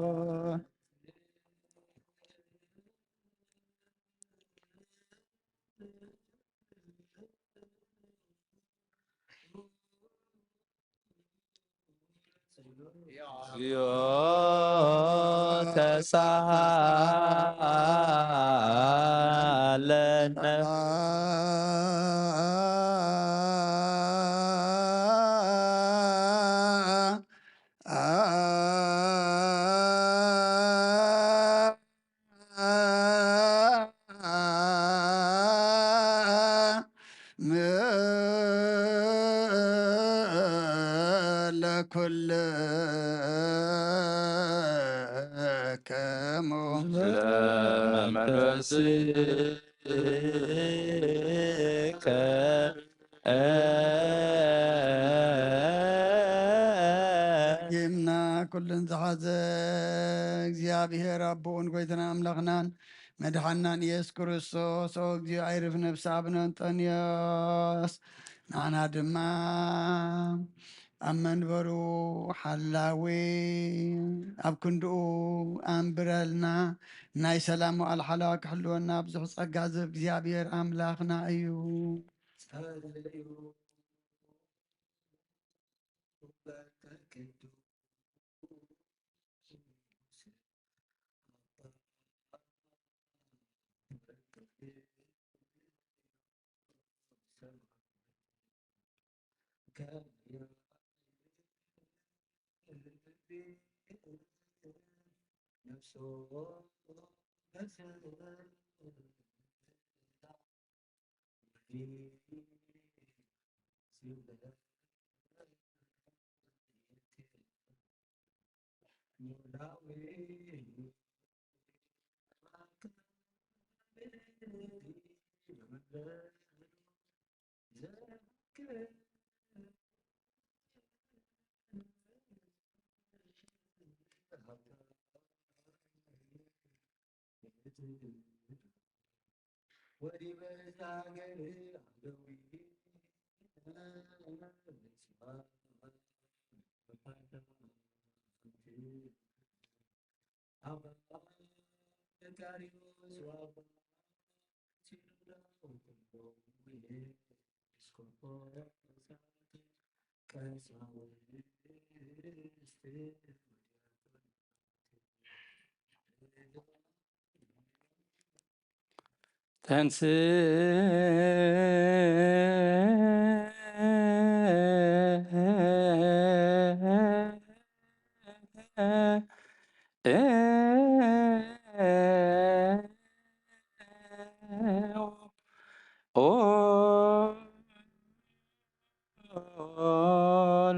ለመንፈስከ ይምና ኩልን ዝሓዘ እግዚኣብሔር ኣቦኡን ጎይታና ኣምላኽናን መድሓናን ኢየሱስ ክርስቶስ፣ ኦ እግዚኦ፣ ኣይርፍ ነፍሲ ኣቡነ እንጠንዮስ፣ ንዓና ድማ ኣብ መንበሩ ሓላዊ፣ ኣብ ክንድኡ ኣንብረልና። ናይ ሰላም መዋዕል ሓላዋ ክሕልወና ብዙሕ ጸጋ ዝህብ እግዚኣብሔር ኣምላኽና እዩ። ተንስ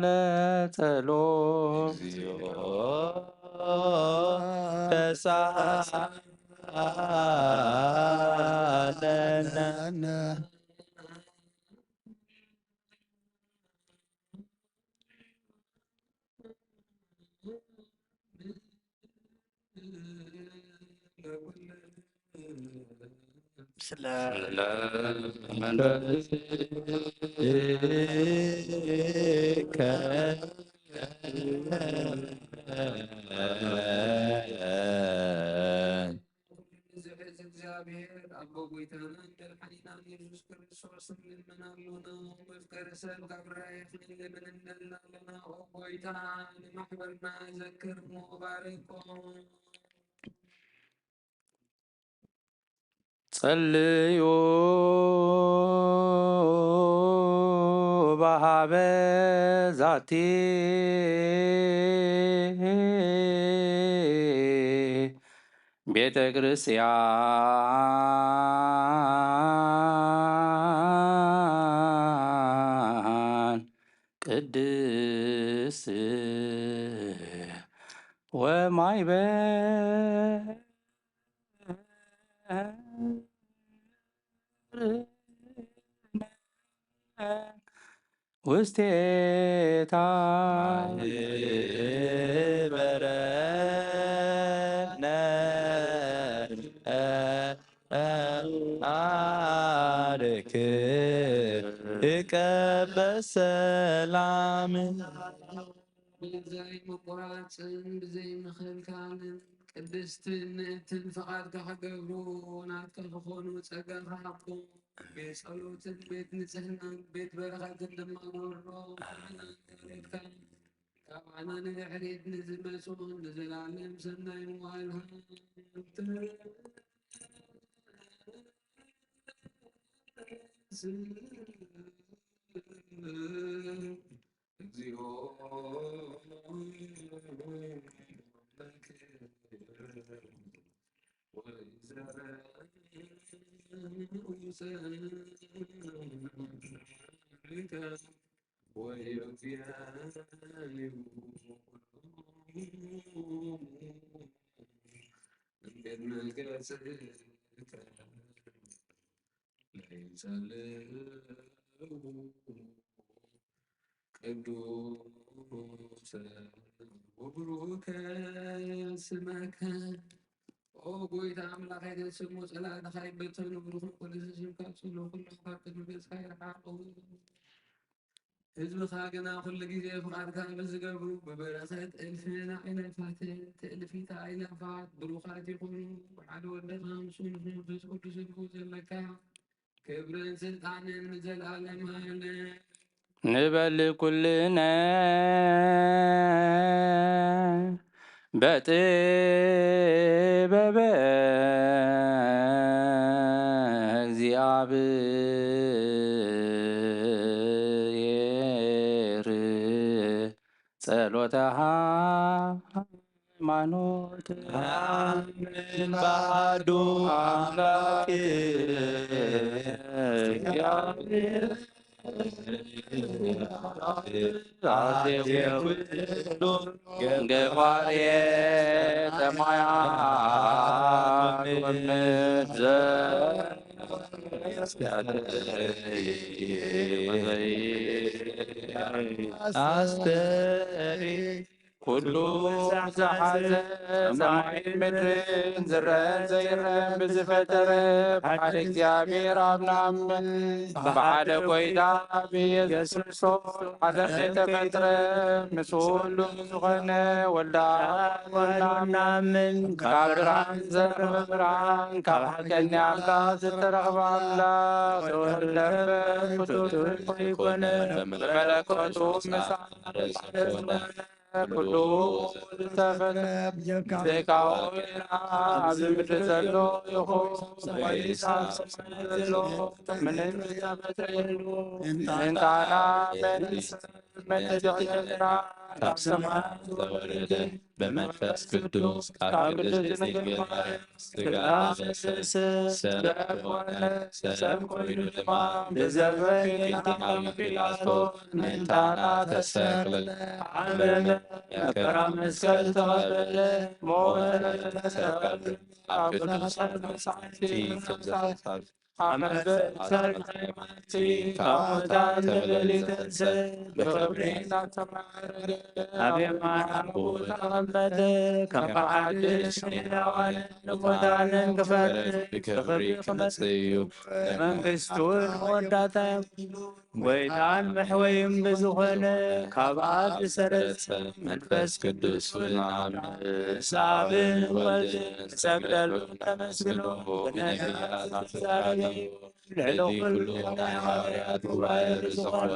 ለጸሎት ተሳለነ። ስለ ኣቦ ጎይታና መድሓኒናን የሱስ ክርስቶስ ንልምን ኣሎና። መፍቀሪ ሰብ ካብ ራእይ ክንልምን እንደልና ኣሎና። ኦ ጎይታ፣ ንማሕበርና ዘክር እሞ ባርኮ። ጸልዩ በሃበ ዛቲ ቤተ ክርስቲያን ቅድስት ወማይበ ውስቴታ በረነ አርክ እቀበ ሰላም። ብዘይ ምቁራጽን ብዘይ ምኽልካልን ቅድስትን ንእትን ፍቓድካ ክገብሩ ናትካ ክኾኑ ጸጋ ክሃቦም። ቤት ጸሎትን ቤት ንጽህናን ቤት በረኸትን ድማ ግበሮ። ንሕናን ካልኦትካን ካብ ዓና ንድሕሪት ንዝመጹ ንዘላለም ሰናይ መዋእል ሃብቲ እግዚኦ ቅዱሰ ወቡሩከ ስመከ። ኦ ጎይታ ኣምላኸይ፣ ስሙ ጸላእትኻ ይበተኑ፣ ብሩኽን ቅዱስን ስምካ ጽልኡ፣ ኩሎም ካብ ቅድሚ ገጽካ ይርሓቑ። ህዝብኻ ግና ኩሉ ግዜ ፍቓድካ ብዝገብሩ ብበረኸት እልፍን ኣእላፋትን ትእልፊት ኣእላፋት ብሩኻት ይኹኑ። ብሓደ ወድኻ ምስ መንፈስ ቅዱስ ዘለካ ክብርን ስልጣንን ንዘለኣለም ኣለ። ንበል ኩልነ በጥበበ እግዚኣብሔር ጸሎተ ሃይማኖት። ኣምን በአሐዱ አምላክ እግዚአብሔር አዜ ኩሉ ገባሬ ሰማያት ወምድር። አስተሪ ኩሉ ዝሓዘ ሰማይን ምድርን ዝረአን ዘይረአን ብዝፈጠረ ብሓደ እግዚኣብሔር ኣብ ንኣምን። ብሓደ ጎይታ ብኢየሱስ ክርስቶስ ሓደ ዘይተፈጥረ ምስ ኩሉ ዝኾነ ወልዳ ወናምን ካብ ብርሃን ዝተረኽበ ብርሃን ካብ ሓቀኛ ኣምላኽ ዝተረኽበ ኣምላኽ ተወልደ ፍጡር ዘይኮነ ብመለኮቱ ምሳሌ ዝኾነ ኩሉ ዝተፈጥረ ብዘይካኡ ኢና ኣብዚ ምድሪ ዘሎ ይኹን ወይስ ኣብ ሰማይ ዘሎ ምንም ዝተፈጥረ የሉ። እንታና መንስ መተጀመራ ካብ ሰማይ ዝተወረደ ብመንፈስ ቅዱስ ካብ ቅድስት ድንግል ማርያም ስጋ ለበሰ፣ ሰብ ኮነ፣ ሰብ ኮይኑ ድማ ብዘበነ ጌታና ጲላጦስ ምእንታና ተሰቅለ፣ ተሓመመ፣ መከራ መስቀል ተቐበለ፣ ሞተ፣ ተቀብረ፣ ኣብ ቅዱሳት መጻሕፍቲ ከምዝተጻሕፈ ኣብ መበል ሳልሳይ መዓልቲ ካብ ሙታን ተመሊኡ ተንስእ፣ ብኽብሪ እናተማዕረገ ኣብ የማን ኣቦኡ ተቐመጠ። ከም ሓድሽ ንሕያዋንን ንሙታንን ክፈርድ ብኽብሪ ክመጽእ እዩ። መንግስቱ እውን መወዳእታ የብሉን። ጎይታን መሕወይን ብዝኾነ ካብ ኣብ ዝሰረጸ መንፈስ ቅዱስ እውን ኣምን። ምስ ኣብን ወልድን ንሰግደሉ ነመስግኖ። ብነቢያት ዝተዛረበ እዩ። ልዕሊ ኩሉ ናይ ሃዋርያት ጉባኤ ብዝኾነ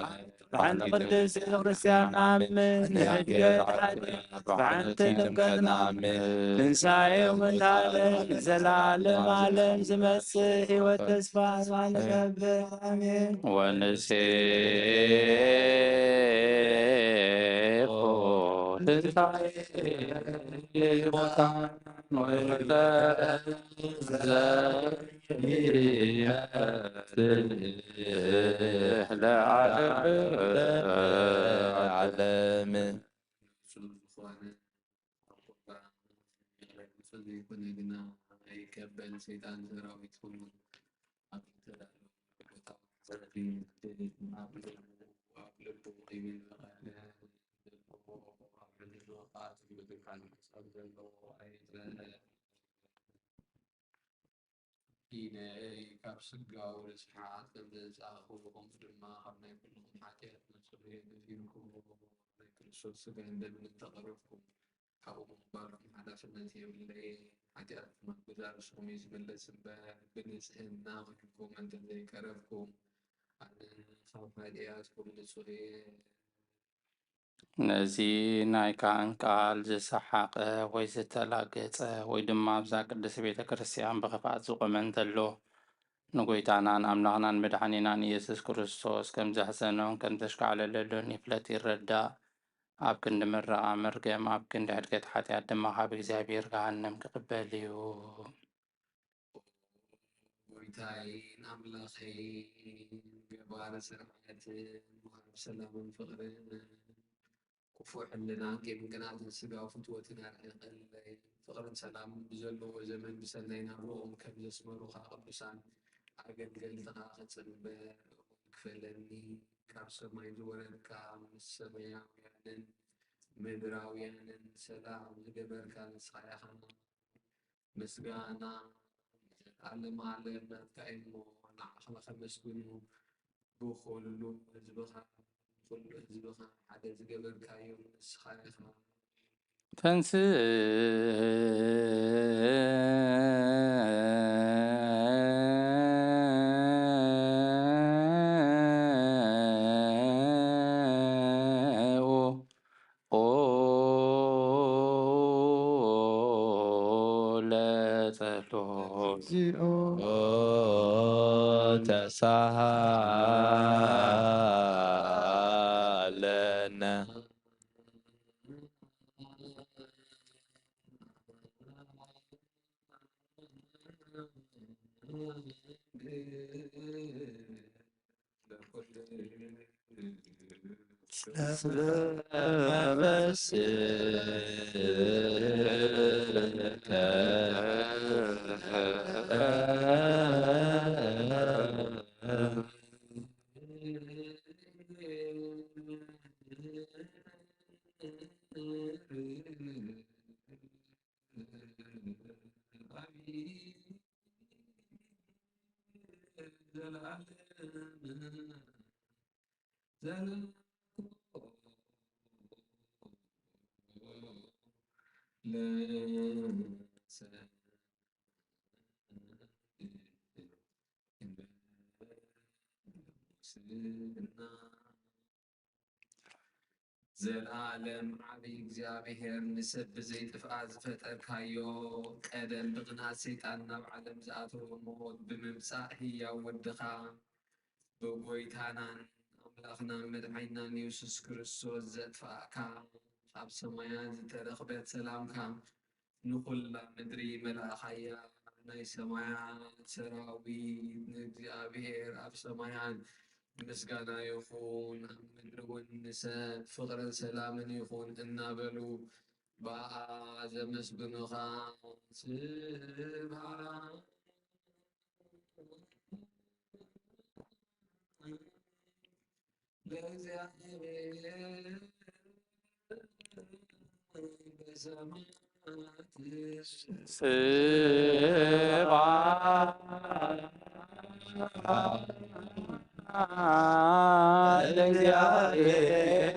ብሓንቲ ቅድስት ቤተ ክርስቲያን ንኣምን። ንሕድገት ሓጢኣት ብሓንቲ ጥምቀት ንኣምን። ትንሳኤ ሙታን ንዘለዓለም ዓለም ዝመጽእ ህይወት ተስፋ ንገብር። ኣሜን። ወንሴፎ ትንሳኤ ሙታን ወይፈዘ ለዓለመ ዓለም። ንጹህ ዝኾነ ኣብ ቁርባን ንጹህ ዘይኮነ ግና ኣይቀበል። ሰይጣን ሰራዊት ኩሉ ኣብ ዝተዳለወ ቦታ ዘርኢ ኣብ ልቡ፣ ኣብ ልቡ ይብል በቐለ ዘለዎ ኣብ ልቡ ኣትዩ ትካል ኣብ ዘለዎ ኣይጥረ ኢለይ ካብ ስጋዊ ርስሓት ከም ዘንጻእኩ፣ ከምኡ ድማ ካብ ናይ ኩልኹም ሓጢኣት ንጹህ እየ። ነፊርኩም ናይ ክርስቶስ ስጋን ደምን እንተቐረብኩም፣ ካብኡ ምቕባልኩም ሓላፍነት የብለይን። ሓጢኣትኩም ኣብ ገዛእ ርእስኹም እዩ ዝምለስ እምበር፣ ብንጽህና ኮይንኩም እንተ ዘይቀረብኩም፣ ኣነ ካብ ሓጢኣትኩም ንጹህ እየ። ነዚ ናይ ካህን ቃል ዝሰሓቐ ወይ ዝተላገጸ ወይ ድማ ኣብዛ ቅድስት ቤተ ክርስቲያን ብኽፍኣት ዝቖመ እንተሎ፣ ንጎይታናን ኣምላኽናን መድሓኒናን ኢየሱስ ክርስቶስ ከም ዘሕዘኖን ከም ዘሽካዕለለሉን ይፍለጥ ይረዳእ። ኣብ ክንዲ ምረቓ መርገም፣ ኣብ ክንዲ ሕድገት ሓጢኣት ድማ ካብ እግዚኣብሔር ገሃነም ክቕበል እዩ። ጎይታይን ኣምላኸይን፣ ገባሪ ስርዓትን ወሃቢ ሰላምን ፍቕርን፣ ክፉእ ሕልናን ቂምን ቅንኣትን ስጋዊ ፍትወትን ኣርሒቐለይ። ፍቕርን ሰላምን ብዘለዎ ዘመን ብሰናይ ናብርኦም ከም ዘስመሩኻ ቅዱሳን ኣገልገልትኻ ክጽንበር ክፈለኒ። ካብ ሰማይ ዝወረድካ፣ ምስ ሰማያውያንን ምድራውያንን ሰላም ዝገበርካ ንስኻ ኢኻ። ምስጋና ንዘለኣለም ዓለም ናትካ እዩ እሞ፣ ንዓኻ ከመስግኑ ብኹሉ ህዝብኻ፣ ብኹሉ ህዝብኻ ሓደ ዝገበርካዮም ንስኻ ኢኻ። ተንስኡ ለጸሎት። እግዚኦ ተሳሃለነ። ዘለዓለም ዓቢ እግዚኣብሔር፣ ንሰብ ብዘይጥፍኣት ዝፈጠርካዮ፣ ቀደም ብቕንኣት ሰይጣን ናብ ዓለም ዝኣተወ ሞት ብምምጻእ ህያው ወድኻ፣ ብጎይታናን ኣምላኽናን መድሓኒናን የሱስ ክርስቶስ ዘጥፋእካ፣ ካብ ሰማያት ዝተረኽበት ሰላምካ፣ ንኹላ ምድሪ መልኣኻያ። ናይ ሰማያት ሰራዊት ንእግዚኣብሔር ኣብ ሰማያት ምስጋና ይኹን፣ ኣብ ምድሪ እውን ንሰብ ፍቕርን ሰላምን ይኹን እናበሉ ብኣኣ ዘመስግኑኻ። ስብሃት ለእግዚአብሔር በሰማያት ስብሐት ለእግዚአብሔር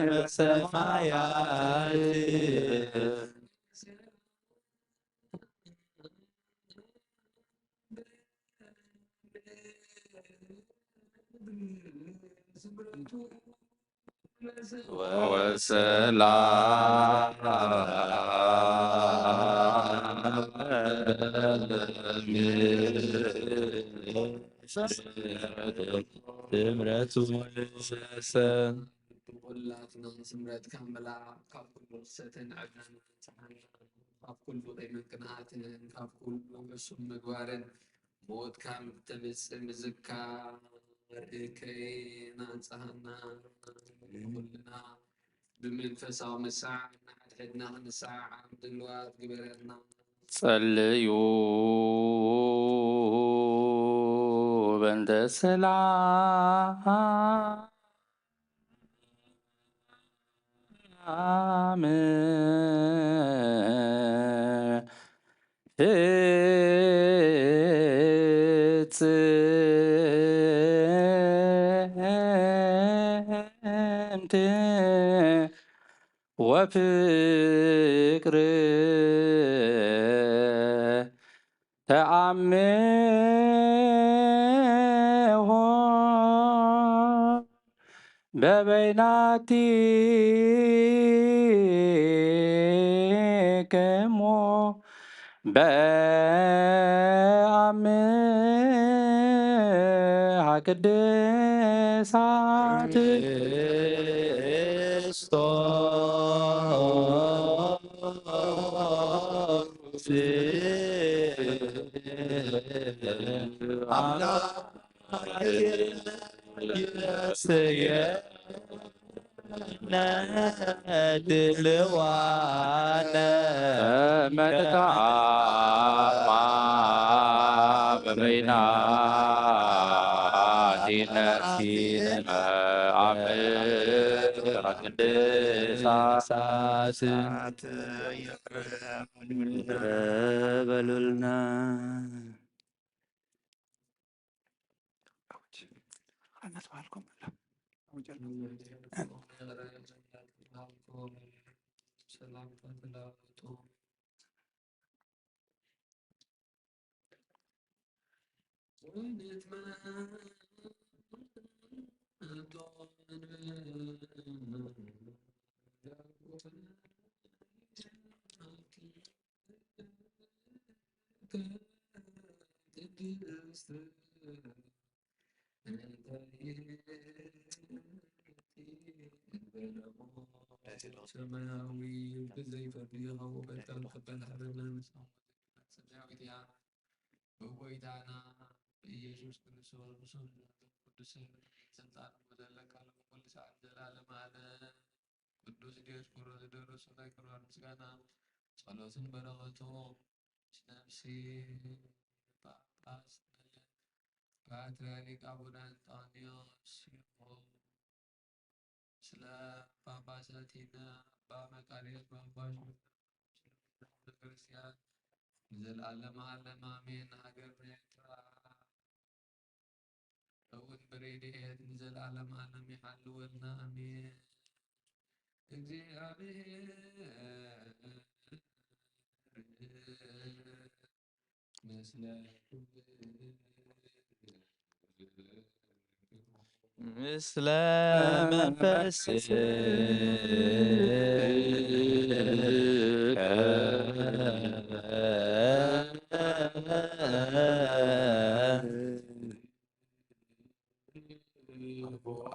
በሰማያት ወሰላም ስምረቱ ወሰሰ ብኩላትና ስምረትካ ምላእ ካብ ኩሉ ክሰትን ዕድናን ንስሓን ካብ ኩሉ ቂምን ቅንኣትን ካብ ኩሉ ሕሱም ምግባርን ሞት ካብ ተምጽእ ምዝካር እከይ ናንጽሃና ኩልና ብመንፈሳዊ ምሳዕ እናሓድሕድና ክንሰዓዓም ድልዋት ግበረና። ጸልዩ በእንተ ሰላም ፍጽምት ወፍቅር ተአምሆ በበይናቲክሙ በአምሃ ቅድሳት ድልዋነ መተአማ በበይናቲነ አምራ ቅድሳት በሉልና። ሰማያዊ ብዘይፈርዲ ይኸውን በልካ ንኽበል ሃበና ንስኻ ሰማያዊት እያ ብጎይታና ብኢየሱስ ክርስቶስ ብሰውነቱ ቅዱስን ስልጣን ዘለካ ለኩሉ ሰዓት ዘላለም ዓለም ቅዱስ ዲዮስቆሮስ ዝደረሶ ናይ ቅርባን ምስጋና ጸሎትን በረከቱ ነፍሲ ጳጳስ ፓትርያርክ አቡነ እንጣንዮስ ይኹን። ስለ ጳጳሳቲነ አባ መቃርዮስ ጳጳስ ቤተክርስቲያን ንዘለዓለመ ዓለም አሜን። ሃገርና ኤርትራ እውን ብረድኤት ንዘለዓለመ ዓለም ይሓልወልና። ኣሜን። እግዚኣብሔር ምስለ ምስለ መንፈስከ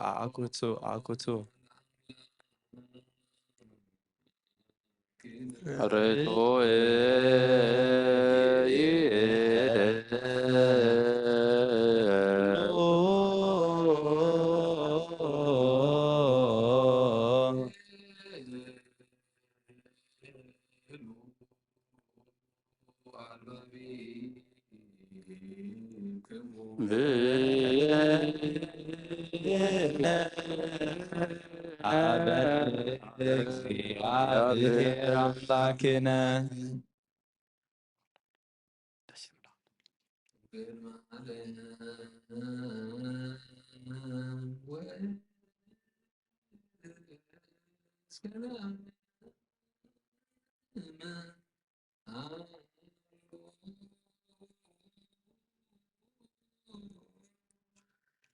አኩቱ አኩቱ ርቱዕ ብነ አበ እግዚአብሔር አምላክነ።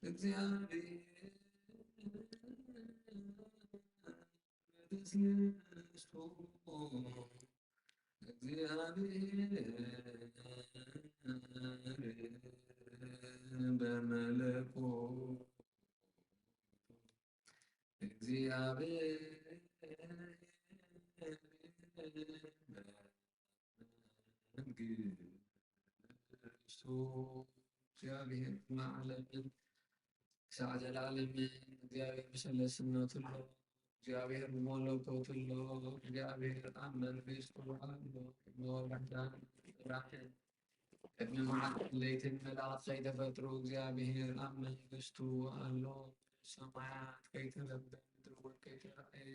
እግዚአብሔር በመለኮቱ እግዚአብሔር መንግስቱ እግዚአብሔር ለዓለምን ክሳዕ ዘለዓለምን እግዚአብሔር ብሰለስነቱ ኣሎ። እግዚአብሔር ብመለኮቱ ኣሎ። እግዚአብሔር ኣብ መንግስቱ ኣሎ። እነሆ ባሕዳን ጽባሕን ቅድሚ መዓልትን ለይትን መላእኽት ከይተፈጥሩ እግዚአብሔር ኣብ መንግስቱ ኣሎ። ሰማያት ከይተረበ ምድሪ እውን ከይተራእየ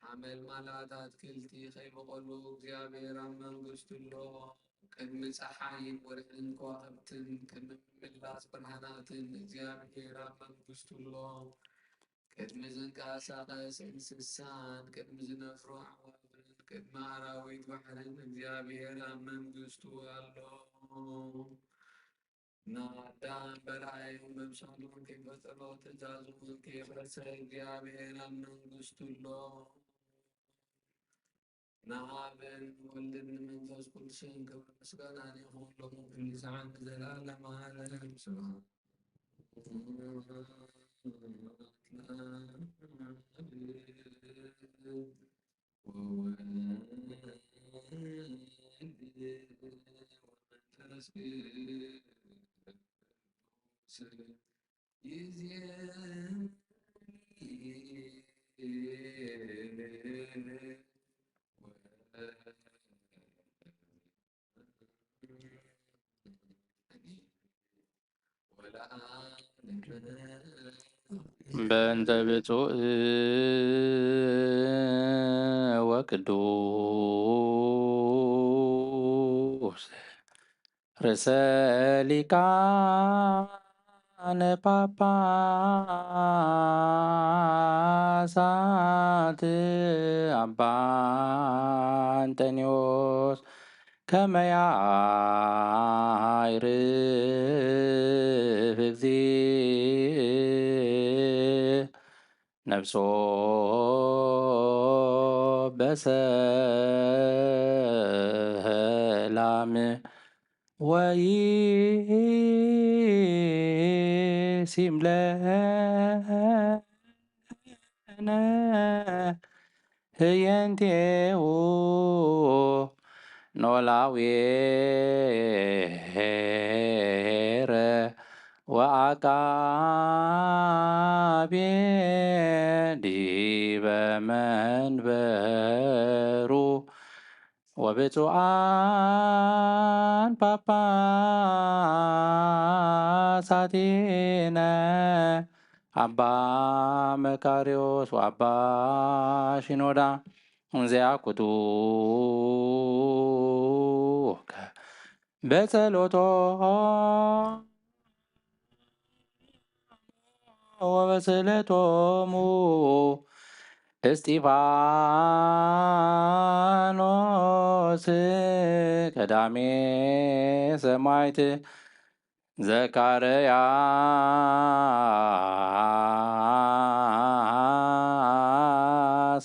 ሓመልማላት ኣትክልቲ ከይበቆሉ እግዚኣብሔር ኣብ መንግስቱ ኣሎ። ቅድሚ ፀሓይን ወርሕን ከዋኽብትን ቅድሚ ምምላስ ብርሃናትን እግዚኣብሔር ኣብ መንግስቱ ኣሎ። ቅድሚ ዝንቀሳቐስ እንስሳን ቅድሚ ዝነፍሩ ኣዕዋፍን ቅድሚ ኣራዊት ባሕርን እግዚኣብሔር ኣብ መንግስቱ ኣሎ። ንኣዳም በራእዩ መምሰሉን ከይፈጠሮ ትእዛዙን ከየፍረሰ እግዚኣብሔር ኣብ መንግስቱ ኣሎ። ንኣብን ንወልድን ንመንፈስ ቅዱስን ክብሪ ምስጋናን ይኹን ሎሚ ኩሉ ሰዓት ንዘለዓለመ ዓለም። ስብሐት ለአብ ወወልድ ወመንፈስ ቅዱስ። በእንተ ብፁዕ ወቅዱስ ርእሰ ሊቃነ ጳጳሳት አባ እንጠንዮስ ከመ ያዕርፍ እግዚእ ነፍሶ በሰላም ወይሲም ለነ ህየንቴሁ ኖላዊ ኄረ ወዐቃቤ ዲበ መንበሩ ወብፁዓን ጳጳሳቲነ አባ መቃርዮስ ወአባ ሺኖዳ እንዘያኩቱ በጸሎቶ ወበስእለቶሙ እስጢፋኖስ ቀዳሜ ሰማዕት ዘካርያስ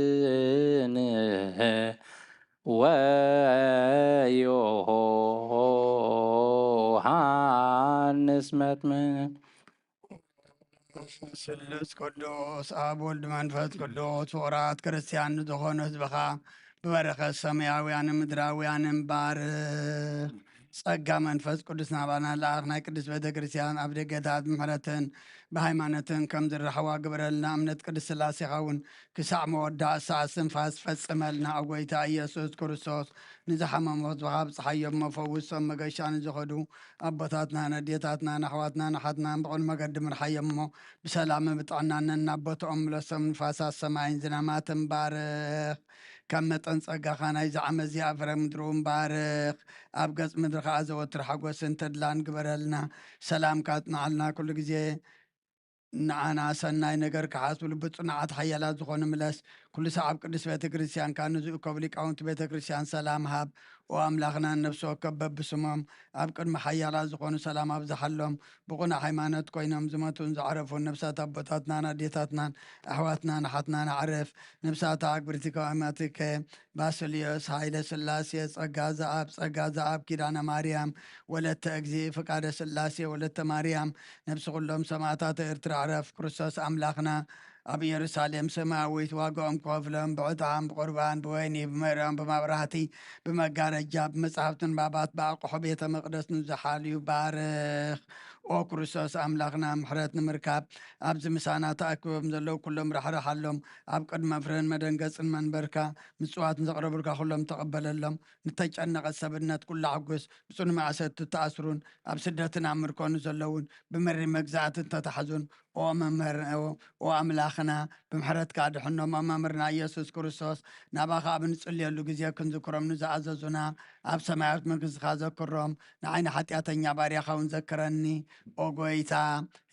ካህን ወዮሐንስ መጥምቅ። ስሉስ ቅዱስ ኣብ ወልድ መንፈስ ቅዱስ ፍቑራት ክርስቲያን ንዝኾኑ ህዝብኻ ብበረኸት ሰማያውያንን ምድራውያንን ባርኽ። ጸጋ መንፈስ ቅዱስ ናባና ለኣኽ። ናይ ቅድስት ቤተ ክርስቲያን ኣብ ደገታት ምሕረትን ብሃይማኖትን ከም ዝራሕዋ ግበረልና። እምነት ቅድስት ሥላሴኻ እውን ክሳዕ መወዳእ ሰዓት ስንፋስ ፈጽመልና። ኦ ጐይታ ኢየሱስ ክርስቶስ፣ ንዝሓመሙ ህዝብኻ ኣብጽሓዮም እሞ ፈውሶም። መገሻ ንዝኸዱ ኣቦታትና፣ ነዴታትና፣ ንኣሕዋትና፣ ንሓትናን ብቕን መገዲ ምርሓዮም እሞ ብሰላምን ብጥዕናን ነናብ ቦታኦም ምለሶም። ንፋሳት ሰማይን ዝናማትን ባርኽ። ካብ መጠን ጸጋኻ ናይዚ ዓመት እዚኣ ፍረ ምድሪ እውን ባርኽ። ኣብ ገጽ ምድሪ ከኣ ዘወትር ሓጎስን ተድላን ግበረልና። ሰላምካ ኣጽንዓልና። ኩሉ ግዜ ንዓና ሰናይ ነገር ክሓስቡ ልቢ ጽኑዓት ሓያላት ዝኾኑ ምለስ። ኩሉ ሳዕ ኣብ ቅድስት ቤተ ክርስቲያንካ ንዝእከቡ ሊቃውንቲ ቤተ ክርስቲያን ሰላም ሃብ። ኦ ኣምላኽና፣ ነፍሲ ወከፍ በብስሞም ኣብ ቅድሚ ሓያላት ዝኾኑ ሰላም ኣብዝሓሎም። ብቕኑዕ ሃይማኖት ኮይኖም ዝመቱን ዝዓረፉን ነፍሳት ኣቦታትናን ኣዴታትናን ኣሕዋትናን ኣሓትናን ኣዕርፍ። ነፍሳት ኣግብርቲ ከማትከ ባስልዮስ፣ ሃይለ ስላሴ፣ ጸጋ ዘኣብ፣ ጸጋ ዘኣብ፣ ኪዳነ ማርያም፣ ወለተ እግዚእ፣ ፍቃደ ስላሴ፣ ወለተ ማርያም፣ ነፍሲ ኩሎም ሰማዕታት ኤርትራ ዕረፍ። ክርስቶስ ኣምላኽና ኣብ ኢየሩሳሌም ሰማያዊት ዋጋኦም ክኸፍሎም ብዕጣን፣ ብቁርባን፣ ብወይኒ፣ ብመርዮም፣ ብመብራህቲ፣ ብመጋረጃ፣ ብመጻሕፍቲ ንባባት፣ ብኣቕሑ ቤተ መቕደስ ንዝሓልዩ ባርኽ። ኦ ክርስቶስ ኣምላኽና፣ ምሕረት ንምርካብ ኣብዚ ምሳና ተኣኪቦም ዘለዉ ኩሎም ራሕርሓሎም። ኣብ ቅድሚ መፍረን መደንገጽን መንበርካ ምጽዋት ንዘቕረቡልካ ኩሎም ተቐበለሎም። ንተጨነቐት ሰብነት ኩሉ ኣሕጉስ። ብጽኑ ማእሰርቲ እተኣስሩን ኣብ ስደትን ኣብ ምርኮ ንዘለዉን ብመሪ መግዛእቲ እተታሕዙን ኦ መምህር-፣ ኦ ኣምላኽና፣ ብምሕረትካ ኣድሕኖም። ኦ መምህርና ኢየሱስ ክርስቶስ፣ ናባኻ ኣብ እንጽልየሉ ግዜ ክንዝክሮም ንዝኣዘዙና ኣብ ሰማያዊት መንግስትኻ ዘክሮም። ንዓይ ንሓጢኣተኛ ባርያኻ እውን ዘክረኒ። ኦ ጐይታ፣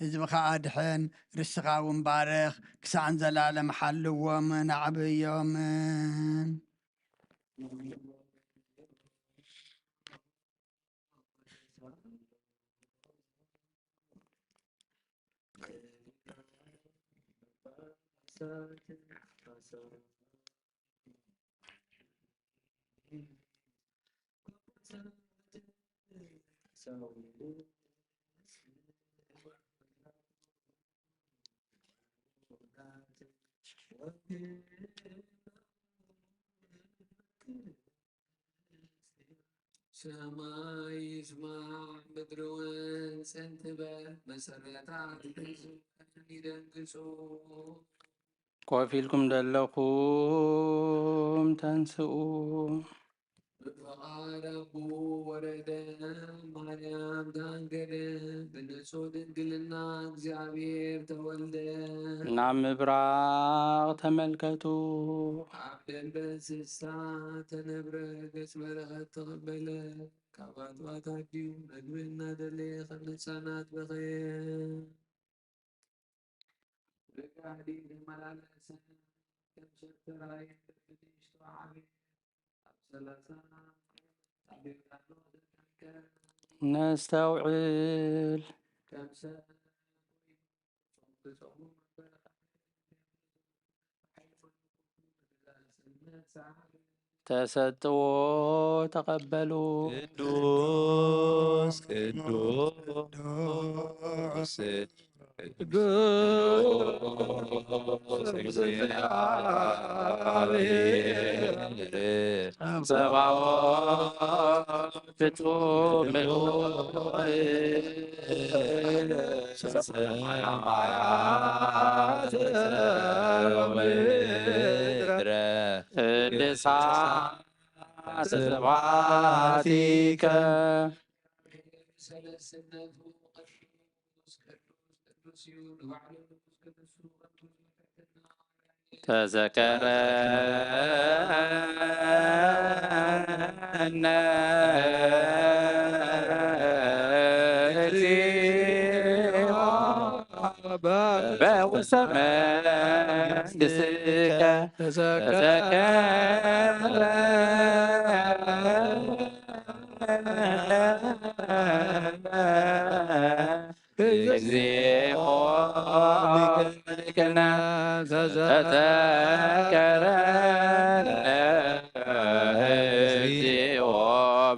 ህዝብኻ ኣድሕን፣ ርስኻ እውን ባርኽ፣ ክሳዕ ንዘለኣለም ሓልዎምን ኣዕብዮምን። ሰማይ ይስማዕ፣ ምድሪ እውን ጽን ትበል፣ መሰረታት ምድሪ ይደንግጹ። ኮፍ ኢልኩም ዘለኹም ተንስኡ። ብፍቓድ ኣቦ ወረደ፣ ማርያም ተኣንገደ፣ ብንጹህ ድንግልና እግዚኣብሔር ተወልደ። ናብ ምብራቕ ተመልከቱ። ኣብ ደንበ እንስሳ ተነብረ፣ ገጽ በረኸት ተቐበለ፣ ካብ ኣጥባት ኣድዩ መግቢ እናደለየ ከም ህጻናት በኸየ። ብጋህዲ ተመላለሰ፣ ከም ሰብ ተራእየ፣ ብንእሽቶ ዓብየ፣ ኣብ ሰላሳ ዓመት ኣብ ዮርዳኖስ ተጠምቀ። ነስተውዕል። ከም ሰብ ክጾሙ መበረኸት ተሰጥዎ ተቐበሉ። ቅዱስ ቅዱስ ቅዱስ እግዚአብሔር ጸባኦት ፍጹም ምሉእ ሰማያት ወምድረ ቅድሳት ስብሐቲከ። ተዘከረነ እግዚኦ በውስተ መንግሥትከ። ተዘከረነ እግዚኦ ሊቅነ ተዘከረነ እግዚኦ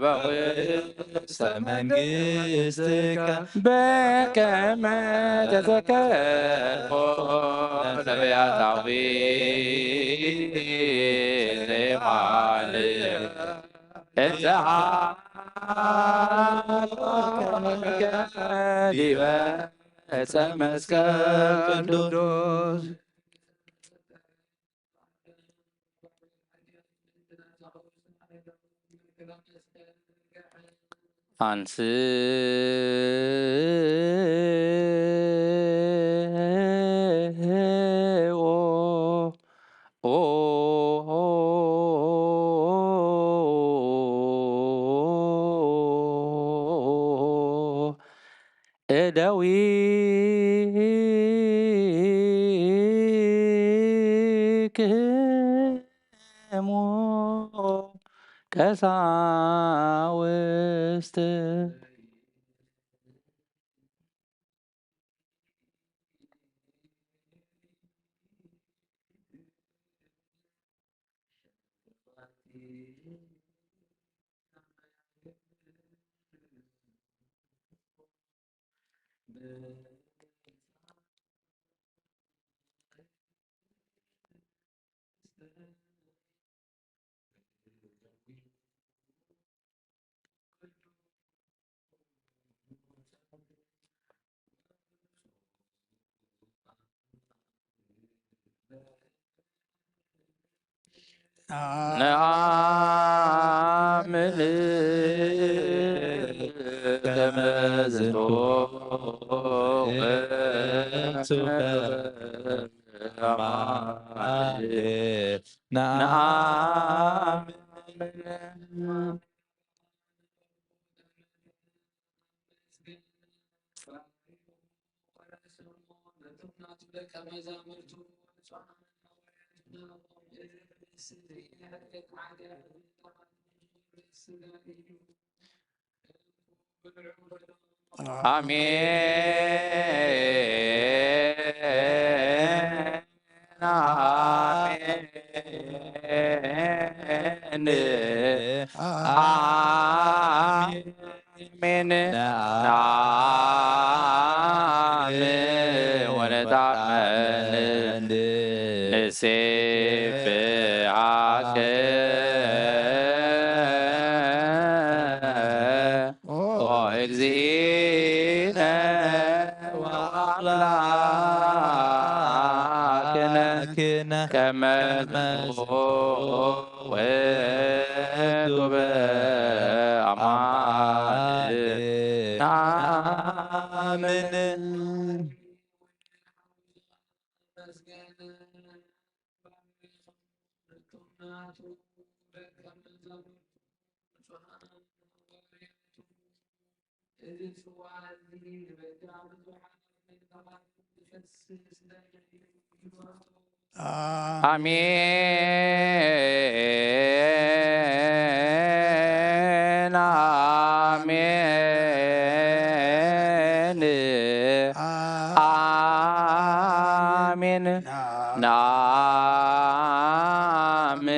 በውስተ መንግሥትከ በከመ ተዘከርኮ ነቢያት አዊነ ዜማን እዝሃ ዲበ ዕፀ መስቀል ቅዱስ። አንስኦ እደዊክሙ ቀሳውስት። ነአምን ከመ ዝንቱ ነአምን። አሜን። አሜን። አሜን። ነአምን ወነታመን ንሴብሐከ ኦ እግዚእነ ወአምላክነ ከመ ወእንቱ በአማን ነአምን። አሜን፣ አሜን፣ አሜን። ነአምን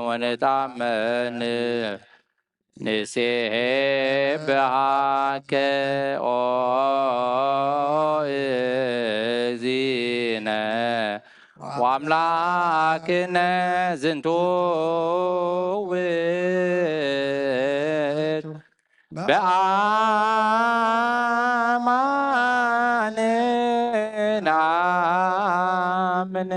ወነታመን ንሴብሐከ ኦ እግዚእነ ወአምላክነ ዝንቱ ውእቱ በአማን ነአምን።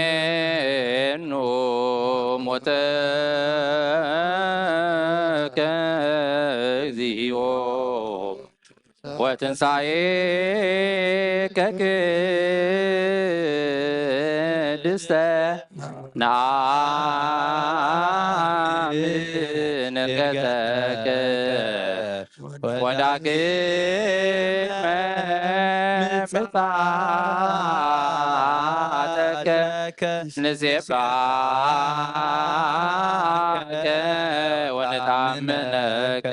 ነዜኑ ሞተከ እግዚኦ ወትንሳኤከ ቅድስተ ነአምን ዕርገተከ ወዳግመ ምጽአተከ ንሴብሐከ ወንትአምነከ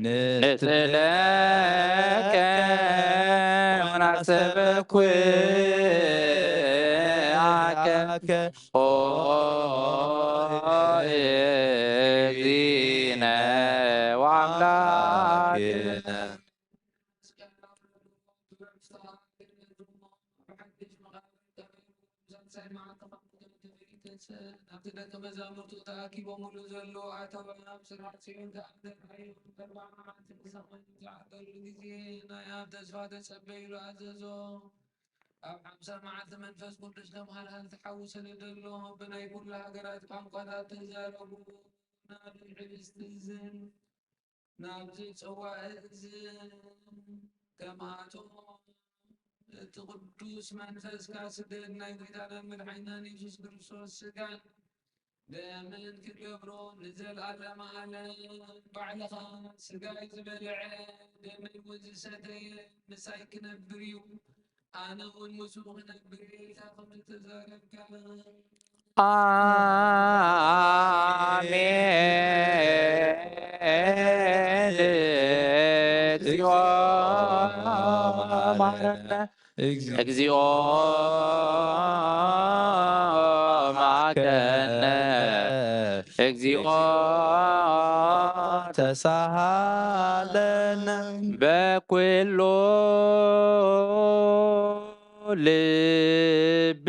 ንስእለከ ወናሰበኩ ኣከ ኦ እግዚእነ ወአምላክነ። ናብቲ ደቀ መዛሙርቱ ተኣኪቦምሉ ዘለዉ ኣተወ። ኣብ ስራሕ ጽዮን ከኣ ተራእዮም። ኣርብዓ መዓልቲ ምስ ኣቕመጡ ዝዓደሉ ግዜ ናይ ኣብ ተስፋ ተጸበዩሉ ኣዘዞ። ኣብ ሓምሳ መዓልቲ መንፈስ ቅዱስ ከም ሃልሃልቲ ሓዊ ሰደደሎም። ብናይ ኩሉ ሃገራት ቋንቋታት ተዛረቡ። ናብ ህብስቲ እዝን ናብዚ ጽዋእ እዝን ከምኣቶም እቲ ቅዱስ መንፈስካ ስደድ። ናይ ጎይታናን መድሓኒናን የሱስ ክርስቶስ ስጋን ደምን ክገብሮ ንዘለኣለመ ዓለም። ባዕልኻ ስጋይ ዝበልዐ ደመይ እውን ዝሰተየ ምሳይ ክነብር እዩ። ኣነ እውን ምስኡ ክነብር እየ ኢልካ ከም ዝተዛረብካ። ኣሜን። እግዚኦ መሐረነ። እግዚኦ መሐረነ። እግዚኦ ተሳሃለነ። በኩሉ ልብ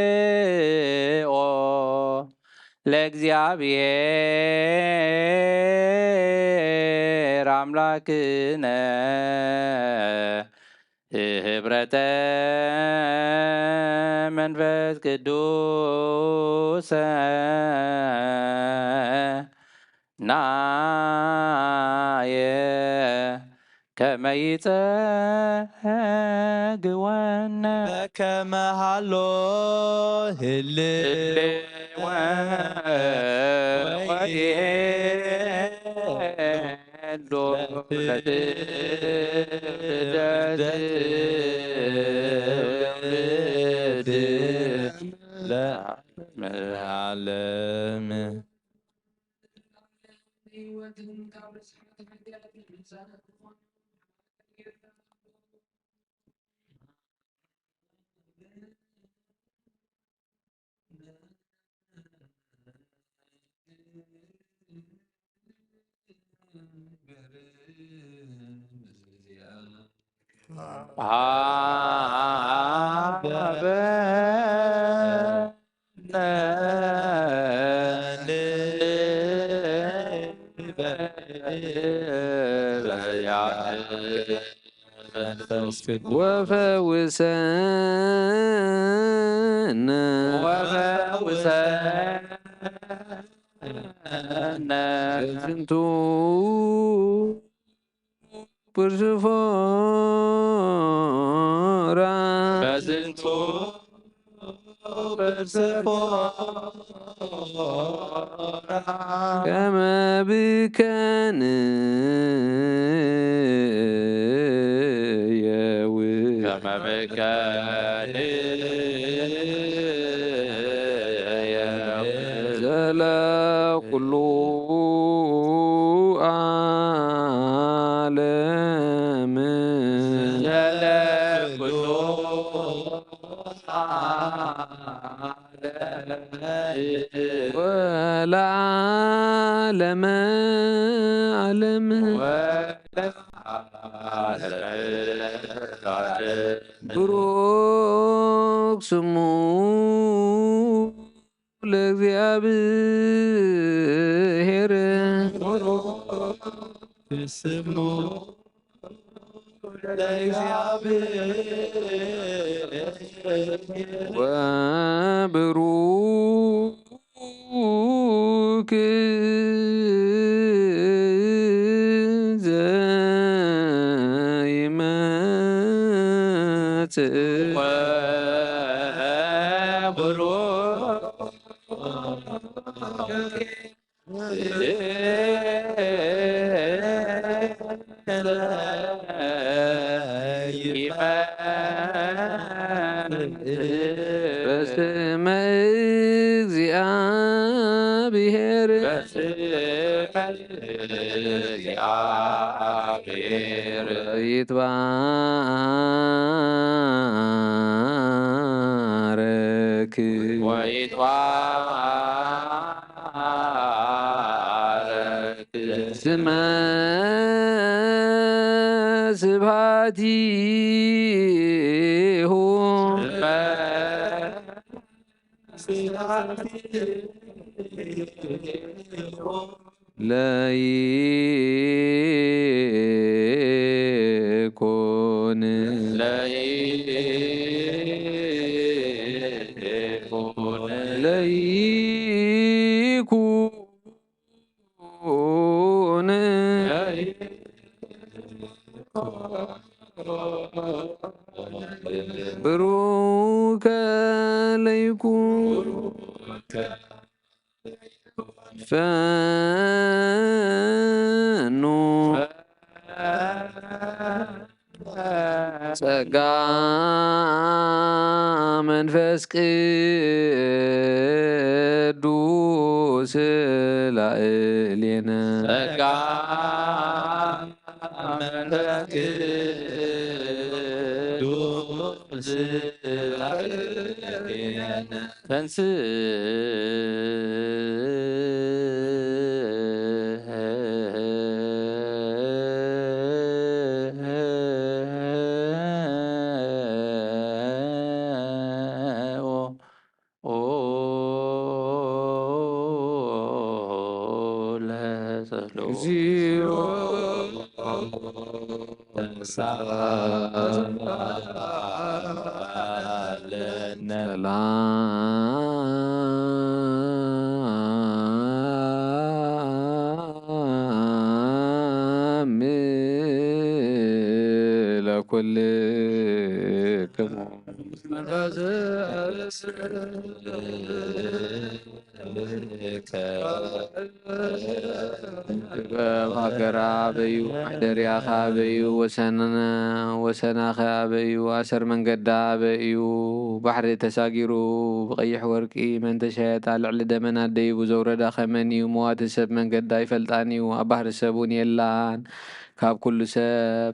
ናስተብቅኦ ለእግዚኣብሔር ኣምላክነ ህብረተ መንፈስ ቅዱስ ናየ ከመ ይጸግወነ። በከመ ሃሎ ህልወ ወይሄሎ ለትውልድ ለዓለመ ዓለም። መንፈስ ቅዱስ ወፈውሰነ ወፈውሰነ ዝንቱ ፕርስፎራ በዝንቱ ፕርስፎራ ከመ ብከንየው ከመ ብከንየው ዘለ ኩሉ ዓለም ዘለ ኩሉ ዓለም ወለዓለመ ዓለም ወለዓለመ ዓለም ብሩክ ስሙ ለእግዚኣብሔር ስሙ ለእግዚኣብሔር ወብሩክ ዘይመጽእ ወብሩክ በስመ እግዚአብሔር ወይትባረክ ወይትባረክ ስመ ስብሐቲሁ። ለይኩን ለይኩን ብሩከ ለይኩን ፈኑ ጸጋ መንፈስ ቅዱስ ላዕሌነ። ጸጋ መንፈስ ቅዱስ ላዕሌነ። ተንስእ ሰላም ለኩልክሙ። ጥበብ ሃገራ በዩ፣ ማሕደርያኻ በዩ፣ ወሰን-፣ ወሰናኸ ኣበዩ፣ ኣሰር መንገዳ ኣበዩ። ባሕሪ ተሳጊሩ ብቐይሕ ወርቂ መን ተሻየጣ፣ ልዕሊ ደመና ደይቡ ዘውረዳ ኸመን እዩ። መዋቲ ሰብ መንገዳ ኣይፈልጣን እዩ፣ ኣብ ባሕሪ ሰብ እውን የላን። ካብ ኩሉ ሰብ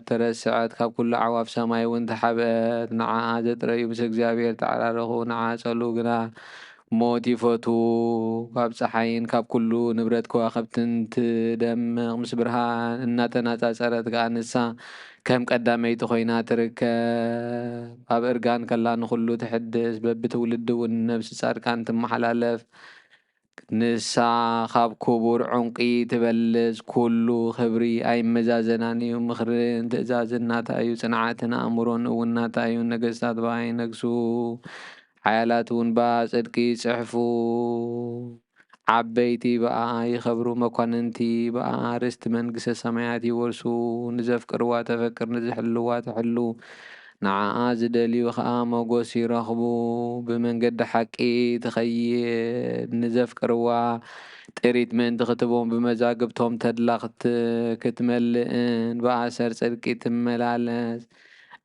ተረስዐት፣ ካብ ኩሉ ኣዕዋፍ ሰማይ እውን ተሓብአት። ንዓኣ ዘጥረዩ ምስ እግዚኣብሔር ተዓራረኹ፣ ንዓኣ ጸልኡ ግና ሞት ይፈቱ። ካብ ጸሓይን ካብ ኩሉ ንብረት ከዋኽብትን ትደምቕ፣ ምስ ብርሃን እናተነጻጸረት ከኣ ንሳ ከም ቀዳመይቲ ኮይና ትርከብ። ኣብ እርጋን ከላ ንኹሉ ትሕድስ፣ በብትውልዲ እውን ነብሲ ጻድቃን ትመሓላለፍ። ንሳ ካብ ክቡር ዕንቂ ትበልጽ፣ ኩሉ ክብሪ ኣይመዛዘናን እዩ። ምኽርን ትእዛዝን ናታ እዩ፣ ጽንዓትን ኣእምሮን እውን ናታ እዩ። ነገስታት ብኣ ይነግሱ፣ ሓያላት እውን ብኣ ጽድቂ ይጽሕፉ። ዓበይቲ ብኣኣ ይኸብሩ፣ መኳንንቲ ብኣኣ ርስቲ መንግስተ ሰማያት ይወርሱ። ንዘፍቅርዋ ተፈቅር፣ ንዝሕልዋ ትሕሉ፣ ንዓኣ ዝደልዩ ኸኣ ሞጎስ ይረኽቡ። ብመንገዲ ሓቂ ትኸይድ፣ ንዘፍቅርዋ ጥሪት ምእንቲ ክትቦም፣ ብመዛግብቶም ተድላ ክት-፣ ክትመልእን ብኣሰር ጽድቂ ትመላለስ።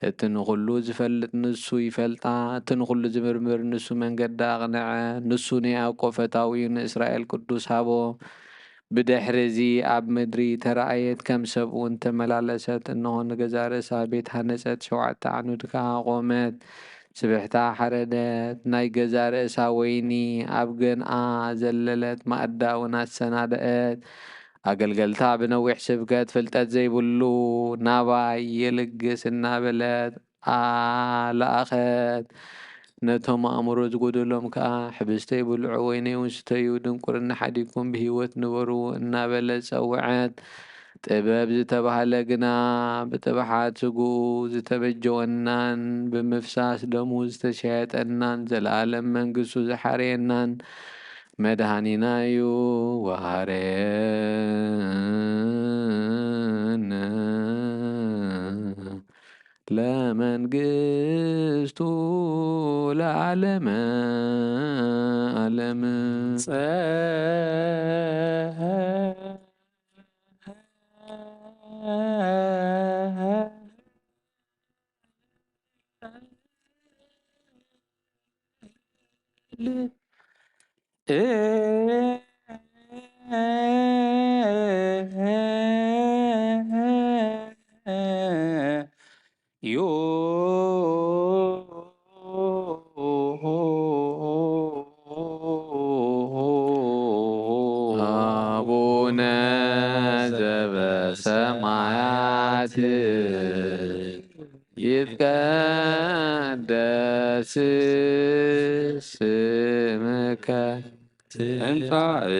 እቲ ንኹሉ ዝፈልጥ ንሱ ይፈልጣ፣ እቲ ንኹሉ ዝምርምር ንሱ መንገዳ ኣቕንዐ። ንሱ ንያዕቆብ ፈታዊኡ ንእስራኤል ቅዱስ ሃቦ። ብድሕሪ እዚ ኣብ ምድሪ ተራእየት፣ ከም ሰብ እውን ተመላለሰት። እንሆ ንገዛ ርእሳ ቤት ሃነጸት፣ ሸውዓተ ዓኑድ ከኣ ኣቖመት። ስብሕታ ሓረደት፣ ናይ ገዛ ርእሳ ወይኒ ኣብ ገንኣ ዘለለት ማእዳ እውን ኣሰናደአት። ኣገልገልታ ብነዊሕ ስብከት ፍልጠት ዘይብሉ ናባይ የልግስ እናበለት ኣለኣኸት። ነቶም ኣእምሮ ዝጎደሎም ከኣ፣ ሕብስተይ ብልዑ፣ ወይነይ እውን ስተዩ፣ ድንቁርና ሓዲግኩም ብህይወት ንበሩ እናበለት ጸውዐት። ጥበብ ዝተባህለ ግና ብጥብሓት ስግኡ ዝተበጀወናን ብምፍሳስ ደሙ ዝተሸየጠናን ዘለኣለም መንግስቱ ዝሓረየናን መድሃኒና እዩ። ወሃረነ ለመንግስቱ ለዓለመ ዓለም። አቡነ ዘበሰማያት ይትቀደስ ስምከ ትምጻእ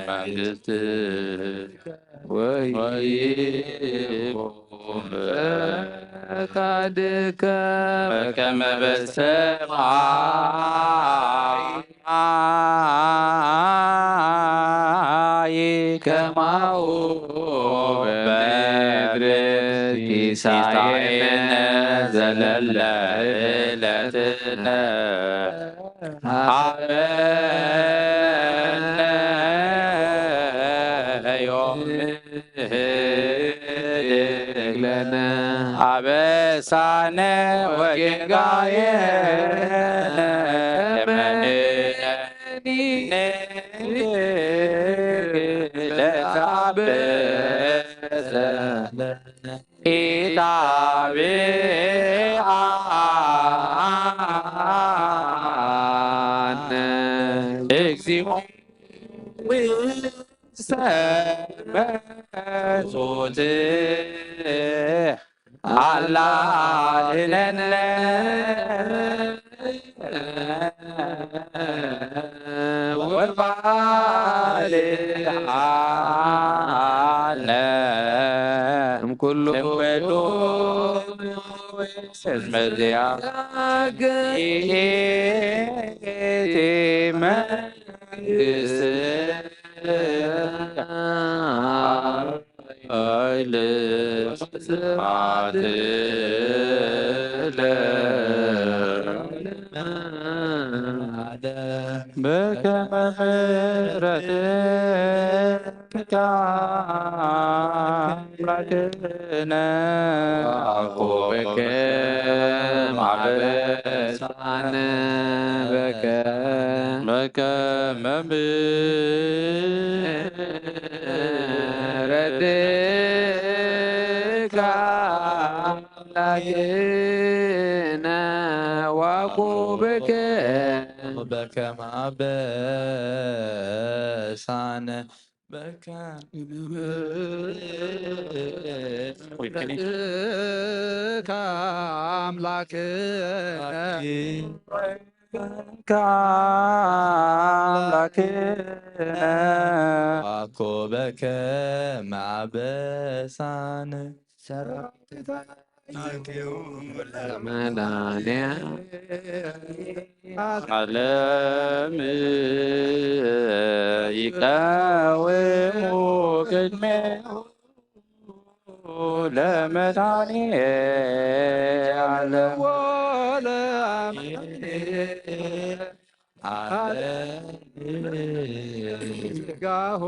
መንግስትከ ወይኩን ፈቃድከ በከመ በሰማይ ከማሁ በምድር። ሲሳየነ ዘለለ ዕለትነ ሀበነ ዮም ህድግ ለነ አበሳነ ወጌጋየነ ከመ ንሕነኒ ንንግር ለተአበሰ ኢታብአነ እግዚኦ ውስተ መንሱት አላ አድነነ ወባልዓነ እምኩሉ እምኩሉ መዚያ መንግስት ኃይል ስብሐት ለዓለመ ዓለም በከመ ምሕረትከ አምላክነ ወያዕቆብከ ማበሳነ በከ በከመ ምሕረትከ አምላክነ ወያዕቆብከ በከመ አበሳነ በከመ ምሕረትከ አምላክነ ከአምላክነ አኮ በከመ አበሳነ ሰራዊተ መድኃኔ ዓለም ይቀውሙ ቅድሜሁ ለመድኃኔ ዓለም ዓለም ሥጋሁ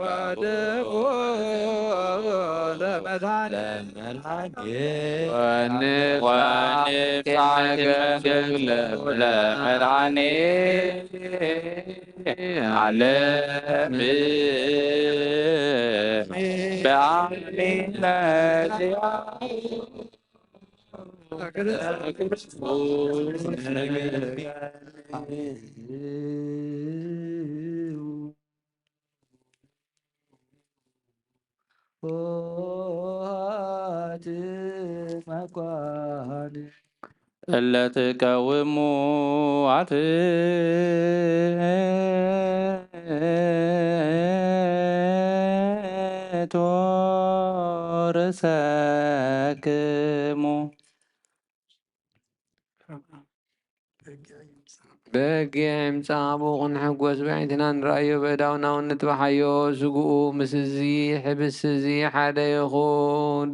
ወደሙ ለመድኃኔ ወንፍሳከ ለመድኃኔ ዓለም በአሚነ ዚአሁ ኆኃት መኳንንት እለ ትቀውሙ አትሕቱ ርእሰክሙ። በጊዕ ይምጻእ፣ ኣብኡ ክንሕጎስ ብዕይንትና ንርኣዮ፣ በእዳውና እውን ንጥባሓዮ። ስግኡ ምስ እዚ ሕብስ እዚ ሓደ ይኹን፣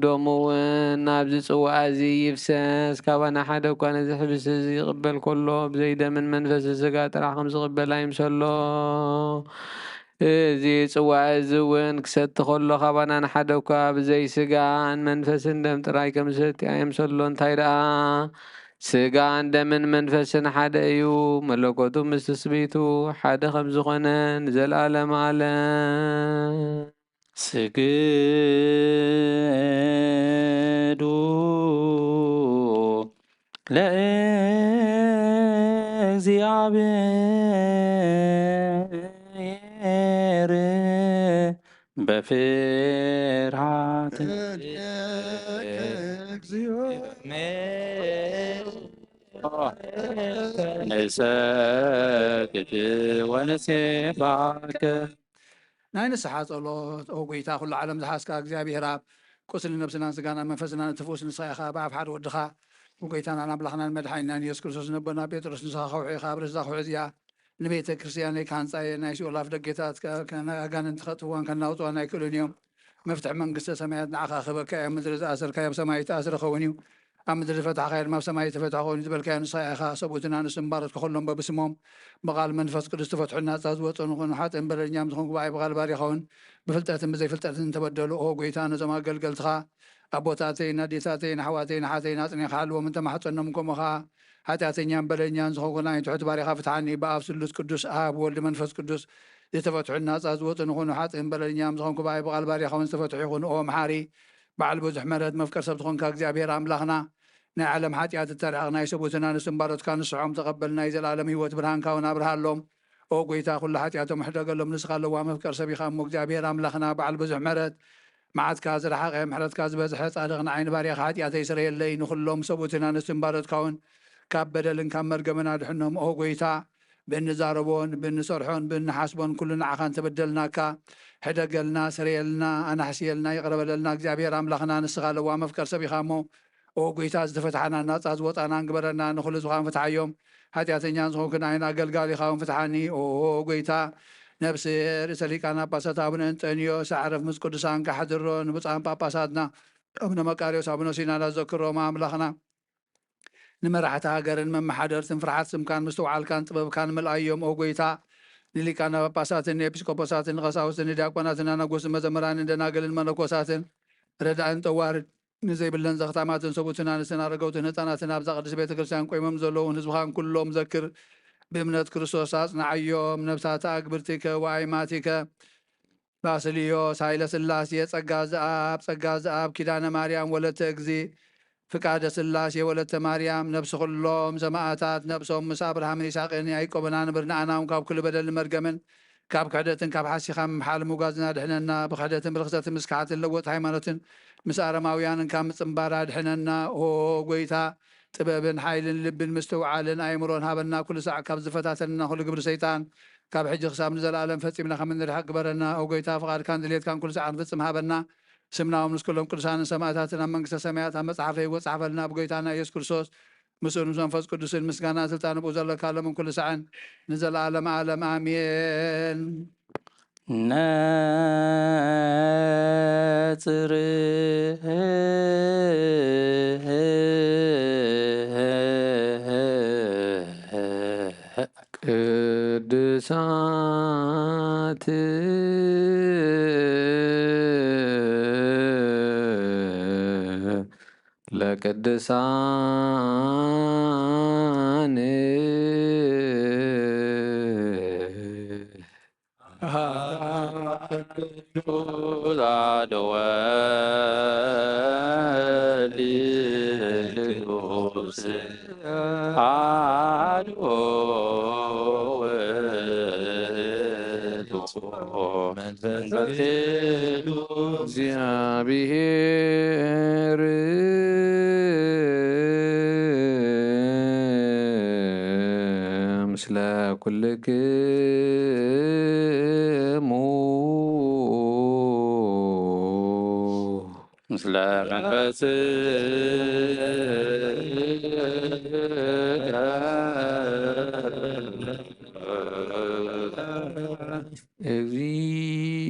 ደሙ እውን ናብዚ ጽዋእ እዚ ይፍሰስ። ካባና ሓደ እኳ ነዚ ሕብስ እዚ ይቕበል ከሎ፣ ብዘይ ደምን መንፈስን ስጋ ጥራሕ ከም ዝቕበል ኣይምሰሎ። እዚ ጽዋእ እዚ እውን ክሰቲ ከሎ፣ ካባና ንሓደ እኳ ብዘይ ስጋን መንፈስን ደም ጥራይ ከም ዝሰቲ ኣይምሰሎ። እንታይ ደኣ፣ ስጋን ደምን መንፈስን ሓደ እዩ፣ መለኮቱ ምስ ትስብእቱ ሓደ ከም ዝኾነ ንዘለዓለመ ዓለም። ስግዱ ለእግዚኣብሔር። በፍርሃት እግዚኦ ንሰግድ ወንሴባከ። ናይ ንስሓ ጸሎት። ኦ ጎይታ፣ ኩሉ ዓለም ዝሓዝካ እግዚኣብሔር ኣብ፣ ቁስሊ ነብስናን ስጋናን መንፈስናን እትፍውስ ንስኻ ኢኻ። ብኣፍ ሓደ ወድኻ ብጎይታናን ኣምላኽናን መድሓኒናን ኢየሱስ ክርስቶስ ነቦና ጴጥሮስ ንስኻ ከውሒ ኢኻ። ኣብ ርእሲ እዛ ከውሒ እዚኣ ንቤተ ክርስቲያነይ ክሃንጻ እየ፣ ናይ ሲኦል ኣፍ ደጌታት ከ-፣ ከ-፣ ናይ ኣጋንንቲ ከጥፍዋን ከናውጽዋን ኣይክእሉን እዮም። መፍትሒ መንግስተ ሰማያት ንዓኻ ክህበካ እያ። ኣብ ምድሪ ዝኣሰርካዮ ኣብ ሰማይ ይተኣስረ ኸውን እዩ፣ ኣብ ምድሪ ዝፈታሕካዮ ድማ ኣብ ሰማይ ይተፈትሐ ኸውን እዩ ዝበልካዮ ንስኻ ኢኻ። ሰብኡትን ኣንስትን ባሮትካ ኩሎም በብስሞም ብቓል መንፈስ ቅዱስ ትፈትሑ ናጻ ዝወጹ ንኹኑ። ሓጥእን በደለኛም ዝኾንኩ ብኣይ ብቓል ባሪኻውን ብፍልጠትን ብዘይፍልጠትን እንተበደሉ፣ ኦ ጎይታ፣ ነዞም ኣገልገልትኻ ኣቦታተይን ኣዴታተይን ኣሕዋተይን ኣሓተይን ኣጽኒኻ ሓልዎም እንተማሕጸኖም፣ ከምኡ ኸኣ ሓጢኣተኛን በደለኛን ዝኾንኩ ንዓይ ትሑት ባሪኻ ፍትሓኒ። ብኣብ ስሉስ ቅዱስ ኣብ ወልድ መንፈስ ቅዱስ ዝተፈትሑ ናጻ ዝወጹ ንኹኑ። ሓጥእን በደለኛም ዝኾንኩ ብኣይ ብቓል ባሪኻውን ዝተፈትሑ ይኹኑ። ኦ መሓሪ በዓል ብዙሕ ምሕረት መፍቀር ሰብ ዝኾንካ እግዚኣብሔር ኣምላኽና፣ ናይ ዓለም ሓጢኣት እተርሕቕ ናይ ሰብኡትን ኣንስትን ባሮትካ ንስሖም ተቐበል፣ ናይ ዘለኣለም ህይወት ብርሃንካ እውን ኣብርሃሎም። ኦ ጎይታ፣ ኩሉ ሓጢኣቶም ሕደገሎም፣ ንስኻ ኣለዋ መፍቀር ሰብ ኢኻ እሞ እግዚኣብሔር ኣምላኽና በዓል ብዙሕ ምሕረት፣ መዓትካ ዝረሓቐ ምሕረትካ ዝበዝሐ ጻድቕ ንዓይ ንባርያኻ ሓጢኣተይ ስረየለይ፣ ንኹሎም ሰብኡትን ኣንስትን ባሮትካ እውን ካብ በደልን ካብ መርገምን ኣድሕኖም። ኦ ጎይታ፣ ብእንዛረቦን ብእንሰርሖን ብእንሓስቦን ኩሉ ንዓኻ እንተበደልናካ፣ ሕደገልና፣ ስረየልና፣ ኣናሕስየልና፣ ይቕረ በለልና። እግዚኣብሔር ኣምላኽና ንስኻ ኣለዋ መፍቀር ሰብ ኢኻ እሞ፣ ኦ ጎይታ፣ ዝተፈትሓና ናጻ ዝወጻና እንግበረና፣ ንኹሉ ህዝብኻን ፍትሓዮም። ሓጢኣተኛን ዝኾንኩ ንዓይን ኣገልጋሊኻ እውን ፍትሓኒ። ኦ ጎይታ፣ ነብሲ ርእሰ ሊቃነ ጳጳሳት ኣቡነ እንጠንዮስ ኣዕረፍ ምስ ቅዱሳን ካሕድሮ ንብፁዓን ጳጳሳትና ኣቡነ መቃርዮስ፣ ኣቡነ ሲናዳ ዘክሮም ኣምላኽና። ንመራሕቲ ሃገርን መመሓደርትን ፍርሓት ስምካን ምስትውዓልካን ጥበብካን ምልኣዮም። ኦ ጎይታ፣ ንሊቃነ ጳጳሳትን ንኤጲስቆጶሳትን ንቐሳውስትን ንዲያቆናትን ኣናጎስን መዘምራንን ደናግልን መነኮሳትን ረዳእን ጠዋርን ንዘይብለን ዘኽታማትን ሰብኡትን ኣንስትን ኣረገውትን ህፃናትን ኣብዛ ቅድስት ቤተ ክርስቲያን ቆይሞም ዘለዉ ህዝብኻን ኩሎም ዘክር። ብእምነት ክርስቶስ ኣጽንዓዮም። ነብሳተ ኣግብርቲከ ወኣይማቲከ ባስልዮስ፣ ኃይለ ሥላሴ፣ ጸጋ ዘአብ፣ ጸጋ ዘአብ፣ ኪዳነ ማርያም ወለተ እግዚ፣ ፍቃደ ሥላሴ ወለተ ማርያም፣ ነፍሲ ኩሎም ሰማዕታት፣ ነፍሶም ምስ ኣብርሃምን ይስሐቅን ያዕቆብን ኣንብር፣ ንኣናውን ካብ ኩሉ በደልን መርገምን፣ ካብ ክሕደትን ካብ ሓሲኻ ምምሓል ምውጋዝን ኣድሕነና። ብክሕደትን ብርኽሰትን ምስክሓትን ለወጥ ሃይማኖትን ምስ ኣረማውያንን ካብ ምጽንባር ኣድሕነና። ኦ ጎይታ፣ ጥበብን ሓይልን ልብን ምስትውዓልን ኣእምሮን ሃበና። ኩሉ ሳዕ ካብ ዝፈታተንና ኩሉ ግብሪ ሰይጣን ካብ ሕጂ ክሳብ ንዘለኣለም ፈጺምና ከም እንርሕቅ ግበረና። ኦ ጎይታ፣ ፍቓድካን ድሌትካን ኩሉ ሳዕ ክንፍጽም ሃበና። ስምናዎም ምስ ኩሎም ቅዱሳንን ሰማእታትን ኣብ መንግስተ ሰማያት ኣብ መጽሓፈ ህይወት ጸሓፈልና። ብጎይታና ኢየሱስ ክርስቶስ ምስኡ ምስ መንፈስ ቅዱስን ምስጋና ስልጣን ብኡ ዘለካ ለምን ኩሉ ሳዕን ንዘለኣለም ዓለም ኣሜን። ነጽር ቅዱሳት ለቅዱሳን ቅዱስ አሐዱ ወልድ ቅዱስ አሐዱ ውእቱ መንፈስ ቅዱስ እግዚአብሔር ምስለ ኩልክሙ። ምስለ መንፈስ እግዚኦ።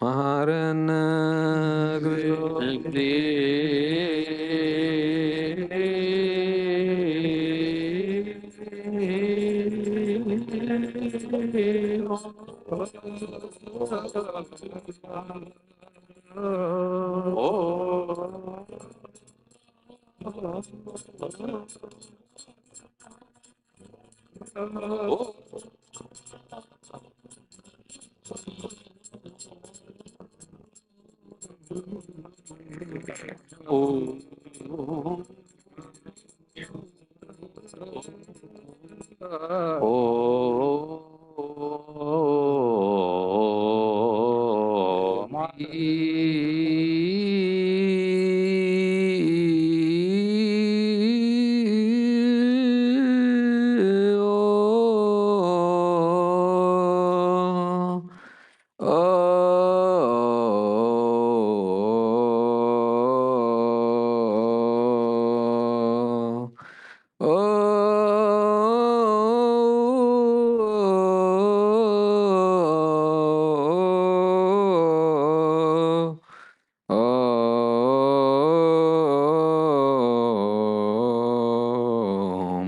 መሐረነ እግዚኦ።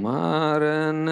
መሐረነ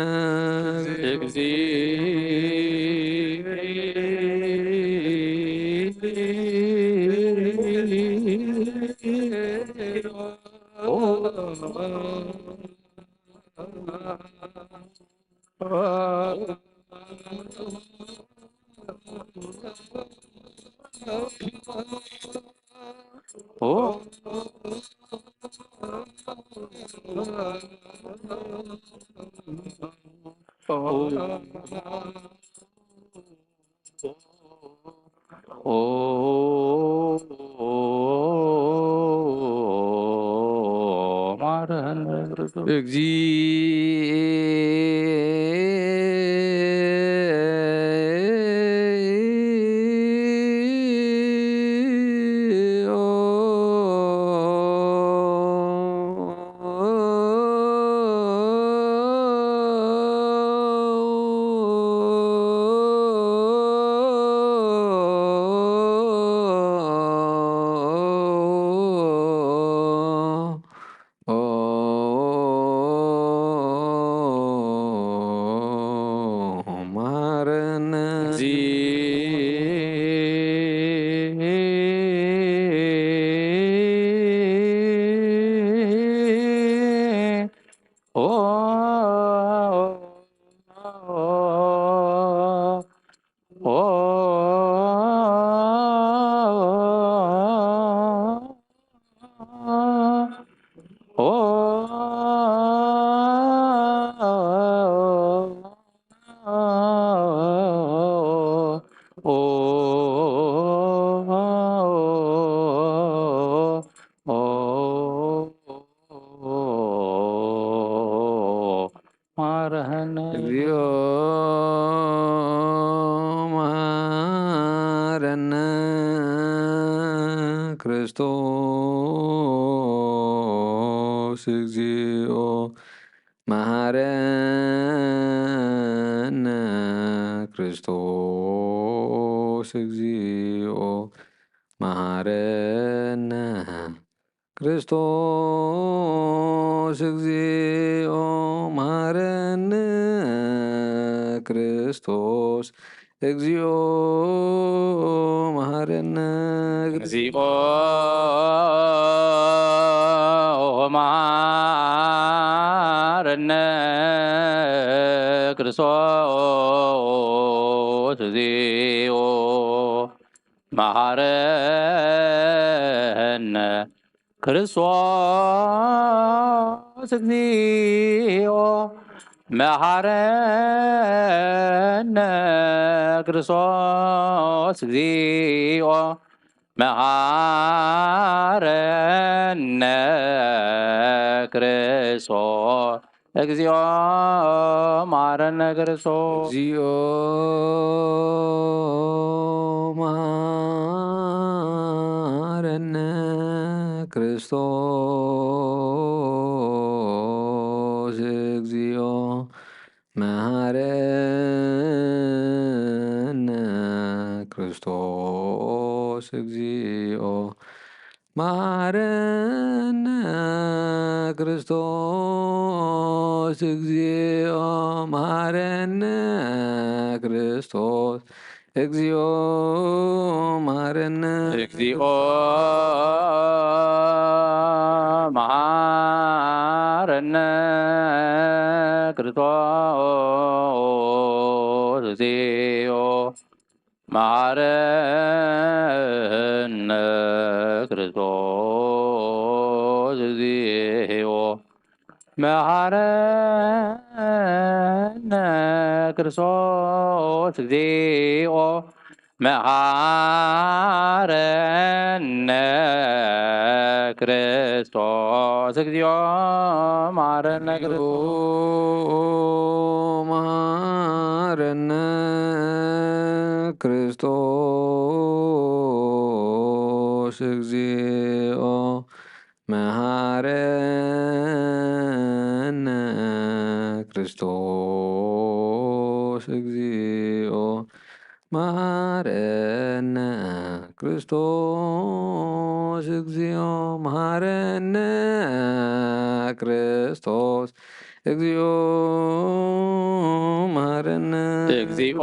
መሐረነ እግዚኦ መሐረነ ክርስቶስ እግዚኦ መሐረነ ክርስቶስ እግዚኦ መሐረነ ክርስቶስ እግዚኦ መሐረነ ክርስቶስ እግዚኦ መሐረነ እግዚኦ መሐረነ ክርስቶስ እግዚኦ መሐረነ ክርስቶስ እግዚኦ መሐረነ ክርስቶስ እግዚኦ መሐረነ ክርስቶስ እግዚኦ መሐረነ ክርስቶስ እግዚኦ መሐረነ ክርስቶስ እግዚኦ መሐረነ ክርስቶስ እግዚኦ መሃረነ ክርስቶስ እግዚኦ፣ መሃረነ ክርስቶስ እግዚኦ፣ መሃረነ። እግዚኦ መሃረነ ክርስቶስ እግዚኦ፣ መሃረነ ክርስቶስ እግዚኦ፣ መሃረነ ክርስቶስ እግዚኦ፣ መሃረነ ክርስቶስ እግዚኦ፣ መሃረነ ክርስቶስ መሃረነ ክርስቶስ እግዚኦ፣ መሃረነ ክርስቶስ እግዚኦ፣ መሃረነ ክርስቶስ እግዚኦ፣ መሃረነ ክርስቶስ እግዚኦ፣ መሃረነ። እግዚኦ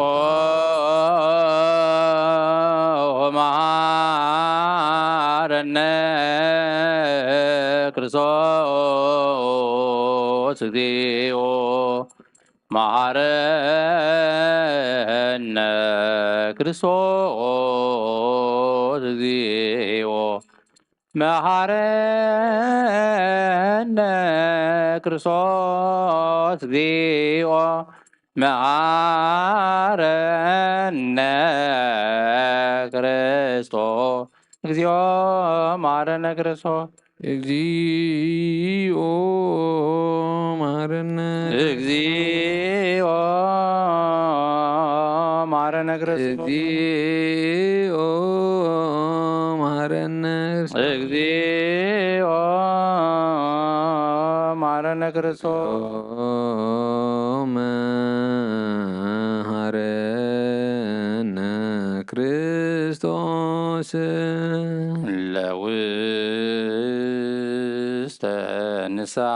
መሃረነ ክርስቶስ እግዚኦ፣ መሃረነ ክርስቶስ እግዚኦ፣ መሃረነ ክርስቶስ እግዚኦ፣ መሃረነ ክርስቶስ እግዚኦ፣ መሃረነ ክርስቶስ። እግዚኦ መሃረነ። እግዚኦ መሃረነ ክርስቶስ። እግዚኦ መሃረነ። እግዚኦ መሃረነ ክርስቶስ። መሃረነ ክርስቶስ። ለውስተ ንስሓ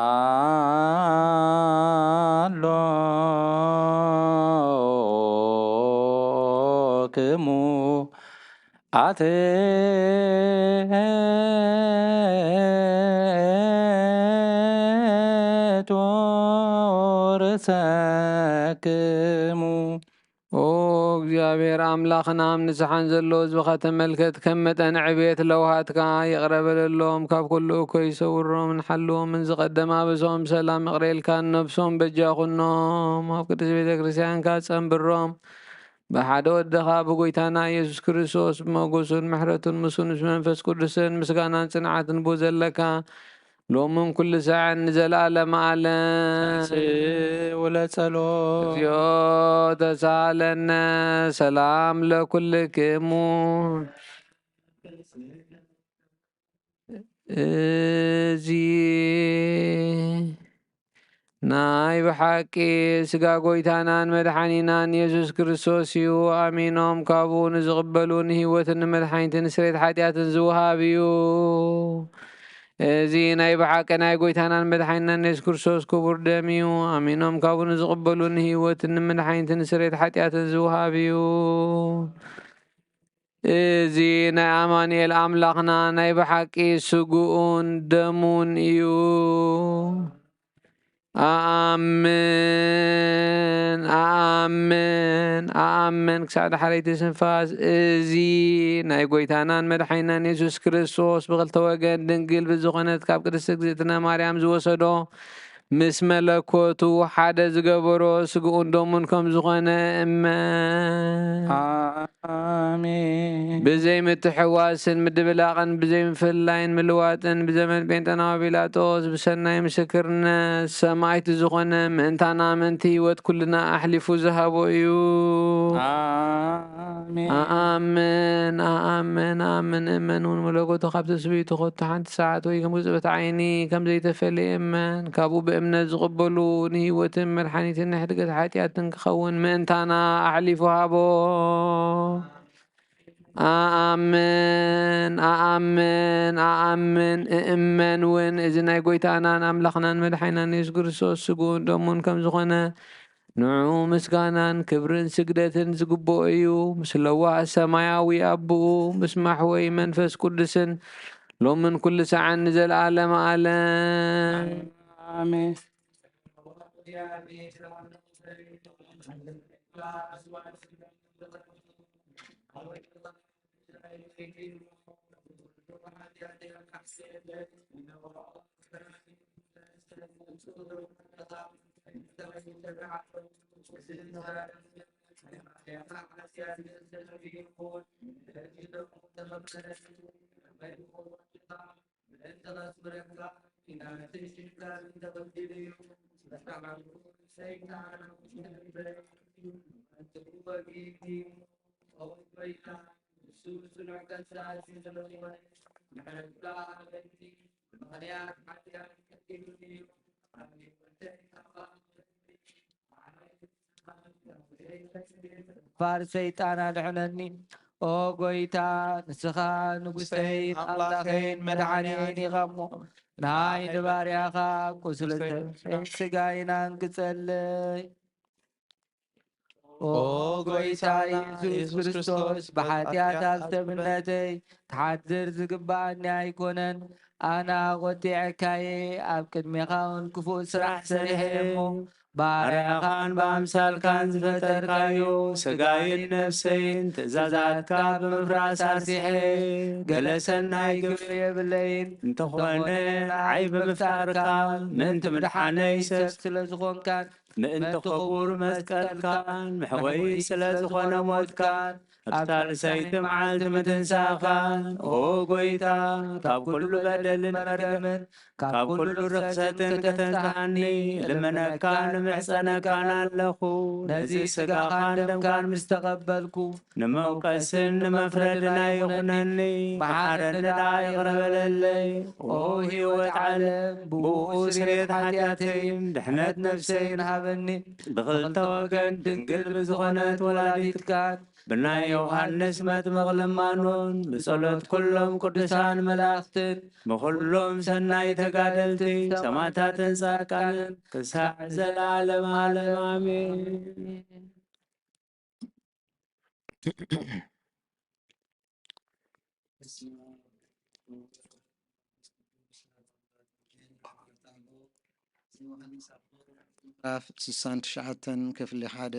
ኣሎክሙ ኣትሕቱ ርእሰክሙ። ኦ እግዚኣብሔር ኣምላኽና፣ ኣብ ንስሓን ዘሎ ህዝብኻ ተመልከት። ከም መጠን ዕቤት ለውሃትካ ይቕረ በለሎም። ካብ ኩሉ እኮ ይሰውሮምን ሓልዎምን። ዝቐደመ ኣበሶም ብሰላም ይቕረ ኢልካ፣ ነብሶም በጃ ኩኖም። ኣብ ቅድስት ቤተ ክርስቲያንካ ጸንብሮም። ብሓደ ወድኻ ብጎይታና ኢየሱስ ክርስቶስ ብመጎሱን ምሕረቱን ምስኡ ምስ መንፈስ ቅዱስን ምስጋናን ጽንዓትን ብኡ ዘለካ ሎምን ኩሉ ሳዕን ንዘለኣለመ ዓለም። ተንሥኡ ለጸሎት። እግዚኦ ተሳለነ ሰላም ለኩልክሙ። እዚ ናይ ብሓቂ ስጋ ጎይታናን መድሓኒናን ኢየሱስ ክርስቶስ እዩ። ኣሚኖም ካብኡ ንዝቕበሉ ንህይወትን ንመድሓኒትን ስሬት ሓጢኣትን ዝወሃብ እዩ። እዚ ናይ ብሓቂ ናይ ጎይታናን መድሓኒናን ኢየሱስ ክርስቶስ ክቡር ደም እዩ። ኣሚኖም ካብኡ ንዝቕበሉ ንህይወትን ንመድሓኒትን ስሬት ሓጢኣትን ዝወሃብ እዩ። እዚ ናይ ኣማኑኤል ኣምላኽና ናይ ብሓቂ ስግኡን ደሙን እዩ። ኣኣምን፣ ኣኣምን፣ ኣኣምን። ክሳዕ ዳሕረይቲ ስንፋስ እዚ ናይ ጎይታናን መድሓኒናን የሱስ ክርስቶስ ብኽልተ ወገን ድንግል ብዝኾነት ካብ ቅድስት እግዝእትነ ማርያም ዝወሰዶ ምስ መለኮቱ ሓደ ዝገበሮ ስግኡን ደሙን ከም ዝኾነ እመን። ኣሜን። ብዘይ ምትሕዋስን ምድብላቕን ብዘይ ምፍልላይን ምልዋጥን ብዘመን ጴንጠናዊ ጲላጦስ ብሰናይ ምስክርነት ሰማዕቲ ዝኾነ ምእንታና ምእንቲ ህይወት ኩልና ኣሕሊፉ ዝሃቦ እዩ። ኣሜን። ኣኣምን ኣኣምን ኣኣምን እመን እውን መለኮቱ ካብ ትስብእቱ ኸቶ ሓንቲ ሰዓት ወይ ከም ቅጽበት ዓይኒ ከም ዘይተፈልየ እመን። ካብኡ ብእምነት ዝቕበሉ ንህይወትን መድሓኒትን ንሕድገት ሓጢኣትን ክኸውን ምእንታና ኣሕሊፉ ሃቦ። ኣኣምን፣ ኣኣምን፣ ኣኣምን፣ እእመን እውን እዚ ናይ ጐይታናን ኣምላኽናን መድሓኒናን የሱስ ክርስቶስ ስግኡን ደሙን ከም ዝኾነ፣ ንዕኡ ምስጋናን ክብርን ስግደትን ዝግብኦ እዩ። ምስ ለዋህ ሰማያዊ ኣቦኡ፣ ምስ ማሕወይ መንፈስ ቅዱስን፣ ሎምን ኩሉ ሰዓን ንዘለኣለመ ዓለም። ኣሜን። ፋር ሰይጣን ኣድሕነኒ። ኦ ጎይታ፣ ንስኻ ንጉሰይን ኣምላኸይን መድሓኒየይን ኢኻ እሞ፣ ንዓይ ንባርያኻ ቁስሊ ሰብን ስጋይን ኣንግጸለይ። ኦ ጎይታ ኢየሱስ ክርስቶስ፣ ብሓጢኣት ኣብ ሰብነተይ ክሓድር ዝግብኣኒ ኣይኮነን። ኣነ ኣቖጢዐካየ፣ ኣብ ቅድሜኻ እውን ክፉእ ስራሕ ሰሪሐ እሞ፣ ባርያኻን ብኣምሳልካን ዝፈጠርካዮ ስጋይን ነፍሰይን ትእዛዛትካ ብምፍራስ ኣርሲሐ፣ ገለ ሰናይ ግብሪ የብለይን። እንተኾነ ንዓይ ብምፍጣርካ፣ ምእንቲ ምድሓነይ ሰብ ስለ ዝኾንካን፣ ምእንቲ ክቡር መስቀልካን፣ መሕወይ ስለ ዝኾነ ሞትካን፣ ኣብ ሳልሰይቲ መዓልቲ ምትንሳእካን፣ ኦ ጎይታ፣ ካብ ኩሉ በደልን መርገምን፣ ካብ ኩሉ ርኽሰትን ከተንስኣኒ እልምነካን እምሕጸነካን ኣለኹ። ነዚ ስጋኻን ደምካን ምስ ተቐበልኩ፣ ንመውቀስን ንመፍረድን ኣይኹነኒ፣ መሓረኒ ደኣ ይቕረ በለለይ። ኦ ህይወት ዓለም፣ ብእኡ ስርየት ሓጢኣተይን ድሕነት ነፍሰይን ሃበኒ። ብኽልተ ወገን ድንግል ብዝኾነት ወላዲትካን፣ ብናይ ዮሃንስ መጥምቕ ልማኖን፣ ብጸሎት ኩሎም ቅዱሳን መላእኽትን፣ ብኹሎም ሰናይ ተጋደልቲ፣ ሰማዕታትን ጻድቃንን፣ ክሳዕ ዘለዓለም ዓለም ኣሜን። ምዕራፍ ስሳን ትሽዓተን ክፍሊ ሓደ።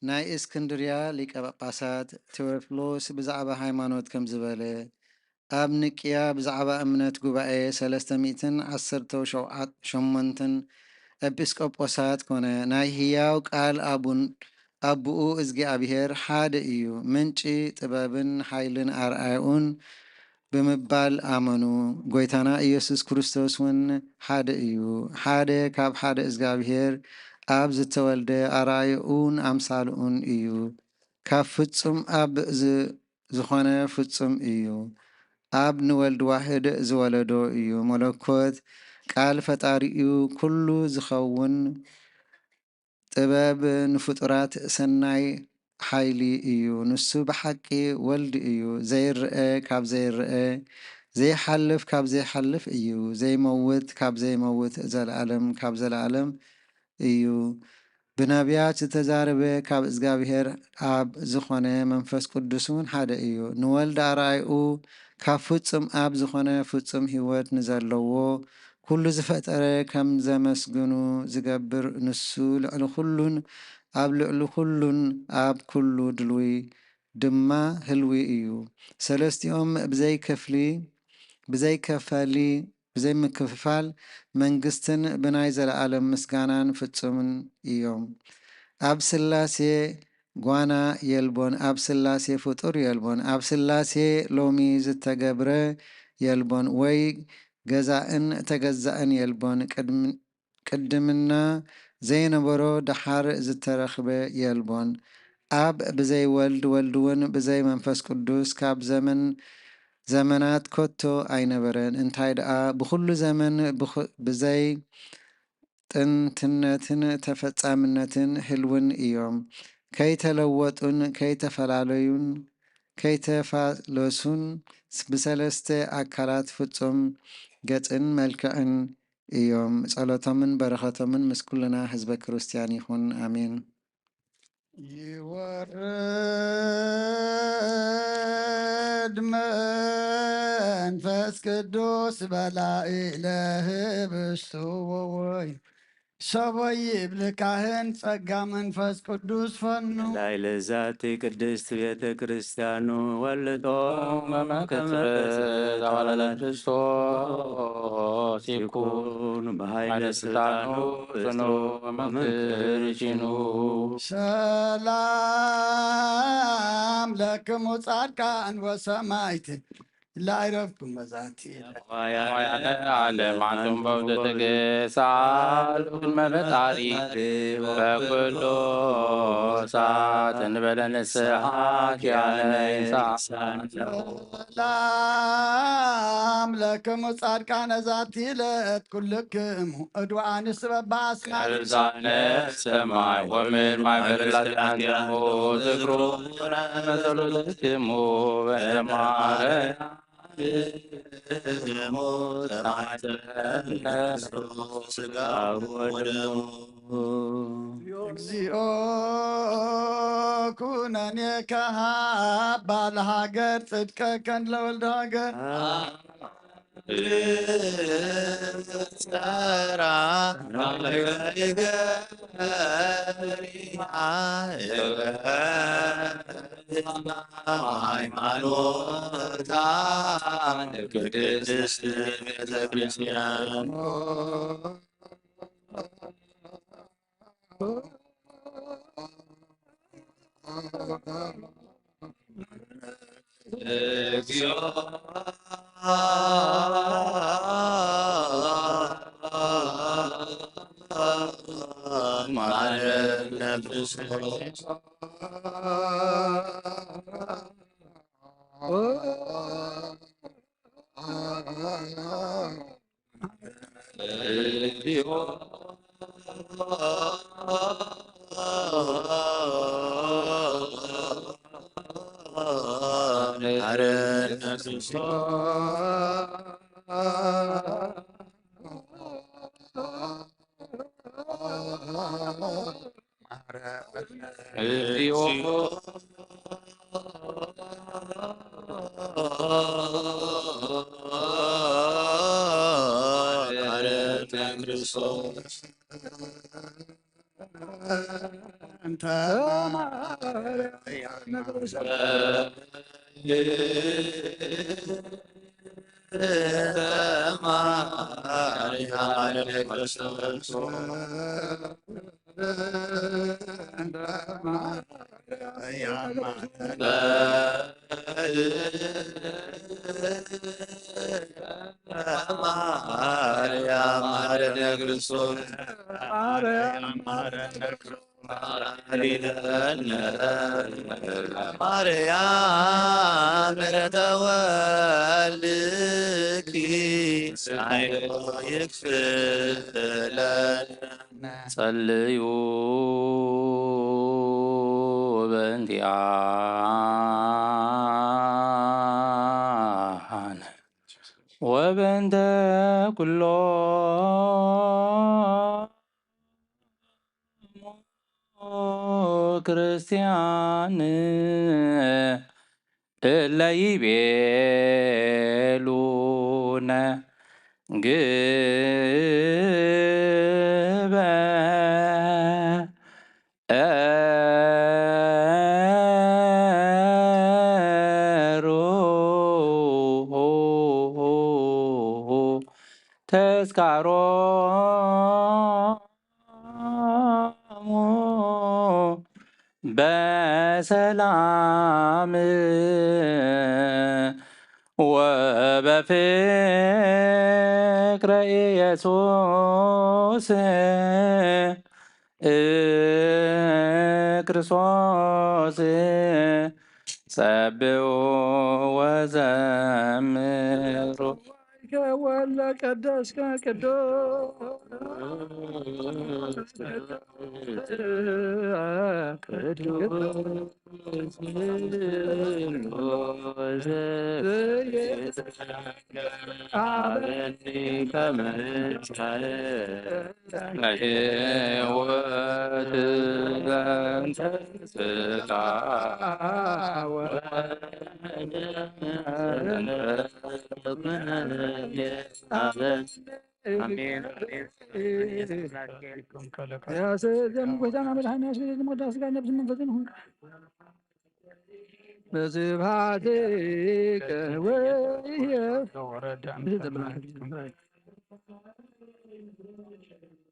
ናይ እስክንድርያ ሊቀ ጳጳሳት ቴዎፍሎስ ብዛዕባ ሃይማኖት ከምዚ በለ። ኣብ ንቅያ ብዛዕባ እምነት ጉባኤ ሰለስተ ሚእትን ዓሰርተ ሸሞንተን ኤጲስቆጶሳት ኮነ። ናይ ህያው ቃል ኣቡን፣ ኣቡኡ እግዚኣብሔር ሓደ እዩ። ምንጪ ጥበብን ሓይልን ኣርኣያኡን ብምባል ኣመኑ። ጐይታና ኢየሱስ ክርስቶስ እውን ሓደ እዩ። ሓደ ካብ ሓደ እግዚኣብሔር ኣብ ዝተወልደ ኣርኣያኡን ኣምሳልኡን እዩ። ካብ ፍጹም ኣብ ዝ-፣ ዝኾነ ፍጹም እዩ። ኣብ ንወልድ ዋሕድ ዝወለዶ እዩ። መለኮት ቃል ፈጣሪኡ ኩሉ ዝኸውን ጥበብ ንፍጡራት ሰናይ ሓይሊ እዩ። ንሱ ብሓቂ ወልድ እዩ። ዘይረኣ ካብ ዘይረኣ፣ ዘይሓልፍ ካብ ዘይሓልፍ እዩ። ዘይመውት ካብ ዘይመውት፣ ዘለኣለም ካብ ዘለኣለም እዩ። ብነቢያት ዝተዛረበ ካብ እግዚኣብሔር ኣብ ዝኾነ መንፈስ ቅዱስ እውን ሓደ እዩ። ንወልድ ኣርኣይኡ ካብ ፍጹም ኣብ ዝኾነ ፍጹም ህይወት ንዘለዎ ኩሉ ዝፈጠረ ከም ዘመስግኑ ዝገብር ንሱ ልዕሊ ኩሉን ኣብ ልዕሊ ኩሉን ኣብ ኩሉ ድልዊ ድማ ህልዊ እዩ። ሰለስቲኦም ብዘይ ክፍሊ፣ ብዘይ ከፈሊ፣ ብዘይ ምክፍፋል መንግስትን ብናይ ዘለኣለም ምስጋናን ፍጹምን እዮም። ኣብ ስላሴ ጓና የልቦን፣ ኣብ ስላሴ ፍጡር የልቦን፣ ኣብ ስላሴ ሎሚ ዝተገብረ የልቦን፣ ወይ ገዛእን ተገዛእን የልቦን። ቅድሚ-፣ ቅድምና ዘይነበሮ ደሓር ዝተረኽበ የልቦን። ኣብ ብዘይ ወልድ፣ ወልድ እውን ብዘይ መንፈስ ቅዱስ ካብ ዘመን ዘመናት ከቶ ኣይነበረን። እንታይ ደኣ ብኹሉ ዘመን ብኹ-፣ ብዘይ ጥንትነትን ተፈጻምነትን ህልውን እዮም። ከይተለወጡን ከይተፈላለዩን ከይተፋለሱን ብሰለስተ ኣካላት ፍጹም ገጽን መልክዕን እዮም። ጸሎቶምን በረኸቶምን ምስ ኩልና ህዝበ ክርስቲያን ይኹን። ኣሜን። ይወርድ መንፈስ ቅዱስ በላዕለ ህብስቱ ወወይን ሰቦ ይብል ካህን ጸጋ መንፈስ ቅዱስ ፈኑ። ላዕለ ዛቲ ቅድስት ቤተ ክርስቲያኑ ወልጦ መመከተ ተዋላላ ክርስቶስ ይኩን በኃይለ ስልጣኑ ጽኑ መምህር ጅኑ። ሰላም ለክሙ ጻድቃን ወሰማይት ላይረፍኩም መዛቲ ሞያነ ዓለም ኣንቱም በውደተገ ሰኣልኩም መበጣሪ በኩሉ ሰዓት እንበለ ንስሓ ኪያነ ይንሳ። ሰላም ለክሙ ጻድቃነ ዛቲ ዕለት ኩልክሙ እድዋን ስበባ ኣስማት። ቅዱሳነ ሰማይ ወምድር ማይ በላትያንትሙ ዝክሩ መሰሉትክሙ በማረ ስጋ ወደሙ። እግዚኦ ኩነኔ ከሃባ ለሃገር ጽድቀከን ለወልደ ሃገር። ሃይማኖታ ቅድስት ቤተክርስቲያን። ማርያም ማረነ ክርስቶስ። ማርያም ማረነ ክርስቶስ። ማርያም ተወልድኪ ኃይሎ ይክፍለነ። ጸልዩ በእንቲኣነ ወበእንተ ኩሎ ክርስቲያን እለ ይቤሉነ ግበሩ ተስካሮ ሙ በሰላም ወበፍቅረ ኢየሱስ ክርስቶስ ጸብኡ ወዘምሩ። ወለ ቀደስከ ቅዱስ ቅዱስ ስሉስ አበኒ ከመጽሐ ሕይወት ዘንተ ስጋ ወመንፈስ ቅዱስ። አሜን። ያስደም ጎይታና መድኃኒዓለም ያስደም ወዳ ስጋ ነፍስ መንፈስን ይሁን። በስብሐትከ ወይየ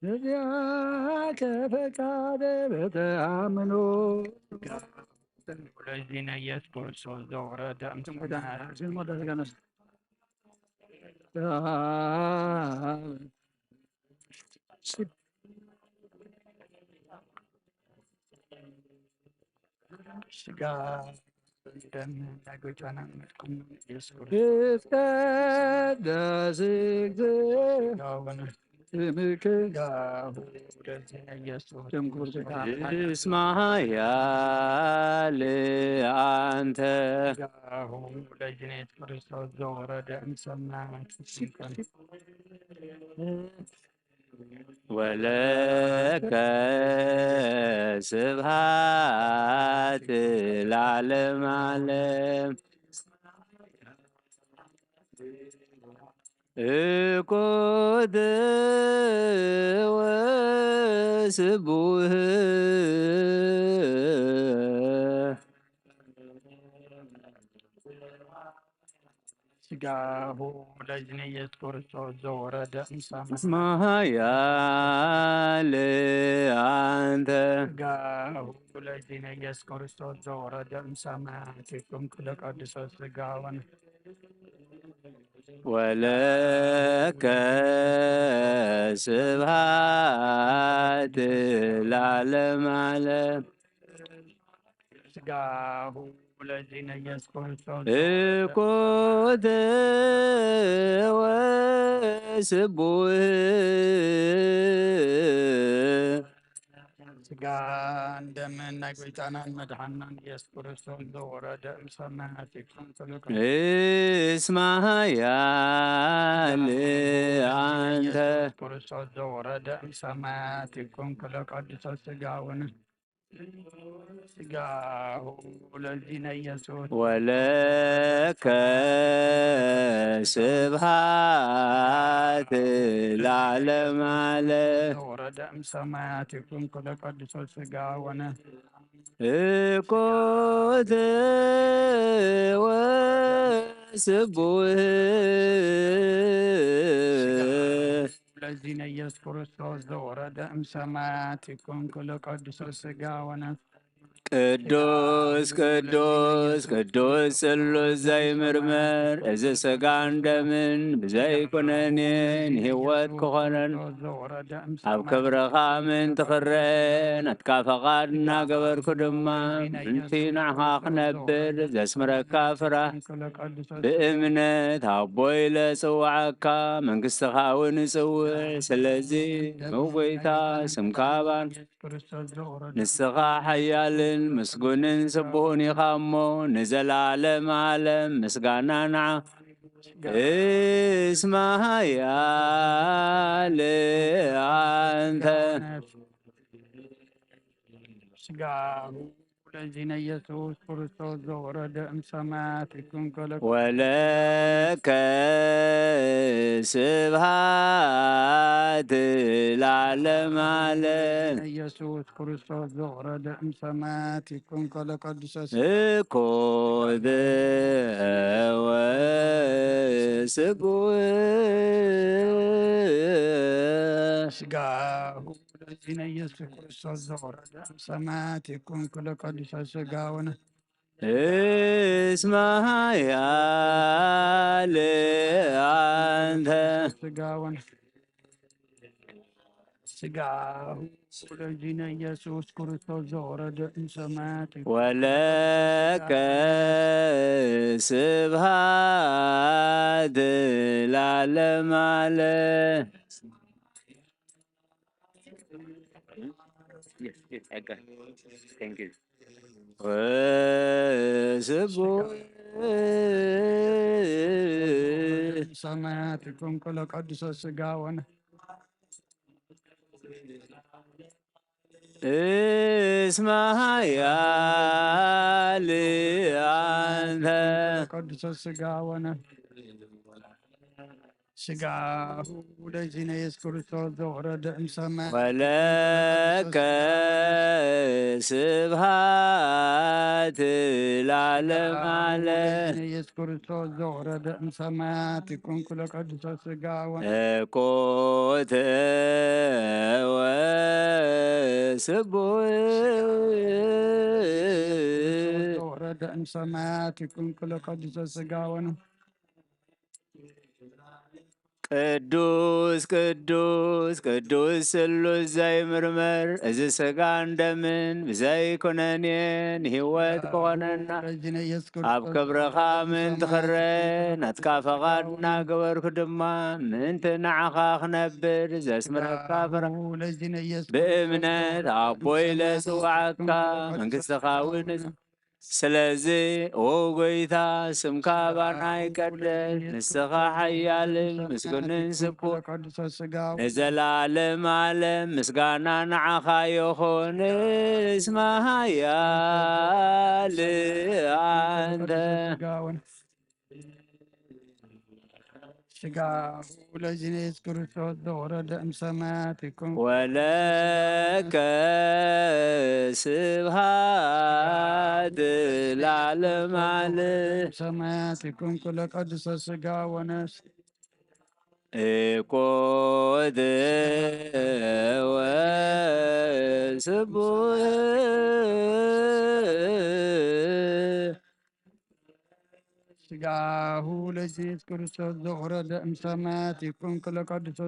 እዚያከ ፈቃደ በተአምኖ። ለዚነ ኢየሱስ ክርስቶስ ዘወረደ እምሰማያት። ስጋ ደም ናጎይታና መድኩም ኢየሱስ ክርስቶስ። ይትቀደስ እግዝእትነ ስምከ። ስጋሁ ለዚነ ኢየሱስ ደም ክቡር ጌታ። እስመ ኃያል አንተ። ስጋሁ ለዚነ ኢየሱስ ክርስቶስ ዘወረደ እምሰማያት። ወለከ ስብሐት ለዓለመ ዓለም። እኩት ወስቡህ። ስጋሁ ለዝነ ኢየሱስ ክርስቶስ ዘወረደ እምሰማይ። እስመ ኃያል አንተ። ስጋሁ ለዝነ ኢየሱስ ክርስቶስ ዘወረደ እምሰማያት ይኩን ኩሉ ቀድሶ ስጋውን። ወለከ ስብሐት ለዓለመ ዓለም። ስጋሁ ለዚነ ኢየሱስ ክርስቶስ። እኩት ወስቡህ። ስጋን ደምን ናይ ጎይታናን መድሓናን ኢየሱስ ክርስቶስ ዘወረደ እምሰማያት ይኩን። ስሉከ እስመ ኃያል አንተ። ኢየሱስ ክርስቶስ ዘወረደ እምሰማያት ይኩን። ክለ ቀድሶ ስጋውን። ስጋሁ ለዚነ ኢየሱስ። ወለከ ስብሐት ለዓለመ ዓለም። ወረደ እምሰማያት ይኩን ኩለ ቀድሶ ስጋ ወነ። እኩት ወስቡህ። ለዚነ ኢየሱስ ክርስቶስ ዘወረደ እምሰማያት ይኩን ኩሉ ቀድሶ ስጋ ወነፍስ። ቅዱስ ቅዱስ ቅዱስ ስሉስ ዘይምርመር፣ እዚ ስጋን ደምን ብዘይኩነኔ ንህይወት ክኾነን ዘወረደ እምሰማያት ኣብ ክብርኻ ምእንቲ ክረአ ናትካ ፈቓድ እናገበርኩ ድማ ምእንቲ ንዕኻ ክነብር ዘስምረካ ፍራህ ኩሉ ቀድሶ ብእምነት ኣቦ ኢለ ጽውዓካ፣ መንግስትኻ እውን እጽውዕ። ስለዚ ንጎይታ ስምካ ባን። ክርስቶስ ዘወረደ ንስኻ ሓያልን ምስጉንን ስቡህን ኢኻ እሞ፣ ንዘለዓለም ዓለም ምስጋና ንዓ። እስመ ኃያል አንተ። ስጋሁ ለዚነ ኢየሱስ ክርስቶስ ዘወረደ እምሰማያት ይኩን ከለከ። ወለከ ስብሐት ለዓለመ ዓለም። ኢየሱስ ክርስቶስ ዘወረደ እምሰማያት ይኩን ከለቀድሶ። እኩት ወስቡህ። ስጋሁ ለዚነ ኢየሱስ ክርስቶስ ዘወረደ እምሰማያት ይኩን ከለቀድሶ ስጋውን። እስመ ኃያል አንተ። ስጋውን። ስጋሁ ለዚነ ኢየሱስ ክርስቶስ ዘወረደ እምሰማያት። ወለከ ስብሐት ለዓለመ ዓለም። Yes, yes, I got it. Thank you. ወስቡሕ ሰማያት ይኩን ኩሎ ቀድሶ ስጋ ወነ እስመ ኃያል አንተ። ቀድሶ ስጋ ወነ ስጋሁ ለእግዚእነ ኢየሱስ ክርስቶስ ዘወረደ እምሰማይ። ወለከ ስብሐት ለዓለመ ዓለም። ኢየሱስ ክርስቶስ ዘወረደ እምሰማያት ይኩን ኩሎ ቀድሶ ስጋ ወነ። እኮተ ወስቡሕ። ዘወረደ እምሰማያት ይኩን ኩሎ ቀድሶ ስጋ ወነ። ቅዱስ ቅዱስ ቅዱስ ስሉስ ዘይምርመር፣ እዚ ስጋን ደምን ብዘይ ኩነኔ ንህይወት ክኾነና ኣብ ክብርኻ ምእንቲ ክረ ናትካ ፈቓድ እናገበርኩ ድማ ምእንቲ ንዓኻ ክነብር ዘስምረካ ፍረ ብእምነት ኣቦ ኢለ ስዋዓካ መንግስትኻ እውን ስለዚ ኦ ጎይታ ስምካ ባና ይቀደስ፣ ንስኻ ሓያልን ምስጉንን ስቡሕ ንዘላለም ዓለም ምስጋና ንዓኻ ይኹን። እስመ ሓያል ኣንተ። ስጋሁ ለእግዚእነ ኢየሱስ ክርስቶስ ዘወረደ እምሰማያት ይኩን። ወለከ ስብሐት ለዓለመ ዓለም። ሰማያት ይኩን ኩሎ ቀድሶ ስጋ ወነፍስ። እኮት ወስቡሕ ስጋሁ ለኢየሱስ ክርስቶስ ዘወረደ እምሰማያት ይኩን ክለ ቅዱሶ።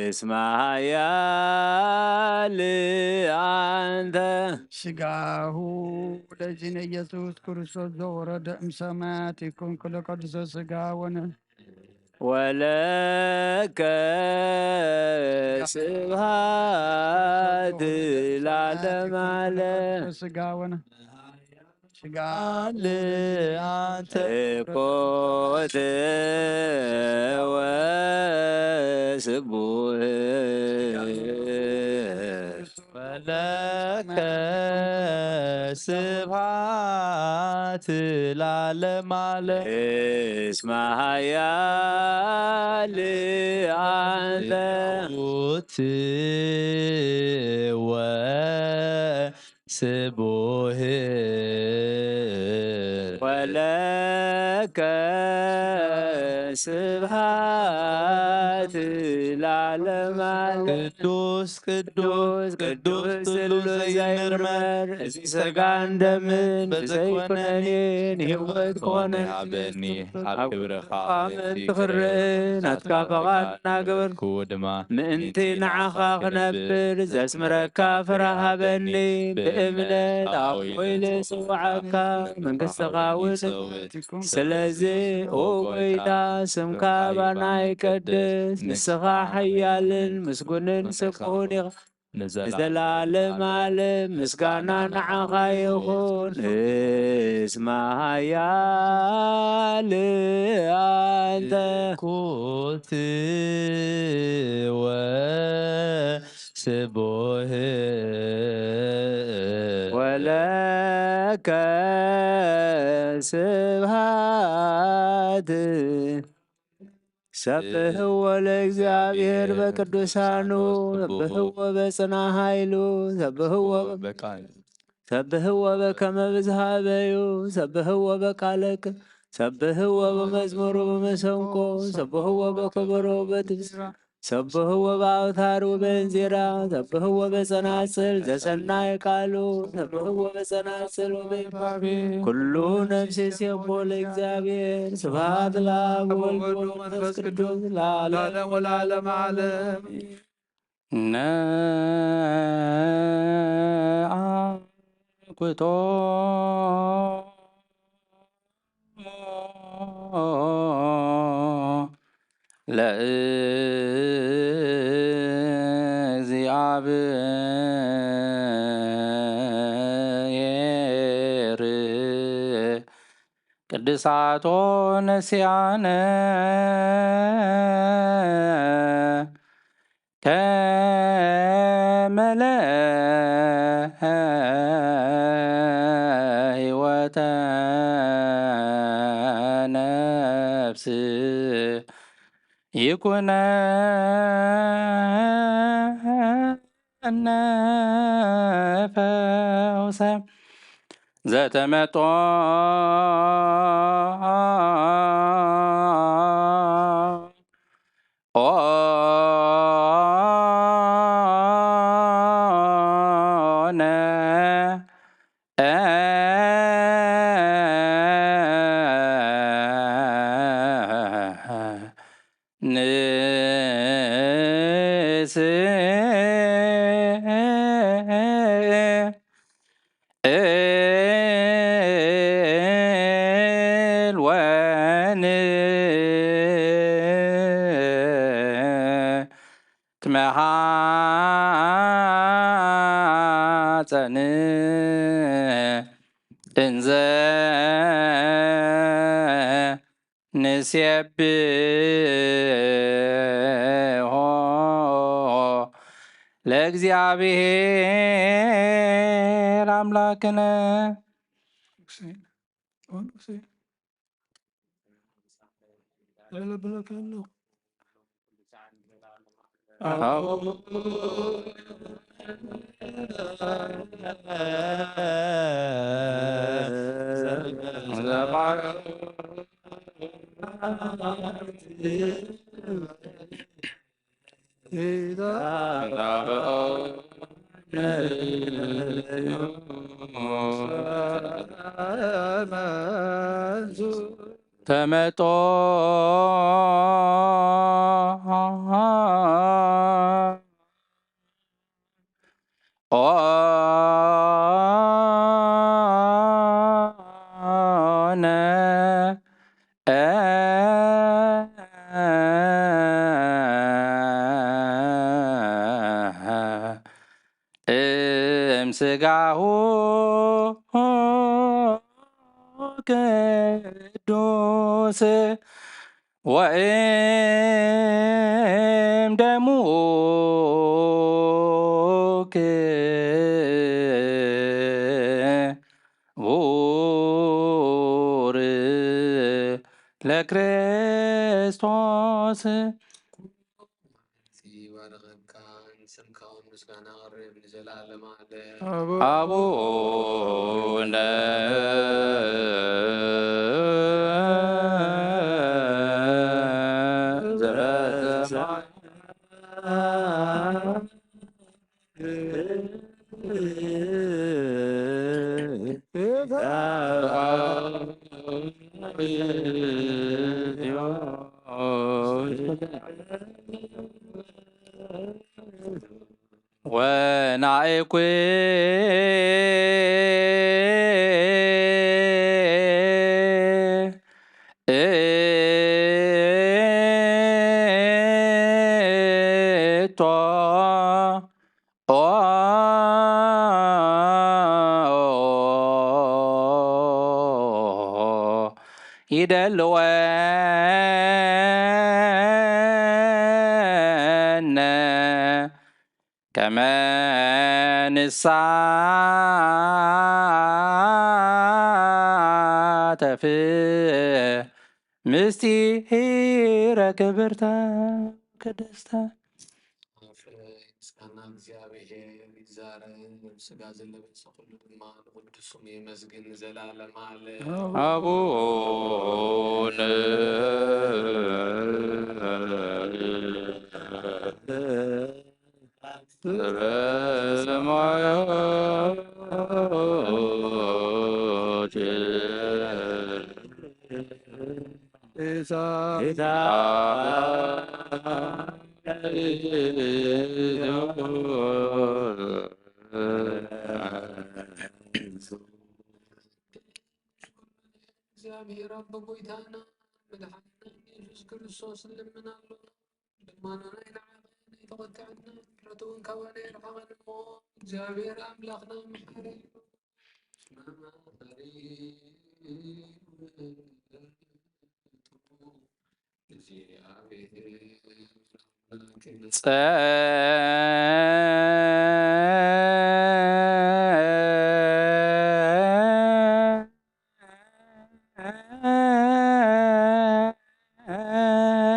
እስመ ኃያል አንተ። ስጋሁ ለእግዚእነ ኢየሱስ ክርስቶስ ዘወረደ እምሰማያት ይኩን ክለ ቅዱሶ ስጋ ወነ ወለከ ስብሐት ለዓለመ ዓለም። ስጋ ወነ ስጋ ለአንተ እኮት ወስቡሕ ወለከ ስብሐት ለዓለመ ዓለም። እስመ ኃያል አንተ። ት ወ ስቡሕ ወለከ ስብሐት ለዓለመ ዓለም። ቅዱስ ቅዱስ ቅዱስ ስሉስ ዘይምርመር፣ እዚ ስጋን ደምን ብዘይኩነኔ ንህይወት ክኾነ ሃበኒ። ኣብ ክብርኻ ምእንቲ ክርእ ናትካ ፈቓድ እናገበርኩ ድማ ምእንቲ ንዓኻ ክነብር ዘስምረካ ፍረ ሃበኒ። ብእምነት ኣቦይ ኢለ ስውዓካ መንግስትኻ እውን። ስለዚ ኦ ጎይታ ስምካ ባና ይቀድስ፣ ንስኻ ሓያልን ምስጉንን ስብሑን ኢኻ። ንዘላለም ዓለም ምስጋና ንዓኻ ይኹን። እስመ ኃያል አንተ። ኩት ወ ስቡሕ ወለከ ስብሐት። ሰብሕዎ ለእግዚኣብሔር በቅዱሳኑ፣ ሰብሕዎ በጽና ኃይሉ፣ ሰብሕዎ በቃል ሰብሕዎ በከመ ብዝሃ በዩ፣ ሰብሕዎ በቃለክ፣ ሰብሕዎ በመዝሙር ወበመሰንቆ፣ ሰብሕዎ በከበሮ ወበትብስራ፣ ሰብሕዎ በአውታር ወበእንዚራ፣ ሰብሕዎ በጸናጽል ዘሰናይ ቃሉ፣ ሰብሕዎ በጸናጽል ወበይባቤ። ኩሉ ነፍሲ ሴቦ ለእግዚኣብሔር። ስብሐት ለአብ ወወልድ ወመንፈስ ቅዱስ ለዓለም ወለዓለመ ዓለም። ነአኩቶ ለእግዚአብሔር። ቅድሳቶ ነሲኣነ ከመለ ህይወተ ነፍስ ይኩነነ ፈውሰ ዘተመጦ ኦነ ንስእል ወን ትመሃፀን እንዘ ንሴብሖ ለእግዚኣብሔር ኣምላክነ። ተመጦ ኦነ እምስጋሁ ቅዱስ ወእም ደሙ ክቡር ለክርስቶስ። ይባርኸካ፣ ንስምካ እውን ምስጋና ኣቕርብ ንዘለኣለመ ዓለም። ኣቡነ ዘበሰማያት ወናእኩ እቶ ኦ ይደልወነ ከመ ንሳተፍ ምስጢረ ክብርተ ቅድስተ። ምስጋና እግዚኣብሔር ይዛረብ፣ ስጋ ዘለበሰ ኩሉ ድማ ንቅዱስ ስሙ የመስግን ንዘለዓለመ ዓለም። ኣቡነ ዘበሰማያት እግዚኣብሔር ኣቦ ጎይታና መድሓኒና ኢየሱስ ክርስቶስ ንልምን ኣሎና። ልመናና ኣይንዓቐን ኣይተቖጥዐና፣ ምሕረቱ እውን ካባና ኣይርሓቐን እሞ፣ እግዚኣብሔር ኣምላኽና መሓሪ እዩ። መሓሪ እዩ። እግዚኣብሔር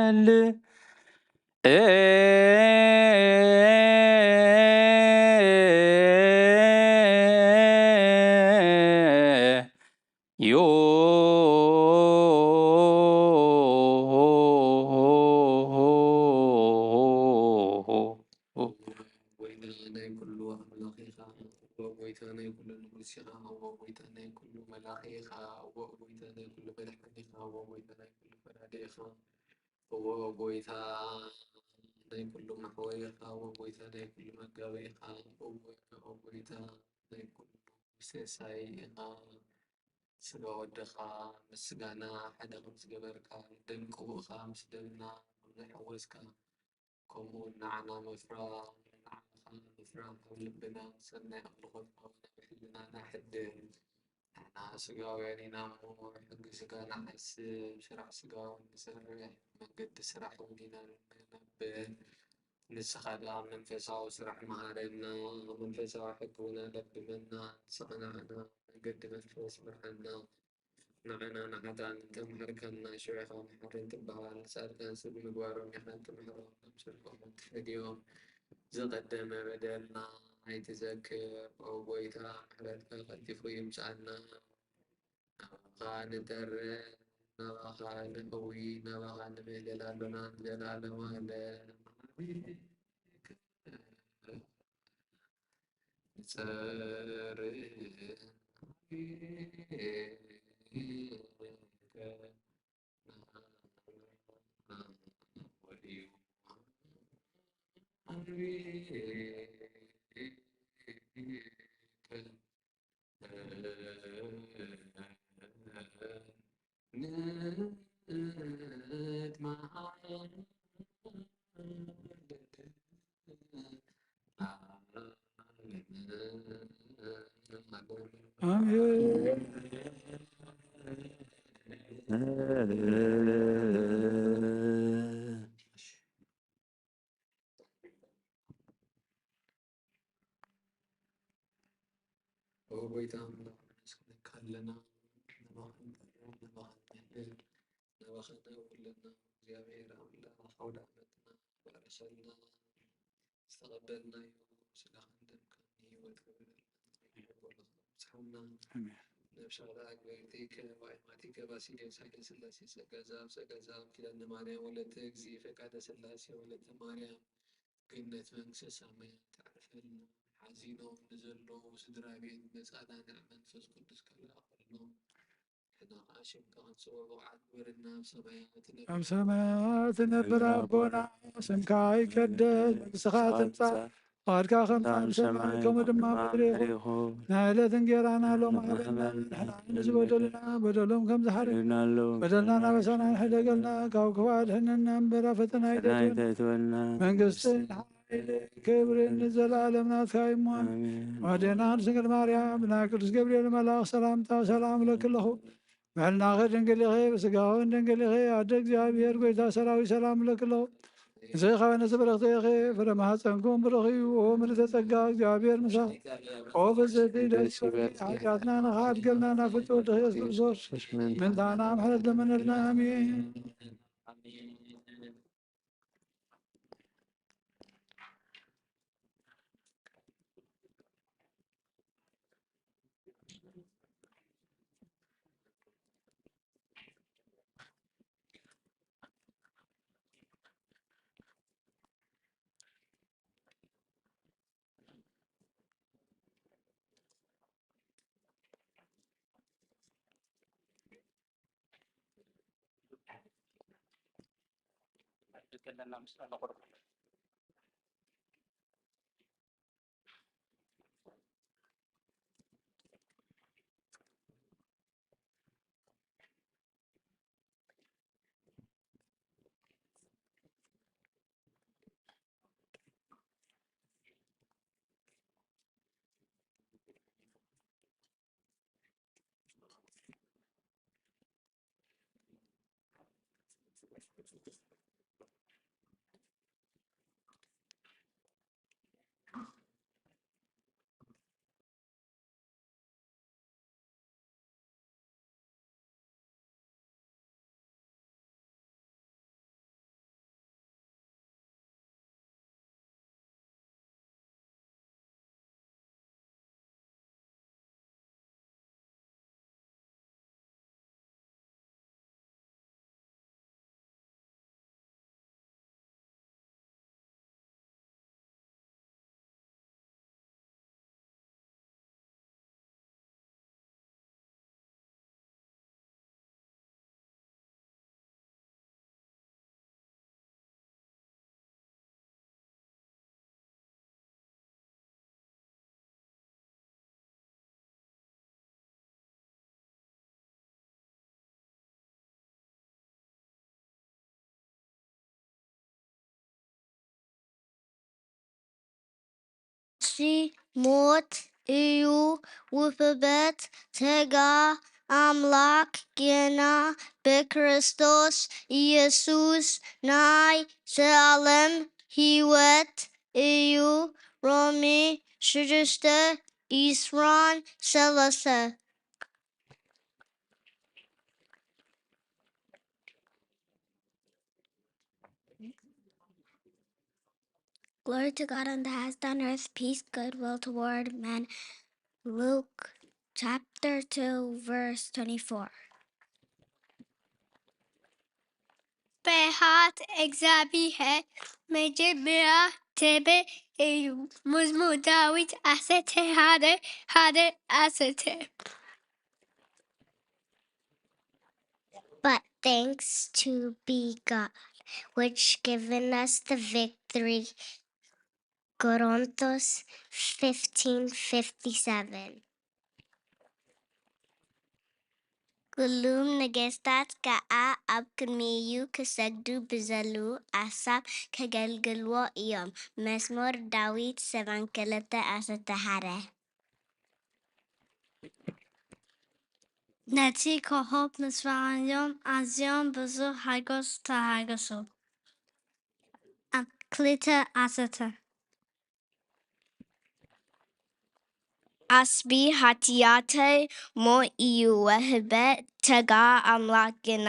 ጸልእ ዮ ጎይታ ናይ ኩሉ ኣምላኽ ኢኻ፣ እወ ጎይታ ናይ ኩሉ ንጉስ ኢኻ፣ እወ ጎይታ ናይ ኩሉ መላኺ ኢኻ፣ እወ ጎይታ ናይ ኩሉ መድሓኒ ኢኻ፣ እወ ጎይታ ናይ ኩሉ ፈራዲ ኢኻ፣ እወ ጎይታ ናይ ኩሉ መሕወይ ኢኻ፣ እወ ጎይታ ናይ ኩሉ መጋቢ ኢኻ፣ እወ እወ ጎይታ ናይ ኩሉ ሰሳይ ኢኻ። ስጋ ወድኻ ምስ ስጋና ሓደ ከም ዝገበርካ፣ ደም ቅቡእኻ ምስ ደምና ከም ዘሐወስካ፣ ከምኡ ንዓና ምፍራ-፣ ንዓኻ ምፍራህ ኣብ ልብና ሰናይ ኣምልኾት ኣብ ሕልናና ሕድር። ንሕና ስጋውያን ኢና እሞ፣ ሕጊ ስጋ ንዓስብ፣ ስራሕ ስጋ እውን ንሰርሕ፣ መንገዲ ስራሕ እውን ኢና ንነብር። ንስኻ ደኣ መንፈሳዊ ስራሕ መሃረና፣ መንፈሳዊ ሕጊ እውን ኣለብመና። ንስኻ ንዓና መንገዲ መንፈስ ምርሓና። ንዓና ንሓጥኣን እንተ መሓርከና፣ ሽዑ ኢኻ መሓሪ ትበሃል። ንጻድቃን ስብ ምግባሮም ኢኻ ትምሕሮም፣ ከም ጽድቆም ትፈድዮም። ዝቐደመ በደልና ኣይትዘክር። ኦ ጎይታ፣ ምሕረትካ ቀልጢፉ ይምጽኣና። ናባኻ ንጠርዕ፣ ናባኻ ንሕዊ፣ ናባኻ ንምህለል ኣሎና ንዘለኣለመ ዓለም። ንጸርህ ኦ ጎይታ ኣምላኽ፣ ነመስግነካ ኣለና። ናባኻ ንጠርዕ፣ ናባኻ ንምህለል፣ ናባኻ ነውለና። እግዚኣብሔር ኣምላኽ፣ ኣውደ ዓመትና ባርኸልና። ዝተቐበልናዮ ስጋኻን ደምካን ንህይወት ክብረልና፣ ንሕቦ ለኽብጽሓና። ኣሜን። ነፍሳት ኣግበርቲከ ወኣዕማዲከ ባሲልዮስ ኃይለ ሥላሴ ጸጋ ዘአብ ጸጋ ዘአብ ኪዳነ ማርያም ወለተ እግዚእ ፈቃደ ሥላሴ ወለተ ማርያም ገነት መንግስተ ሰማያት ተዕርፈልና። ሓዚኖም ንዘለዉ ስድራ ቤት መጻና ንዕ መንፈስ ቅዱስ ከለኣኸሎም። ንሕና ኸዓ ሽምካ ክንጽውዕ ብቑዓት ግበረና። ኣብ ሰማያት ትነብር ኣብ ሰማያት ትነብር ኣቦና፣ ስምካ ይቀደስ፣ መንግስትኻ ትምጻእ፣ ፍቓድካ ከም ኣብ ሰማይ ከምኡ ድማ ኣብ ምድሪ ይኹን። ናይ ዕለት እንጌራና ሎም ሃበና። ንሕና ንዝበደሉና በደሎም ከም ዝሓርግ በደልና ናበሳና ንሕደገልና፣ ካብ ክፉእ ኣድሕነና እምበር ኣብ ፈተና ኣይተእትወና። መንግስትን ሓይልን ክብርን ንዘለኣለም ናትካ እዩ እሞ። ኣሜን። ኣዴና ቅድስት ድንግል ማርያም ብናይ ቅዱስ ገብርኤል መልኣኽ ሰላምታ ሰላም እለኪ ኣለኹ። ምሕልናኺ ድንግል ኢኺ፣ ብስጋኺ እውን ድንግል ኢኺ። ኣደ እግዚኣብሔር ጐይታ ሰራዊት ሰላም እብለኪ ኣለኹ። ንስኺ ከበነ ብርኽቲ ኢኺ፣ ፍረ ማህፀንኩም ብሩኽ እዩ። ኦ ምልዕተ ጸጋ እግዚኣብሔር ምሳኺ። ኦ ብፅዕቲ ደስ ይበልኪ፣ ኃጢአትና ንኽሓድገልና ናብ ፍትወ ወድኺ ኢየሱስ ክርስቶስ ምንታና ምሕረት ለመነልና። ኣሜን። እዚ ሞት እዩ ውህበት ጸጋ ኣምላኽ ጌና ብክርስቶስ ኢየሱስ ናይ ዘላለም ህይወት እዩ። ሮሜ ሽዱሽተ ዕስራን ሰለስተ። Glory to God in the highest, on earth peace, goodwill toward men. Luke chapter two, verse twenty-four. ፍርሃት እግዚኣብሔር መጀመርያ ጥበብ እዩ። መዝሙር ዳዊት ዓሰርተ ሓደ ሓደ ዓሰርተ። But thanks to be God, which given us the victory. Qorontos fifteen fifty-seven. ኩሎም ነገስታት ከኣ ኣብ ቅድሚኡ ክሰግዱ ብዘለዉ ኣሳብ ከገልግልዎ እዮም። መዝሙር ዳዊት ሰብዓን ክልተ ዓሰርተ ሓደ። ነቲ ኮኾብ ምስ ረኣዮም ኣዝዮም ብዙሕ ሓጎስ ተሓጎሱ። ኣብ ክልተ ዓሰርተ። ዓስቢ ሓጥያተይ ሞት እዩ፣ ውህበት ጸጋ ኣምላኽ ግና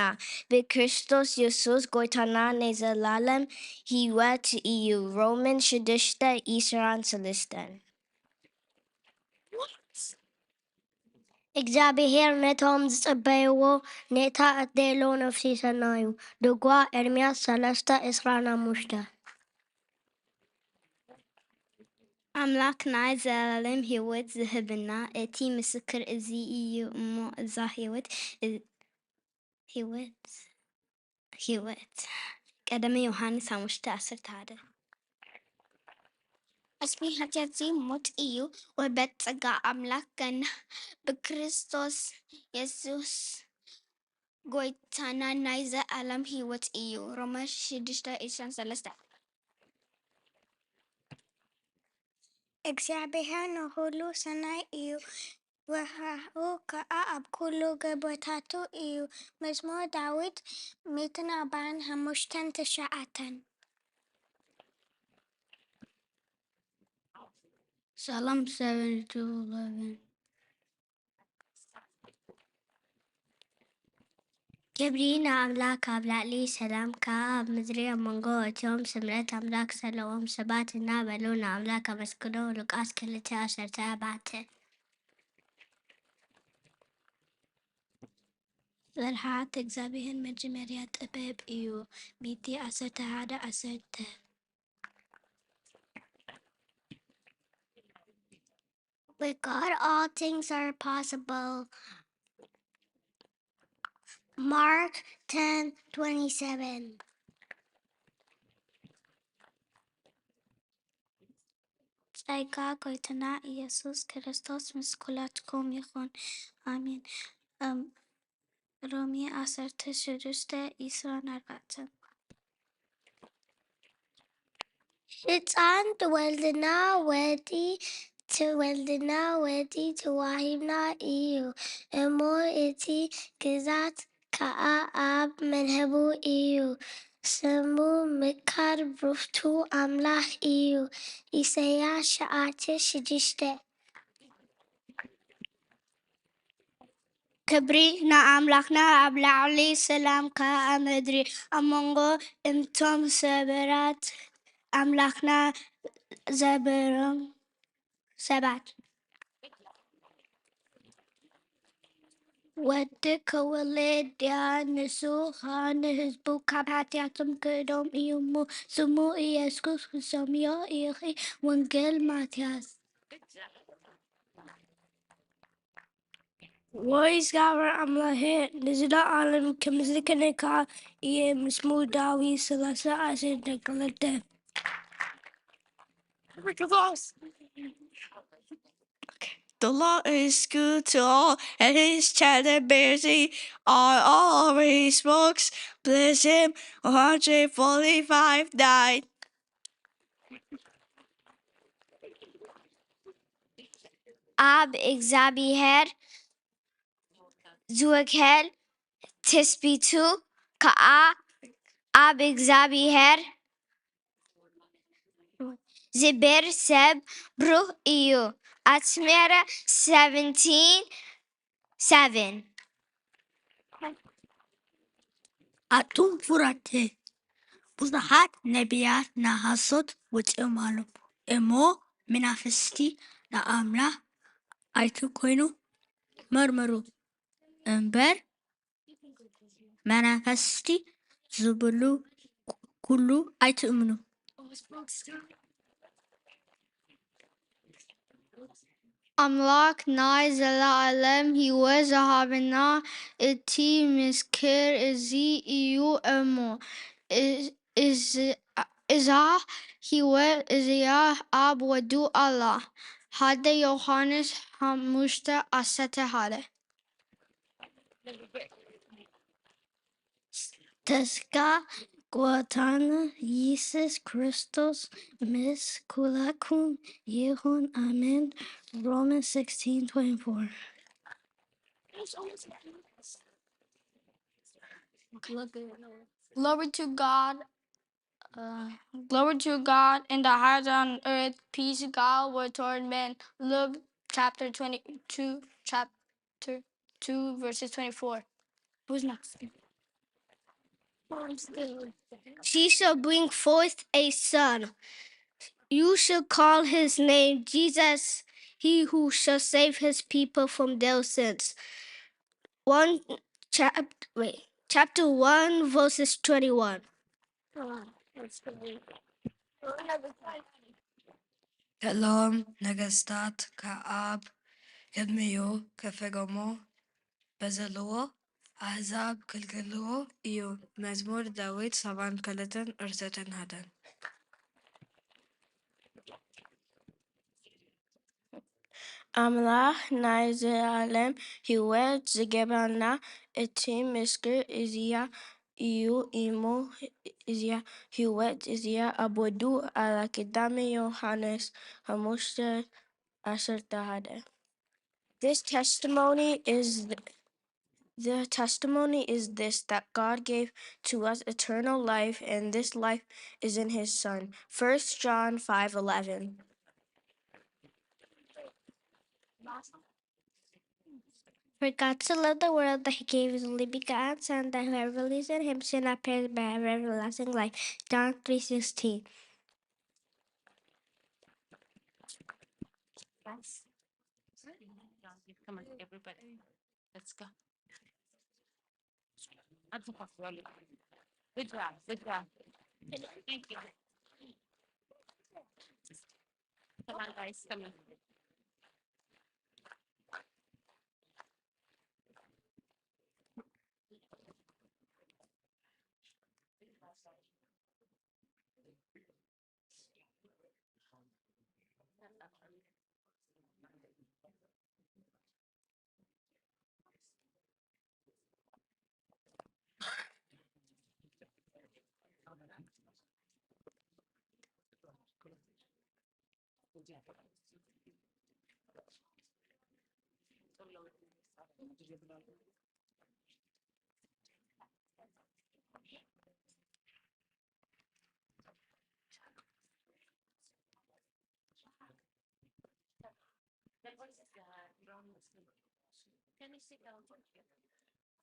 ብክርስቶስ የሱስ ጎይታና ናይ ዘላለም ህይወት እዩ። ሮሜ ሽዱሽተ ዕስራን ሰለስተን። እግዚኣብሔር ነቶም ዝጽበይዎ ነታ እትደሎ ነፍሲ ሰናዩ። ድጓ ኤርምያስ ሰለስተ ዕስራን ሓሙሽተ። ኣምላኽ ናይ ዘላለም ህይወት ዝህብና እቲ ምስክር እዚ እዩ እሞ እዛ ህይወት፣ ህይወት፣ ህይወት። ቀዳማይ ዮሃንስ ሓሙሽተ ዓሰርተ ሓደ። ዓስቢ ሓጢኣት እዚ ሞት እዩ፣ ውህበት ጸጋ ኣምላኽ ገና ብክርስቶስ የሱስ ጎይታና ናይ ዘላለም ህይወት እዩ። ሮሜ ሽዱሽተ ዕስራን ሰለስተን። እግዚኣብሔር ንኹሉ ሰናይ እዩ፣ ወሃኡ ከኣ ኣብ ኩሉ ገቦታቱ እዩ። መዝሙር ዳዊት ሚእትን ኣርባዓን ሓሙሽተን ትሽዓተን። Psalm seventy-two eleven. ክብሪ ንኣምላኽ ኣብ ላዕሊ፣ ሰላም ከኣ ኣብ ምድሪ፣ ኣብ መንጎ እቶም ስምረት ኣምላኽ ዘለዎም ሰባት እናበሉ ንኣምላኽ ኣመስግኑ። ሉቃስ ክልተ ዓሰርተ ኣርባዕተ። ፍርሃት እግዚኣብሔር መጀመርያ ጥበብ እዩ። ሚእቲ ዓሰርተ ሓደ ዓሰርተ። With God, all things are possible. Mark ten twenty-seven. ጸጋ ጎይታና ኢየሱስ ክርስቶስ ምስ ኩላትኩም ይኹን። ኣሜን። እም፣ ሮሜ ዓሰርተ ሽዱሽተ ዕስራን ኣርባዕተን። ህጻን ትወልድና ወዲ፣ ትወልድና ወዲ ተዋሂብና እዩ እሞ፣ እቲ ግዛት ከኣ ኣብ መንህቡ እዩ። ስሙ ምካር ብርቱ ኣምላኽ እዩ። ኢሳይያስ ሸዓተ ሽዱሽተ። ክብሪ ንኣምላኽና ኣብ ላዕሊ፣ ሰላም ከኣ ኣብ ምድሪ፣ ኣብ መንጎ እቶም ሰበራት ኣምላኽና ዘብሮም ሰባት። ወዲ ክውለድ ድያ? ንሱ ኸኣ ንህዝቡ ካብ ሓጢኣቶም ክእድጎም እዩ እሞ፣ ስሙ ኢየሱስ ክትሰምዮ ኢኺ። ወንጌል ማቴዎስ። ወይ እግዚኣብሔር ኣምላኬ፣ ንዘለኣለም ክምስገነካ እየ። መዝሙር ዳዊት ሰላሳ ዓሰርተ ክልተ። The Lord is good to all, and his tender mercy are all over his works. Bless him. One hundred forty-five died. ኣብ እግዚኣብሔር ዝውከል ትጽቢቱ ከኣ ኣብ እግዚኣብሔር ዝገብር ሰብ ብሩኽ እዩ። ኣስመራ ሰቨንቲን ሰቨን። ኣቱም ፍሩያት፣ ብዙሓት ነቢያት ንሓሶት ወጺኦም ኣለዉ እሞ፣ መናፍስቲ ንኣምላኽ ኣይትኮኑ፣ መርምሩ እምበር መናፍስቲ ዝብሉ ኩሉ ኣይትእመኑ። ኣምላኽ ናይ ዘለኣለም ህይወት ዝሃበና እቲ ምስክር እዚ እዩ እሞ፣ እ-፣ እዚ-፣ እዛ ህይወት እዚኣ ኣብ ወዱ ኣላ። ሓደ ዮሃንስ ሓሙሽተ ዓሰርተ ሓደ። ተስፋ ጎይታና ኢየሱስ ክርስቶስ ምስ ኩላኩም ይኹን። ኣሜን። Romans sixteen twenty-four. Glory to God. Uh, glory to God in the highest, on earth peace, God will toward men. Luke chapter twenty-two, chapter two, verses twenty-four. Who's next? She shall bring forth a son. You shall call his name Jesus, he who shall save his people from their sins. One chap-, wait, chapter one, verses twenty-one. ሰሎም ነገስታት ከኣብ ቅድሚኡ ከፈገሞ በዘለዎ ኣህዛብ ክልግልዎ እዩ። መዝሙር ዳዊት ሰብዓን ክልተን ዕስራን ሓደን። ኣምላኽ ናይ ዘለኣለም ህይወት ዝገብረና እቲ ምስክር እዚኣ እዩ እሞ፣ እዚኣ ህይወት እዚኣ ኣብ ወዱ ኣላ። ቀዳማይ ዮሃንስ ሓሙሽተ ዓሰርተ ሓደ። This testimony is th-, the testimony is this, that God gave to us eternal life, and this life is in his Son. First John five eleven. For God so loved the world that he gave his only begotten Son, that whoever believes in him should not perish but have everlasting life. John three sixteen. Come on, everybody. Let's go. Good job. Good job. Thank you. Come on, guys. Come on.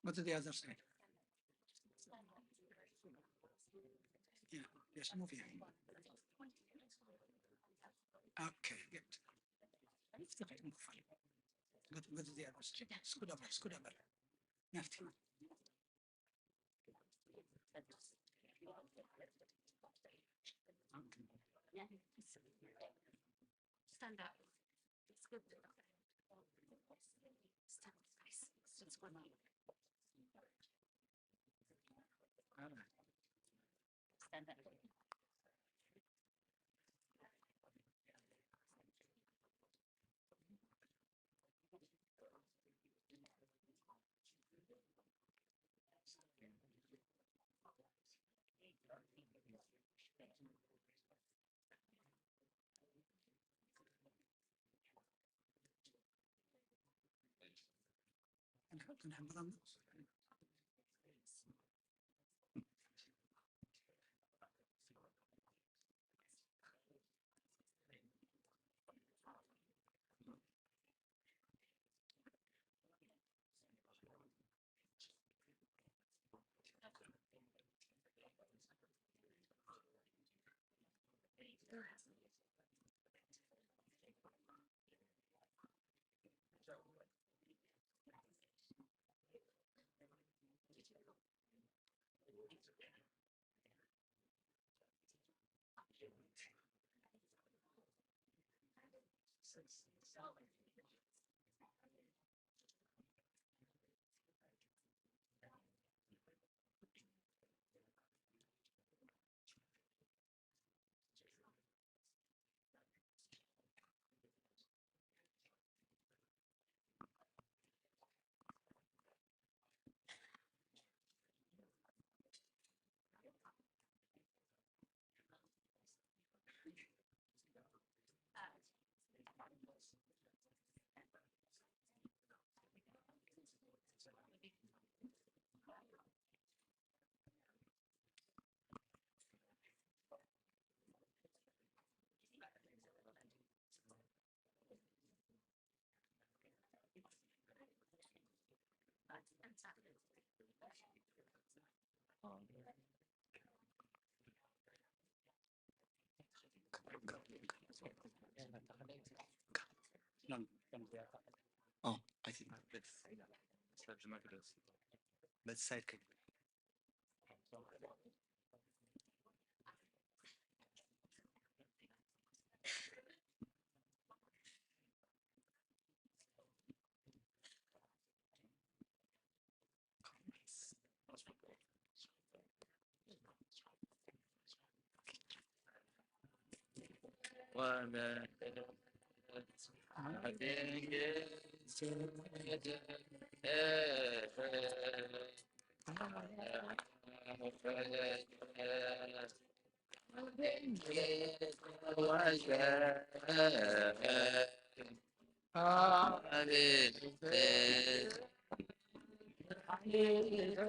Go to the other side. Yeah, just move here. Okay, good. Go to, go to the other side. Scoot over, scoot over. Left. Stand up. It's good. Stand up, please. It's good. Stand up. Oh, I see. But side.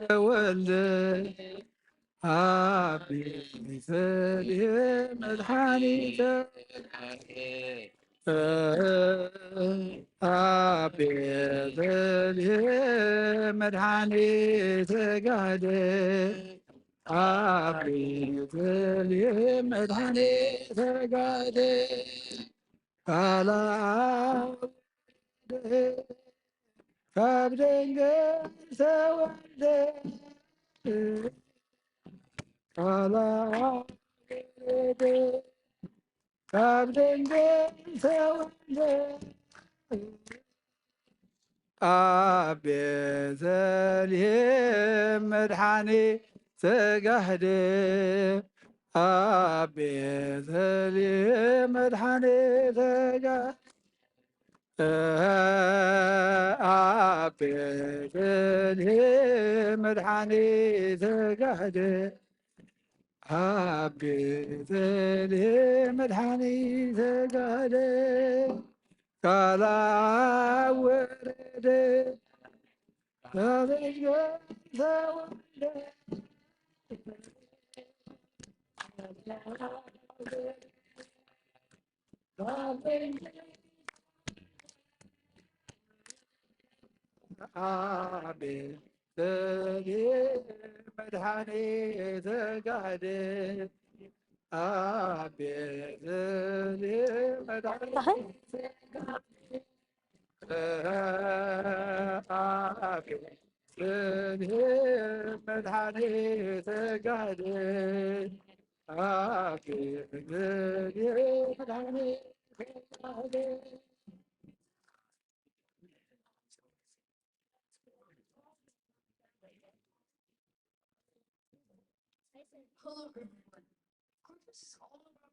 ተወልደ ኣብ ቤተልሔም መድኃኒተ፣ ኣብ ቤተልሔም መድኃኒተ ተጋደ፣ ኣብ ቤተልሔም መድኃኒተ ተጋደ። ቃል ወረደ፣ ካብ ድንግል ተወልደ። ቃል ወረደ፣ ካብ ድንግል ተወልደ። ኣብ ቤተልሔም መድኃኒት ተጋህደ፣ ኣብ ቤተልሔም መድኃኒት ተጋህደ፣ ኣብ ቤተልሔም መድኃኒት ተጋህደ። ኣብ ቤተልሔም መድኃኒት ተጋህደ፣ ቃል ወረደ፣ ካብ ድንግል ተወልደ። ኣቤት ስሊ መድኃኒት ጋድል፣ ኣቤት ስሊ መድኃኒት ጋድል፣ ኣቤት ስሊ መድኃኒት ጋድል፣ ኣቤት ስሊ መድኃኒት ጋድል።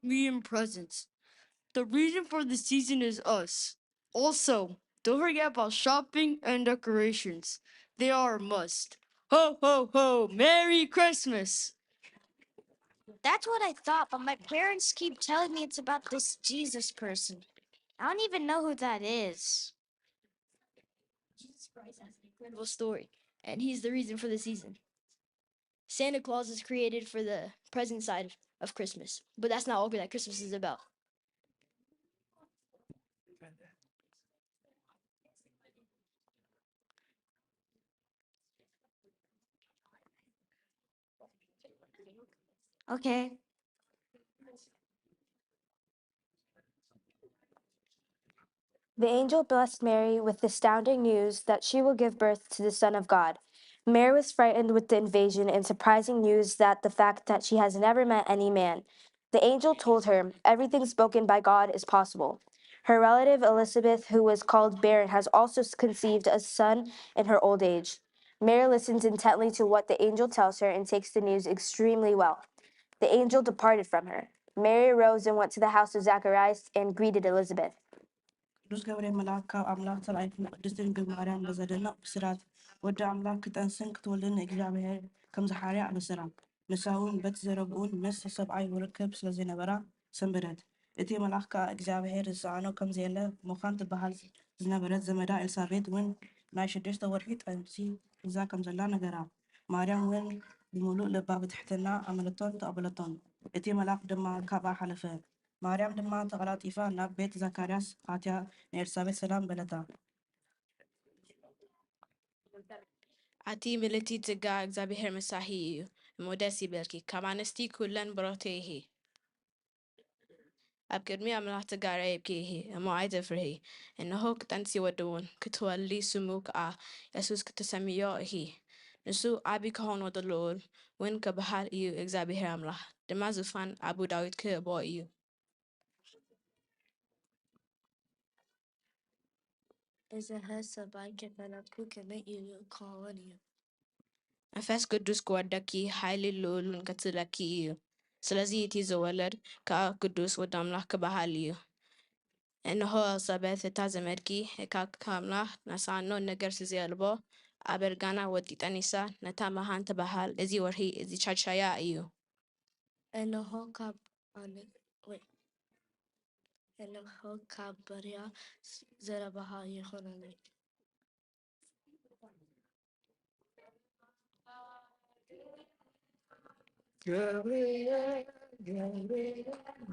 Me and presents. The reason for the season is us. Also, don't forget about shopping and decorations. They are a must. Ho, ho, ho! Merry Christmas! That's what I thought, but my parents keep telling me it's about this Jesus person. I don't even know who that is. Jesus Christ has an incredible story, and he's the reason for the season. Santa Claus is created for the present side of Christmas, but that's not all that Christmas is about. Okay. The angel blessed Mary with the astounding news that she will give birth to the Son of God. Mary was frightened with the invasion and surprising news that the fact that she has never met any man. The angel told her, "Everything spoken by God is possible." Her relative Elizabeth, who was called barren, has also conceived a son in her old age. Mary listens intently to what the angel tells her and takes the news extremely well. The angel departed from her. Mary arose and went to the house of Zacharias and greeted Elizabeth. ቅዱስ ገብርኤል መልኣክ ካብ ኣምላኽ ተላኢኹ፣ ንቅድስት ድንግል ማርያም ብዘደንቕ ብስራት፣ ወዲ ኣምላኽ ክጠንስን ክትወልድን ንእግዚኣብሔር ከም ዝሓርያ ኣበሰራ። ንሳ እውን በቲ ዘረብኡን ምስ ሰብኣይ ውርክብ ስለ ዘይነበራ ሰንበደት። እቲ መልኣኽ ከኣ እግዚኣብሔር ዝሰኣኖ ከም ዘየለ፣ ሞኻን ትበሃል ዝነበረት ዘመዳ ኤልሳቤጥ እውን ናይ ሽዱሽተ ወርሒ ጥንሲ ሒዛ ከም ዘላ ነገራ። ማርያም እውን ብምሉእ ልባ ብትሕትና ኣመነቶን ተቐበለቶን። እቲ መልኣኽ ድማ ካብኣ ሓለፈ። ማርያም ድማ ተቐላጢፋ ናብ ቤት ዘካርያስ ኣትያ ንኤልሳቤጥ ሰላም በለታ። ኣቲ ምልእቲ ጸጋ እግዚኣብሔር ምሳኺ እዩ እሞ ደስ ይበልኪ፣ ካብ ኣንስቲ ኩለን ብሩኽቲ ኢኺ። ኣብ ቅድሚ ኣምላኽ ተጋራይብኪ ኢኺ እሞ ኣይትፍርሂ። እንሆ ክጠንሲ ወዲ እውን ክትወልዲ ስሙ ከኣ የሱስ ክትሰምዮ ኢኺ። ንሱ ዓቢ ክኸውን ወዲ ልዑል እውን ክበሃል እዩ፣ እግዚኣብሔር ኣምላኽ ድማ ዙፋን ኣቡ ዳዊት ክህቦ እዩ። እዝሀ ሰብኣይ ከፈለጥኩ ከመይ ኢሉ ክኸውን እዩ? መንፈስ ቅዱስ ክወርደኪ ሓይሊ ልዑል እውን ከትለኪ እዩ። ስለዚ እቲ ዝወለድ ከኣ ቅዱስ ወዲ ኣምላኽ ክበሃል እዩ። እንሆ ኤልሳቤጥ እታ ዘመድኪ እካ ካብ ኣምላኽ ናሳኖ ነገር ስዘየልቦ ኣብ እርጋና ወጢጠኒሳ ነታ መሃን ትበሃል እዚ ወርሒ እዚ ቻድሻያ እዩ። እንሆ ካብ ኣነ ወይ እንሆ ካብ በርያ ዘረባኻ ይኹነለይ። ገብርኤል ገብርኤል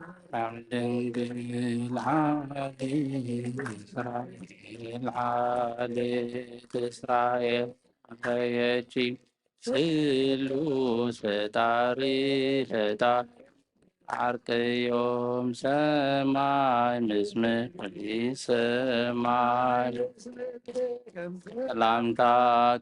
ማርያም ድንግል ዓሌት እስራኤል ዓሌት እስራኤል ኣረየቺ ስሉስ ፈጣሪ ፈጣሪ ዓርቅዮም ሰማይ ምስ ምድሪ ሰማይ ሰላምታ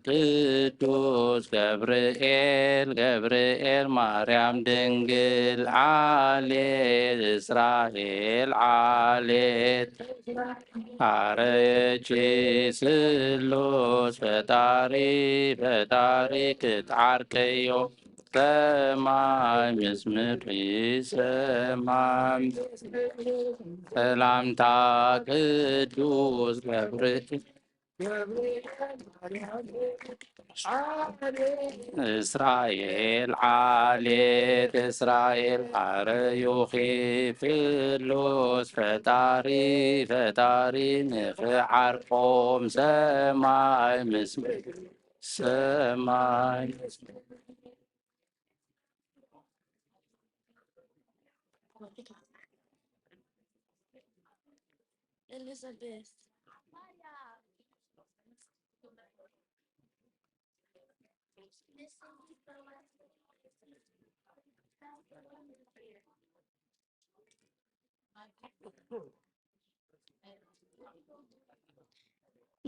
ቅዱስ ገብርኤል ገብርኤል ማርያም ድንግል ዓሌት እስራኤል ዓሌት ኣረየቺ ስሉስ ፈጣሪ ፈጣሪ ክትዓርቅዮ ሰማይ ምስ ምድሪ ሰማይ ሰላምታ ቅዱስ ገብርኤል እስራኤል ዓሌት እስራኤል ኣረዩኺ ፍሉስ ፈጣሪ ፈጣሪ ንኽዓርቆም ሰማይ ምስ ሰማይ Elizabeth.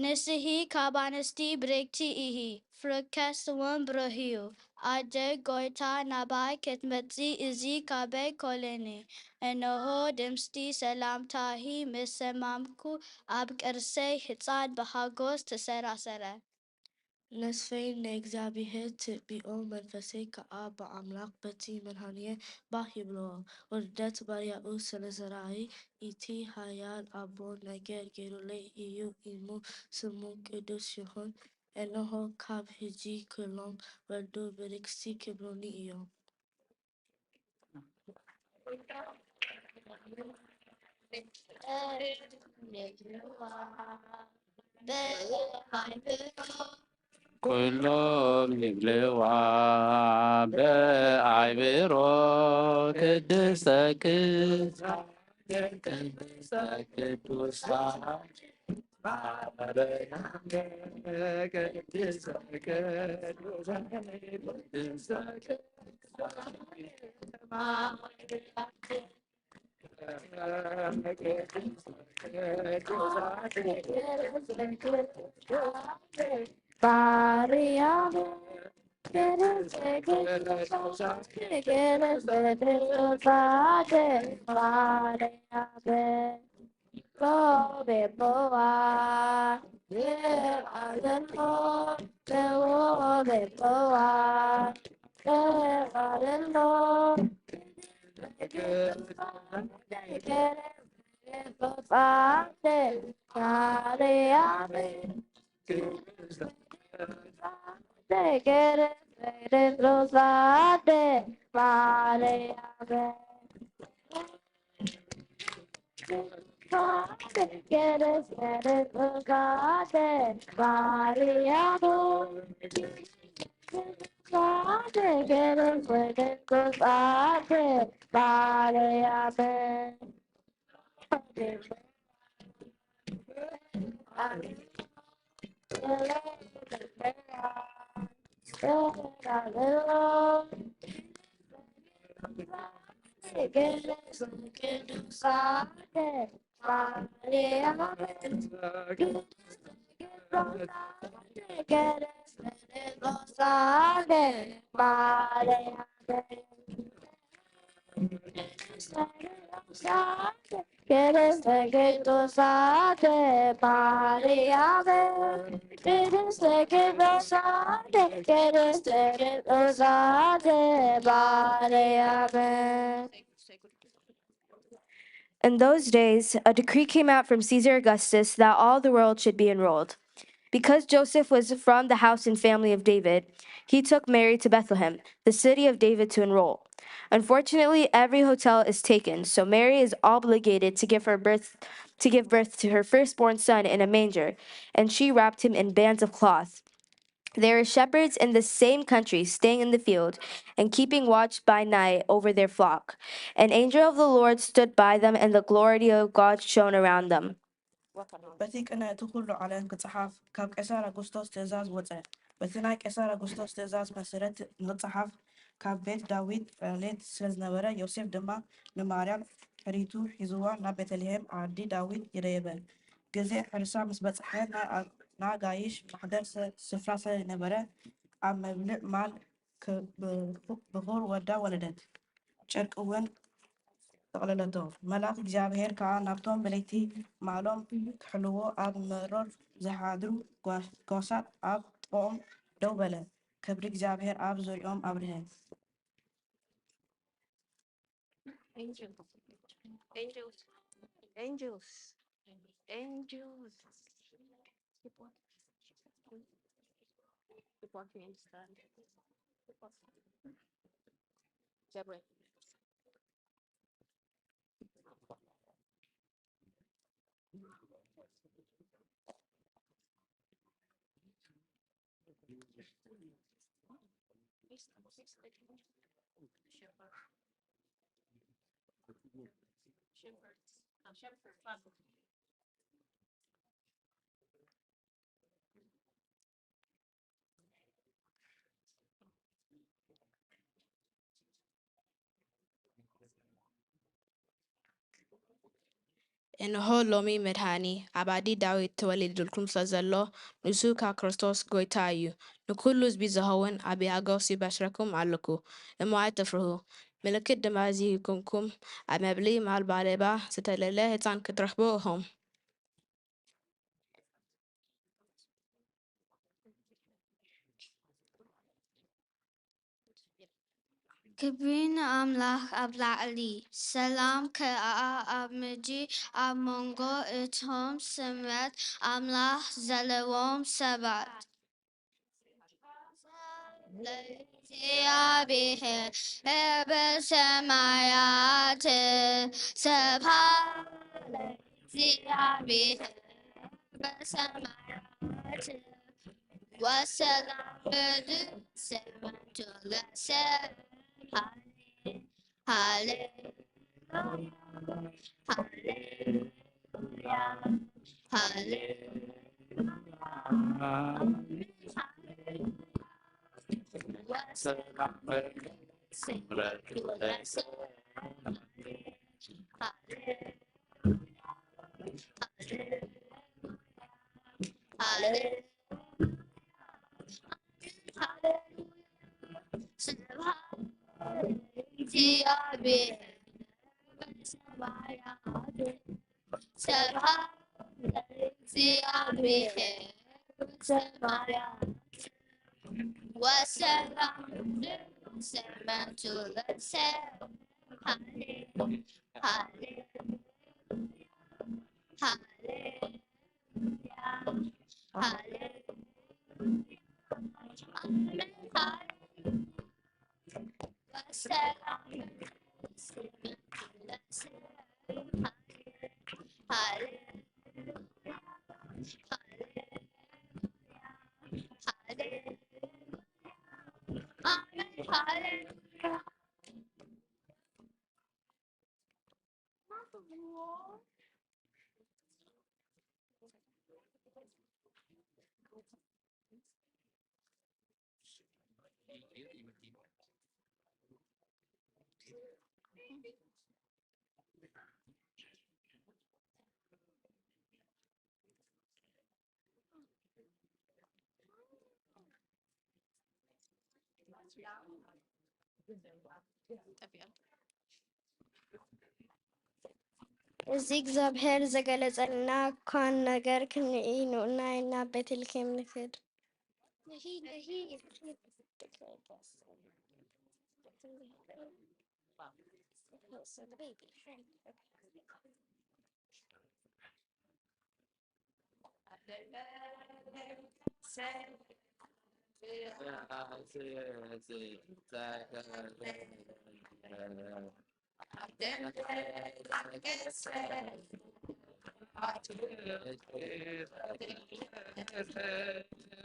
ንስሂ ካብ ኣንስቲ ብርክቲ ኢሂ፣ ፍርክስ እውን ብሩህዩ። ኣደይ ጎይታ ናባይ ክትመጺ እዚ ካበይ ኮለኒ? እንሆ ድምስቲ ሰላምታሂ ምስ ሰማምኩ ኣብ ቅርሰይ ህጻን ብሃጎስ ተሰራሰረ። ነስፈይን ንእግዚኣብሔር ትብኦ፣ መንፈሰይ ከኣ ብኣምላኽ በቲ መድኃኒየ ባህ ይብልዎ። ውርደት ባርያኡ ስለ ዘርኣይ፣ እቲ ሃያል ኣቦ ነገር ገይሩለይ እዩ እሞ ስሙ ቅዱስ ይኹን። እንሆ ካብ ሕጂ ኩሎም ወልዱ ብርክቲ ክብሉኒ እዮም። ኩሎም ይብልዋ ብኣይምሮ ቅድስተ ቅዱሳን ቅድስተ ቅዱሳን In those days, a decree came out from Caesar Augustus that all the world should be enrolled. Because Joseph was from the house and family of David, he took Mary to Bethlehem, the city of David, to enroll. Unfortunately, every hotel is taken, so Mary is obligated to give her birth to give birth to her firstborn son in a manger, and she wrapped him in bands of cloth. There are shepherds in the same country staying in the field and keeping watch by night over their flock. An angel of the Lord stood by them, and the glory of God shone around them. በቲ ቅነ እቲ ኹሉ ዓለም ክጸሓፍ ካብ ቄሳር ኣጉስቶስ ትእዛዝ ወጸ። በቲ ናይ ቄሳር ኣጉስቶስ ትእዛዝ መሰረት ንኽጸሓፍ ካብ ቤት ዳዊት ዕሌት ስለ ዝነበረ፣ ዮሴፍ ድማ ንማርያም ሕሪቱ ሒዝዋ ናብ ቤተልሔም ዓዲ ዳዊት ይደየበ። ግዜ ሕርሳ ምስ በጽሐ፣ ናይ ኣጋይሽ ማሕደር ስፍራ ስለ ዘይነበረ፣ ኣብ መብልዕ ማል ብኹር ወዳ ወለደት። ጨርቂ እውን ጠቕለለቶ። መልኣኽ እግዚኣብሄር ከኣ ናብቶም ብለይቲ ማሎም ክሕልዎ ኣብ መሮር ዝሓድሩ ጓሳት ኣብ ጥቕኦም ደው በለ። ክብሪ እግዚኣብሄር ኣብ ዙርያኦም ኣብርሀ። Angels. Angels. Angels. Angels. Keep walking. Keep walking and stand. Keep walking. Jabwe. እንሆ ሎሚ መድኃኒ ኣብ ኣዲ ዳዊት ተወሊዱልኩም ስለ ዘሎ፣ ንሱ ከኣ ክርስቶስ ጐይታ እዩ። ንኩሉ ህዝቢ ዝኸውን ዓቢ ሓጎስ ይበስረኩም ኣለኹ። እሞ ኣይትፍርሁ። ምልክት ድማ እዚ ይኹንኩም፣ ኣብ መብልዒ ማል ብዓለባ ዝተለለ ህጻን ክትረኽቡ ኢኹም። ክብሪ ንኣምላኽ ኣብ ላዕሊ፣ ሰላም ከኣ ኣብ ምድሪ፣ ኣብ መንጎ እቶም ስምረት ኣምላኽ ዘለዎም ሰባት። ለእግዚኣብሔር በሰማያት፣ ስብሐት ለእግዚኣብሔር በሰማያት፣ ወሰላም በምድር፣ ሰላም ለሰማይ። ሃሌ- ሃሌሉያ፣ ሃሌሉያ፣ ሃሌሉያ፣ ሃሌሉያ። ወሰላም በምድር፣ ሰላም ለሰማይ። ሃሌ- እዚ እግዚኣብሔር ዘገለጸልና እኳን ነገር ክንርኢ ንኡና ኢና ቤተልሔም ንኽድ።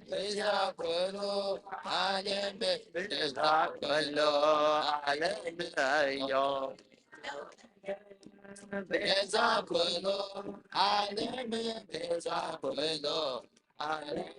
ቤዛ ኩሉ ዓለም ቤዛ ኩሉ ዓለም እዮ ቤዛ ኩሉ ዓለም ቤዛ ኩሉ ዓለም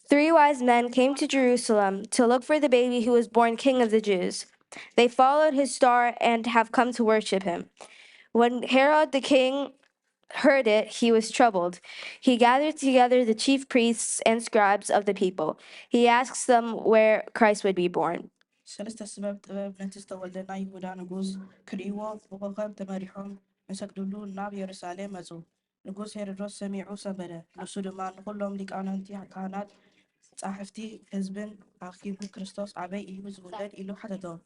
Three wise men came to Jerusalem to look for the baby who was born King of the Jews. They followed his star and have come to worship him. When Herod the king heard it, he was troubled. He gathered together the chief priests and scribes of the people. He asked them where Christ would be born. ሰለስተ ስበብ ጥበብ ነቲ ዝተወልደ ናይ ይሁዳ ንጉስ ክርእይዎ ብኮኸብ ተመሪሖም ንሰግድሉ ናብ የሩሳሌም መጹ። ንጉስ ሄሮዶስ ሰሚዑ ሰንበደ። ንሱ ድማ ንኹሎም ሊቃውንቲ ካህናት፣ ጻሕፍቲ ህዝብን ኣኺቡ፣ "ክርስቶስ ኣበይ እዩ ዝውለድ?" ኢሉ ሓተቶም።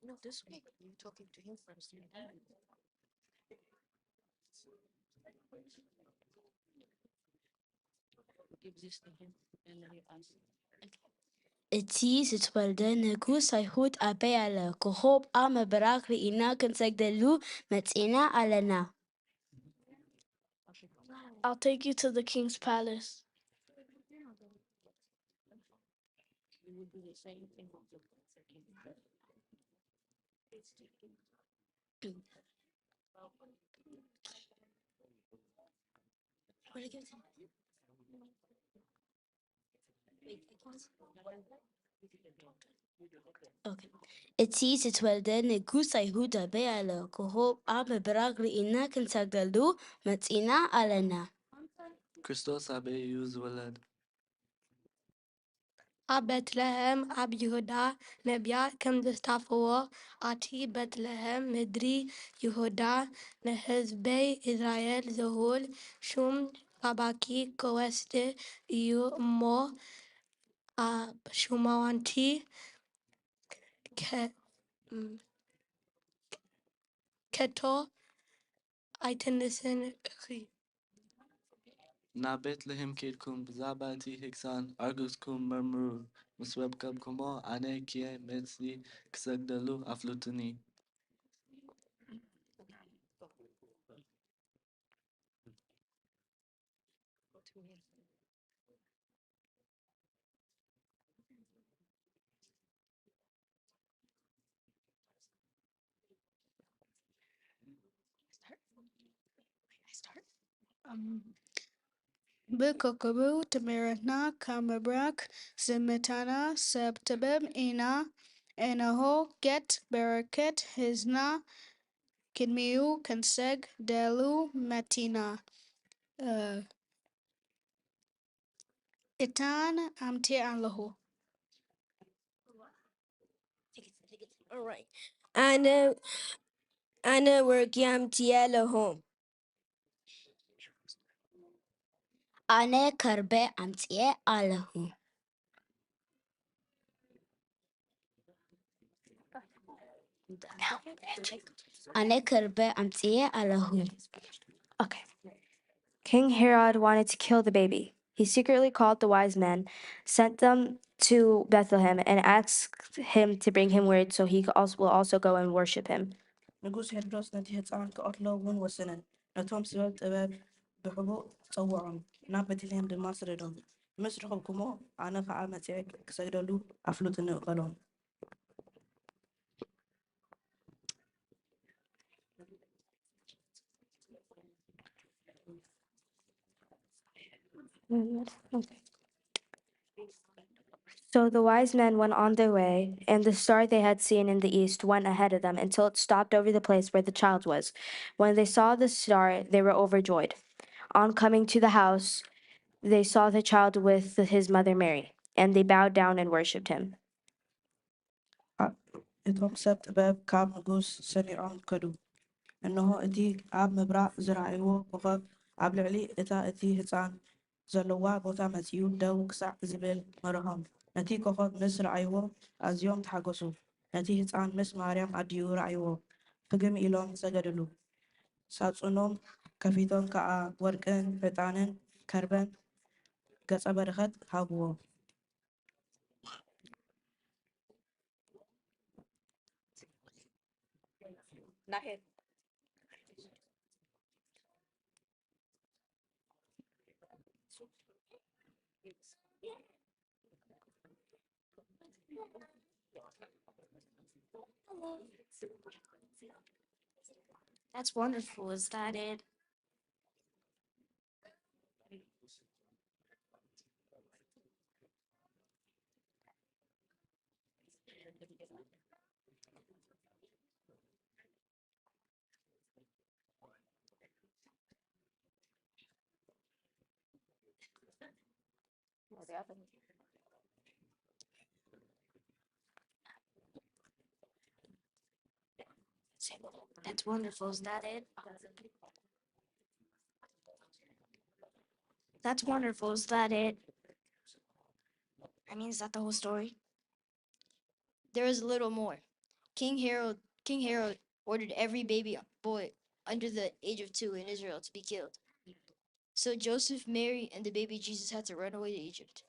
No, this way. You're talking to him first. Give this to him, and then you answer. እቲ ዝተወልደ ንጉስ ኣይሁድ ኣበይ ኣለ? ኮኾብ ኣብ ምብራቕ ርኢና ክንሰግደሉ መጺና ኣለና። I'll take you to the king's palace. ኦኬ። እቲ ዝተወልደ ንጉስ ኣይሁድ ኣበይ ኣሎ? ኮኾብ ኣብ ምብራቕ ርኢና ክንሰግደሉ መጺና ኣለና። ክርስቶስ ኣበይ እዩ ዝውለድ? ኣብ ቤትልሄም ኣብ ይሁዳ። ነቢያት ከም ዘስታፍዎ፣ ኣቲ ቤትልሄም ምድሪ ይሁዳ፣ ንህዝበይ እስራኤል ዝውል ሹም ካባኪ ክወስድ እዩ እሞ፣ ኣብ ሹማውንቲ ከ-፣ ከቶ ኣይትንስን ኢኺ። ናብ ቤትልሄም ኬድኩም ብዛዕባ እቲ ህጻን ኣረጋግጽኩም መርምሩ። ምስ ረከብኩሞ ኣነ ክየ መጺ ክሰግደሉ ኣፍልጡኒ። ብኮከቡ ትምህርትና ካብ ምብራቕ ዝመጻና ሰብ ጥበብ ኢና። እነሆ ጌታ በረኸት ሒዝና ቅድሚኡ ክንሰግደሉ መጺና። እ፣ ዕጣን ኣምጺኤ ኣለኹ። ኣነ፣ ኣነ ወርቂ ኣምጺኤ ኣለኹ። ኣነ ከርቤ ኣምጺኤ ኣለኹ። ኣነ ከርቤ ኣምጺኤ ኣለኹ። Okay. King Herod wanted to kill the baby. He secretly called the wise men, sent them to Bethlehem, and asked him to bring him word so he could also, will also go and worship him. ንጉስ ሄሮዶስ ነቲ ህጻን ክቐትሎ እውን ወሰነ። ነቶም ስበብ ጥበብ ብሕቡእ ጸውዖም፣ ናብ ቤተልሔም ድማ ሰደዶም። ምስ ረኸብኩሞ፣ ኣነ ኸኣ መጺኤ ክሰግደሉ ኣፍልጡኒ በሎም። So the wise men went on their way, and the star they had seen in the east went ahead of them until it stopped over the place where the child was. When they saw the star, they were overjoyed. On coming to the house, they saw the child with his mother Mary, and they bowed down and worshipped him. እቶም ሰብ ጥበብ ካብ ንጉስ ሰሚዖም ከዱ። እንሆ፣ እቲ ኣብ ምብራቕ ዝረኣይዎ ኮኸብ ኣብ ልዕሊ እታ እቲ ህጻን ዘለዋ ቦታ መጺኡ ደው ክሳዕ ዝብል መርሖም። ነቲ ኮኸብ ምስ ረኣይዎ ኣዝዮም ተሓጎሱ። ነቲ ህጻን ምስ ማርያም ኣዲኡ ረኣይዎ፣ ፍግም ኢሎም ሰገድሉ። ሳጹኖም ከፊቶም ከኣ ወርቅን ዕጣንን ከርበን ገጸ በረኸት ሃብዎ። That's wonderful. Is that it? That's wonderful. Is that it? That's wonderful. Is that it? I mean, is that the whole story? There is a little more. King Herod, King Herod ordered every baby boy under the age of two in Israel to be killed. So Joseph, Mary, and the baby Jesus had to run away to Egypt.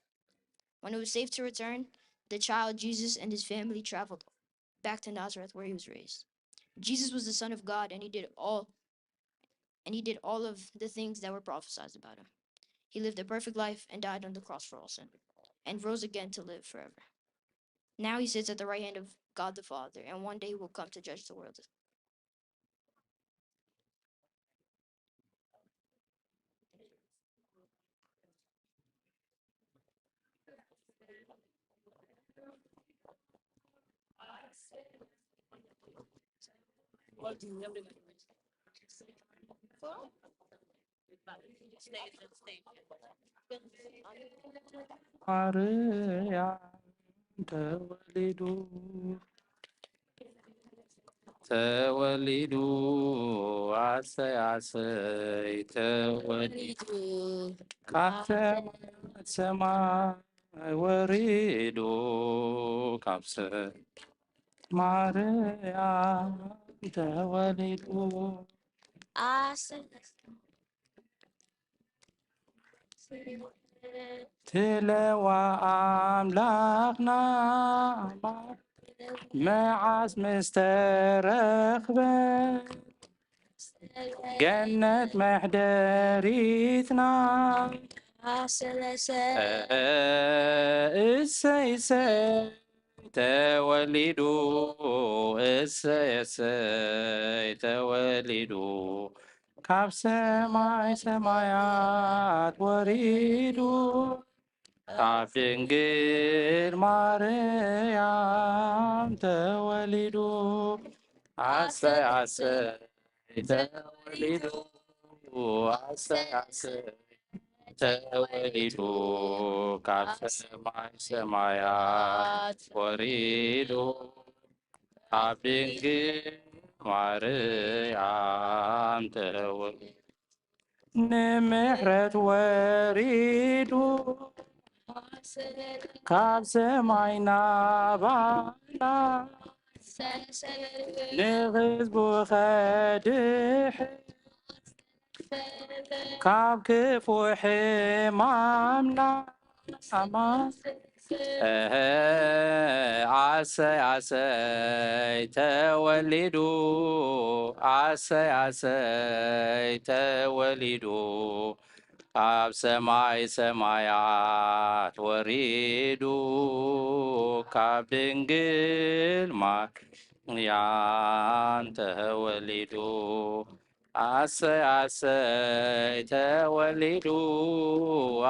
When it was safe to return, the child Jesus and his family traveled back to Nazareth where he was raised. Jesus was the Son of God, and he did all and he did all of the things that were prophesied about him. He lived a perfect life and died on the cross for all sin, and rose again to live forever. Now he sits at the right hand of God the Father, and one day he will come to judge the world. ማርያም ተወሊዱ ተወሊዱ ኣሰይ ኣሰይ ተወሊዱ ካብ ሰማያት ሰማይ ወሪዱ ካብ ሰ ማርያም ተወሊዱ ኣሰይ ትለዋ ኣምላኽና መዓስ ምስ ተረኽበት ገነት መሕደሪትና እሰይ እሰይ ተወሊዱ እሰይ እሰይ ተወሊዱ ካብ ሰማይ ሰማያት ወሪዱ ካብ ድንግል ማርያም ተወሊዱ ኣሰይ ኣሰይ ተወሊዱ ኣሰይ ኣሰይ ተወሊዱ ካብ ሰማይ ሰማያት ወሪዱ ካብ ድንግል ማርያም ተወሊዱ ንምሕረት ወሪዱ ካብ ሰማይ ናባና ንህዝቡ ኸድሕን ካብ ክፉእ ሕማምና ኣማን ኣሰይ ኣሰይ ተወሊዱ ኣሰይ ኣሰይ ተወሊዱ ካብ ሰማይ ሰማያት ወሪዱ ካብ ድንግል ማርያም ተወሊዱ ኣሰይ ኣሰይ ተወሊዱ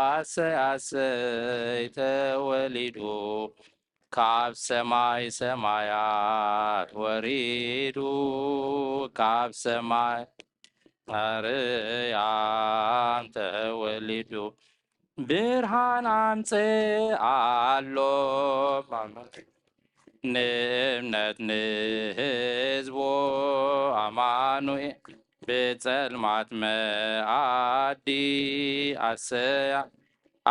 ኣሰይ ኣሰይ ተወሊዱ ካብ ሰማይ ሰማያት ወሪዱ ካብ ሰማይ ኣርያም ተወሊዱ፣ ብርሃን ኣምጽኣሎም። ንእምነት ንህዝቡ ኣማኑኤል፣ ብጸልማት መኣዲ ኣሰያ፣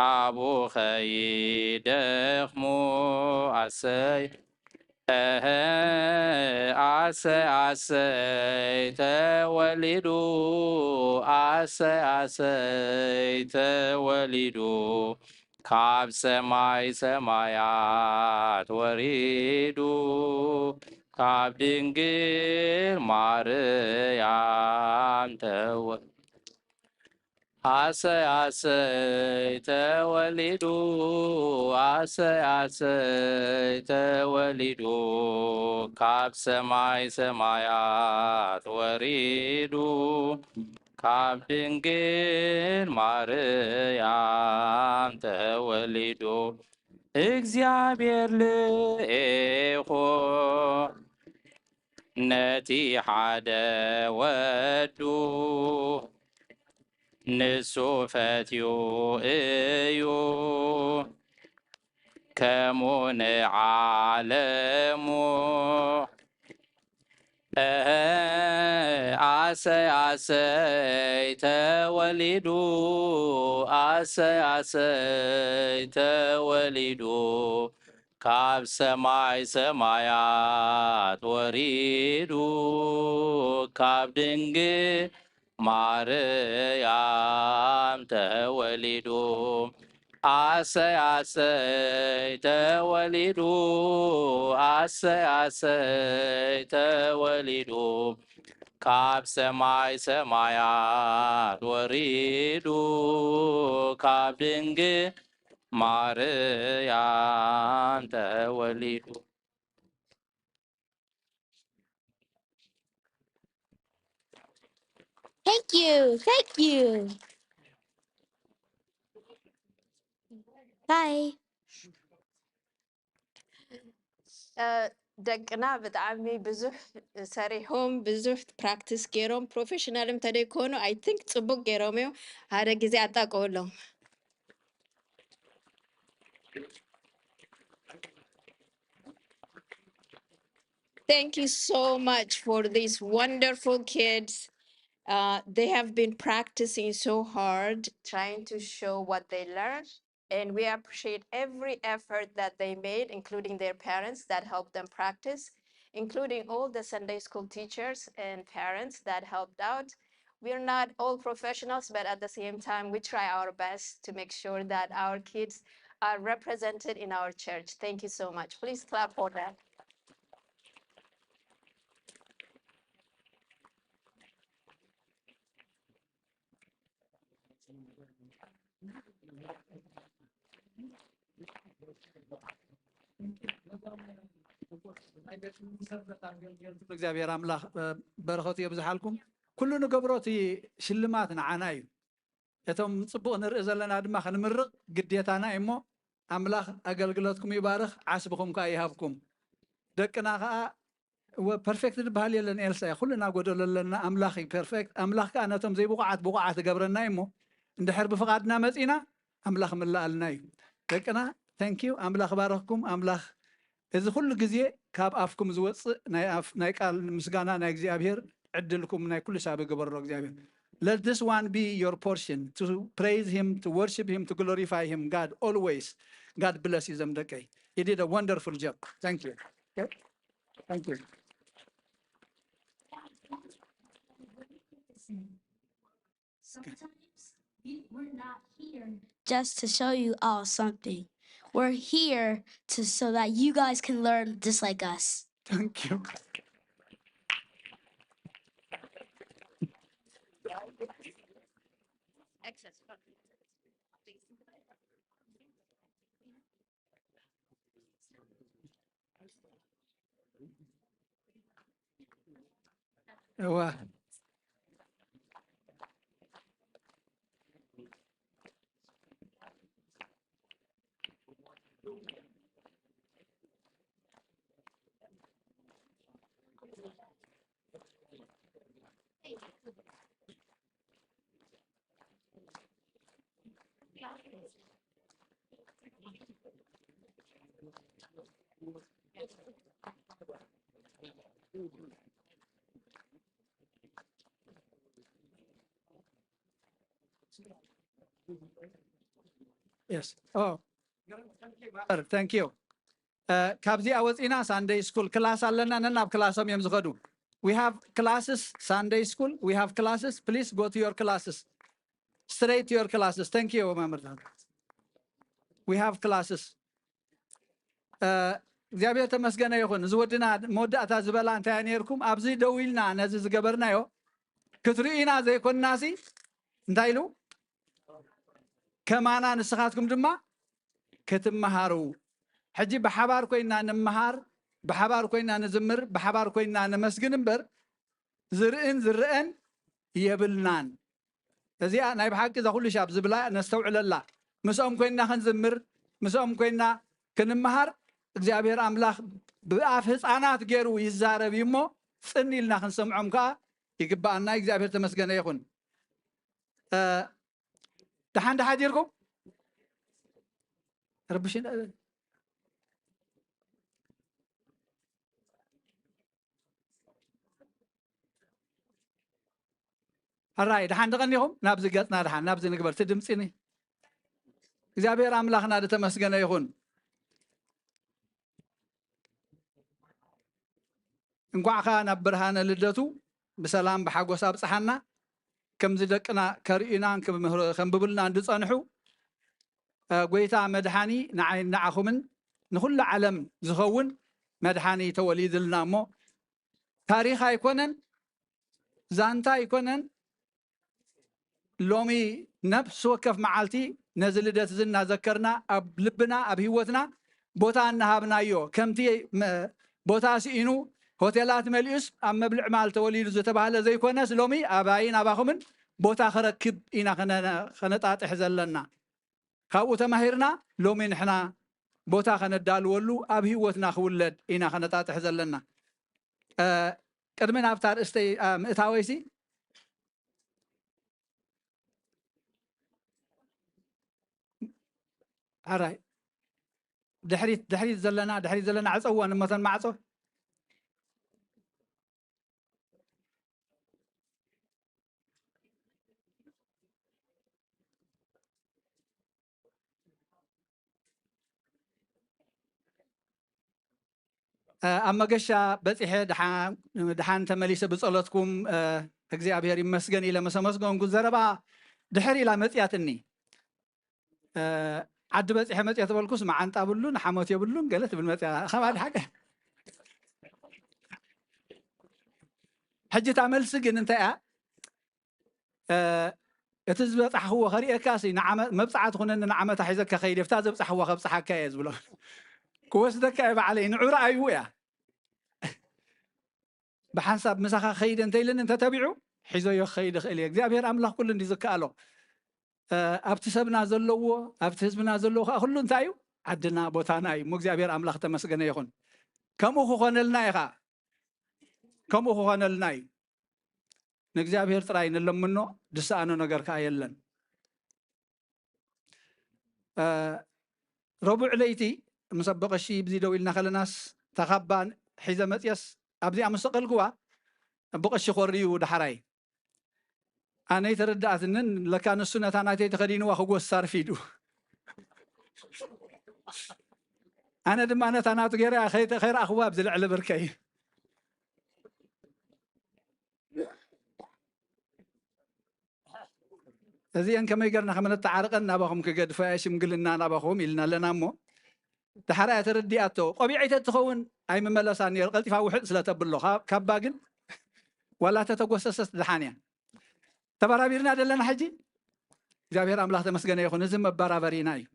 ኣብኡ ኸይደኽሙ ኣሰይ። እህ፣ ኣሰይ ኣሰይ ተወሊዱ፣ ኣሰይ ኣሰይ ተወሊዱ፣ ካብ ሰማይ ሰማያት ወሪዱ፣ ካብ ድንግል ማርያም ተወ-፣ ኣሰይ ኣሰይ ተወሊዱ፣ ኣሰይ ኣሰይ ተወሊዱ፣ ካብ ሰማይ ሰማያት ወሪዱ፣ ካብ ድንግል ማርያም ተወሊዱ፣ እግዚኣብሔር ልኢኹ ነቲ ሓደ ወዱ፣ ንሱ ፈትዩ እዩ ከምኡ ንዓለሙ። እህ፣ ኣሰይ ኣሰይ ተወሊዱ፣ ኣሰይ ኣሰይ ተወሊዱ፣ ካብ ሰማይ ሰማያት ወሪዱ፣ ካብ ድንግል ማርያም ተወሊዱ። ኣሰይ ኣሰይ ተወሊዱ፣ ኣሰይ ኣሰይ ተወሊዱ፣ ካብ ሰማይ ሰማያት ወሪዱ፣ ካብ ድንግል ማርያም ተወሊዱ። Thank you. Thank you. Bye. ደቅና ብጣዕሚ ብዙሕ ሰሪሖም፣ ብዙሕ ፕራክቲስ ገይሮም፣ ፕሮፌሽናል እንተደይኮኑ፣ ኣይ ቲንክ ጽቡቅ ገይሮም እዮም። ሓደ ግዜ ኣጣቀውሎም። Thank you so much for these wonderful kids. Uh, they have been practicing so hard, trying to show what they learned. And we appreciate every effort that they made, including their parents that helped them practice, including all the Sunday school teachers and parents that helped out. We're not all professionals, but at the same time, we try our best to make sure that our kids are represented in our church. Thank you so much. Please clap for them. እግዚኣብሔር ኣምላኽ በረኸቱ የብዝሓልኩም። ኩሉ ንገብሮ እቲ ሽልማት ንዓና እዩ። እቶም ጽቡቕ ንርኢ ዘለና ድማ ክንምርቕ ግዴታና እዩ እሞ ኣምላኽ ኣገልግሎትኩም ይባርኽ፣ ዓስብኹም ከኣ ይሃብኩም። ደቅና ከኣ እወ ፐርፌክት ዝበሃል የለን ኤልሳ፣ ኩልና ጎደሎ ኣለና። ኣምላኽ እዩ ፐርፌክት። ኣምላኽ ከኣ ነቶም ዘይብቑዓት ብቑዓት እገብረና እዩ እሞ እንድሕር ብፍቓድና መጺና ኣምላኽ ምለኣልና እዩ። ደቅና፣ thank you። ኣምላኽ ባረኽኩም። ኣምላኽ እዚ ኩሉ ግዜ ካብ ኣፍኩም ዝወጽእ ናይ ኣፍ ናይ ቃል ምስጋና ናይ እግዚኣብሔር ዕድልኩም ናይ ኩሉ ሳብ ይግበሮ እግዚኣብሔር። Let this one be your portion to praise him, to worship him, to glorify him. God always, God bless you ዘም ደቀይ። You did a wonderful job. Thank you. Thank you. Sometimes we, we're not here just to show you all something. We're here to so that you guys can learn just like us. Thank you. እዋ። Yes. Oh. Thank you. Uh, ካብዚኣ ወፂና ሳንደይ ስኩል ክላስ ኣለና፣ ነናብ ክላሶም እዮም ዝኸዱ። We have classes, Sunday school, we have classes, please go to your classes, straight to your classes. Thank you መምህር። We have classes. እግዚኣብሔር ተመስገነ ይኹን። እዚ ወድና መወዳእታ ዝበላ እንታይ ነርኩም? ኣብዚ ደው ኢልና ነዚ ዝገበርናዮ ክትርእዩና ዘይኮንናሲ እንታይ ኢሉ? ከማና ንስኻትኩም ድማ ክትመሃሩ። ሕጂ ብሓባር ኮይና ንምሃር፣ ብሓባር ኮይና ንዝምር፣ ብሓባር ኮይና ነመስግን እምበር ዝርእን ዝረአን የብልናን። እዚኣ ናይ ብሓቂ እዛ ኩሉ ሻብ ዝብላ ነስተውዕለላ። ምስኦም ኮይና ክንዝምር፣ ምስኦም ኮይና ክንመሃር፣ እግዚኣብሔር ኣምላኽ ብኣፍ ህፃናት ገይሩ ይዛረብ እዩ እሞ ፅን ኢልና ክንሰምዖም ከዓ ይግባኣና። እግዚኣብሔር ተመስገነ ይኹን። ደሓን ደሓን ዲርኩም? ረብሽን ኣራይ ደሓን ደቐኒኹም? ናብዚ ገጽና ደሓን ናብዚ ንግበር። እቲ ድምፂ እግዚኣብሔር ኣምላኽና ዝተመስገነ ይኹን። እንኳዕ ኸዓ ናብ ብርሃነ ልደቱ ብሰላም ብሓጎስ ኣብፅሓና። ከምዚ ደቅና ከርእዩናን ከንብቡልናን ዝፀንሑ ጎይታ መድሓኒ ንዓይን ንዓኹምን ንኹሉ ዓለም ዝኸውን መድሓኒ ተወሊድልና እሞ ታሪኽ ኣይኮነን፣ ዛንታ ኣይኮነን። ሎሚ ነፍሲ ወከፍ መዓልቲ ነዚ ልደት እዚ እናዘከርና ኣብ ልብና ኣብ ህይወትና ቦታ እናሃብናዮ ከምቲ ቦታ ስኢኑ ሆቴላት መሊኡስ ኣብ መብልዕ ማል ተወሊዱ ዝተባህለ ዘይኮነስ ሎሚ ኣባይን ኣባኹምን ቦታ ክረክብ ኢና ከነጣጥሕ ዘለና። ካብኡ ተማሂርና ሎሚ ንሕና ቦታ ከነዳልወሉ ኣብ ህይወትና ክውለድ ኢና ከነጣጥሕ ዘለና። ቅድሚ ናብታ ርእስተይ ምእታወይሲ ኣራይ ድሕሪት ድሕሪት ዘለና ድሕሪት ዘለና ዕፀወን እመተን ማዕፆ። ኣብ መገሻ በፂሐ ድሓን ተመሊሰ ብፀሎትኩም እግዚኣብሔር ይመስገን ኢለ መሰመስገንኩ። ዘረባ ድሕር ኢላ መፅያትኒ። ዓዲ በፂሐ መፅየ ተበልኩስ መዓንጣ ብሉን ሓሞት የብሉን ገለ ትብል መፅያ። ከማድ ሓቀ ሕጂ እታ መልሲ ግን እንታይ እያ? እቲ ዝበፃሕኽዎ ከርእየካ መብፃዓ ትኹነኒ ንዓመታ ሒዘካ ከይደ ብታ ዘብፃሕኽዎ ከብፅሓካ እየ ዝብሎ። ክወስደካ እየ ባዕለይ ንዑ ረኣይዎ እያ። ብሓንሳብ ምሳኻ ከይደ እንተኢልኒ እንተተቢዑ ሒዞዮ ክኸይድ ይኽእል እየ። እግዚኣብሔር ኣምላኽ ኩሉ እንዲ ዝከኣሎ ኣብቲ ሰብና ዘለዎ ኣብቲ ህዝብና ዘለዎ ከዓ ኩሉ እንታይ እዩ? ዓድና ቦታና እዩ እሞ እግዚኣብሔር ኣምላኽ ተመስገነ ይኹን። ከምኡ ክኾነልና እዩ ከዓ ከምኡ ክኾነልና እዩ። ንእግዚኣብሔር ጥራይ ንለምኖ ዝሰኣኖ ነገር ከዓ የለን። ረቡዕ ለይቲ ምስ ኣቦ ቀሺ ብዚ ደው ኢልና ከለናስ ተኻባ ሒዘ መፅየስ ኣብዚኣ ምስ ሰቐልክዋ ኣቦ ቀሺ ኮርዩ ደሓራይ ኣነ ይተረዳኣትንን ለካ ንሱ ነታ ናተይ ተኸዲንዋ ክጎስ ኣርፊዱ ኣነ ድማ ነታ ናቱ ገይረ ከይረኣኽዋ ኣብዚ ልዕሊ ብርከይ እዚአን ከመይ ገርና ከመነተዓርቀን ናባኹም ክገድፎ እየ ሽምግልና ናባኹም ኢልና ኣለና እሞ ድሓራ እያ ተረዲኣቶ ቆቢዐይ ተትኸውን ኣይምመለሳን ነይሩ ቀልጢፋ ውሕጥ ስለተብሎ ካባ ግን ዋላ ተተጎሰሰት ድሓን እያ ተባራቢርና ዘለና ሕጂ እግዚኣብሔር ኣምላኽ ተመስገነ ይኹን እዚ መባራበሪና እዩ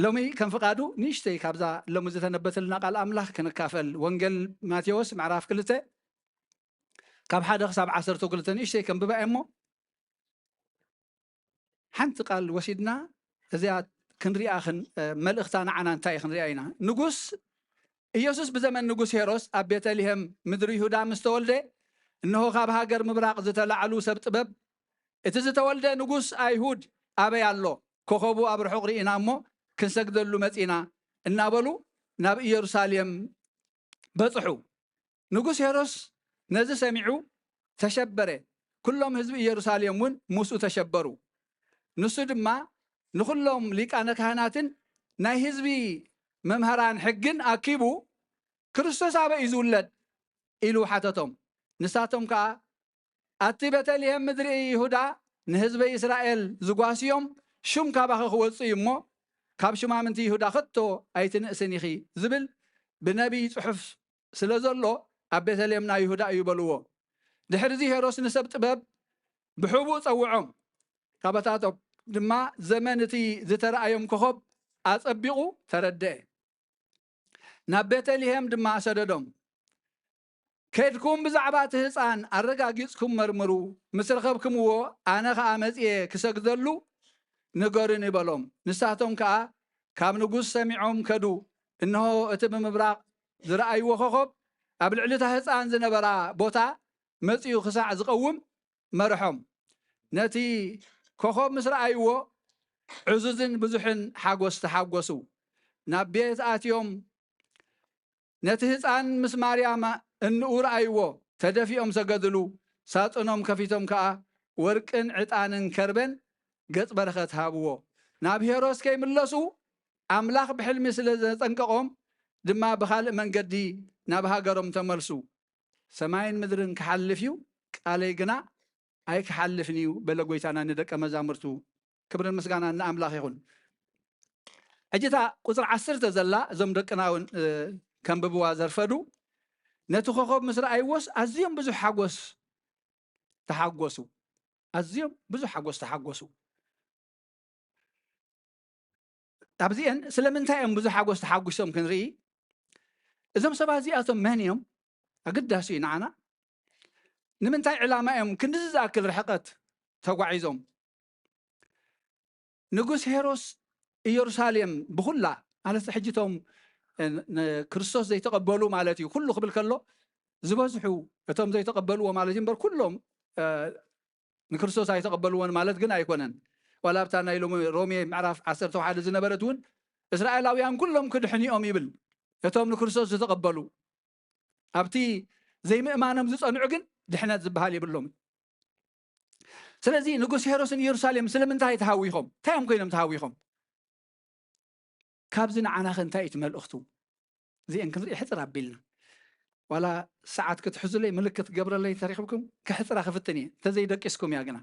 ሎሚ ከም ፍቃዱ ንእሽተይ ካብዛ ሎሚ ዝተነበተልና ቃል ኣምላኽ ክንካፈል ወንጌል ማቴዎስ ምዕራፍ ክልተ ካብ ሓደ ክሳብ ዓሰርተ ክልተ ንእሽተይ ከንብባ እየ እሞ ሓንቲ ቃል ወሲድና እዚኣ ክንሪኣ መልእኽታ ንዓና እንታይ ክንሪኣ ኢና ንጉስ ኢየሱስ ብዘመን ንጉስ ሄሮስ ኣብ ቤተልሔም ምድሪ ይሁዳ ምስ ተወልደ እንሆ ካብ ሃገር ምብራቕ ዝተላዕሉ ሰብ ጥበብ እቲ ዝተወልደ ንጉስ ኣይሁድ ኣበይ ኣሎ ኮኸቡ ኣብ ርሑቕ ርኢና እሞ ክንሰግደሉ መጺና እናበሉ ናብ ኢየሩሳሌም በጽሑ። ንጉስ ሄሮስ ነዚ ሰሚዑ ተሸበረ። ኩሎም ህዝቢ ኢየሩሳሌም እውን ምስኡ ተሸበሩ። ንሱ ድማ ንኹሎም ሊቃነ ካህናትን ናይ ህዝቢ መምህራን ሕግን ኣኪቡ፣ "ክርስቶስ ኣበይ እዩ ዝውለድ?" ኢሉ ሓተቶም። ንሳቶም ከኣ፣ "ኣቲ ቤተልሔም ምድሪ ይሁዳ፣ ንህዝበይ እስራኤል ዝጓስዮም ሹም ካባኺ ክወጽእ እዩ እሞ፣ ካብ ሹማምንቲ ይሁዳ ከቶ ኣይትንእስን ኢኺ" ዝብል ብነቢይ ጽሑፍ ስለ ዘሎ፣ ኣብ ቤተልሔም ናይ ይሁዳ እዩ በልዎ። ድሕርዚ ሄሮስ ንሰብ ጥበብ ብሕቡእ ጸውዖም። ካባታቶም ድማ ዘመን እቲ ዝተረኣዮም ኮኸብ ኣጸቢቑ ተረድአ። ናብ ቤተልሔም ድማ ሰደዶም። "ከድኩም ብዛዕባ እቲ ህፃን ኣረጋጊፅኩም መርምሩ፣ ምስ ረኸብክምዎ ኣነ ኸዓ መፅየ ክሰግደሉ ንገሩኒ" በሎም። ንሳቶም ከኣ ካብ ንጉስ ሰሚዖም ከዱ። እንሆ እቲ ብምብራቕ ዝረኣይዎ ኮኸብ ኣብ ልዕሊ እታ ህፃን ዝነበራ ቦታ መፂኡ ክሳዕ ዝቐውም መርሖም። ነቲ ኮኸብ ምስ ረኣይዎ ዕዙዝን ብዙሕን ሓጎስ ተሓጎሱ። ናብ ቤት ኣትዮም ነቲ ህፃን ምስ ማርያም እንኡ ረኣይዎ፣ ተደፊኦም ሰገድሉ። ሳጥኖም ከፊቶም ከኣ ወርቅን ዕጣንን ከርበን ገጽ በረኸት ሃብዎ። ናብ ሄሮስ ከይምለሱ ኣምላኽ ብሕልሚ ስለ ዘጠንቀቖም ድማ ብኻልእ መንገዲ ናብ ሃገሮም ተመልሱ። "ሰማይን ምድርን ክሓልፍ እዩ፣ ቃለይ ግና ኣይክሓልፍን እዩ" በለ ጎይታና ንደቀ መዛሙርቱ። ክብርን ምስጋናን ንኣምላኽ ይኹን። ሕጂ እታ ቁጽሪ ዓሰርተ ዘላ እዞም ደቅና እውን፣ እ፣ ከንብብዋ ዘርፈዱ። "ነቲ ኮኸብ ምስ ረኣይዎስ ኣዝዮም ብዙሕ ሓጎስ ተሓጎሱ።" ኣዝዮም ብዙሕ ሓጎስ ተሓጎሱ። ኣብዚአን ስለምንታይ እዮም ብዙሕ ሓጎስ ተሓጒሶም ክንርኢ፣ እዞም ሰባት እዚኣቶም መን እዮም? ኣገዳሲ እዩ ንዓና። ንምንታይ ዕላማ እዮም ክንድዚ ዝኣክል ርሕቀት ተጓዒዞም? ንጉስ ሄሮስ ኢየሩሳሌም ብኹላ፣ ማለት ሕጂ እቶም፣ እ፣ ን-፣ ንክርስቶስ ዘይተቐበሉ ማለት እዩ። ኩሉ ክብል ከሎ ዝበዝሑ እቶም ዘይተቐበልዎ ማለት እዩ። እምበር ኩሎም፣ እ፣ ንክርስቶስ ኣይተቐበልዎን ማለት ግን ኣይኮነን። ዋላ ኣብታ ናይ ሎሚ ሮሜ ምዕራፍ ዓሰርተ ሓደ ዝነበረት እውን እስራኤላውያን ኩሎም ክድሕኑ እዮም ይብል። እቶም ንክርስቶስ ዝተቐበሉ፣ ኣብቲ ዘይምእማኖም ዝጸንዑ ግን ድሕነት ዝበሃል የብሎም። ስለዚ ንጉስ ሄሮስን ኢየሩሳሌም ስለምንታይ ተሃዊኾም? እንታይ እዮም ኮይኖም ተሃዊኾም? ካብዚ ንዓናኸ እንታይ እዩ እቲ መልእኽቱ? እዚአን ክንርኢ ሕጽር ኣቢልና። ዋላ ሰዓት ክትሕዙለይ፣ ምልክት ክገብረለይ ተረኺብኩም፣ ከሕጽራ ክፍትን እየ። እንተዘይደቂስኩም እያ ግና።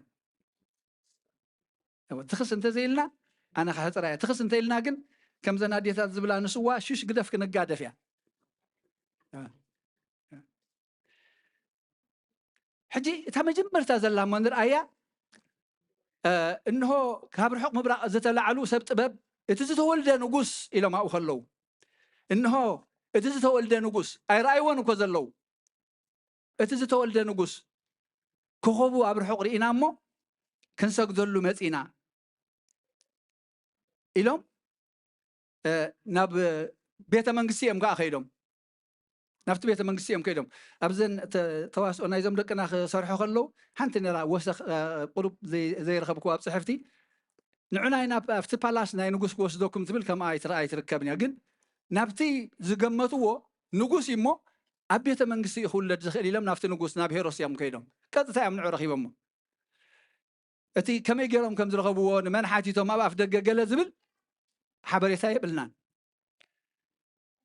እወ፣ ትኽስ እንተዘይልና፣ ኣነ ከሕጽራ እየ። ትኽስ እንተኢልና ግን፣ ከምዘን ኣዴታት ዝብላ፣ ንስዋ ሽሽ ግደፍ ክንጋደፍ እያ። እወ። ሕጂ እታ መጀመርታ ዘላ እሞ ንርኣያ። እ፣ እንሆ ካብ ርሑቕ ምብራቕ ዝተላዕሉ ሰብ ጥበብ፣ "እቲ ዝተወልደ ንጉስ" ኢሎም ኣብኡ ከለዉ፣ እንሆ እቲ ዝተወልደ ንጉስ፣ ኣይረኣይዎን እኮ ዘለዉ። "እቲ ዝተወልደ ንጉስ፣ ኮኸቡ ኣብ ርሑቕ ርኢና እሞ ክንሰግደሉ መጺና" ኢሎም፣ እ፣ ናብ ቤተ መንግስቲ እዮም ከኣ ከይዶም። ናብቲ ቤተ መንግስቲ እዮም ከይዶም። ኣብዘን ተ-፣ ተዋስኦ ናይዞም ደቅና ክሰርሑ ከለዉ፣ ሓንቲ ነራ ወሰኽ፣ እ፣ ቁሩብ ዘይ-፣ ዘይረኸብክዋ ኣብ ጽሕፍቲ፣ "ንዑናይ ናብ፣ ኣብቲ ፓላስ ናይ ንጉስ ክወስደኩም" ትብል ከምኣ ኣይትረ-፣ ኣይትርከብን እያ። ግን ናብቲ ዝገመትዎ ንጉስ እዩ እሞ፣ ኣብ ቤተ መንግስቲ እዩ ክውለድ ዝኽእል ኢሎም ናብቲ ንጉስ፣ ናብ ሄሮስ እዮም ከይዶም። ቀጥታ እዮም ንዑ ረኺቦሞ። እቲ ከመይ ገይሮም ከም ዝረኸብዎ፣ ንመን ሓቲቶም፣ ኣብ ኣፍ ደገ ገለ ዝብል ሓበሬታ የብልናን።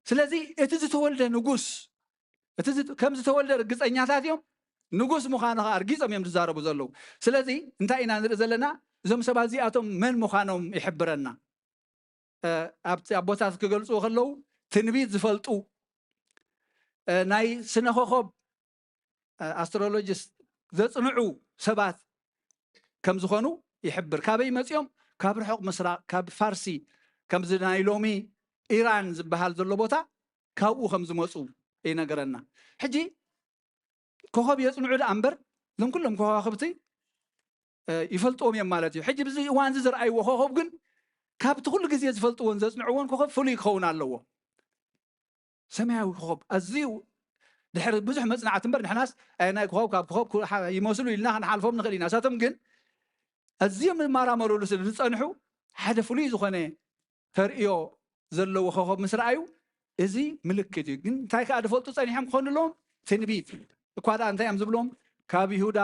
ስለዚ እቲ ዝተወልደ ንጉስ፣ እቲ ዝት-፣ ከም ዝተወልደ ርግጸኛታት እዮም። ንጉስ ምዃኑ ኸኣ ርጊጾም እዮም ዝዛረቡ ዘለዉ። ስለዚ እንታይ ኢና ንርኢ ዘለና? እዞም ሰባት እዚኣቶም መን ምዃኖም ይሕብረና። እ፣ ኣብቲ ኣቦታት ክገልጽዎ ከለዉ፣ ትንቢት ዝፈልጡ፣ እ፣ ናይ ስነ ኮኸብ፣ እ፣ ኣስትሮሎጂስት ዘጽንዑ ሰባት ከም ዝኾኑ ይሕብር። ካበይ መጺኦም? ካብ ርሑቕ ምስራቕ፣ ካብ ፋርሲ፣ ከምዚ ናይ ሎሚ ኢራን ዝበሃል ዘሎ ቦታ፣ ካብኡ ከም ዝመጹ ይነገረና። ሕጂ ኮኸብ የጽንዑ ደኣ እምበር፣ እዞም ኩሎም ከዋኽብቲ፣ እ፣ ይፈልጥዎም እዮም ማለት እዩ። ሕጂ ብዚ እዋን እዚ ዝረኣይዎ ኮኸብ ግን፣ ካብቲ ኩሉ ግዜ ዝፈልጥዎን ዘጽንዕዎን ኮኸብ ፍሉይ ክኸውን ኣለዎ። ሰማያዊ ኮኸብ ኣዝዩ ድሕሪ ብዙሕ መጽናዕቲ እምበር፣ ንሕናስ ኣየናይ ኮኸብ ካብ ኮኸብ ኩ-፣ ሓ-፣ ይመስሉ ኢልና ክንሓልፎም ንኽእል ኢና። ንሳቶም ግን ኣዝዮም ዝመራመሩሉ ስለ ዝጸንሑ፣ ሓደ ፍሉይ ዝኾነ ተርእዮ ዘለዎ ኮኸብ ምስ ረኣዩ፣ እዚ ምልክት እዩ። ግን እንታይ ከዓ ዝፈልጡ ጸኒሖም ክኾኑ ኣለዎም? ትንቢት እኳ ደኣ እንታይ እዮም ዝብሎም? ካብ ይሁዳ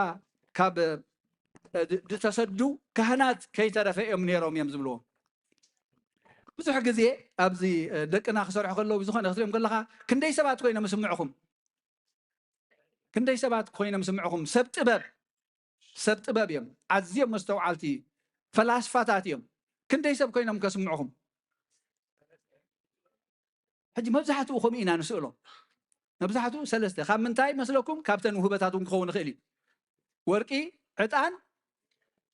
ካብ እ፣ ድ- ዝተሰዱ ካህናት ከይተረፈ እዮም ነይሮም እዮም ዝብልዎ። ብዙሕ ግዜ ኣብዚ እ፣ ደቅና ክሰርሑ ከለዉ ዝኾነ ክትሪኦም ከለኻ ክንደይ ሰባት ኮይኖም ይስምዑኹም? ክንደይ ሰባት ኮይኖም ይስምዑኹም? ሰብ ጥበብ ሰብ ጥበብ እዮም። ኣዝዮም መስተውዓልቲ ፈላስፋታት እዮም። ክንደይ ሰብ ኮይኖም ከስምዑኹም? ሕጂ መብዛሕትኡ ከምኡ ኢና ንስእሎ። መብዛሕትኡ ሰለስተ ካብ ምንታይ መስለኩም? ካብተን ውህበታት እውን ክኸውን ይኽእል እዩ። ወርቂ፣ ዕጣን፣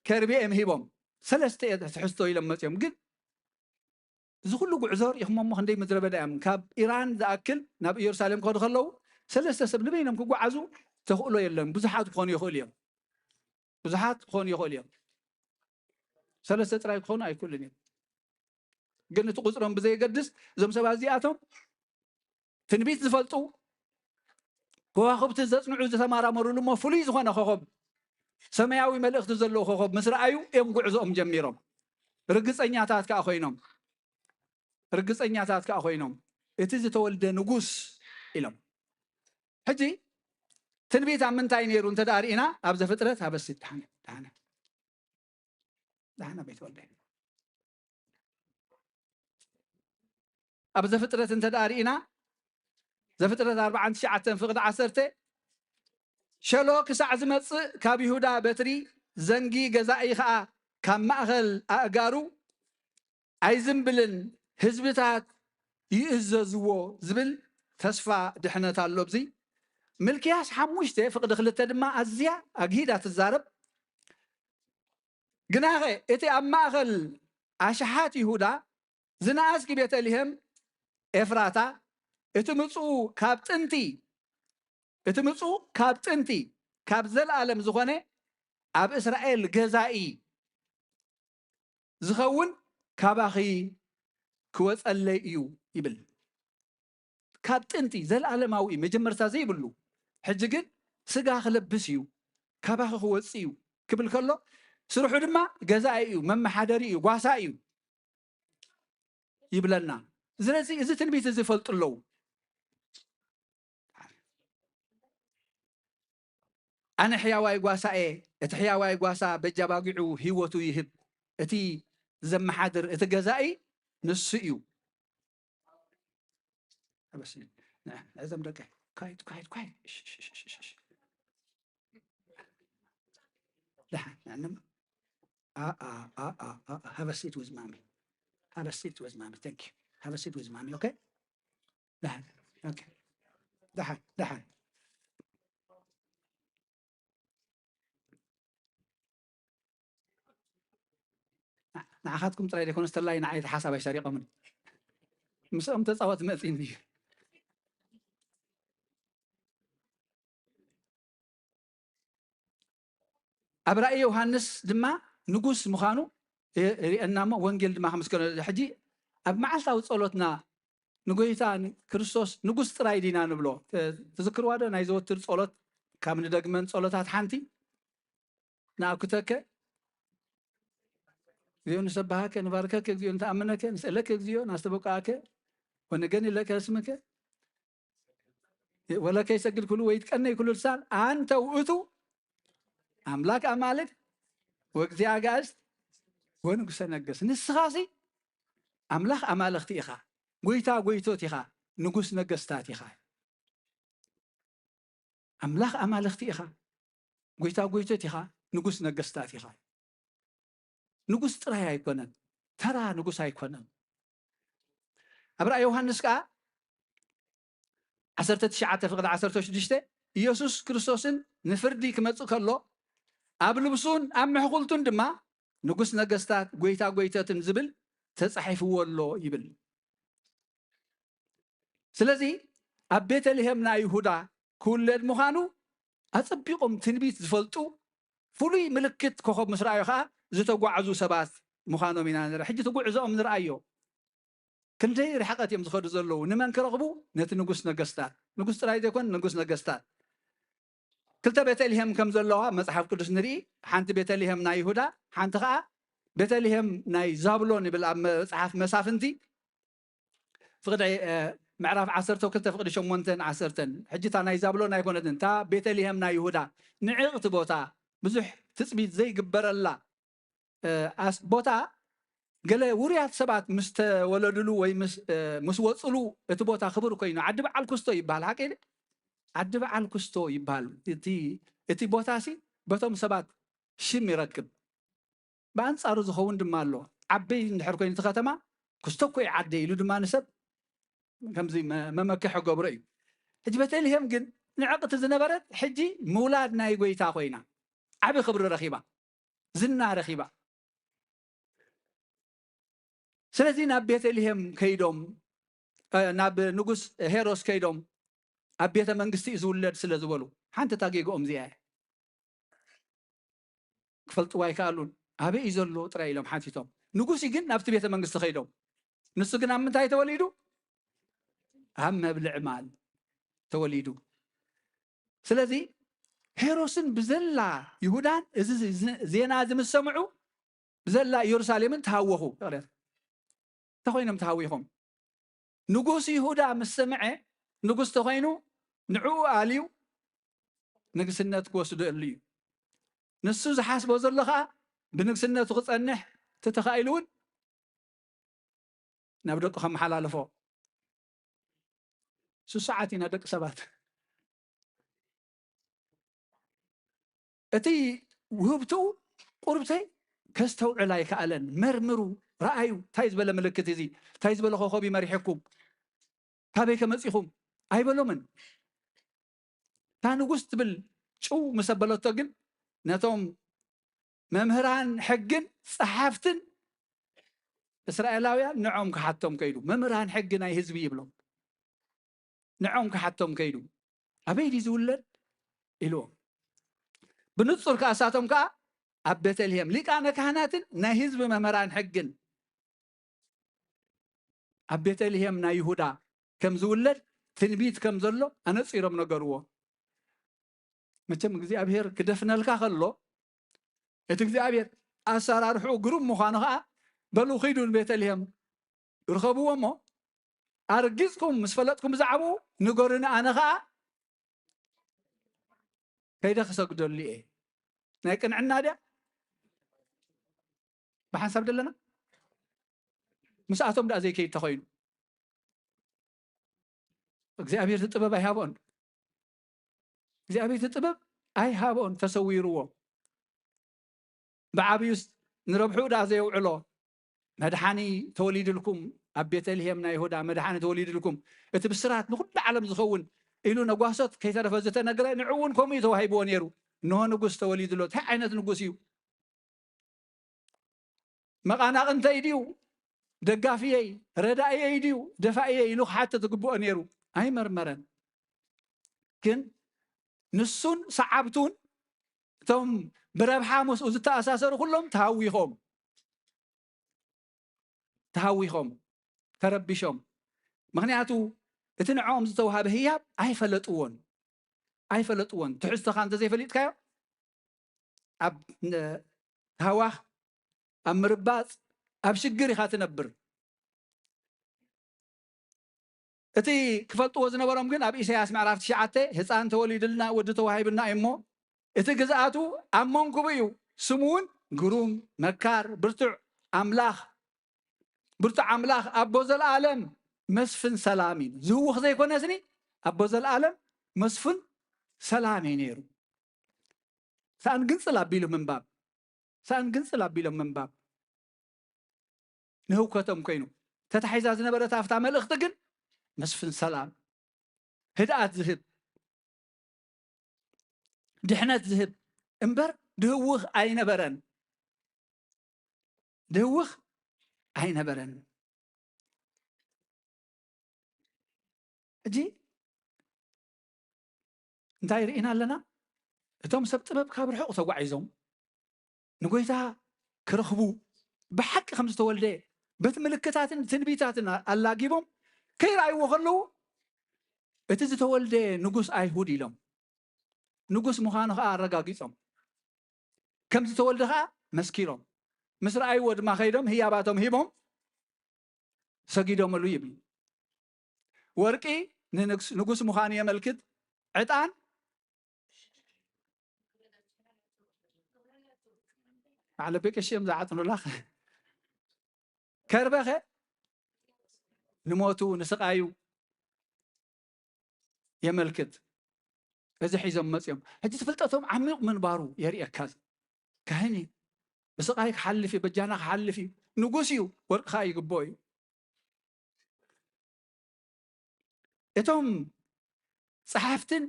ከርቤ እዮም ሂቦም። ሰለስተ እየ ትሕዝቶ ኢሎም መፅዮም። ግን እዚ ኩሉ ጉዕዞ ርኢኹሞ እሞ ክንደይ ምድረ በዳ እዮም። ካብ ኢራን ዝኣክል ናብ ኢየሩሳሌም ክኸዱ ከለዉ ሰለስተ ሰብ ንበይኖም ክጓዓዙ ተኽእሎ የለን። ብዙሓት ክኾኑ ይኽእሉ እዮም። ብዙሓት ክኾኑ ይኽእሉ እዮም። ሰለስተ ጥራይ ክኾኑ ኣይክእሉን እዮም። ግን እቲ ቁፅሮም ብዘየገድስ እዞም ሰባት እዚኣቶም ትንቢት ዝፈልጡ፣ ከዋኽብቲ ዘፅንዑ፣ ዝተማራመሩሉ እሞ ፍሉይ ዝኾነ ኮኸብ፣ ሰማያዊ መልእኽቲ ዘለዎ ኮኸብ ምስ ረኣዩ እዮም ጉዕዞኦም ጀሚሮም። ርግፀኛታት ከዓ ኮይኖም ርግፀኛታት ከዓ ኮይኖም እቲ ዝተወልደ ንጉስ ኢሎም። ሕጂ ትንቢት ኣብ ምንታይ ነይሩ እንተ ደኣ ርኢና፣ ኣብ ዘፍጥረት፣ ኣበሲ ደሓነ ደሓነ ደሓነ ቤት ወልደ ኣብ ዘፍጥረት እንተ ደኣ ርኢና፣ ዘፍጥረት ኣርባዓን ትሽዓተን ፍቕዲ ዓሰርተ፣ ሸሎ ክሳዕ ዝመጽእ ካብ ይሁዳ በትሪ ዘንጊ ገዛኢ ኸኣ ካብ ማእኸል ኣእጋሩ ኣይዝንብልን፣ ህዝብታት ይእዘዝዎ ዝብል ተስፋ ድሕነት ኣሎ። ኣብዚ ምልክያስ ሓሙሽተ ፍቕዲ ክልተ ድማ ኣዝያ ኣግሂዳ ትዛረብ። ግናኸ እቲ ኣብ ማእኸል ኣሽሓት ይሁዳ ዝነኣስኪ ቤተልሔም ኤፍራታ፣ እቲ ምጽኡ ካብ ጥንቲ እቲ ምጽኡ ካብ ጥንቲ ካብ ዘለኣለም ዝኾነ ኣብ እስራኤል ገዛኢ ዝኸውን ካባኺ ክወጸለይ እዩ ይብል። ካብ ጥንቲ ዘለኣለማዊ እዩ፣ መጀመርታ ዘይብሉ፣ ሕጂ ግን ስጋ ክለብስ እዩ፣ ካባኺ ክወጽእ እዩ ክብል ከሎ፣ ስርሑ ድማ ገዛኢ እዩ፣ መመሓደሪ እዩ፣ ጓሳ እዩ ይብለና። ስለዚ እዚ ትንቢት እዚ ይፈልጡ ኣለዉ። ኣነ ሕያዋይ ጓሳ እየ፣ እቲ ሕያዋይ ጓሳ በጃ ባጊዑ ህይወቱ ይህብ፣ እቲ ዘመሓድር፣ እቲ ገዛኢ ንሱ እዩ። ኣበሲ፣ ነ-፣ ነዞም ደቀ፣ ኳይት፣ ኳይት፣ ኳይት። እሽ፣ እሽ፣ እሽ፣ እሽ፣ እሽ። ደሓን፣ ንዕንም፣ ኣ፣ ኣ፣ ኣ፣ ኣ፣ ኣ፣ ኣ፣ have a seat with mommy. Have a seat with mommy. Thank you. Have a seat with mommy, okay? ደሓን፣ okay. ደሓን፣ ደሓን። ንዓኻትኩም ጥራይ ዘይኮነስ፣ ተላይ ንዓይ እቲ ሓሳብ ኣይሰሪቖምን። ምስኦም ተጻወት መጺኒ እዩ። ኣብ ራእይ ዮሃንስ ድማ ንጉስ ምዃኑ የ-፣ የርእየና እሞ፣ ወንጌል ድማ ከምስከነ። ሕጂ ኣብ መዓልታዊ ጸሎትና ንጎይታ ን-፣ ክርስቶስ ንጉስ ጥራይ ዲና ንብሎ? ተ-፣ ትዝክርዋ ዶ? ናይ ዘወትር ጸሎት፣ ካብ ንደግመን ጸሎታት ሓንቲ፣ ንኣኩተከ እግዚኦ፣ ንሰብሃከ፣ ንባርከከ እግዚኦ፣ ንተኣምነከ፣ ንስእለከ እግዚኦ፣ ናስተበቃከ፣ ወነገኒ ለከ ስምከ፣ ወለከ ይሰግድ ኩሉ ወይ ትቀነይ ኩሉ ልሳን፣ ኣንተ ውእቱ ኣምላክ ኣማልክ ወእግዚአ ኣጋእዝት ወንጉሰ ነገስት። ንስኻሲ ኣምላኽ ኣማልኽቲ ኢኻ፣ ጎይታ ጎይቶት ኢኻ፣ ንጉስ ነገስታት ኢኻ። ኣምላኽ ኣማልኽቲ ኢኻ፣ ጎይታ ጎይቶት ኢኻ፣ ንጉስ ነገስታት ኢኻ። ንጉስ ጥራይ ኣይኮነን፣ ተራ ንጉስ ኣይኮነን። ኣብ ራእይ ዮሃንስ ከኣ ዓሰርተ ትሽዓተ ፍቕዲ ዓሰርተ ሽዱሽተ፣ ኢየሱስ ክርስቶስን ንፍርዲ ክመጽእ ከሎ፣ ኣብ ልብሱን ኣብ ምሕኹልቱን ድማ ንጉስ ነገስታት፣ ጎይታ ጎይቶትን ዝብል ተጻሒፍዎ ኣሎ ይብል። ስለዚ ኣብ ቤተልሔም ናይ ይሁዳ ክውለድ ምዃኑ ኣጸቢቖም ትንቢት ዝፈልጡ፣ ፍሉይ ምልክት ኮኸብ ምስ ረኣዩ ኸኣ ዝተጓዕዙ ሰባት ምዃኖም ኢና ንርኢ። ሕጂ እቲ ጉዕዞኦም ንርኣዮ። ክንደይ ርሕቐት እዮም ዝኸዱ ዘለዉ? ንመን ክረኽቡ? ነቲ ንጉስ ነገስታት። ንጉስ ጥራይ ዘይኮን፣ ንጉስ ነገስታት። ክልተ ቤተልሔም ከም ዘለዋ መጽሓፍ ቅዱስ ንርኢ። ሓንቲ ቤተልሔም ናይ ይሁዳ፣ ሓንቲ ኸኣ ቤተልሔም ናይ ዛብሎን ይብል ኣብ መጽሓፍ መሳፍንቲ። ፍቕዲ፣ እ፣ ምዕራፍ ዓሰርተ ክልተ ፍቕዲ ሸሞንተን ዓሰርተን። ሕጂ እታ ናይ ዛብሎን ኣይኮነትን፣ እታ ቤተልሔም ናይ ይሁዳ፣ ንዕቕቲ ቦታ፣ ብዙሕ ትጽቢት ዘይግበረላ፣ እ፣ ኣስ-፣ ቦታ፣ ገለ ውሩያት ሰባት ምስ ተወለዱሉ ወይ ምስ፣ እ፣ ምስ ወጹሉ እቲ ቦታ ክቡር ኮይኑ፣ ዓዲ በዓል ኩስቶ ይበሃል። ሓቂ ድዩ? ዓዲ በዓል ኩስቶ ይበሃል። እቲ፣ እቲ ቦታሲ በቶም ሰባት ሽም ይረክብ። ብኣንጻሩ ዝኸውን ድማ ኣሎ። ዓበይ እንድሕር ኮይኑ እቲ ከተማ፣ "ክስቶ እኮ እዩ ዓደይ" ኢሉ ድማ ንሰብ ከምዚ መ-፣ መመክሒ ገብሮ እዩ። ሕጂ ቤተልሔም ግን ንዕቕቲ ዝነበረት፣ ሕጂ ምውላድ ናይ ጎይታ ኮይና፣ ዓቢ ክብሪ ረኺባ፣ ዝና ረኺባ። ስለዚ ናብ ቤተልሔም ከይዶም፣ እ፣ ናብ ንጉስ ሄሮስ ከይዶም፣ "ኣብ ቤተ መንግስቲ እዩ ዝውለድ" ስለ ዝበሉ፣ ሓንቲ እታ ጌግኦም እዚኣ እያ። ክፈልጥዋ ኣይከኣሉን። "ኣበይ እዩ ዘሎ?" ጥራይ ኢሎም ሓቲቶም። ንጉስ ግን ናብቲ ቤተ መንግስቲ ከይዶም፣ ንሱ ግን ኣብ ምንታይ ተወሊዱ? ኣብ መብልዕ ማል ተወሊዱ። ስለዚ ሄሮስን ብዘላ ይሁዳን እዚ ዝ-፣ ዜና እዚ ምስ ሰምዑ፣ ብዘላ ኢየሩሳሌምን ተሃወኹ። እንታይ ኮይኖም ተሃዊኾም? ንጉስ ይሁዳ ምስ ሰምዐ፣ ንጉስ ተኾይኑ፣ ንዕኡ ኣልዩ ንግስነት ክወስደሉ እዩ። ንሱ ዝሓስቦ ዘሎ ኸኣ ብንግስነቱ ክጸንሕ፣ ተተኻኢሉ እውን ናብ ደቁ ከመሓላልፎ። ስሱዓት ኢና ደቂ ሰባት። እቲ ውህብትኡ ቁርብተይ ከስተውዕል ኣይከኣለን። መርምሩ፣ ረኣዩ፣ እንታይ ዝበለ ምልክት እዚ፣ እንታይ ዝበለ ኮኸብ እዩ መሪሕኩም፣ ካበይ ከመጺኹም ኣይበሎምን። እታ ንጉስ ትብል ጭው ምስ ኣበለቶ ግን፣ ነቶም መምህራን ሕግን ጸሓፍትን እስራኤላውያን ንዖም ክሓቶም ከይዱ። መምህራን ሕጊ ናይ ህዝቢ ይብሎም። ንዖም ክሓቶም ከይዱ። "ኣበይ ድዩ ዝውለድ?" ኢልዎም። ብንጹር ከኣ እሳቶም ከኣ ኣብ ቤተልሔም፣ ሊቃነ ካህናትን ናይ ህዝቢ መምህራን ሕግን ኣብ ቤተልሔም ናይ ይሁዳ ከም ዝውለድ ትንቢት ከም ዘሎ ኣነጺሮም ነገርዎ። መቸም እግዚኣብሔር ክደፍነልካ ከሎ፣ እቲ እግዚኣብሔር ኣሰራርሕኡ ግሩም ምዃኑ ኸኣ፣ "በሉ ኺዱ ንቤተልሔም ርኸብዎ እሞ፣ ኣርጊጽኩም ምስ ፈለጥኩም ብዛዕባኡ ንገሩኒ፣ ኣነ ኸኣ ከይደ ክሰግደሉ እየ።" ናይ ቅንዕና ድያ? ብሓንሳብ ደለና? ምስኣቶም ደኣ ዘይከይድ ተኾይኑ፣ እግዚኣብሔር እቲ ጥበብ ኣይሃቦን። እግዚኣብሔር እቲ ጥበብ ኣይሃቦን፣ ተሰዊርዎ። ብዓብዩስ ንረብሕኡ ደኣ ዘየውዕሎ፣ "መድሓኒ ተወሊድልኩም፣ ኣብ ቤተልሔም ናይ ይሁዳ መድሓኒ ተወሊድልኩም፣ እቲ ብስራት ንኹሉ ዓለም ዝኸውን" ኢሉ ነጓሶት ከይተረፈ ዝተነግረ፣ ንዕኡ እውን ከምኡ እዩ ተዋሂብዎ ነይሩ። "እንሆ ንጉስ ተወሊድሎ።" እንታይ ዓይነት ንጉስ እዩ? መቓናቕንተይ ድዩ? ደጋፊየይ፣ ረዳእየይ ድዩ? ደፋእየይ ኢሉ ክሓትት ዝግብኦ ነይሩ። ኣይመርመረን። ግን ንሱን ሰዓብቱን፣ እቶም ብረብሓ ምስኡ ዝተኣሳሰሩ ኩሎም ተሃዊኾም። ተሃዊኾም፣ ተረቢሾም። ምኽንያቱ እቲ ንዕኦም ዝተዋህበ ህያብ ኣይፈለጥዎን። ኣይፈለጥዎን። ትሕዝቶኻ እንተዘይፈሊጥካዮ፣ ኣብ ን-፣ ሃዋኽ፣ ኣብ ምርባጽ፣ ኣብ ሽግር ኢኻ ትነብር። እቲ ክፈልጥዎ ዝነበሮም ግን ኣብ ኢሳያስ ምዕራፍ ትሽዓተ፣ "ህጻን ተወሊድልና፣ ወዲ ተዋሂብና እዩ እሞ፣ እቲ ግዝኣቱ ኣብ መንኩቡ እዩ፣ ስሙ እውን ግሩም፣ መካር፣ ብርቱዕ ኣምላኽ፣ ብርቱዕ ኣምላኽ፣ ኣቦ ዘለኣለም፣ መስፍን ሰላም" እዩ። ዝህውኽ ዘይኮነስኒ፣ ኣቦ ዘለኣለም፣ መስፍን ሰላም እዩ ነይሩ። ሳእን ግንጽል ኣቢሉ ምንባብ። ሳእን ግንጽል ኣቢሎም ምንባብ። ንህውከቶም ኮይኑ። ተታሒዛ ዝነበረት ኣፍታ መልእኽቲ ግን መስፍን ሰላም፣ ህድኣት ዝህብ፣ ድሕነት ዝህብ እምበር ድህውኽ ኣይነበረን። ድህውኽ ኣይነበረን። ሕጂ እንታይ ርኢና ኣለና? እቶም ሰብ ጥበብ ካብ ርሑቕ ተጓዒዞም ንጎይታ ክረኽቡ ብሓቂ ከም ዝተወልደ በቲ ምልክታትን ትንቢታትን ኣላጊቦም ከይረኣይዎ ከለዉ፣ "እቲ ዝተወልደ ንጉስ ኣይሁድ" ኢሎም። ንጉስ ምዃኑ ኸዓ ኣረጋጊጾም። ከም ዝተወልደ ኸዓ መስኪሮም። ምስ ረኣይዎ ድማ ከይዶም ህያባቶም ሂቦም ሰጊዶምሉ ይብል። ወርቂ ንንግስ-፣ ንጉስ ምዃኑ የመልክት። ዕጣን፣ ባዕለ ቤቀሽ እዮም ዝዓጥኑላ። ከርበኸ ንሞቱ ንስቓዩ የመልክት። እዚ ሒዞም መፅዮም። ሕጂ ትፍልጠቶም ዓሚቕ ምንባሩ የርእየካ። እዚ ካህን እዩ። ብስቓይ ክሓልፍ እዩ፣ በጃና ክሓልፍ እዩ። ንጉስ እዩ፣ ወርቂ ከዓ ይግብኦ እዩ። እቶም ጸሓፍትን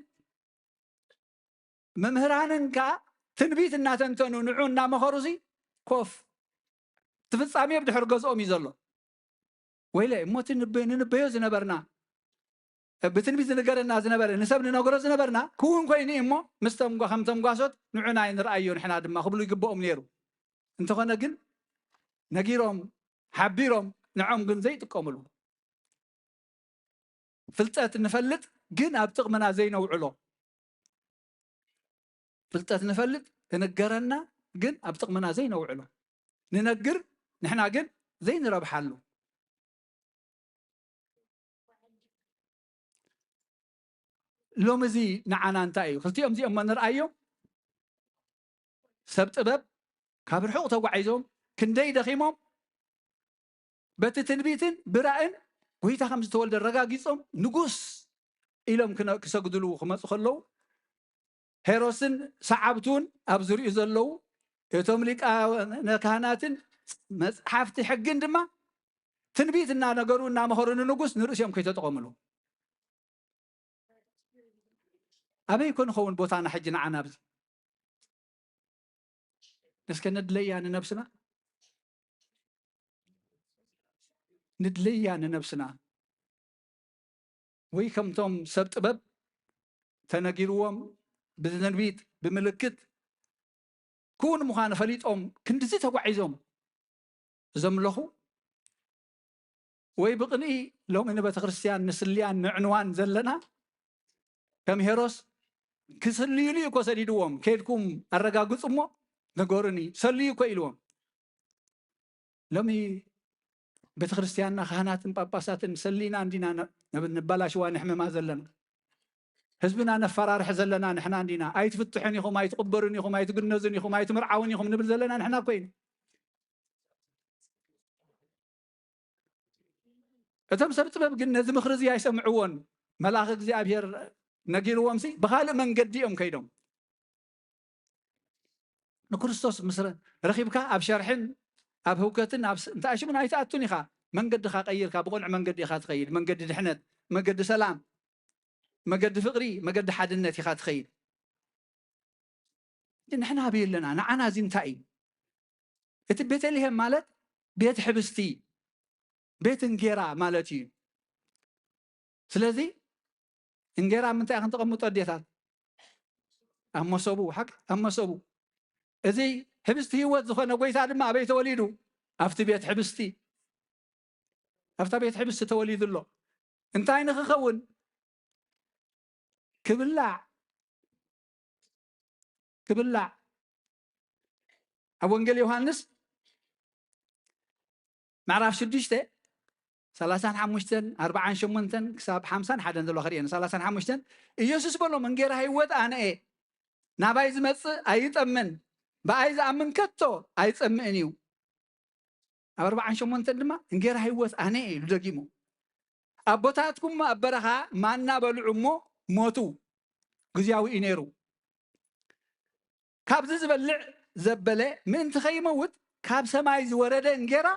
መምህራንን ከኣ ትንቢት እናተንተኑ ንዑ እናመኸሩ ሲ ኮፍ እቲ ፍጻሜ ብድሕሪ ገዝኦም እዩ ዘሎ። ወይለ እሞ እቲ ንብ-፣ ንንበዮ ዝነበርና፣ ብትንቢት ዝንገረና ዝነበረ፣ ንሰብ ንነግሮ ዝነበርና ክውን ኮይኑ እዩ እሞ፣ ምስቶም ጓ-፣ ከምቶም ጓሶት ንዑና ንርኣዮ ንሕና ድማ ክብሉ ይግብኦም ነይሩ። እንተኾነ ግን ነጊሮም፣ ሓቢሮም፣ ንዖም ግን ዘይጥቀምሉ። ፍልጠት ንፈልጥ ግን ኣብ ጥቕምና ዘይነውዕሎ። ፍልጠት ንፈልጥ፣ ክንገረና ግን ኣብ ጥቕምና ዘይነውዕሎ። ንነግር፣ ንሕና ግን ዘይንረብሓሉ። ሎሚ እዚ ንዓና እንታይ እዩ? ክልቲኦም እዚኦም እሞ ንርኣዮም። ሰብ ጥበብ ካብ ርሑቕ ተጓዒዞም ክንደይ ደኺሞም በቲ ትንቢትን ብራእን ጎይታ ከም ዝተወልደ ኣረጋጊጾም ንጉስ ኢሎም ክነ-፣ ክሰግድሉ ክመጹ ከለዉ ሄሮስን ሰዓብቱን ኣብ ዙሪኡ ዘለዉ እቶም ሊቃነ ካህናትን መጽሓፍቲ ሕግን ድማ ትንቢት እናነገሩ እናመኸሩ ንንጉስ ንርእሲኦም ከይተጠቐምሉ። ኣበይ ኮን ኸውን ቦታና ሕጂ ንዓና ኣብዚ? እስከ ንድለያ ንነብስና፣ ንድለያ ንነብስና። ወይ ከምቶም ሰብ ጥበብ ተነጊርዎም ብትንቢት፣ ብምልክት ክውን ምዃኑ ፈሊጦም ክንድዚ ተጓዒዞም ዘምለኹ፣ ወይ ብቕንኢ ሎሚ ንቤተ ክርስቲያን ንስልያን ንዕንዋን ዘለና ከም ሄሮስ ክስልዩሉ እዩ እኮ ሰዲድዎም። ከይድኩም ኣረጋግጹ እሞ ንገሩኒ፣ ሰልዩ እኮ ኢልዎም። ሎሚ ቤተ ክርስቲያንና ካህናትን ጳጳሳትን ሰሊና እንዲና ነ-፣ ነብ-፣ ንባላሽዋ ንሕምማ ዘለና። ህዝብና ነፈራርሕ ዘለና ንሕና እንዲና። ኣይትፍትሑን ኢኹም፣ ኣይትቕበሩን ኢኹም፣ ኣይትግነዙን ኢኹም፣ ኣይትምርዓውን ኢኹም ንብል ዘለና ንሕና እኮ ኢና። እቶም ሰብ ጥበብ ግን ነዚ ምኽሪ እዚ ኣይሰምዕዎን። መልኣኽ እግዚኣብሔር ነጊርዎም ሲ ብኻልእ መንገዲ እዮም ከይዶም። ንክርስቶስ ምስ ረ-፣ ረኺብካ ኣብ ሸርሕን ኣብ ህውከትን ኣብ ስ-፣ እንታይ ሽምን ኣይትኣቱን ኢኻ። መንገድኻ ቀይርካ ብቕኑዕ መንገዲ ኢኻ ትኸይድ። መንገዲ ድሕነት፣ መገዲ ሰላም፣ መገዲ ፍቕሪ፣ መገዲ ሓድነት ኢኻ ትኸይድ። ንሕና ኣበይ ኣለና? ንዓና እዚ እንታይ እዩ? እቲ ቤተልሔም ማለት ቤት ሕብስቲ፣ ቤት እንጌራ ማለት እዩ። ስለዚ እንጌራ ኣብ ምንታይ ክንተቐምጦ ኣዴታት? ኣብ መሶቡ፣ ሓቅ ኣብ መሶቡ። እዚ ሕብስቲ ህይወት ዝኾነ ጎይታ ድማ ኣበይ ተወሊዱ? ኣብቲ ቤት ሕብስቲ፣ ኣብታ ቤት ሕብስቲ ተወሊዱ ኣሎ። እንታይ ንኽኸውን? ክብላዕ፣ ክብላዕ። ኣብ ወንጌል ዮሃንስ ምዕራፍ ሽዱሽተ፣ ሰላሳን ሓሙሽተን፣ ኣርባዓን ሸሞንተን ክሳብ ሓምሳን ሓደን ዘሎ ክርእየን። ሰላሳን ሓሙሽተን፣ ኢየሱስ በሎም፣ "እንጌራ ህይወት ኣነ እየ፣ ናባይ ዝመጽእ ኣይጠምን፣ ብኣይ ዝኣምን ከቶ ኣይጸምእን እዩ።" ኣብ ኣርባዓን ሸሞንተን ድማ፣ "እንጌራ ህይወት ኣነ እየ" ኢሉ ደጊሙ። "ኣቦታትኩም ኣብ በረኻ ማና በልዑ እሞ ሞቱ።" ግዝያዊ እዩ ነይሩ። "ካብዚ ዝበልዕ ዘበለ ምእንቲ ከይመውት ካብ ሰማይ ዝወረደ እንጌራ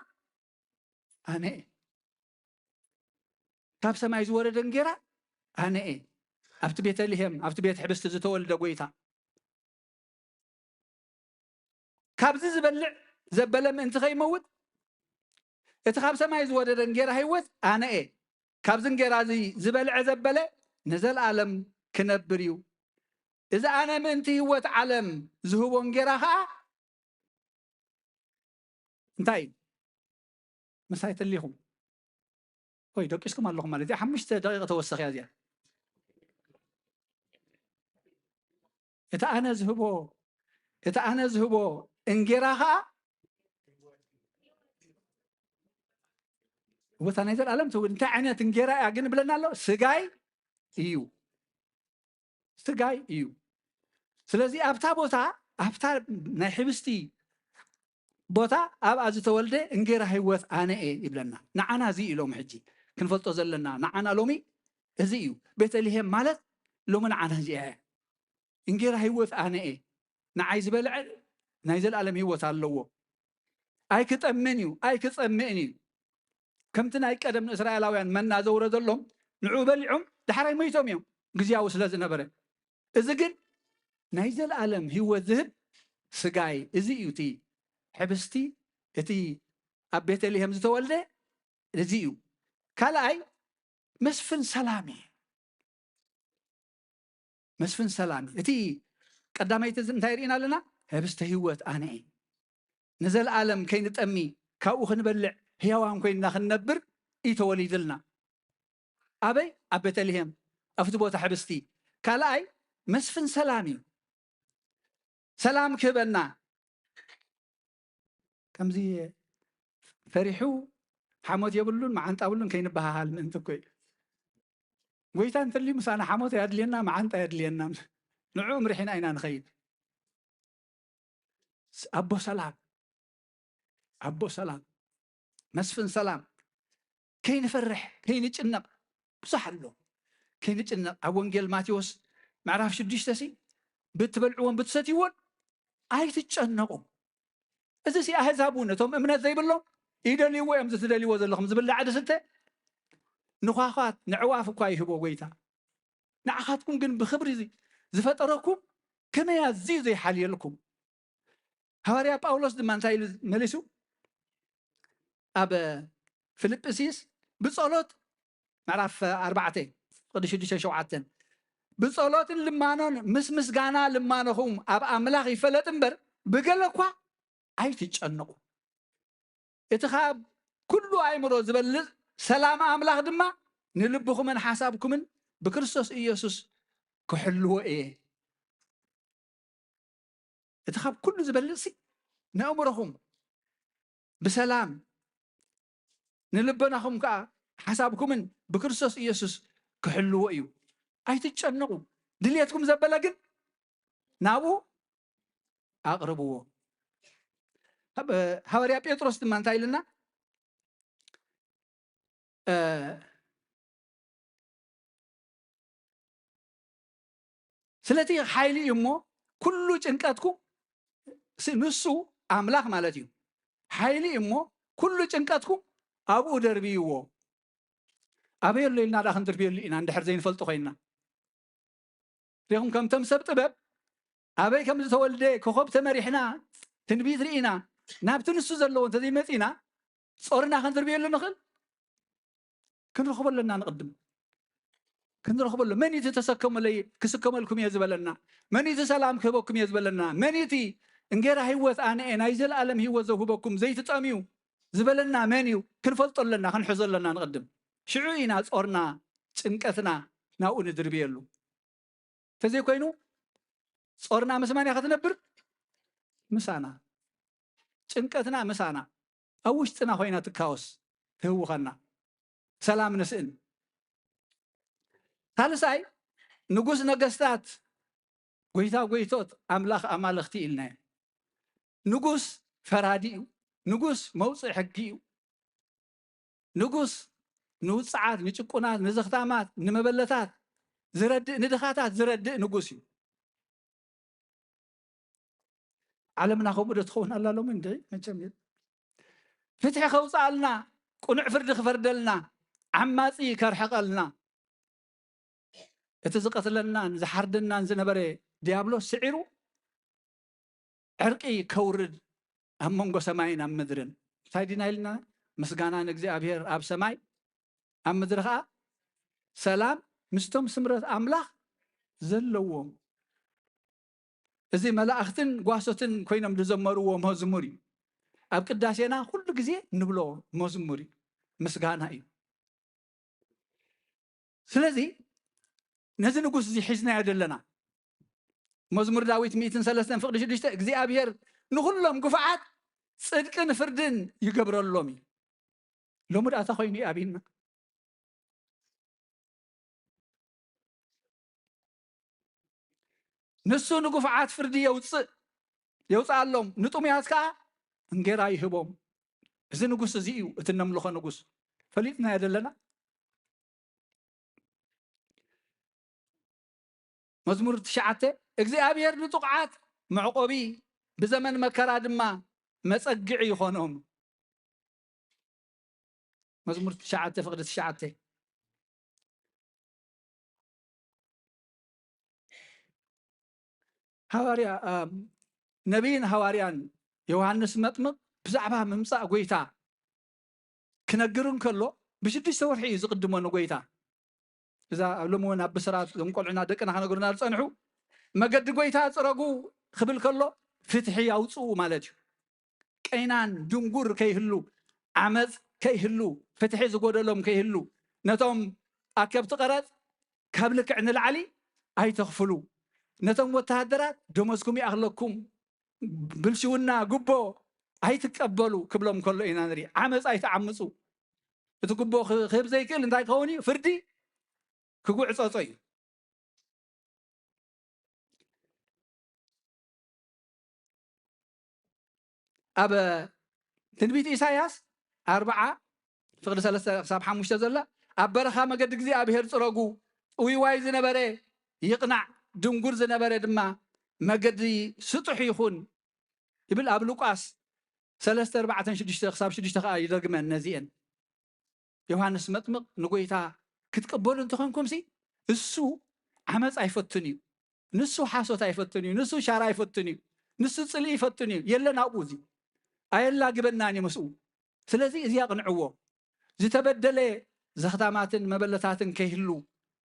ኣነ እየ።" ካብ ሰማይ ዝወረደ እንጌራ ኣነ እየ። ኣብቲ ቤተልሔም፣ ኣብቲ ቤት ሕብስቲ ዝተወልደ ጎይታ። "ካብዚ ዝበልዕ ዘበለ ምእንቲ ከይመውት፣ እቲ ካብ ሰማይ ዝወረደ እንጌራ ህይወት ኣነ እየ። ካብዚ እንጌራ እዚ ዝበልዐ ዘበለ ንዘለኣለም ክነብር እዩ። እዚ ኣነ ምእንቲ ህይወት ዓለም ዝህቦ እንጌራ ኸኣ" እንታይ እዩ? ምሳይ ተሊኹም ወይ ደቂስኩም ኣለኹም ማለት እዩ። ሓሙሽተ ደቂቕ ተወሰኽያ እዚኣ። እቲ ኣነ ዝህቦ፣ እቲ ኣነ ዝህቦ እንጌራ ኸኣ ቦታ ናይ ዘለኣለም ትብል እንታይ ዓይነት እንጌራ እያ ግን ብለና ኣሎ? ስጋይ እዩ፣ ስጋይ እዩ። ስለዚ ኣብታ ቦታ፣ ኣብታ ናይ ሕብስቲ ቦታ ኣብኣ ዝተወልደ እንጌራ ህይወት ኣነ እየ ይብለና። ንዓና እዚ እዩ ሎሚ ሕጂ ክንፈልጦ ዘለና። ንዓና ሎሚ እዚ እዩ። ቤተልሔም ማለት ሎሚ ንዓና እዚኣ እያ። እንጌራ ህይወት ኣነ እየ። ንዓይ ዝበልዐ ናይ ዘለኣለም ህይወት ኣለዎ። ኣይክጠምን እዩ፣ ኣይክጸምእን እዩ። ከምቲ ናይ ቀደም ንእስራኤላውያን መና ዘውረደሎም፣ ንዕኡ በሊዖም ዳሕራይ ሞይቶም እዮም፣ ግዝያዊ ስለ ዝነበረ። እዚ ግን ናይ ዘለኣለም ህይወት ዝህብ ስጋይ፣ እዚ እዩ እቲ ሕብስቲ፣ እቲ ኣብ ቤተልሔም ዝተወልደ እዚ እዩ። ካልኣይ መስፍን ሰላም እዩ። መስፍን ሰላም እዩ። እቲ ቀዳማይቲ እዚ እንታይ ርኢና ኣለና? ህብስተ ህይወት ኣነ እየ። ንዘለኣለም ከይንጠሚ ካብኡ ክንበልዕ ህያዋን ኮይንና ክንነብር እዩ ተወሊድልና። ኣበይ? ኣብ ቤተልሔም፣ ኣብቲ ቦታ ሕብስቲ። ካልኣይ መስፍን ሰላም እዩ። ሰላም ክህበና። ከምዚ ፈሪሑ ሓሞት የብሉን መዓንጣ ብሉን ከይንበሃሃል ምእንቲ እኮ እዩ። ጎይታ እንተልዩ ምሳና ሓሞት ኣየድልየና፣ መዓንጣ ኣየድልየና። ንዕኡ ምርሒና ኢና ንኸይድ። ስ-፣ ኣቦ ሰላም፣ ኣቦ ሰላም፣ መስፍን ሰላም። ከይንፈርሕ፣ ከይንጭነቕ፣ ብዙሕ ኣሎ። ከይንጭነቕ፣ ኣብ ወንጌል ማቴዎስ ምዕራፍ ሽዱሽተ ሲ፣ "ብትበልዕዎን ብትሰትይዎን ኣይትጨነቑ።" እዚ ሲ ኣህዛብ እውን፣ እቶም እምነት ዘይብሎም ይደልይዎ እዮም፣ እዚ ትደልይዎ ዘለኹም ዝብላዕ ዝስተ ንኳኳት፣ ንዕዋፍ እኳ ይህቦ ጎይታ። ንዓኻትኩም ግን ብኽብሪ እዚ ዝፈጠረኩም ከመይ ኣዝዩ ዘይሓልየልኩም። ሃዋርያ ጳውሎስ ድማ እንታይ ኢሉ መሊሱ? ኣብ ፊልጵስዩስ ብጸሎት፣ ምዕራፍ ኣርባዕተ፣ ቅዲ ሽዱሽተ ሸውዓተን፣ "ብጸሎትን ልማኖን ምስ ምስጋና ልማኖኹም ኣብ ኣምላኽ ይፈለጥ እምበር፣ ብገለ እኳ ኣይትጨነቑ። እቲ ካብ ኩሉ ኣእምሮ ዝበልጽ ሰላም ኣምላኽ ድማ ንልብኹምን ሓሳብኩምን ብክርስቶስ ኢየሱስ ክሕልዎ እየ።" እቲ ካብ ኩሉ ዝበልጽ ሲ፣ ነእምሮኹም ብሰላም፣ ንልቦናኹም ከኣ ሓሳብኩምን ብክርስቶስ ኢየሱስ ክሕልዎ እዩ። ኣይትጨነቑ። ድልየትኩም ዘበለ ግን ናብኡ ኣቕርብዎ። ሃብ-፣ ሃዋርያ ጴጥሮስ ድማ እንታይ ኢልና? እ፣ ስለቲ ሓይሊ እዩ እሞ ኩሉ ጭንቀትኩ፣ ስ-፣ ንሱ ኣምላኽ ማለት እዩ። ሓይሊ እዩ እሞ ኩሉ ጭንቀትኩ ኣብኡ ደርብይዎ። ኣበይ ኣሎ ኢልና ደኣ ክንድርብየሉ ኢና እንድሕር ዘይንፈልጦ ኮይንና? ሪኹም፣ ከምቶም ሰብ ጥበብ ኣበይ ከም ዝተወልደ ኮኸብ ተመሪሕና፣ ትንቢት ርኢና፣ ናብቲ ንሱ ዘለዎ እንተዘይመጺና፣ ጾርና ክንድርብየሉ ንኽእል? ክንረኽቦ ኣለና ንቕድም። ክንረኽቦ ኣሎ። መን እዩ እቲ ተሰከመለይ፣ ክስከመልኩም እየ ዝበለና? መን እዩ እቲ ሰላም ክህበኩም እየ ዝበለና? መን እዩ እቲ እንጌራ ህይወት ኣነ እየ፣ ናይ ዘለኣለም ህይወት ዘውህበኩም፣ ዘይትጠምዩ ዝበለና መን እዩ? ክንፈልጦ ኣለና፣ ክንሕዞ ኣለና ንቕድም። ሽዑ ኢና ጾርና፣ ጭንቀትና ናብኡ ንድርብየሉ። እንተዘይኮይኑ፣ ጾርና ምስ መን እያ ክትነብር? ምሳና። ጭንቀትና ምሳና። ኣብ ውሽጥና ኮይና ትካወስ፣ ትህውኸና። ሰላም ንስእን። ሳልሳይ፣ ንጉስ ነገስታት፣ ጎይታ ጎይቶት፣ ኣምላኽ ኣማልኽቲ ኢልናዮ። ንጉስ ፈራዲ እዩ። ንጉስ መውጽኢ ሕጊ እዩ። ንጉስ ንውጽዓት፣ ንጭቁናት፣ ንዘኽታማት፣ ንመበለታት ዝረድእ፣ ንድኻታት ዝረድእ ንጉስ እዩ። ዓለምና ከምኡ ዶ ትኸውን ኣላ ሎሚ? እንደ መቸም የለን። ፍትሒ ከውጽኣልና፣ ቅኑዕ ፍርዲ ክፈርደልና፣ ዓማጺ ከርሕቐልና፣ እቲ ዝቐትለናን ዝሓርደናን ዝነበረ ዲያብሎስ ስዒሩ፣ ዕርቂ ከውርድ ኣብ መንጎ ሰማይን ኣብ ምድርን። እንታይ ዲና ኢልና? ምስጋና ንእግዚኣብሔር ኣብ ሰማይ፣ ኣብ ምድሪ ኸኣ ሰላም ምስቶም ስምረት ኣምላኽ ዘለዎም። እዚ መላእኽትን ጓሶትን ኮይኖም ዝዘመርዎ መዝሙር እዩ። ኣብ ቅዳሴና ኩሉ ግዜ ንብሎ መዝሙር እዩ፣ ምስጋና እዩ። ስለዚ ነዚ ንጉስ እዚ ሒዝናዮ ዘለና። መዝሙር ዳዊት ሚእትን ሰለስተን ፍቕዲ ሽዱሽተ፣ "እግዚኣብሔር ንኹሎም ግፉዓት ጽድቅን ፍርድን ይገብረሎም እዩ። ሎሚ ደኣ እንታይ ኮይኑ እዩ ኣብይና? ንሱ ንግፉዓት ፍርዲ የውፅእ፣ የውፅኣሎም፣ ንጥሙያት ከዓ እንጌራ ይህቦም። እዚ ንጉስ እዚ እዩ፣ እቲ እነምልኾ ንጉስ። ፈሊጥናዮ ዘለና። መዝሙር ትሽዓተ፣ እግዚኣብሔር ንጥቑዓት መዕቆቢ፣ ብዘመን መከራ ድማ መጸግዒ ይኾኖም። መዝሙር ትሽዓተ ፍቕዲ ትሽዓተ። ሃዋርያ፣ ኣም፣ ነቢይን ሃዋርያን ዮሃንስ መጥምቕ ብዛዕባ ምምጻእ ጐይታ ክነግር እንከሎ፣ ብሽዱሽተ ወርሒ እዩ ዝቕድሞ ንጐይታ። እዛ ኣብ ሎሚ እውን ኣብ ብስራት እዞም ቆልዑና ደቅና ክነግሩና ዝጸንሑ፣ መገዲ ጐይታ ጽረጉ ክብል ከሎ፣ ፍትሒ ኣውጽኡ ማለት እዩ። ቀይናን ድንጉር ከይህሉ፣ ዓመጽ ከይህሉ፣ ፍትሒ ዝጎደሎም ከይህሉ፣ ነቶም ኣከብቲ ቀረጽ ካብ ልክዕ ንላዕሊ ኣይተኽፍሉ፣ ነቶም ወተሃደራት ደሞዝኩም ይኣኽለኩም፣ ብልሽውና፣ ጉቦ ኣይትቀበሉ ክብሎም ከሎ ኢና ንርኢ። ዓመጽ ኣይትዓምጹ። እቲ ጉቦ ክ-፣ ክህብ ዘይክእል እንታይ ክኸውን እዩ? ፍርዲ ክጉዕጸጾ እዩ። ኣብ ትንቢት ኢሳያስ ኣርብዓ ፍቕዲ ሰለስተ ክሳብ ሓሙሽተ ዘላ፣ ኣብ በረኻ መገዲ እግዚኣብሔር ጽረጉ፣ ጥውይዋይ ዝነበረ ይቕናዕ፣ ድንጉር ዝነበረ ድማ መገዲ ስጡሕ ይኹን ይብል። ኣብ ሉቃስ ሰለስተ ኣርባዕተን ሽዱሽተ ክሳብ ሽዱሽተ ከኣ ይደግመን ነዚኤን። ዮሃንስ መጥምቕ ንጎይታ ክትቅበሉ እንተኾንኩምሲ፣ እሱ ዓመፅ ኣይፈቱን እዩ፣ ንሱ ሓሶት ኣይፈቱን እዩ፣ ንሱ ሻራ ኣይፈቱን እዩ፣ ንሱ ጽልኢ ይፈቱን እዩ። የለን ኣብኡ፣ እዚ ኣየላግበናን እዩ ምስኡ። ስለዚ እዚ ኣቕንዕዎ። ዝተበደለ ዘኽታማትን መበለታትን ከይህሉ፣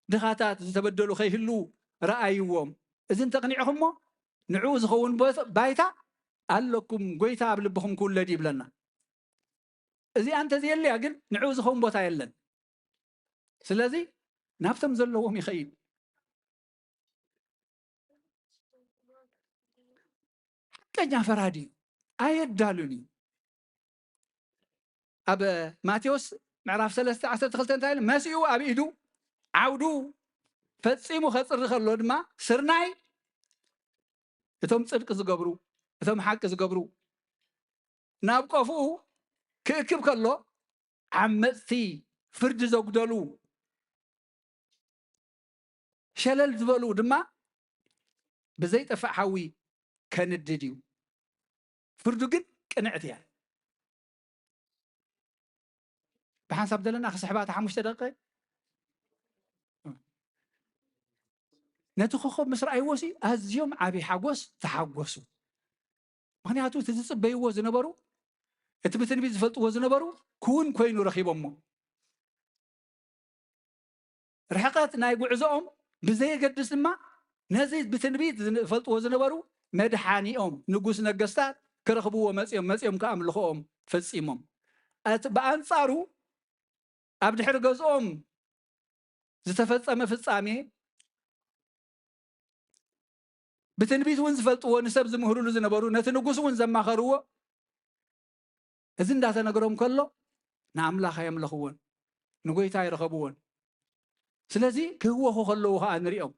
ድኻታት ዝተበደሉ ከይህሉ ረኣይዎም። እዚ እንተቕኒዕኹሞ፣ ንዕኡ ዝኸውን ቦ-፣ ባይታ ኣለኩም፣ ጎይታ ኣብ ልብኹም ክውለድ ይብለና። እዚኣ እንተዘየልያ ግን ንዕኡ ዝኸውን ቦታ የለን። ስለዚ ናብቶም ዘለዎም ይኸይድ። ሓቀኛ ፈራዲ እዩ፣ ኣየዳሉን እዩ። ኣብ ማቴዎስ ምዕራፍ ሰለስተ ዓሰርተ ክልተ እንታይ ኢሉ? መሲኡ ኣብ ኢዱ ዓውዱ ፈጺሙ ከጽሪ ከሎ ድማ፣ ስርናይ እቶም ጽድቂ ዝገብሩ፣ እቶም ሓቂ ዝገብሩ ናብ ቆፍኡ ክእክብ ከሎ፣ ዓመጽቲ፣ ፍርዲ ዘጉደሉ፣ ሸለል ዝበሉ ድማ ብዘይጠፍእ ሓዊ ከንድድ እዩ። ፍርዱ ግን ቅንዕቲ እያ። ብሓንሳብ ዘለና ክስሕባ እታ ሓሙሽተ ደቂቕ። ነቲ ኮኸብ ምስ ረኣይዎሲ ኣዝዮም ዓቢ ሓጎስ ተሓጎሱ። ምኽንያቱ እቲ ዝጽበይዎ ዝነበሩ፣ እቲ ብትንቢት ዝፈልጥዎ ዝነበሩ ክውን ኮይኑ ረኺቦሞ። ርሕቀት ናይ ጉዕዞኦም ብዘየገድስ ድማ፣ ነዚ ብትንቢት ዝፈልጥዎ ዝነበሩ መድሓኒኦም፣ ንጉስ ነገስታት፣ ክረኽብዎ መጺኦም፣ መጺኦም ከኣ ኣምልኾኦም ፈጺሞም። እቲ ብኣንጻሩ ኣብ ድሕሪ ገዝኦም ዝተፈጸመ ፍጻሜ፣ ብትንቢት እውን ዝፈልጥዎ፣ ንሰብ ዝምህሩሉ ዝነበሩ፣ ነቲ ንጉስ እውን ዘማኸርዎ፣ እዚ እንዳተነግሮም ከሎ ንኣምላኽ ኣየምለኽዎን፣ ንጎይታ ኣይረኸብዎን። ስለዚ ክህወኹ ከለዉ ኸኣ ንሪኦም።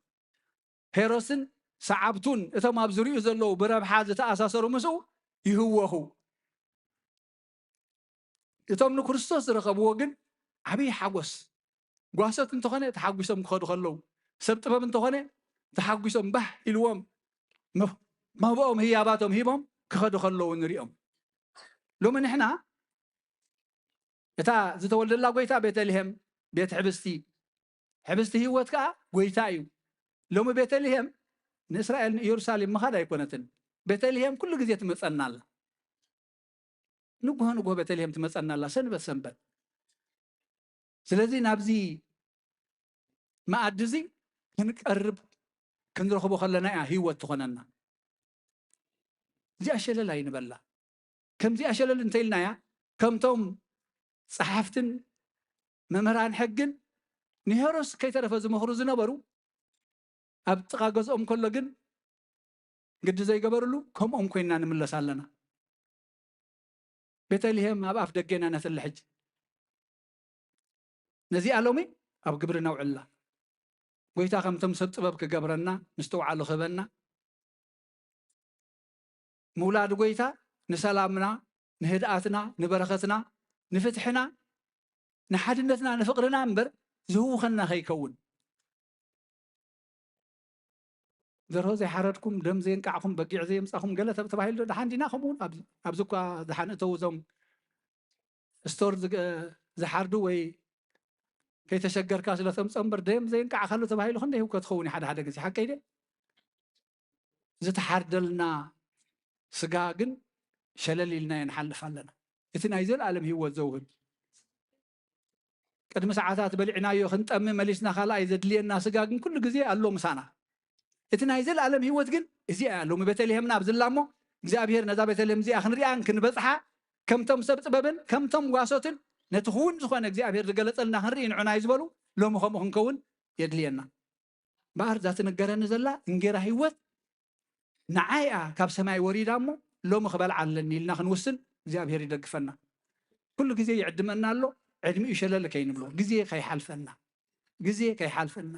ሄሮስን ሰዓብቱን፣ እቶም ኣብ ዙሪኡ ዘለዉ ብረብሓ ዝተኣሳሰሩ ምስኡ ይህወኹ። እቶም ንክርስቶስ ዝረኸብዎ ግን ዓብዪ ሓጎስ። ጓሶት እንተኾነ ተሓጒሶም ክኸዱ ከለዉ፣ ሰብ ጥበብ እንተኾነ ተሓጒሶም ባህ ኢልዎም፣ መ-፣ መህብኦም ህያባቶም ሂቦም ክኸዱ ከለዉ ንሪኦም። ሎሚ ንሕና እታ ዝተወልደላ ጎይታ ቤተልሔም ቤት ሕብስቲ፣ ሕብስቲ ህይወት ከኣ ጎይታ እዩ። ሎሚ ቤተልሔም ንእስራኤል ንኢየሩሳሌም ምኻድ ኣይኮነትን። ቤተልሔም ኩሉ ግዜ ትመጸና ኣላ። ንግሆ ንግሆ ቤተልሔም ትመጸና ኣላ፣ ሰንበት ሰንበት። ስለዚ ናብዚ መኣዲ እዚ ክንቀርብ፣ ክንረኽቦ ከለና እያ ህይወት ትኾነና። እዚኣ ሸለል ኣይንበላ። ከምዚኣ ሸለል እንተኢልናያ፣ ከምቶም ጸሓፍትን መምህራን ሕግን ንሄሮስ ከይተረፈ ዝመኽሩ ዝነበሩ፣ ኣብ ጥቓ ገዝኦም ከሎ ግን ግዲ ዘይገበርሉ፣ ከምኦም ኮይና ንምለስ ኣለና። ቤተልሔም ኣብ ኣፍ ደገና ነትለ ሕጂ። ነዚኣ ሎሚ ኣብ ግብሪ ነውዕላ። ጎይታ ከምቶም ሰብ ጥበብ ክገብረና፣ ምስትውዓሉ ክህበና፣ ምውላድ ጎይታ ንሰላምና፣ ንህድኣትና፣ ንበረኸትና፣ ንፍትሕና፣ ንሓድነትና፣ ንፍቕርና እምበር ዝህውኸና ከይከውን። ደርሆ ዘይሓረድኩም፣ ደም ዘየንቃዕኩም፣ በጊዕ ዘየምጻኹም ገለ ተብ-፣ ተባሂሉ ዶ? ደሓን ዲና? ከምኡ እውን ኣብዚ፣ ኣብዚ እኳ ደሓን እተው እዞም ስቶር ዝገ-፣ ዝሓርዱ ወይ ከይተሸገርካ ስለ ተምጾ እምበር ደም ዘየንቃዕካሉ ተባሂሉ ክንደይ ህውከት ክኸውን እዩ ሓደ ሓደ ግዜ። ሓቀይ ደ? ዝተሓርደልና ስጋ ግን ሸለል ኢልናዮ ንሓልፍ ኣለና። እቲ ናይ ዘለኣለም ህይወት ዘውህብ ቅድሚ ሰዓታት በሊዕናዮ ክንጠሚ መሊስና ካልኣይ ዘድልየና ስጋ ግን ኩሉ ግዜ ኣሎ ምሳና። እቲ ናይ ዘለኣለም ህይወት ግን እዚኣ እያ። ሎሚ ቤተልሔምና ኣብዚ ኣላ እሞ እግዚኣብሔር ነዛ ቤተልሔም እዚኣ ክንሪኣን ክንበጽሓ ከምቶም ሰብ ጥበብን ከምቶም ጓሶትን ነቲ ክውን ዝኾነ እግዚኣብሔር ዝገለጸልና ክንርኢ ንዑናይ ዝበሉ ሎሚ ከምኡ ክንከውን የድልየና። እምበኣር እዛ ትንገረኒ ዘላ እንጌራ ህይወት ንዓይ እያ ካብ ሰማይ ወሪዳ እሞ ሎሚ ክበልዓ ኣለኒ ኢልና ክንውስን እግዚኣብሔር ይደግፈና። ኩሉ ግዜ ይዕድመና ኣሎ። ዕድሚኡ ሸለል ከይንብሎ፣ ግዜ ከይሓልፈና፣ ግዜ ከይሓልፈና፣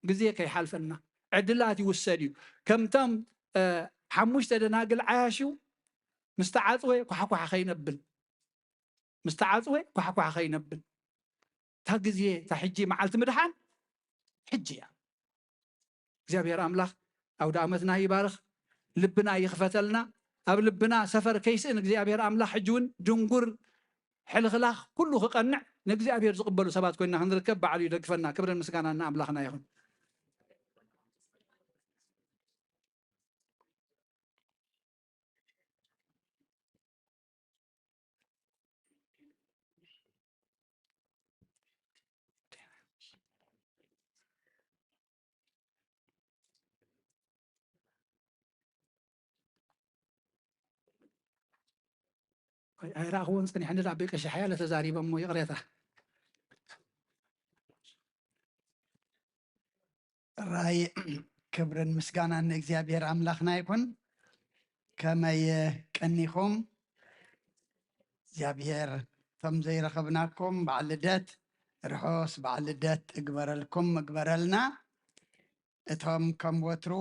ግዜ ከይሓልፈና። ዕድላት ይውሰድ እዩ። ከምቶም እ፣ ሓሙሽተ ደናግል ዓያሹ ምስ ተዓጽወ ኳሕኳሕ ከይነብል፣ ምስ ተዓጽወ ኳሕኳሕ ከይነብል። እታ ግዜ፣ እታ ሕጂ መዓልቲ ምድሓን ሕጂ እያ። እግዚኣብሔር ኣምላኽ ኣውደ ዓመትና ይባርኽ፣ ልብና ይኽፈተልና፣ ኣብ ልብና ሰፈር ከይስእን እግዚኣብሔር ኣምላኽ ሕጂ እውን ድንጉር ሕልኽላኽ ኩሉ ክቐንዕ ንእግዚኣብሔር ዝቕበሉ ሰባት ኮይንና ክንርከብ ባዕሉ ይደግፈና። ክብርን ምስጋናን ንኣምላኽና ይኹን። ኣይ-፣ ኣይረኣኽዎን ጸኒሐኒ፣ ደኣ ኣቦይ ቀሺ ሓያለ ተዛሪቦም እሞ ይቕሬታ። ራይ ክብርን ምስጋናን ንእግዚኣብሔር ኣምላኽና ይኹን። ከመይ ቀኒኹም? እግዚኣብሔር እቶም ዘይረኸብናኩም በዓል ልደት ርሑስ በዓል ልደት እግበረልኩም እግበረልና። እቶም ከም ወትሩ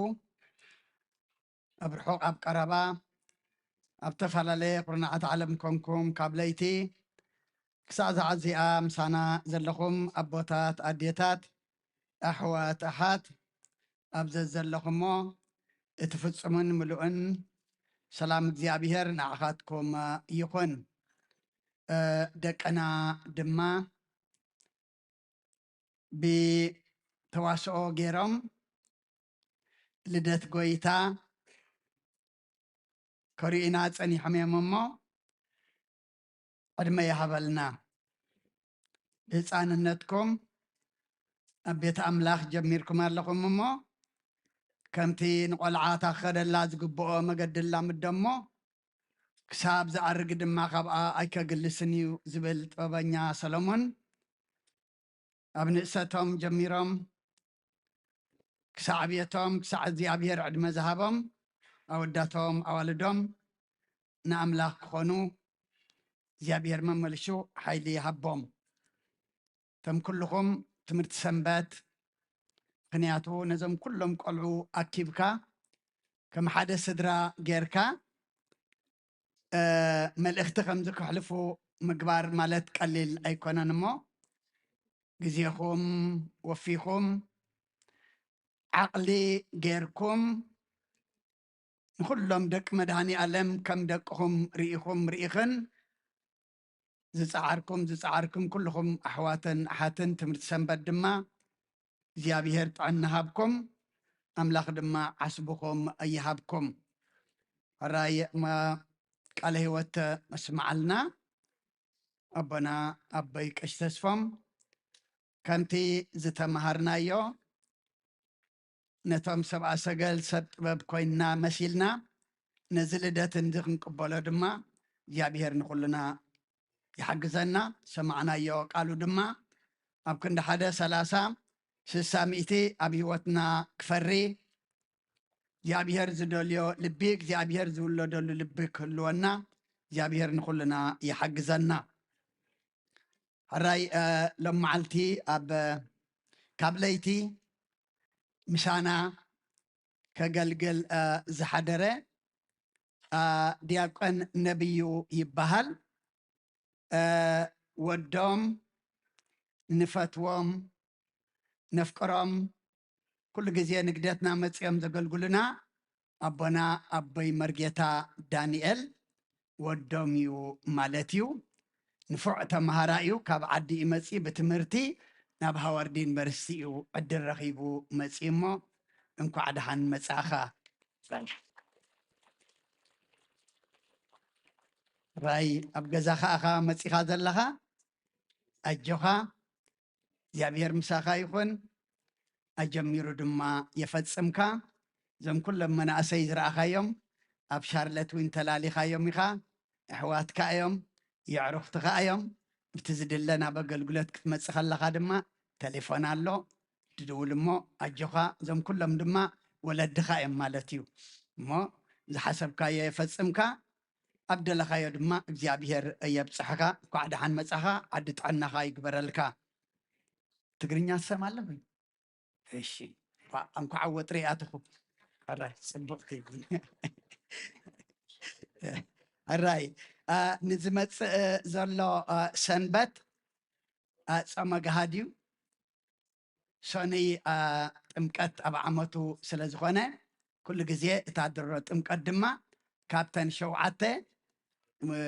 ኣብ ርሑቕ ኣብ ቀረባ ኣብ ዝተፈላለየ ኩርናዓት ዓለም ኮንኩም ካብ ለይቲ ክሳዕ ዝዓዚኣ ምሳና ዘለኹም ኣቦታት፣ ኣዴታት፣ ኣሕዋት፣ ኣሓት ኣብ ዘዘለኹሞ እቲ ፍጹምን ምሉእን ሰላም እግዚኣብሔር ንዓኻትኩም ይኹን። እ፣ ደቅና ድማ ብተዋስኦ ገይሮም ልደት ጎይታ ከርእዩና ጸኒሖም እዮም እሞ ዕድመ ይሃበልና። ብህፃንነትኩም ኣብ ቤት ኣምላኽ ጀሚርኩም ኣለኹም እሞ ከምቲ ንቆልዓ ታኸደላ ዝግብኦ መገዲ ላምዶ እሞ ክሳብ ዝኣርግ ድማ ካብኣ ኣይከግልስን እዩ ዝብል ጥበበኛ ሰሎሞን ኣብ ንእሰቶም ጀሚሮም ክሳዕ ዕብየቶም ክሳዕ እግዚኣብሔር ዕድመ ዝሃቦም ኣወዳቶም ኣዋልዶም ንኣምላኽ ክኾኑ እግዚኣብሔር መመልሹ ሓይሊ ይሃቦም። እቶም ኩልኹም ትምህርቲ ሰንበት ምክንያቱ ነዞም ኩሎም ቆልዑ ኣኪብካ ከም ሓደ ስድራ ጌርካ እ፣ መልእኽቲ ከምዚ ከሕልፉ ምግባር ማለት ቀሊል ኣይኮነን እሞ ግዜኹም ወፊኹም ዓቕሊ ጌርኩም ንኹሎም ደቂ መድሃኒ ኣለም ከም ደቅኹም ርኢኹም ርኢኽን ዝፀዓርኩም ዝፀዓርኩም ኩልኹም ኣሕዋትን ኣሓትን ትምህርቲ ሰንበት ድማ እግዚኣብሔር ጥዕና ሃብኩም ኣምላኽ ድማ ዓስብኹም ይሃብኩም። ሕራይ ቃለ ህይወት መስማዓልና ኣቦና ኣቦይ ቀሽ ተስፎም ከምቲ ዝተምሃርናዮ ነቶም ሰብኣ ሰገል ሰብ ጥበብ ኮይንና መሲልና ነዚ ልደት እንዚ ክንቅበሎ ድማ እግዚኣብሔር ንኹልና ይሓግዘና። ሰማዕናዮ ቃሉ ድማ ኣብ ክንዲ ሓደ ሰላሳ ስሳ ሚእቲ ኣብ ህይወትና ክፈሪ እግዚኣብሔር ዝደልዮ ልቢ እግዚኣብሔር ዝውለደሉ ልቢ ክህልወና እግዚኣብሔር ንኹልና ይሓግዘና። ሕራይ ሎም መዓልቲ ኣብ ካብ ለይቲ ምሳና ከገልግል ዝሓደረ ዲያቆን ነብዩ ይበሃል። ወዶም ንፈትዎም ነፍቅሮም ኩሉ ግዜ ንግደትና መፅኦም ዘገልግሉና ኣቦና ኣቦይ መርጌታ ዳንኤል ወዶም እዩ ማለት እዩ። ንፉዕ ተምሃራ እዩ። ካብ ዓዲ እዩ መፂ ብትምህርቲ ናብ ሃዋርድ ዩኒቨርሲቲ እዩ ዕድል ረኺቡ መፂ እሞ እንኳዕ ደሓን መፃእኻ። ራይ ኣብ ገዛኻ ኢኻ መፂኻ ዘለኻ። ኣጆኻ እግዚኣብሔር ምሳኻ ይኹን። ኣጀሚሩ ድማ የፈጽምካ። እዞም ኩሎም መናእሰይ ዝረኣኻዮም ኣብ ሻርለት ዊን ተላሊኻዮም ኢኻ። ኣሕዋትካ እዮም፣ የዕሩኽትኻ እዮም። ብቲ ዝድለ ናብ ኣገልግሎት ክትመጽእ ከለኻ ድማ ተሌፎን ኣሎ፣ ትድውል እሞ ኣጆኻ። እዞም ኩሎም ድማ ወለድኻ እዮም ማለት እዩ። እሞ ዝሓሰብካዮ የፈጽምካ፣ ኣብ ደለኻዮ ድማ እግዚኣብሔር የብጽሕኻ። እንኳዕ ደሓን መጻኻ፣ ዓዲ ጥዕናኻ ይግበረልካ። ትግርኛ ትሰምዕ ኣለኹ? እሺ፣ እንኳዕ ወጥሪ ኣትኹ። ሕራይ፣ ጽቡቕ። ሕራይ፣ ንዝመጽእ ዘሎ ሰንበት ጾመ ገሃድ እዩ። ሰኑይ ጥምቀት ኣብ ዓመቱ ስለ ዝኾነ ኩሉ ግዜ እታ ድሮ ጥምቀት ድማ ካብተን ሸውዓተ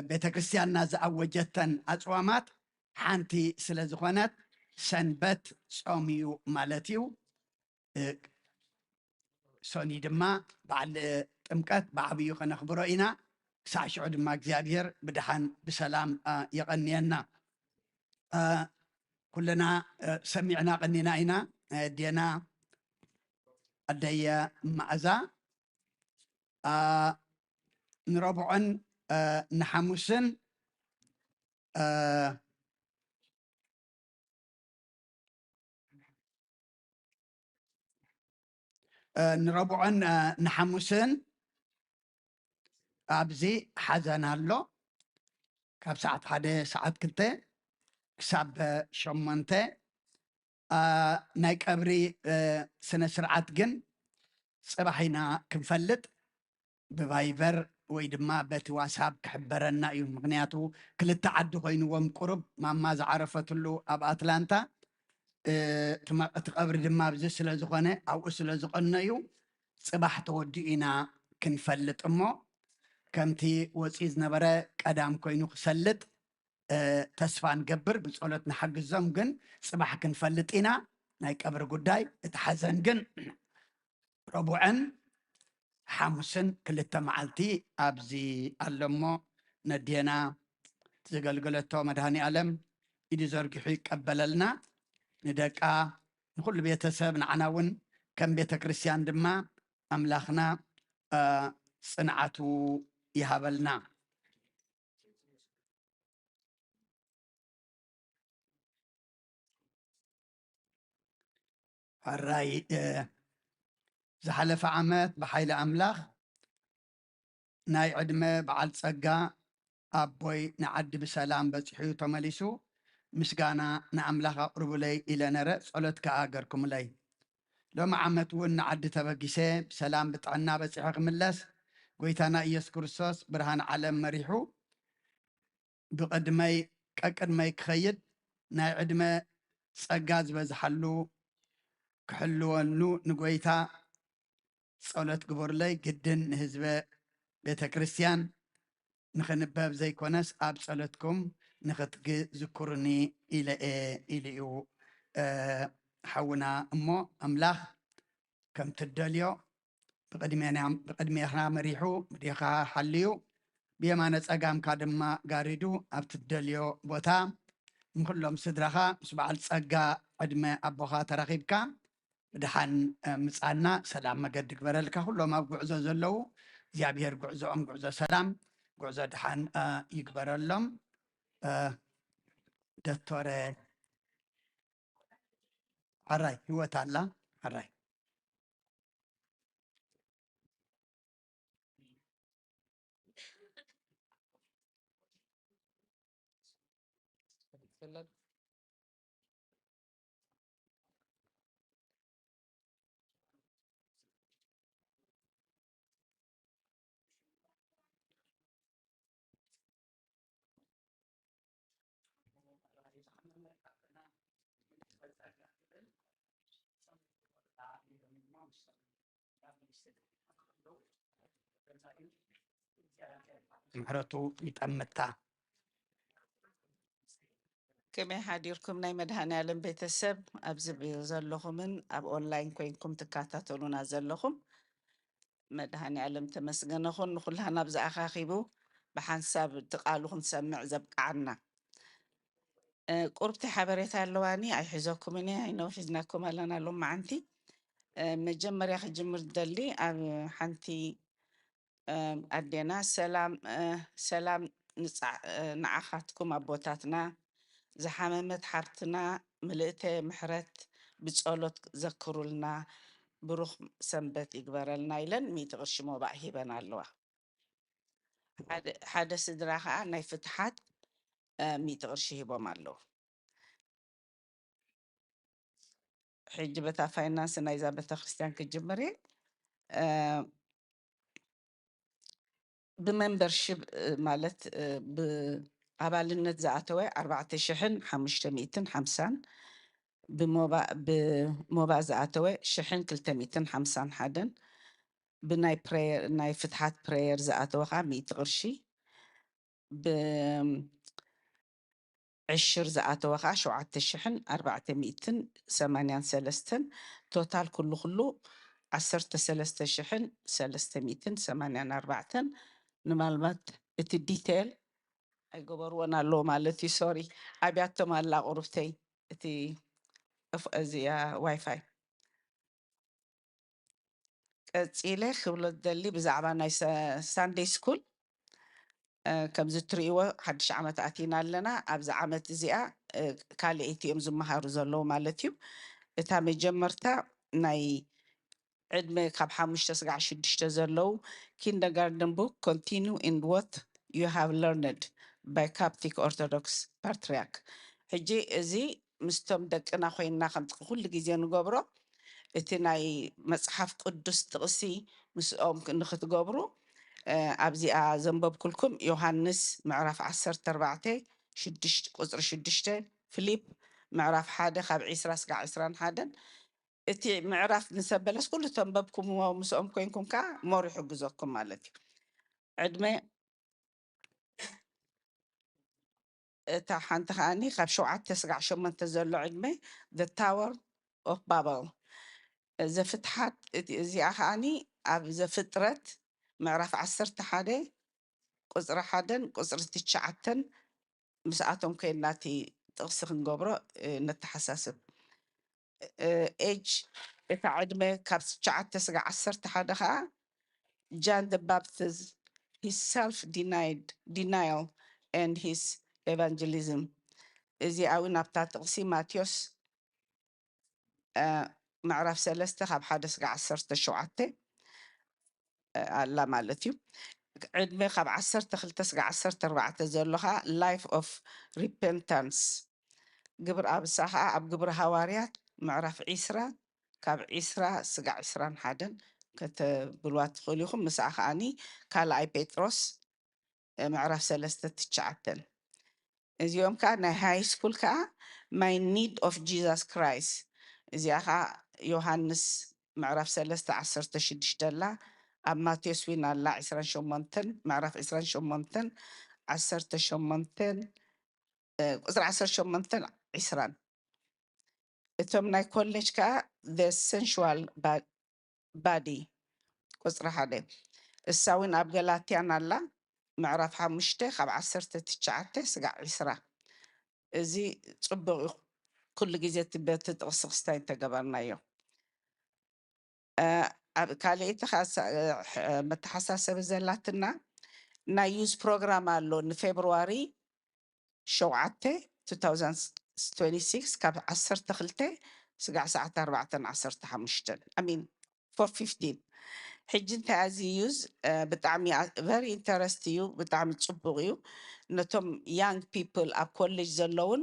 ቤተ ክርስቲያንና ዝኣወጀተን ኣጽዋማት ሓንቲ ስለ ዝኾነት ሰንበት ጾም እዩ ማለት እዩ። ሰኑይ ድማ በዓል ጥምቀት ብዓብዩ ከነኽብሮ ኢና። ክሳዕ ሽዑ ድማ እግዚኣብሔር ብድሓን ብሰላም የቐንየና። ኩልና ሰሚዕና ቀኒና ኢና። ኣዴና ኣደየ መኣዛ ንረብዖን ንሓሙስን ንረብዖን ንሓሙስን ኣብዚ ሓዘን ኣሎ። ካብ ሰዓት ሓደ ሰዓት ክልተ ክሳብ ሸሞንተ። ናይ ቀብሪ ስነ ስርዓት ግን ፅባሕ ኢና ክንፈልጥ። ብቫይበር ወይ ድማ በቲ ዋትሳፕ ክሕበረና እዩ። ምክንያቱ ክልተ ዓዲ ኮይንዎም ቁሩብ ማማ ዝዓረፈትሉ ኣብ ኣትላንታ እቲ ቀብሪ ድማ ኣብዚ ስለ ዝኾነ ኣብኡ ስለ ዝቐነዩ ፅባሕ ተወዲኡ ኢና ክንፈልጥ እሞ ከምቲ ወፂኡ ዝነበረ ቀዳም ኮይኑ ክሰልጥ ተስፋ ንገብር። ብፀሎት ንሓግዞም ግን ፅባሕ ክንፈልጥ ኢና። ናይ ቀብሪ ጉዳይ እቲ ሓዘን ግን ረቡዕን ሓሙስን ክልተ መዓልቲ ኣብዚ ኣሎ እሞ ነዴና ዘገልገለቶ መድሃኒ ኣለም ኢዱ ዘርጊሑ ይቀበለልና። ንደቃ ንኩሉ ቤተሰብ ንዓና እውን ከም ቤተ ክርስቲያን ድማ ኣምላኽና ጽንዓቱ ይሃበልና። ሕራይ ዝሓለፈ ዓመት ብሓይሊ ኣምላኽ ናይ ዕድመ በዓል ጸጋ ኣቦይ ንዓዲ ብሰላም በጺሑ ተመሊሱ ምስጋና ንኣምላኽ ኣቕርቡለይ ኢለ ነረ፣ ጸሎት ከኣ ገርኩምለይ። ሎሚ ዓመት እውን ንዓዲ ተበጊሰ ብሰላም ብጥዕና በጺሐ ክምለስ ጎይታና ኢየሱስ ክርስቶስ ብርሃን ዓለም መሪሑ ብቕድመይ ቀቅድመይ ክኸይድ ናይ ዕድመ ጸጋ ዝበዝሓሉ ክሕልወሉ ንጎይታ ጸሎት ግበሩለይ። ግድን ንህዝበ ቤተ ክርስቲያን ንኽንበብ ዘይኮነስ ኣብ ጸሎትኩም ንኽትዝክሩኒ ኢለ እየ ኢሉ እዩ ሓውና። እሞ ኣምላኽ ከም ትደልዮ ብቕድሜና ብቕድሜኻ መሪሑ ብዴኻ ሓልዩ ብየማነ ጸጋምካ ድማ ጋሪዱ ኣብ ትደልዮ ቦታ ንኹሎም ስድራኻ ምስ በዓል ጸጋ ዕድመ ኣቦኻ ተራኺብካ ብድሓን ምጻና ሰላም መገዲ ግበረልካ። ኩሎም ኣብ ጉዕዞ ዘለዉ እግዚኣብሔር ጉዕዞኦም ጉዕዞ ሰላም ጉዕዞ ድሓን ይግበረሎም። ደቶረ ሓራይ ህይወት ኣላ ሓራይ ምሕረቱ ይጠምታ። ከመይ ሓዲርኩም ናይ መድሃኔ ዓለም ቤተሰብ? ኣብዚ ብ-፣ ዘለኹምን ኣብ ኦንላይን ኮይንኩም ትከታተሉና ዘለኹም መድሃኔ ዓለም ተመስገነኹን ንኹላህና ኣብዚ ኣኻኺቡ ብሓንሳብ እቲ ቃሉ ክንሰምዕ ዘብቅዓና። እ፣ ቁርብቲ ሓበሬታ ኣለዋኒ ኣይሕዘኩምን እየ፣ ኣይነው ሒዝናኩም ኣለና ሎም መዓንቲ። እ፣ መጀመርያ ክጅምር ደሊ ኣብ ሓንቲ፣ እ፣ ኣዴና ሰላም፣ እ፣ ሰላም ንጻ-፣ እ፣ ንዓኻትኩም ኣቦታትና፣ ዝሓመመት ሓብትና ምልእተ ምሕረት ብጸሎት ዘክሩልና፣ ብሩኽ ሰንበት ይግበረልና ኢለን ሚእቲ ቅርሺ ሞባእ ሂበን ኣለዋ። ሓደ፣ ሓደ ስድራ ኸዓ ናይ ፍትሓት፣ እ፣ ሚእቲ ቅርሺ ሂቦም ኣለዉ። ሕጂ በታ ፋይናንስ ናይዛ ቤተክርስትያን ክጅምር እየ። እ፣ ብመምበርሺፕ፣ እ፣ ማለት፣ እ፣ ብኣባልነት ዝኣተወ ኣርባዕተ ሽሕን ሓሙሽተ ሚእትን ሓምሳን፣ ብሞባ-፣ ብሞባ ዝኣተወ ሽሕን ክልተ ሚእትን ሓምሳን ሓደን፣ ብናይ ፕሬየር፣ ናይ ፍትሓት ፕሬየር ዝኣተወ ኸዓ ሚእቲ ቅርሺ፣ ብ-፣ ዕሽር ዝኣተወ ኸዓ ሸውዓተ ሽሕን ኣርባዕተ ሚእትን ሰማንያን ሰለስተን፣ ቶታል ኩሉ ኩሉ ዓሰርተ ሰለስተ ሽሕን ሰለስተ ሚእትን ሰማንያን ኣርባዕተን። ንማልባት እቲ ዲቴል ኣይገበርዎን ኣለዎ ማለት እዩ። ሶሪ፣ ኣብያቶም ኣላ ቁርብተይ እቲ እፍ-፣ እዚኣ ዋይፋይ። ቀጺለ ክብሎ ዝደሊ ብዛዕባ ናይ ሰ-፣ ሳንደይ ስኩል፣ እ፣ ከምዚ እትርእይዎ ሓድሽ ዓመት ኣቲና ኣለና። ኣብዚ ዓመት እዚኣ፣ እ፣ ካልኣይቲ እዮም ዝመሃሩ ዘለዉ ማለት እዩ። እታ መጀመርታ ናይ ዕድመ ካብ ሓሙሽተ ስጋዕ ሽዱሽተ ዘለዉ፣ Kindergarten book, continue in what you have learned by Coptic Orthodox Patriarch። ሕጂ እዚ ምስቶም ደቅና ኮይንና ከምቲ ኩሉ ግዜ ንገብሮ፣ እቲ ናይ መጽሓፍ ቅዱስ ጥቕሲ ምስኦም ክ-፣ ንኽትገብሩ፣ እ፣ ኣብዚኣ ዘንበብኩልኩም ዮሃንስ ምዕራፍ ዓሰርተ ኣርባዕተ፣ ሽዱሽተ፣ ቁጽሪ ሽዱሽተ፣ ፊሊፕ ምዕራፍ ሓደ ካብ ዒስራ ስጋዕ ዒስራን ሓደን። እቲ ምዕራፍ ምስ ኣበለስ ኩሉ ተንበብኩምዎ ምስኦም ኮይንኩም ከኣ ሞር ይሕግዘኩም ማለት እዩ። ዕድመ እታ ሓንቲ ከኣኒ ካብ ሸውዓተ ስጋዕ ሸሞንተ ዘሎ ዕድመ፣ The Tower of Babel። ዘፍትሓት እቲ፣ እዚኣ ከኣኒ ኣብ ዘፍጥረት ምዕራፍ ዓሰርተ ሓደ ቁጽሪ ሓደን ቁጽሪ ትሽዓተን ምስኣቶም ኮይንና እቲ ጥቕሲ ክንገብሮ፣ እ፣ ነተሓሳስብ። እ፣ ኤጅ እታ ዕድመ ካብ ትሽዓተ ስጋዕ ዓሰርተ ሓደ ከኣ John the Baptist, his self denied, denial and his evangelism። እዚኣ እውን ኣብታ ጥቕሲ ማቴዎስ፣ እ፣ ምዕራፍ ሰለስተ ካብ ሓደ ስጋዕ ዓሰርተ ሸውዓተ፣ እ፣ ኣላ ማለት እዩ። ዕድመ ካብ ዓሰርተ ክልተ ስጋዕ ዓሰርተ ኣርባዕተ ዘሎ ኸዓ Life of Repentance። ግብሪ ኣብሳ ኸዓ ኣብ ግብሪ ሃዋርያት ምዕራፍ ዒስራ ካብ ዒስራ ስጋዕ ዒስራን ሓደን ከተብልዋ ትኽእሉ ኢኹም። ምስኣ ከኣኒ ካልኣይ ጴጥሮስ፣ እ፣ ምዕራፍ ሰለስተ ትሽዓተን። እዚኦም ከኣ ናይ ሃይ ስኩል ከኣ My Need of Jesus Christ። እዚኣ ከኣ ዮሃንስ ምዕራፍ ሰለስተ ዓሰርተ ሽዱሽተ ኣላ። ኣብ ማቴዎስ እውን ኣላ ዒስራን ሸሞንተን፣ ምዕራፍ ዒስራን ሸሞንተን፣ ዓሰርተ ሸሞንተን፣ እ፣ ቁጽሪ ዓሰርተ ሸሞንተን ዒስራን። እቶም ናይ ኮሌጅ ከኣ The Sensual Ba-፣ Body ቁጽሪ ሓደ። እሳ እውን ኣብ ገላትያን ኣላ፣ ምዕራፍ ሓሙሽተ ካብ ዓሰርተ ትሽዓተ ስጋዕ ዒስራ። እዚ ጽቡቕ እዩ። ኩሉ ግዜ እቲ በቲ ጥቕሲ ክስታይ እንተገበርናዮ። እ፣ ኣብ ካልኣይቲ ኻሳ-፣ እ፣ መተሓሳሰቢ ዘላትና ናይ ዩዝ ፕሮግራም ኣሎ ንፌብርዋሪ ሸውዓተ፣ two thousand twenty-six፣ ካብ ዓሰርተ ክልተ ስጋዕ ሰዓት ኣርባዕተን ዓሰርተ ሓሙሽተን፣ I mean, four fifteen። ሕጂ እንታይ ኣዚ ዩዝ፣ እ፣ ብጣዕሚ ኣ-፣ very interest እዩ፣ ብጣዕሚ ጽቡቕ እዩ። ነቶም ያንግ ፒፕል ኣብ ኮሌጅ ዘለውን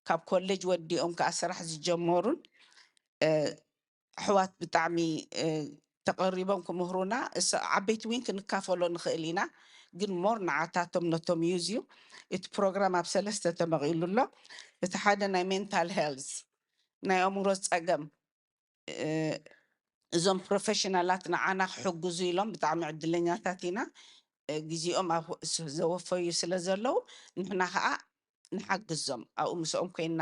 ካብ ኮሌጅ ወዲኦም ከኣ ስራሕ ዝጀመሩን፣ እ፣ ኣሕዋት ብጣዕሚ፣ እ፣ ተቐሪቦም ክምህሩና፣ እስ-፣ ዓበይቲ እውን ክንካፈሎ ንኽእል ኢና፣ ግን ሞር ንዓታቶም ነቶም ዩዝ እዩ። እቲ ፕሮግራም ኣብ ሰለስተ ተመቒሉ ኣሎ። እቲ ሓደ ናይ ሜንታል ሄልዝ፣ ናይ ኣእምሮ ጸገም፣ እ፣ እዞም ፕሮፌሽናላት ንዓና ክሕግዙ ኢሎም ብጣዕሚ ዕድለኛታት ኢና። ግዜኦም ኣብ ዘወፈዩ ስለ ዘለዉ ንሕና ከዓ ንሓግዞም። ኣብኡ ምስኦም ኮይና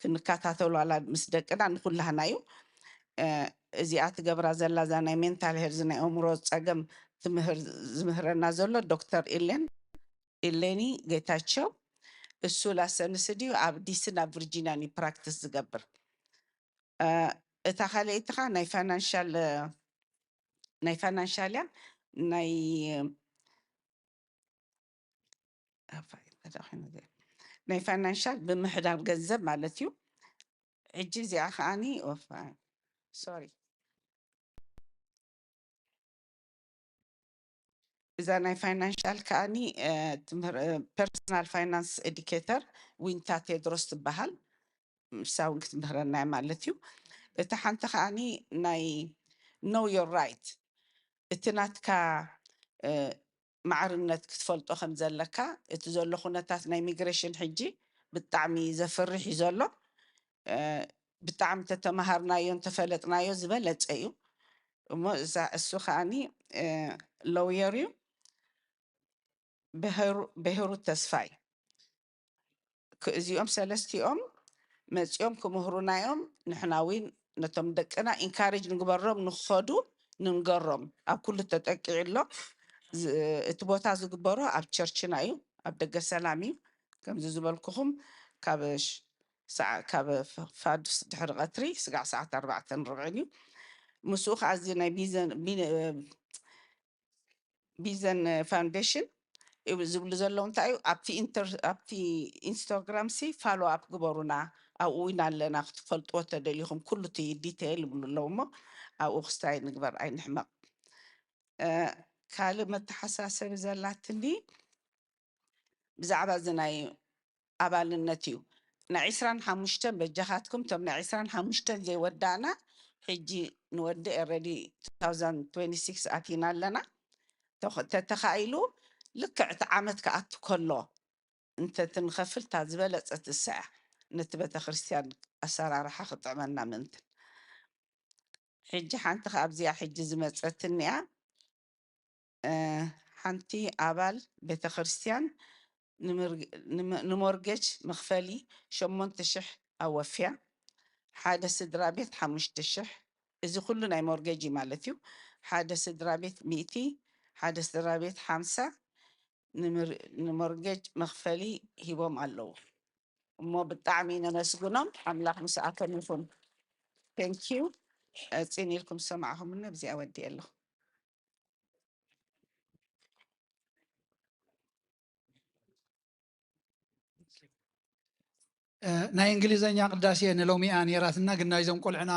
ክንከታተሉ ዋላ ምስ ደቅና ንኩላህና እዩ። እዚኣ ትገብራ ዘላ እዛ ናይ ሜንታል ሄልዝ ናይ ኣእምሮ ፀገም ትምህር ዝምህረና ዘሎ ዶክተር ኢሌን ኢሌኒ ጌታቸው፣ እሱ ላሰንስ ድዩ ኣብ ዲስን ኣብ ቪርጂኒያን እዩ ፕራክቲስ ዝገብር። እታ ካልኣይቲ ኸዓ ናይ ፋይናንሻል ናይ ፋይናንሻል እያ ናይ ናይ ፋይናንሻል ብምሕዳር ገንዘብ ማለት እዩ። ሕጂ እዚኣ ከዓኒ ሶሪ እዛ ናይ ፋይናንሻል ከዓኒ ፐርሰናል ፋይናንስ ኤዲኬተር ዊንታ ቴድሮስ ትበሃል። ምሳ እውን ክትምህረና ማለት እዩ። እታ ሓንቲ ከዓኒ ናይ ኖው ዮር ራይት፣ እቲ ናትካ ማዕርነት ክትፈልጦ ከም ዘለካ፣ እቲ ዘሎ ኩነታት ናይ ሚግሬሽን ሕጂ ብጣዕሚ ዘፍርሕ እዩ ዘሎ። ብጣዕሚ ተተማሃርናዮ እንተፈለጥናዮ ዝበለፀ እዩ። እሞ እዛ እሱ ከዓኒ ሎውየር እዩ። ብሄሩ ተስፋይ፣ እዚኦም ሰለስቲኦም መፂኦም ክምህሩና እዮም። ንሕና እውን ነቶም ደቅና ኢንካሬጅ ንግበሮም፣ ንክኸዱ ንንገሮም። ኣብ ኩሉ ተጠቂዑ ኣሎ። እቲ ቦታ ዝግበሮ ኣብ ቸርችና እዩ፣ ኣብ ደገ ሰላም እዩ። ከምዚ ዝበልኩኹም ካብ ካብ ፋዱስ ድሕሪ ቀትሪ ስጋዕ ሰዓት ኣርባዕተን ርብዕን እዩ። ምስኡ ከዓ እዚ ናይ ቢዘን ቢዘን ፋውንዴሽን ዝብሉ ዘለዉ እንታይ እዩ ኣብቲ ኢንስታግራም ሲ ፋሎ ኣፕ ግበሩና፣ ኣብኡ ኢና ኣለና ክትፈልጥዎ ተደሊኹም ኩሉ እቲ ዲቴይል ይብሉ ኣለዉ እሞ ኣብኡ ክስታይ ንግበር ኣይንሕመቕ። ካልእ መተሓሳሰቢ ዘላትኒ ብዛዕባ እዚ ናይ ኣባልነት እዩ። ናይ ዕስራን ሓሙሽተን በጃኻትኩም እቶም ናይ ዕስራን ሓሙሽተን ዘይወዳእና ሕጂ ንወዲ ኤረዲ two thousand twenty-six ኣቲና ኣለና። ተተኻኢሉ ልክዕ እቲ ዓመት ክኣቱ ከሎ እንተ ትንኸፍል እታ ዝበለጸት እሳ እያ። ነቲ ቤተክርስትያን ኣሰራርሓ ክጥዕመና ምእንትን ሕጂ ሓንቲ ካብዚኣ ሕጂ ዝመጸትኒ እያ። ሓንቲ ኣባል ቤተክርስትያን ንሞርጌጅ መኽፈሊ ሸሞንተ ሽሕ ኣወፍያ፣ ሓደ ስድራ ቤት ሓሙሽተ ሽሕ፣ እዚ ኩሉ ናይ ሞርጌጅ እዩ ማለት እዩ። ሓደ ስድራ ቤት ሚእቲ፣ ሓደ ስድራ ቤት ሓምሳ ንሞርጌጅ መኽፈሊ ሂቦም ኣለዉ። እሞ ብጣዕሚ ነመስግኖም፣ ኣምላኽ ምስኣቶም ይኹን። ቴንኪዩ። ፂን ኢልኩም ዝሰማዕኹምኒ ኣብዚኣ ወዲእ ኣለኹ። ናይ እንግሊዘኛ ቅዳሴ ንሎሚኣ ነይራትና፣ ግን ናይዞም ቆልዕና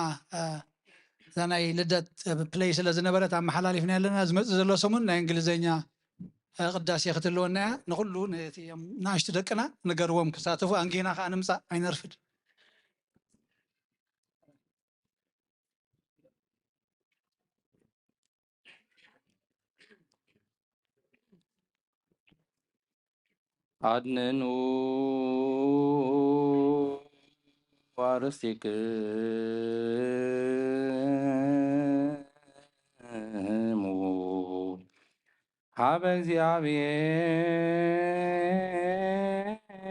እዛ ናይ ልደት ፕለይ ስለ ዝነበረት ኣመሓላሊፍና ኣለና። ዝመፅእ ዘሎ ሰሙን ናይ እንግሊዘኛ ቅዳሴ ክትህልወና እያ። ንኩሉ ንእሽቱ ደቅና ንገርዎም ክሳተፉ፣ ኣንጊህና ከዓ ንምፃእ ኣይነርፍድ። ኣድንኑ ኣርሲክሙ ሀበ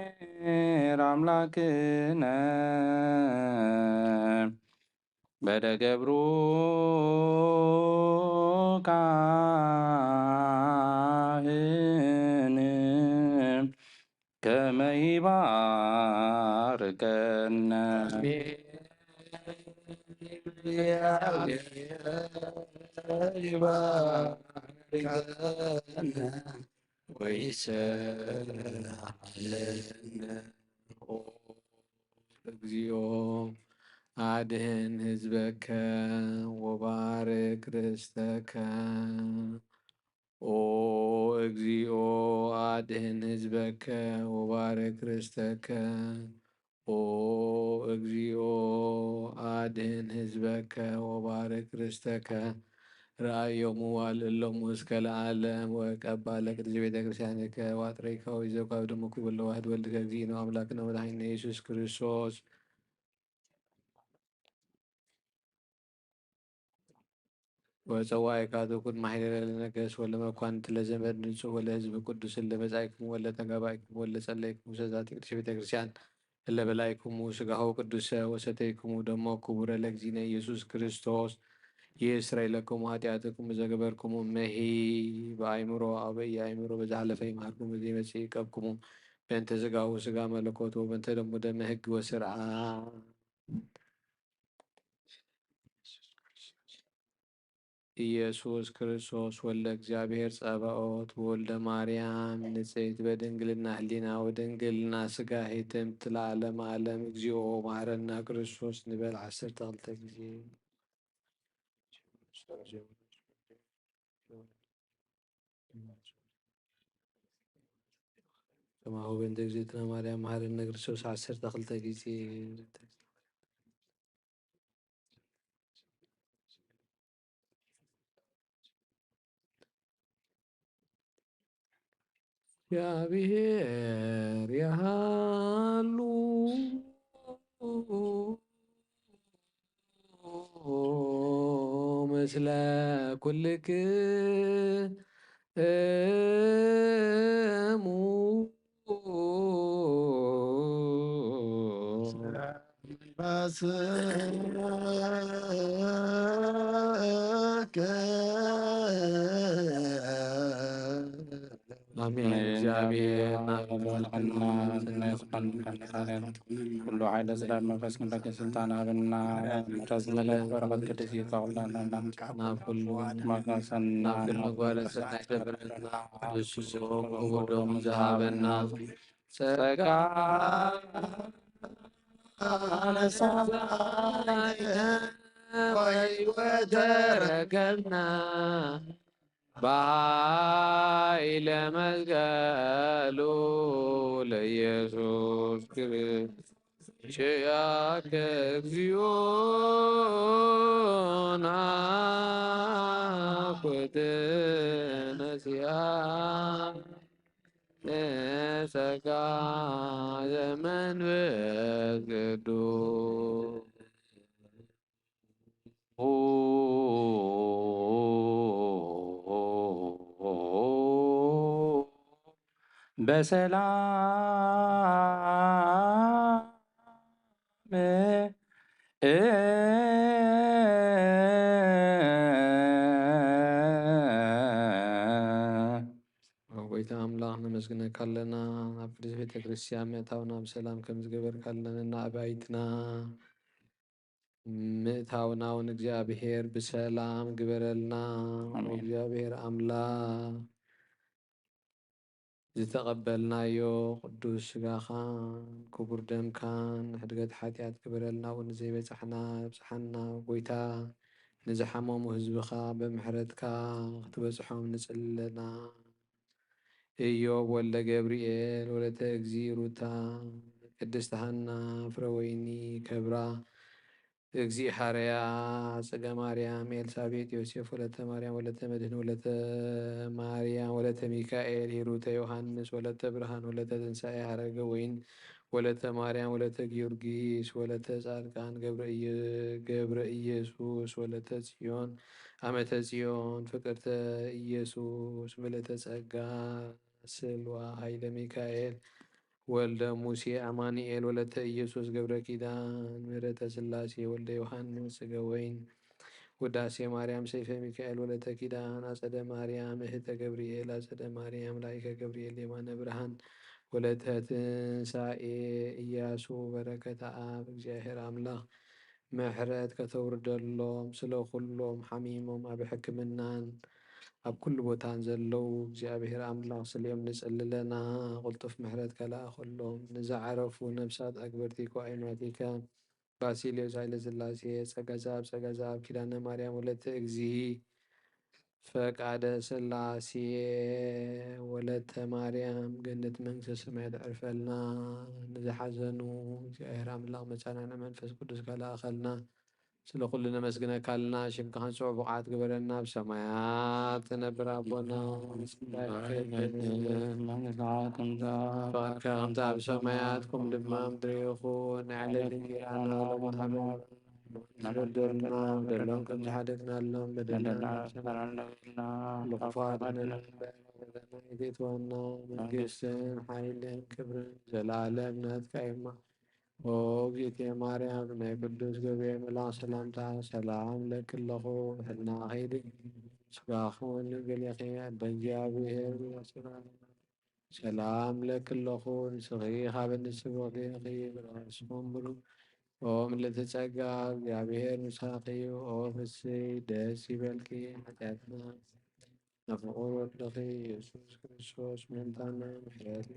እግዚኣብሔር ኣምላክነ በደገብሩ ካህን ከመ ይባርከነ እግዚኦ አድህን ህዝበከ ወባርክ ርስተከ። ኦ እግዚኦ አድህን ህዝበከ ወባርክ ርስተከ። ኦ እግዚኦ አድህን ህዝበከ ወባርክ ርስተከ። ረአዮሙ ዋልእሎሙ እስከ ለዓለም ወቀባ ለቅድስት ቤተ ክርስቲያንከ ዋጥረይካ ወይዘኳብ ደሙ ክቡር ለዋህድ ወልድከ እግዚእነ አምላክነ ወመድኃኒነ ኢየሱስ ክርስቶስ። ወጸዋይካቱ ኩን ማሕደረ ለነገስ ወለመኳንንት ለዘመድ ንጹህ ወለህዝብ ቅዱስ እለ መጻእኩም ወለ ተጋባእኩም ወለ ጸለይኩም ውሰት ዛቲ ቅድስት ቤተ ክርስቲያን እለ በላይኩሙ ስጋሁ ቅዱሰ ወሰተይኩሙ ደሞ ክቡረ ለእግዚእነ ኢየሱስ ክርስቶስ ይስረይ ለክሙ ኃጢአትክሙ ዘገበርክሙ መሂ በአይምሮ አው በኢአይምሮ በዘሐለፈ ይምሃርክሙ ዘይመጽእ ይቀብክሙ በእንተ ስጋሁ ስጋ መለኮት ወበእንተ ደሙ ደመ ህግ ወስርዓት። ኢየሱስ ክርስቶስ ወልደ እግዚኣብሔር ጸባኦት ወልደ ማርያም ንጽሕት በድንግልና ህሊና ወድንግልና ስጋ ሄትምት ለዓለመ ዓለም እግዚኦ መሐረነ ክርስቶስ ንበል ዓሰርተ ክልተ ግዜ። ከማሁ በእንተ እግዝእትነ ማርያም መሐረነ ክርስቶስ ዓሰርተ ክልተ ግዜ። እግዚአብሔር ያሃሉ ምስለ ኩልክሙ። አሜን። እግዚአብሔር ኩሉ ኃይለ ስልጣን መንፈስ ቅዱስ ስልጣን አብና ምሕረት ዝመልአት በረከት ቅድስት ይቀበለና። ናብ ኩሉ መጋሰና ናብ ኩሉ ምግባረ ሰናይ ዘብለና ንሱ ወደሙ ዝሃበና ጸጋ ነሳናይ ወተረከብና በኃይለ መስቀሉ ለኢየሱስ ክርስቶስ ኪያከ እግዚኦ ናኩትነ ሲያ ጸጋ ዘመንፈስ ቅዱስ በሰላም። ጎይታ ኣምላኽ ነመስግነካ ኣለና፣ ናብ ቅድስት ቤተ ክርስቲያን ምእታውና ብሰላም ከም ዝገበርካለንና ኣባይትና ምእታውና እውን እግዚኣብሔር ብሰላም ግበረልና። ኣሜን። እግዚኣብሔር ኣምላኽ ዝተቐበልናዮ ቅዱስ ስጋኻን ክቡር ደምካን ንሕድገት ሓጢኣት ግበረልና። እውን ዘይበጻሕና ኣብጽሓና። ጎይታ ንዝሓመሙ ህዝብኻ ብምሕረትካ ክትበጽሖም ንጽሊ ኣለና። ኢዮብ ወልደ ገብርኤል ወለተ እግዚ ሩታ፣ ቅድስት ሃና ፍረ ወይኒ ከብራ፣ እግዚ ሃረያ፣ ጸገ ማርያም፣ ኤልሳቤጥ፣ ዮሴፍ ወለተ ማርያም፣ ወለተ መድህን፣ ወለተ ማርያም፣ ወለተ ሚካኤል፣ ሂሩተ ዮሐንስ፣ ወለተ ብርሃን፣ ወለተ ትንሳኤ፣ ሀረገ ወይን፣ ወለተ ማርያም፣ ወለተ ጊዮርጊስ፣ ወለተ ጻድቃን፣ ገብረ ኢየ-፣ ገብረ ኢየሱስ፣ ወለተ ጽዮን፣ አመተ ጽዮን፣ ፍቅርተ ኢየሱስ፣ ምልእተ ጸጋ፣ ስልዋ ኃይለ ሚካኤል፣ ወልደ ሙሴ አማኑኤል ወለተ ኢየሱስ ገብረ ኪዳን፣ ምህረተ ሥላሴ ወልደ ዮሐንስ ጽገ ወይን፣ ውዳሴ ማርያም ሰይፈ ሚካኤል ወለተ ኪዳን፣ አጸደ ማርያም እህተ ገብርኤል፣ አጸደ ማርያም ላይከ ገብርኤል የማነ ብርሃን ወለተ ትንሳኤ፣ ኢያሱ በረከተ አብ። እግዚኣብሔር አምላኽ ምሕረት ከተውርደሎም፣ ስለ ኩሎም ሓሚሞም ኣብ ሕክምናን ኣብ ኩሉ ቦታን ዘለዉ እግዚኣብሔር ኣምላኽ ስሊኦም ንጽልለና፣ ቅልጡፍ ምሕረት ከለኣኸሎም። ንዝዓረፉ ነፍሳት ኣግበርቲ ኮኣይማቲከ ባሲልዮስ ሃይለ ስላሴ፣ ጸጋ ዘኣብ፣ ጸጋ ዘኣብ፣ ኪዳነ ማርያም ወለተ እግዚእ፣ ፈቃደ ስላሴ ወለተ ማርያም፣ ገነት መንግስተ ሰማያት ዕርፈልና። ንዝሓዘኑ እግዚኣብሔር ኣምላኽ መጻናንዒ መንፈስ ቅዱስ ከለኣኸልና። ስለ ኩሉ ነመስግነካ ኣለና፣ ሽምካ ክንጽውዕ ብቑዓት ግበረና። ኣብ ሰማያት ትነብር ኣቦና፣ መንግስትኻ ትምጻእ፣ ፍቓድካ ከምቲ ኣብ ሰማያት፣ ከምኡ ድማ ኣብ ምድሪ ይኹን። ንዕለትን እንጀራና ሎሚ ሃበና፣ ዝበደሉና በደሎም ከም ዝሓደግናሎም በደልና በደልና ሰራን ነብልና ልኽፋት ነንበር ቤትዋና መንግስትን ሓይልን ክብርን ዘላለም ናትካ እዩማ። ኦ እግዝእትየ ማርያም ናይ ቅዱስ ገብርኤል መልኣክ ሰላምታ ሰላም ለኪ ኣለኹ። ሕልና ከይዲ ስጋኹን ገሊኺ በእግዚኣብሔር ሰላም ለኪ ኣለኹ። ንስኺ ካብ እንስብክ ዲኺ ብራስኹም ብሩ ኦም ልትጸጋ እግዚኣብሔር ምሳኺ እዩ። ኦ ፍስይ ደስ ይበልኪ። ሓጢኣትና ንፍቑር ወድኺ ኢየሱስ ክርስቶስ ምሕንታና ምሕረት